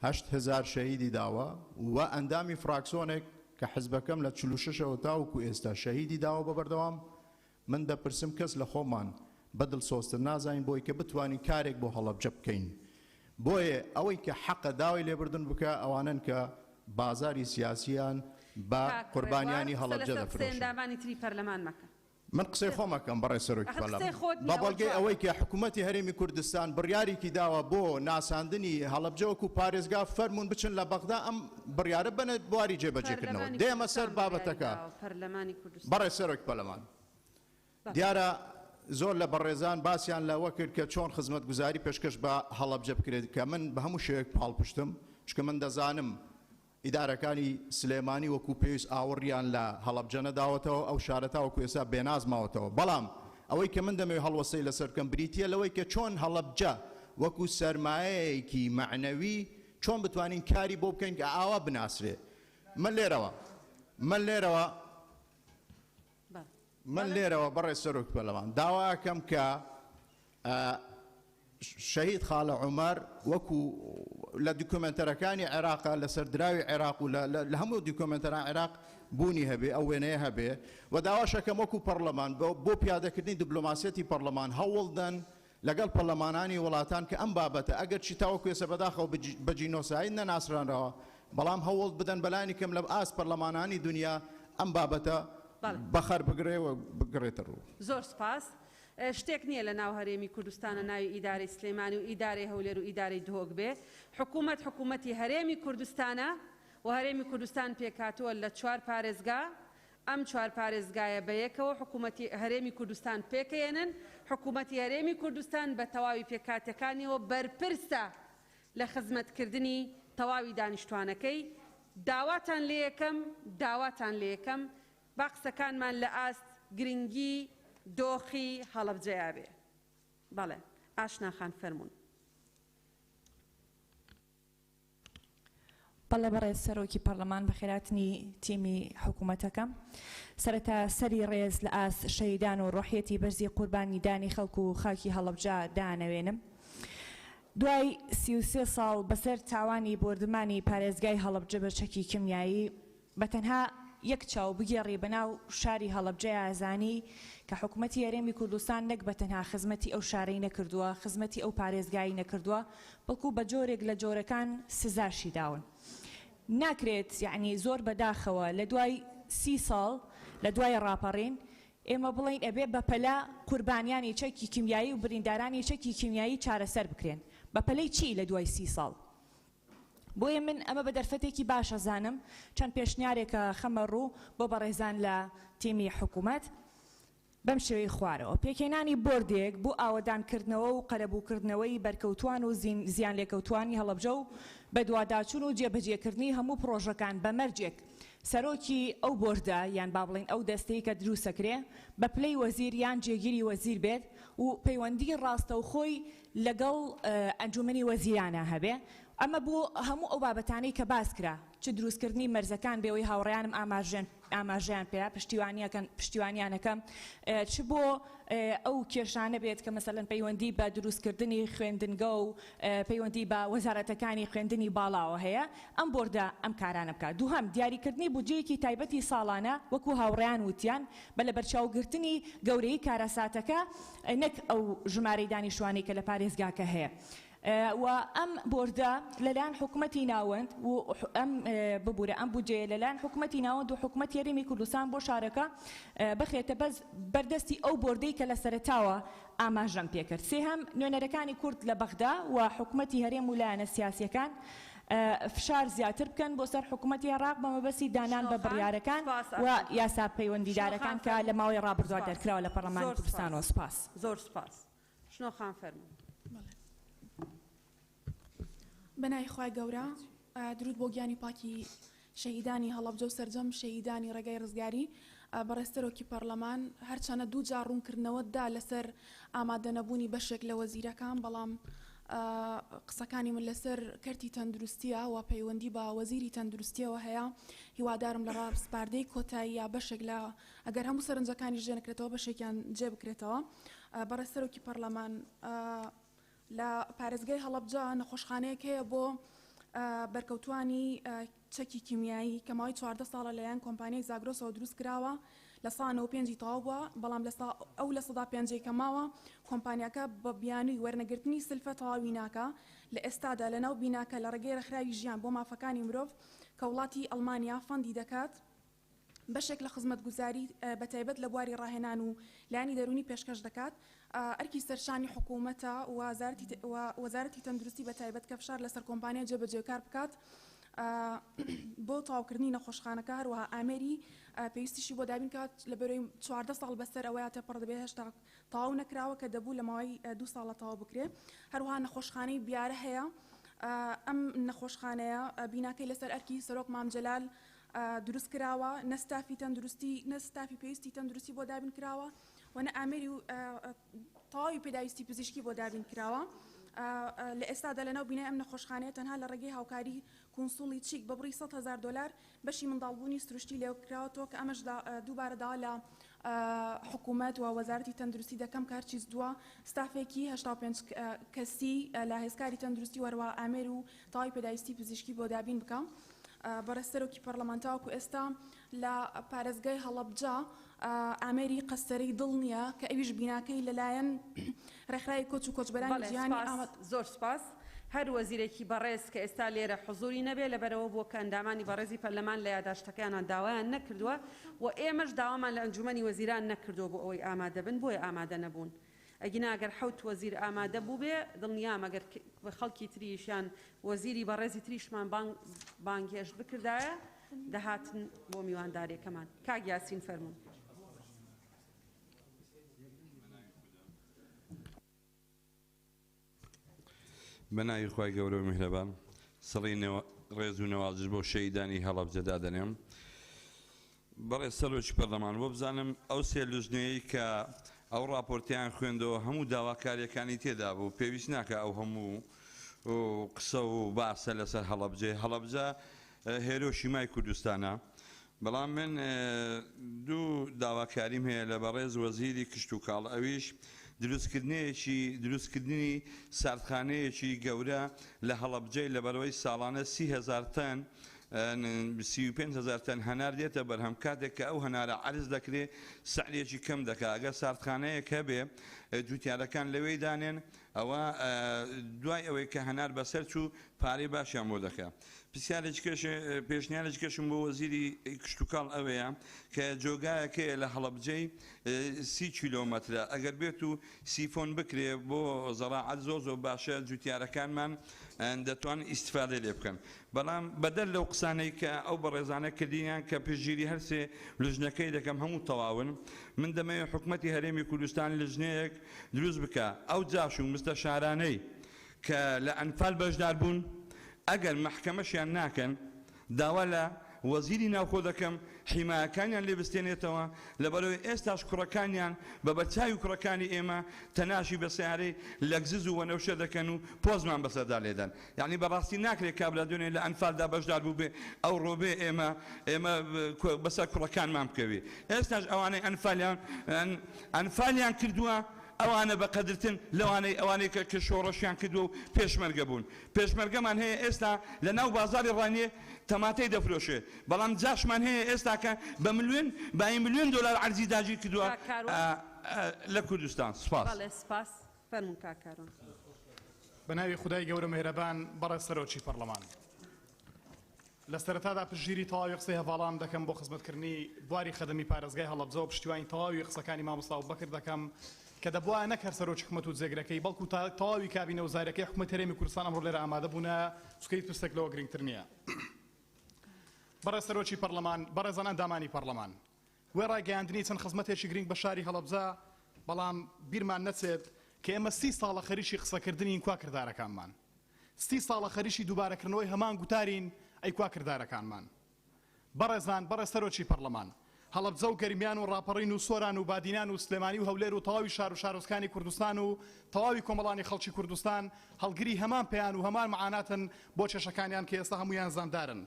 8000 شەهیدی داوە و ئەندامی فراکسۆنێک کە حزبەکەم لە 46 ەوە تاوەکو ئێستا شەهیدی داوە بە بەردەوام من دەپرسم کەس لە خۆمان بە دڵسۆزتر نازانین بۆی کە بتوانین کارێک بۆ هەڵەبجە بکەین بۆیە ئەوەی کە حەقە داوای لێبردن بکا ئەوانەن کە بازاری سیاسیان بە کاک ڕێبوار قوربانیانی قسە هەڵەبجە لەسەر قسەی دەفرۆشن. ئەندامانی تری پەرلەمان مەکە. من قسەی خۆم ئەکەم بەڕێز سەرۆکی ئەخر قسەی پەرلەمان خۆت بە نییە ئەوە بەڵگەی جوابە. ئەوەی کە حکوومەتی هەرێمی کوردستان بڕیاریکی داوە بۆ ناساندنی هەڵەبجە وەکو پارێزگا فەرموون بچن لە بەغدا ئەم بڕیارە بەنە بواری جێبەجێکردنەوە. پەرلەمانی دێمە سەر کوردستان بڕیاری بابەتەکە. داوە پەرلەمانی کوردستان. بەڕێز سەرۆکی پەرلەمان دیارە زۆر لە بەڕێزان باسیان لەوە کرد کە چۆن خزمەتگوزاری پێشکەش بە هەڵەبجە بکرێت کە من بە هەموو شێوەیەک پاڵپشتم چونکە من دەزانم ئیدارەکانی سلێمانی وەکو پێویست ئاوڕیان لە هەڵەبجە نەداوەتەوە ئەو شارە تاوەکو ئێستا بێناز ماوەتەوە بەڵام ئەوەی کە من دەمەوێت هەڵوەستەی لەسەر بکەم بریتییە لەوەی کە چۆن هەڵەبجە وەکو سەرمایەیەکی مەعنەوی چۆن بتوانین کاری بۆ بکەین کە ئاوا بناسرێ من لێرەوە من لێرەوە من لێرەوە بەڕێز سەرۆکی پەرلەمان داوا ئەکەم کە شەهید خاڵە عومەر وەکو لە دیکۆمێنتەرەکانی عێراقا لەسەر دراوی عێراق و لە هەموو دیکۆمێنتەران عێراق بوونی هەبێ ئەو وێنەیە هەبێ و داواشەکەم وەکو پەرلەمان بۆ پیادەکردنی دیبلۆماسیەتی پەرلەمان هەوڵدەن لەگەڵ پەرلەمانانی وڵاتان کە ئەم بابەتە ئەگەرچی تاوەکو ئێستا بەداخەوە بە جینۆساید نەناسرانراوە بەڵام هەوڵ بدەن بەلانی کەم لە ئاست پەرلەمانانی دونیا ئەم بابەتە بەخەر بگرێ و بگرێتە ڕوو. زۆر سوپاس. شتێک نییە لە ناو هەرێمی کوردستانە ناوی ئیدارەی سلێمانی و ئیدارەی هەولێر و ئیدارەی دهۆک بێ. حکوومەت حکوومەتی هەرێمی کوردستانە و هەرێمی کوردستان پێکهاتووە لە چوار پارێزگا. ئەم چوار پارێزگایە بەیەکەوە حکوومەتی هەرێمی کوردستان پێکەیەنن. حکوومەتی هەرێمی کوردستان بە تەواوی پێکهاتەکانیەوە بەرپرسە لە خزمەتکردنی تەواوی دانیشتوانەکەی. داواتان لێیەکەم، داواتان لێیەکەم با قسەکانمان لە ئاست گرنگی دۆخی هەڵەبجەیا بێ. بەڵێ ئاشنا خان فەرموون. بەڵێ بەڕێز سەرۆکی پەڕلەمان بەخێراتنی تیمی حکومەتەکەم. سەرەتا سەری ڕێز لە ئاست شەهیدان و ڕۆحیەتی بەرزی قوربانی دانی خەڵک و خاکی هەڵەبجە دانەوێنم. دوای 33 ساڵ بەسەر تاوانی بۆردمانی پارێزگای هەڵەبجە بە چەکی کیمیایی بە تەنها یەک چاو بگێڕی بە ناو شاری هەڵەبجەیا زانی کە حکومەتی هەرێمی کوردستان نەک بە تەنها خزمەتی ئەو شارەی نەکردووە، خزمەتی ئەو پارێزگای نەکردووە، بەڵکو بە جۆرێک لە جۆرەکان سزاشی داون. ناکرێت یەعنی زۆر بە داخەوە لە دوای سی ساڵ لە دوای ڕاپەڕین ئێمە بڵێین ئەبێ بە پەلە قوربانیانی چەکی کیمیایی و بریندارانی چەکی کیمیایی چارەسەر بکرێن. بە پەلەی چی لە دوای سی ساڵ؟ بۆیە من ئەمە بە دەرفەتێکی باش ئەزانم چەند پێشنیارێکە خەمە ڕوو بۆ بەڕێزان لە تیمی حکوومەت. بەم شێوەی خوارەوە، پێکهێنانی بۆردێک بۆ ئاوەدانکردنەوە و قەرەبووکردنەوەی بەرکەوتووان و زیانلێکەوتووانی هەڵەبجە و بەدواداچوون و جێبەجێکردنی هەموو پڕۆژەکان بە مەرجێک سەرۆکی ئەو بۆردە یان با بڵێین ئەو دەستەی کە دروستەکرێ بە پلەی وەزیر یان جێگیری وەزیر بێت و پەیوەندی ڕاستەوخۆی لەگەڵ ئەنجومەنی وەزیرانا هەبێ ئەمە بۆ هەموو ئەو بابەتانەی کە باس کرا چ دروستکردنی مەرزەکان بێ ئەوەی هاوڕێیانم ئاماژەن ئاماژەیان پێدا پشتیوانیەکەن پشتیوانیانەکەم چ بۆ ئەو کێشانە بێت کە مەسەلەن پەیوەندی بە دروستکردنی خوێندنگە و پەیوەندی بە وەزارەتەکانی خوێندنی باڵاوە هەیە ئەم بۆردە ئەم کارانە بکات. دووهەم، دیاریکردنی بودجەیەکی تایبەتی ساڵانە وەکو هاوڕێیان وتیان بە لەبەرچاوگرتنی گەورەیی کارەساتەکە نەک ئەو ژمارەی دانیشتوانەی کە لە پارێزگاکە هەیە و ئەم بۆردە لەلایەن حکومەتی ناوەند و ئەم ببورە ئەم بودجەیە لەلایەن حکومەتی ناوەند و حکومەتی هەرێمی کوردستان بۆ شارەکە بخرێتە بەس بەردەستی ئەو بۆردەی کە لە سەرەتاوە ئاماژەم پێکرد. سێهەم، نوێنەرەکانی کورد لە بەغدا و حکومەتی هەرێم و لایەنە سیاسیەکان فشار زیاتر بکەن بۆ سەر حکومەتی عێراق بە مەبەستی دانان بە شنۆخان بڕیارەکان سپاس و ئەکەم. یاسا شنۆخان پەیوەندیدارەکان کە فەرموو. لە ماوەی ڕابردووە سپاس. دەرکراوە لە پەرلەمانی زۆر کوردستانەوە. سپاس. سپاس. زۆر سپاس. شنۆخان فەرموو. بە ناوی خوای گەورە دروود بۆ گیانی پاکی شەهیدانی هەڵەبجە و سەرجەم شەهیدانی ڕێگای ڕزگاری. بەڕێز سەرۆکی پەڕلەمان هەرچەنە دوو جار ڕوونکردنەوەت دا لەسەر ئامادەنەبوونی بەشێک لە وەزیرەکان بەڵام قسەکانی من لەسەر کەرتی تەندروستیە و پەیوەندی بە وەزیری تەندروستیەوە هەیە هیوادارم لە ڕاسپاردەی کۆتاییە بەشێک لە ئەگەر هەموو سەرنجەکانیش جێ نەکرێتەوە بەشێکیان جێ بکرێتەوە. بەڕێز سەرۆکی پەڕلەمان لە پارێزگای هەڵەبجە نەخۆشخانەیەک هەیە بۆ بەرکەوتوانی چەکی کیمیایی کە ماوەی 14 ساڵە لەلایەن کۆمپانیای زاگرۆسەوە دروست کراوە لە سا 95 ی تەواو بووە بەڵام لە سا ئەو لە سەدا پێنجەی کە ماوە کۆمپانیاکە بە بیانووی وەرنەگرتنی سلفە تەواوی ناکا لە ئێستادا لەناو بیناکە لە ڕێگەی ڕێکخراوی ژیان بۆ مافەکانی مرۆڤ کە وڵاتی ئەڵمانیا فەندی دەکات بەشێک لە خزمەتگوزاری بەتایبەت لە بواری ڕاهێنان و لایەنی دەروونی پێشکەش دەکات، ئەرکی سەرشانی حکوومەتە و وەزارەتی تەندروستی بەتایبەت کە فشار لەسەر کۆمپانیای جێبەجێکار بکات بۆ تەواوکردنی نەخۆشخانەکە، هەروەها ئامێری پێویستیشی بۆ دابین کات لەبەرەی 14 ساڵ بەسەر ئەوەیا تێپەڕ دەبێت هێشتا تەواو نەکراوە کە دەبوو لە ماوەی دوو ساڵە تەواو بکرێ. هەروەها نەخۆشخانەی بیارە هەیە، ئەم نەخۆشخانەیە بیناکەی لەسەر ئەرکی سەرۆک مام جەلال دروست کراوە، نە ستافی تەندروستی نە ستافی پێویستی تەندروستی بۆ دابین کراوە و نە ئامێری و تەواوی پێداویستی پزیشکی بۆ دابین کراوە. لە ئێستادا لەناو بینای ئەم نەخۆشخانەیە تەنها لە ڕێگەی هاوکاری کونسوڵی چیک بە بڕی 100,000 دۆلار بەشی منداڵبوونی سروشتی لێکراوەتەوە کە ئەمەش دووبارە داوا لە حکوومەت و وەزارەتی تەندروستی دەکەم کە هەرچی زووە ستافێکی 85 کەسی لە هێزکاری تەندروستی و هەروەها ئامێر و تەواوی پێداویستی پزیشکی بۆ دابین بکا. بەڕێز سەرۆکی پەڕلەمان تاوەکو ئێستا لە پارێزگای هەڵەبجە ئامێری قەستەرەی دڵ نییە کە ئەویش بیناکەی لەلایەن ڕێکخراوی کۆچ و کۆچبەرانی بەڵێ جیهانی سپاس ئاماد. زۆر سپاس. هەر وەزیرێکی بەڕێز کە ئێستا لێرە حزوری نەبێ لەبەرئەوە بووە کە ئەندامانی بەڕێزی پەرلەمان لە یاداشتەکەیانا داوایان نەکردووە و ئێمەش داوامان لە ئەنجومەنی وەزیران نەکردووە بۆ ئەوەی ئامادە بن بۆیە ئامادە نەبوون. ئەگینا گەر حەوت وەزیر ئامادە بووبێ دڵنیام ئەگەر خەڵکی تریش یان وەزیری بەڕێزی تریشمان بانگ بانگهێشت بکردایە دەهاتن بۆ میوانداریەکەمان. کاک یاسین فەرموون. بە ناوی خوای گەورە و میهرەبان سڵی ڕێز و نەوازش بۆ شەهیدانی هەڵەبجە دادەنێم. بەڕێز سەرۆکی پەرلەمان وەبزانم ئەو سێ لوجنەیەی کە ئەو ڕاپۆرتەیان خوێندەوە هەموو داواکاریەکانی تێدا بوو پێویست ناکا ئەو هەموو قسە و باسە لەسەر هەڵەبجەی هەڵەبجە هێرۆشیمای کوردستانە بەڵام من دوو داواکاریم هەیە لە بەڕێز وەزیری کشتوکاڵ ئەویش دروستکردنێکی دروستکردنی ساردخانەیەکی گەورە لە هەڵەبجەی لەبەرەوەی ساڵانە 30هزار تەن 35 هەزار تەن هەنار دێتە بەرهەم کاتێک کە ئەو هەنارە عەرز دەکرێ سعرێکی کەم دەکا ئەگەر ساردخانەیەک هەبێ جوتیارەکان لەوێی دانێن ئەوە دوای ئەوەی کە هەنار بەسەر چوو پارەی باشیان بۆ دەکا. پرسیارێکی کەش پێشنیارێکی کەشم بۆ وەزیری کشتوکاڵ ئەوەیە کە جۆگایەک هەیە لە هەڵەبجەی سی کیلۆمەترە ئەگەر بێت و سیفۆن بکرێ بۆ زەڕاعەت زۆر زۆر باشە جوتیارەکانمان دەتوانن ئیستفادەی لێ بکەن بەڵام بەدەر لەو قسانەی کە ئەو بەڕێزانە کردیان کە پشتگیری هەرسێ لجنەکەی دەکەم هەموو تەواون من دەمەوێت حکومەتی هەرێمی کوردستان لجنەیەک دروست بکا ئەو جاش و مستەشارانەی کە لە ئەنفال بەشدار بوون ئەگەر مەحکەمەشیان ناکەن داوا لە وەزیری ناوخۆ دەکەم حیمایەکانیان لێ بستێنێتەوە لەبەرئەوەی ئێستاش کوڕەکانیان بە بەرچاوی کوڕەکانی ئێمە تەناشی بە سەیارەی لەگزز و وەنەوشە دەکەن و پۆزمان بەسەردا لێدەن یەعنی بەڕاستی ناکرێ کابرا دوێنێ لە ئەنفالدا بەشدار بووبێ ئەوڕۆ بێ ئێمە ئێمە بەسەر کوڕەکانمان بکەوێ ئێستاش ئەوانەی ئەنفالیان ئەنفالیان کردووە ئەوانە بە قەدرتن لەوانەی ئەوانەی کە کە شۆڕشیان کردووە و پێشمەرگە بوون. پێشمەرگەمان هەیە ئێستا لە ناو بازاڕی ڕانیە تەماتەی دەفرۆشێ، بەڵام جاشمان هەیە ئێستاکە بە ملوێن بایی ملوێن دۆلار عەرزی داگیر کردووە کاک کاروان. لە کوردستان. سوپاس. بەڵێ سپاس. فەرموون کاک کاروان. بە ناوی خودای گەورە مێهرەبان بەڕێز سەرۆکی پەڕلەمان. لە سەرەتادا پشتگیری تەواوی قسەی هەڤاڵان دەکەم بۆ خزمەتکردنی بواری خەدەمی پارێزگای هەڵەبجە و پشتیوانی تەواوی قسەکانی مامۆستا ئەبوبەکر دەکەم کە دەبوایە نەک هەر سەرۆکی حکومەت و جێگرەکەی بەڵکو تەواوی کابینە وزاریەکەی حکومەتی هەرێمی کوردستان ئەمڕۆ لێرە ئامادە بوونایە چونکە هیچ پرسێک لەوە گرنگتر نییە. بەڕێز سەرۆکی پەڕلەمان، بەڕێزان ئەندامانی پەڕلەمان، وێڕای گەیاندنی چەند خزمەتێکی گرنگ بە شاری هەڵەبجە، بەڵام بیرمان نەچێت کە ئێمە سی ساڵە خەریکی قسەکردنین کوا کردارەکانمان؟ سی ساڵە خەریکی دووبارەکردنەوەی هەمان گوتارین، ئەی کوا کردارەکانمان؟ بەڕێزان، بەڕێز سەرۆکی پەڕلەمان، هەڵەبجە و گەرمیان و ڕاپەڕین و سۆران و بادینان و سلێمانی و هەولێر و تەواوی شار و شارۆچکانی کوردستان و تەواوی کۆمەڵانی خەڵکی کوردستان هەڵگری هەمان پەیان و هەمان معاناتن بۆ کێشەکانیان کە ئێستا هەموویان زامدارن.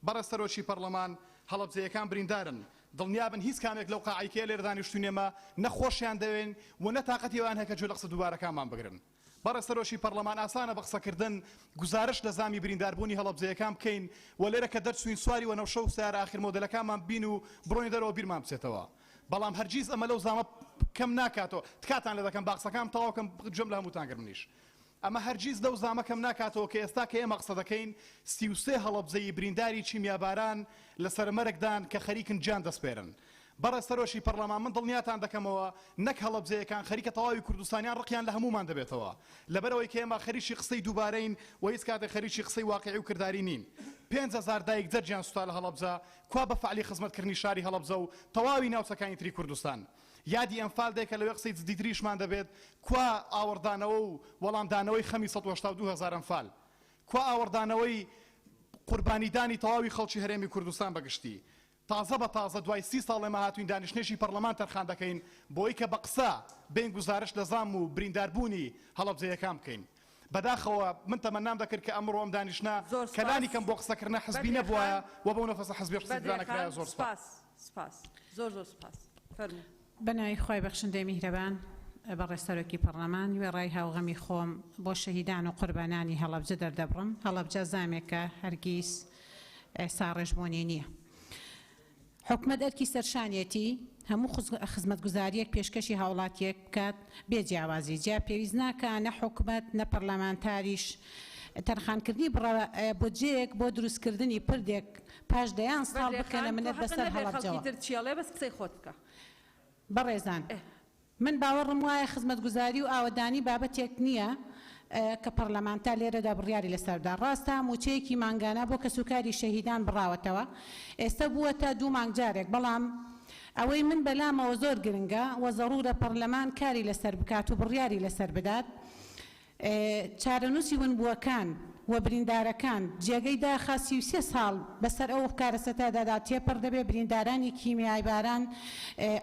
بەڕێز سەرۆکی پەڕلەمان، هەڵەبجەیەکان بریندارن، دڵنیابن هیچ کامێک لەو قاعەی کە لێرە دانیشتوین ئێمە نە خۆشیان دەوێین و نە تاقەتی ئەوەیان هەیە کە گوێ لە قسە دووبارەکانمان بگرن. بەڕێز سەرۆکی پەڕلەمان ئاسانە بە قسەکردن گوزارشت لە زامی برینداربوونی هەڵەبجەیەکان بکەین و لێرە کە دەرچووین سواری وەنەوشە و سەیارە ئاخر مۆدێلەکانمان ببین و بڕۆینە دەرەوە بیرمان بچێتەوە بەڵام هەرگیز ئەمە لەو زامە کەم ناکاتەوە تکاتان لێ دەکەم با قسەکانم تەواو کەم گوێم لە هەمووتان گرت منیش ئەمە هەرگیز لەو زامە کەم ناکاتەوە کە ئێستا کە ئێمە قسە دەکەین 33 هەڵەبجەیی برینداری کیمیاباران لە سەرەمەرگدان کە خەریکن گیان دەسپێرن بەڕێز سەرۆکی پەڕلەمان من دڵنیاتان دەکەمەوە نەک هەڵەبجەیەکان خەریکە تەواوی کوردستانیان ڕقیان لە هەموومان دەبێتەوە لەبەرئەوەی کە ئێمە خەریکی قسەی دووبارەین و هیچ کاتێک خەریکی قسەی واقیعی و کرداری نین 5000 دایک جەرگیان سوتا لە هەڵەبجە کوا بە فەعلی خزمەتکردنی شاری هەڵەبجە و تەواوی ناوچەکانی تری کوردستان یادی ئەنفال دێ کە لەوێ قسەی جدیتریشمان دەبێت کوا ئاوڕدانەوە و وەڵامدانەوەی خەمی 182 هەزار ئەنفال کوا ئاوڕدانەوەی قوربانیدانی تەواوی خەڵکی هەرێمی کوردستان بە گشتی تازە بە تازە دوای سی ساڵ ئێمە هاتوین دانیشتنێکی پەڕلەمان تەرخان دەکەین بۆی کە بە قسە بێین گوزارشت لە زام و برینداربوونی هەڵەبجەیەکان بکەین. بەداخەوە من تەمەنام دەکرد کە ئەمڕۆ ئەم دانیشتنە زۆر کە لانی سپاس کەم بۆ قسەکردنە حزبی بەدرێ نەبوایە خان و بەو نەفەسە حزبیەش قسەی بەدرێ تێدا نەکرایە خان زۆر سپاس. سپاس سپاس زۆر زۆر سپاس فەرموو. بە ناوی خوای بەخشندەی میهرەبان بەڕێز سەرۆکی پەڕلەمان وێڕای هاوغەمی خۆم بۆ شەهیدان و قوربانانی هەڵەبجە دەردەبڕم هەڵەبجە زامێکە هەرگیز ساڕێژبوونی نییە. حکومەت ئەرکی سەرشانیەتی هەموو خزمەتگوزارییەک پێشکەشی هاوڵاتییەک بکات بێ جیاوازی، جیا پێویست ناکا نە حکومەت نە پەرلەمانتاریش تەرخانکردنی بڕە بودجەیەک بۆ دروستکردنی پردێک پاش دەیان ساڵ بەدرێ بکەنە خان تۆ منەت حەقت بەسەر نەبێ خەڵکی هەڵەبجەوە. تر چیەڵێ بەس قسەی خۆت بکە. بەڕێزان من باوەڕم وایە خزمەتگوزاری و ئاوەدانی بابەتێک نییە کە پەڕلەمانتار لێرەدا بڕیاری لەسەر بدا. ڕاستە مووچەیەکی مانگانە بۆ کەسوکاری شەهیدان بڕاوەتەوە، ئێستە بووەتە دوو مانگ جارێک، بەڵام ئەوەی من بەلامەوە زۆر گرنگە و زەڕوورە پەڕلەمان کاری لەسەر بکات و بڕیاری لەسەر بدات، چارەنووسی ونبووەکان و بریندارەکان جێگەی داخە، 33 ساڵ بەسەر ئەو کارەسەتەدا تێپەڕ دەبێت، بریندارانی کیمیایباران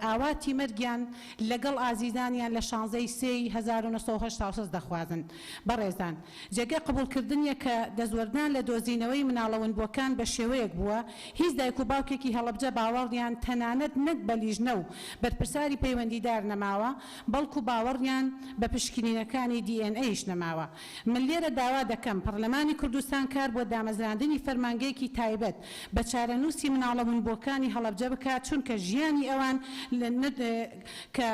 ئاواتی مەرگیان لەگەڵ ئازیزانیان لە شانزە ی سێی 1986 دەخوازن. بەڕێزان جێگەی قبوڵکردنیە کە دەستوەردان لە دۆزینەوەی مناڵە ونبووەکان بە شێوەیەک بووە هیچ دایک و باوکێکی هەڵەبجە باوەڕیان تەنانەت نەک بە لیژنە و بەرپرساری پەیوەندیدار نەماوە، بەڵکو باوەڕیان بە پشکنینەکانی دی ئێن ئەیش نەماوە. من لێرە داوا دەکەم پەڕلەمانی کوردستان کار بۆ دامەزراندنی فەرمانگەیەکی تایبەت بە چارەنووسی مناڵە ونبووەکانی هەڵەبجە بکات چونکە ژیانی ئەوان لە کە.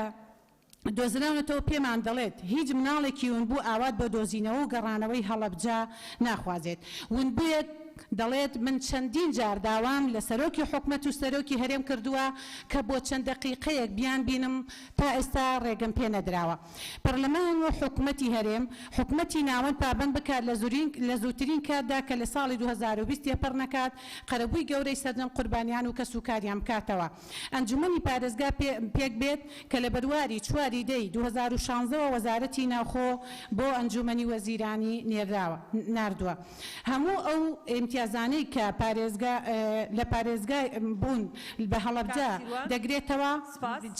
دۆزراونەتەوە پێمان دەڵێت، هیچ مناڵێکی ونبوو ئاوات بۆ دۆزینەوە و گەڕانەوەی هەڵەبجە ناخوازێت. ونبوویەک دەڵێت، من چەندین جار داوام لە سەرۆکی حکومەت و سەرۆکی هەرێم کردووە کە بۆ چەند دەقیقەیەک بیانبینم، تا ئێستا ڕێگەم پێ نەدراوە. پەرلەمان و حکومەتی هەرێم، حکومەتی ناوەند پابەند بکات لە زووترین کاتدا کە لە ساڵی 2020 تێپەڕ نەکات، قەرەبووی گەورەی سەرجەم قوربانیان و کەسوکاریان بکاتەوە. ئەنجومەنی پارێزگا پێک بێت کە لە بەرواری چوار ی دەی 2016 وە وەزارەتی ناوخۆ بۆ ئەنجومەنی وەزیرانی نێرراوە ناردووە هەموو ئەو ئیمتیازانەی کە پارێزگا لە پارێزگای بوون بە هەڵەبجە دەگرێتەوە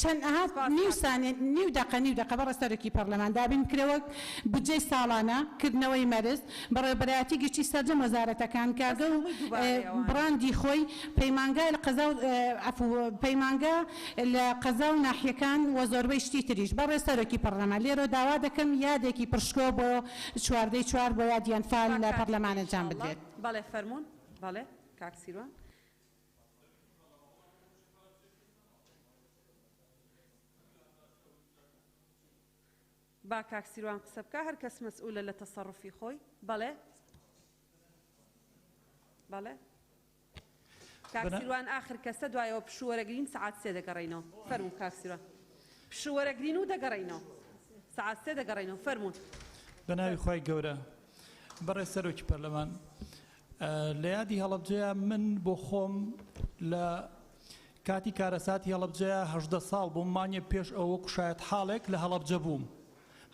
چەند ئەها نیو سانیە نیو دەقە نیو دەقە بەڕێز سەرۆکی پەڕلەمان دابین بکرێ وەک بودجەی ساڵانە کردنەوەی مەرز بەڕێوەبەرایەتی گشتی سەرجەم وەزارەتەکان کارگە و بڕاندی خۆی پەیمانگا لە قەزا و عەفو پەیمانگا لە قەزا و ناحیەکان و زۆربەی شتی تریش. بەڕێز سەرۆکی پەڕلەمان لێرەوە داوا دەکەم یادێکی پڕشکۆ بۆ چواردەی چوار بۆ یادی ئەنفال لە پەڕلەمان ئەنجام بدرێت. بەڵێ فەرموون. بەڵێ کاک سیروان. با کاک سیروان قسە بکا هەر کەس مەسئولە لە تەسەڕوفی خۆی بەڵێ بەڵێ کاک سیروان ئاخر کەسە دوایەوە پشوو وەرەگرین سەعات سێ دەگەڕێینەوە فەرموو کاک سیروان پشوو وەرەگرین و دەگەڕێینەوە سەعات سێ دەگەڕێینەوە فەرموون. بە ناوی خوای گەورە بەڕێز سەرۆکی پەرلەمان لە یادی هەڵەبجەیە من بۆ خۆم لە کاتی کارەساتی هەڵەبجەیە 18 ساڵ بووم مانگێ پێش ئەوە وەکو شایەت حاڵێک لە هەڵەبجە بووم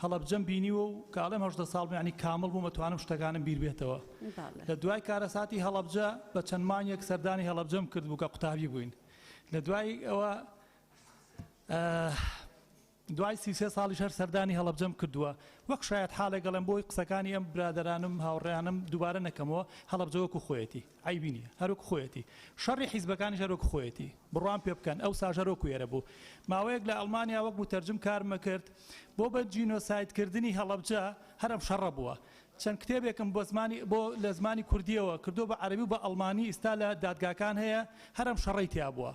هەڵەبجەم بینیوە و کە ئەڵێم 18 ساڵ بووم یانی کامڵ بووم ئەتوانم شتەکانم بیر بێتەوە لە دوای کارەساتی هەڵەبجە بە چەند مانگێک سەردانی هەڵەبجەم کرد بوو کە قوتابی بووین لە دوای ئەوە دوای 33 ساڵیش هەر سەردانی هەڵەبجەم کردووە وەک شایەت حاڵێک ئەڵێم بۆی قسەکانی ئەم برادەرانم هاوڕێیانم دووبارە نەکەمەوە هەڵەبجە وەکو خۆیەتی عەیبی نیە هەر وەکو خۆیەتی شەڕی حیزبەکانیش هەر وەکو خۆیەتی بڕوام پێ بکەن ئەوساش هەر وەکو ئێرە بوو ماوەیەک لە ئەڵمانیا وەک موتەرجم کارمە کرد بۆ بە جینۆساید کردنی هەڵەبجە هەر ئەم شەڕە بووە چەند کتێبێکم بۆ زمانی بۆ لە زمانی کوردیەوە کردووە بە عەرەبی و بە ئەڵمانی ئیستا لە دادگاکان هەیە هەر ئەم شەڕەی تیا بووە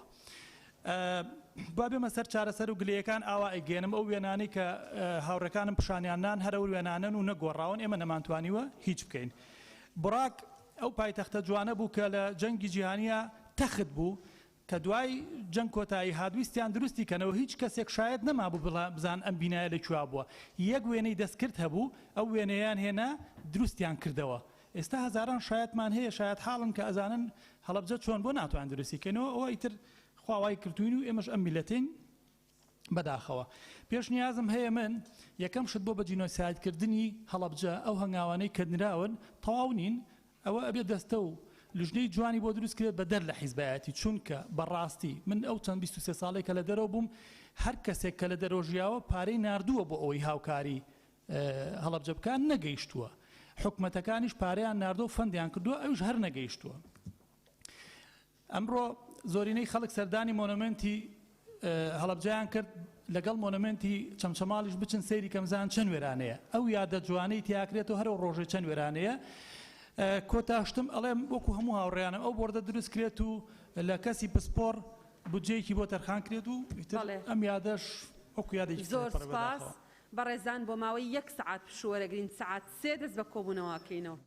با بێمە سەر چارەسەر و گلەیەکان ئاوا ئەیگەیەنم ئەو وێنانەی کە هاوڕێکانم پیشانیان نان هەر ئەو وێنانەن و نەگۆڕاون ئێمە نەمانتوانیوە هیچ بکەین بڕاک ئەو پایتەختە جوانە بوو کە لە جەنگی جیهانیە تەخت بوو کە دوای جەنگ کۆتایی هات ویستیان دروستی کەنەوە هیچ کەسێک شایەت نەمابوو بڵا بزان ئەم بینایە لە کوێ بووە یەک وێنەی دەستکرد هەبوو ئەو وێنەیان هێنا دروستیان کردەوە ئێستا هەزاران شایەتمان هەیە شایەت حاڵن کە ئەزانن هەڵەبجە چۆن بۆ ناتوان دروستی کەینەوە ئەوە ئیتر خوا وای کردوین و ئێمەش ئەم میلەتین بەداخەوە پێشنیازم هەیە من یەکەم شت بۆ بە جینۆساید کردنی هەڵەبجە ئەو هەنگاوانەی کە نراون تەواو نین ئەوە ئەبێ دەستە و لژنەی جوانی بۆ دروست کرێت بە دەر لە حیزبایەتی چونکە بەڕاستی من ئەو چەند 23 ساڵێک کە لە دەرەوە بووم هەر کەسێک کە لە دەرەوە ژیاوە پارەی ناردووە بۆ ئەوەی هاوکاری هەڵەبجە بکات نەگەیشتووە حکومەتەکانیش پارەیان ناردووە فەندیان کردووە ئەویش هەر نەگەیشتووە ئەمڕۆ زۆرینەی خەڵک سەردانی مۆنۆمێنتی هەڵەبجەیان کرد لەگەڵ مۆنۆمێنتی چەمچەماڵیش بچن سەیری کەمزان چەند وێرانەیە ئەو یادە جوانەی تیاکرێتەوە هەرو ڕۆژێ چەند وێرانەیە کۆتاشتم ئەڵێم وەکو هەموو هاوڕێیانم ئەو بۆردە دروست کرێت و لە کەسی پسپۆڕ بودجەیەکی بۆ تەرخان کرێت و ئیتر ئەم یادەش وەکو یادێکی زۆر سپاس بەڕێزان بۆ ماوەی یەک سەعات پشوو وەرەگرین سەعات سێ دەست بە کۆبوونەوە ئەکەینەوە.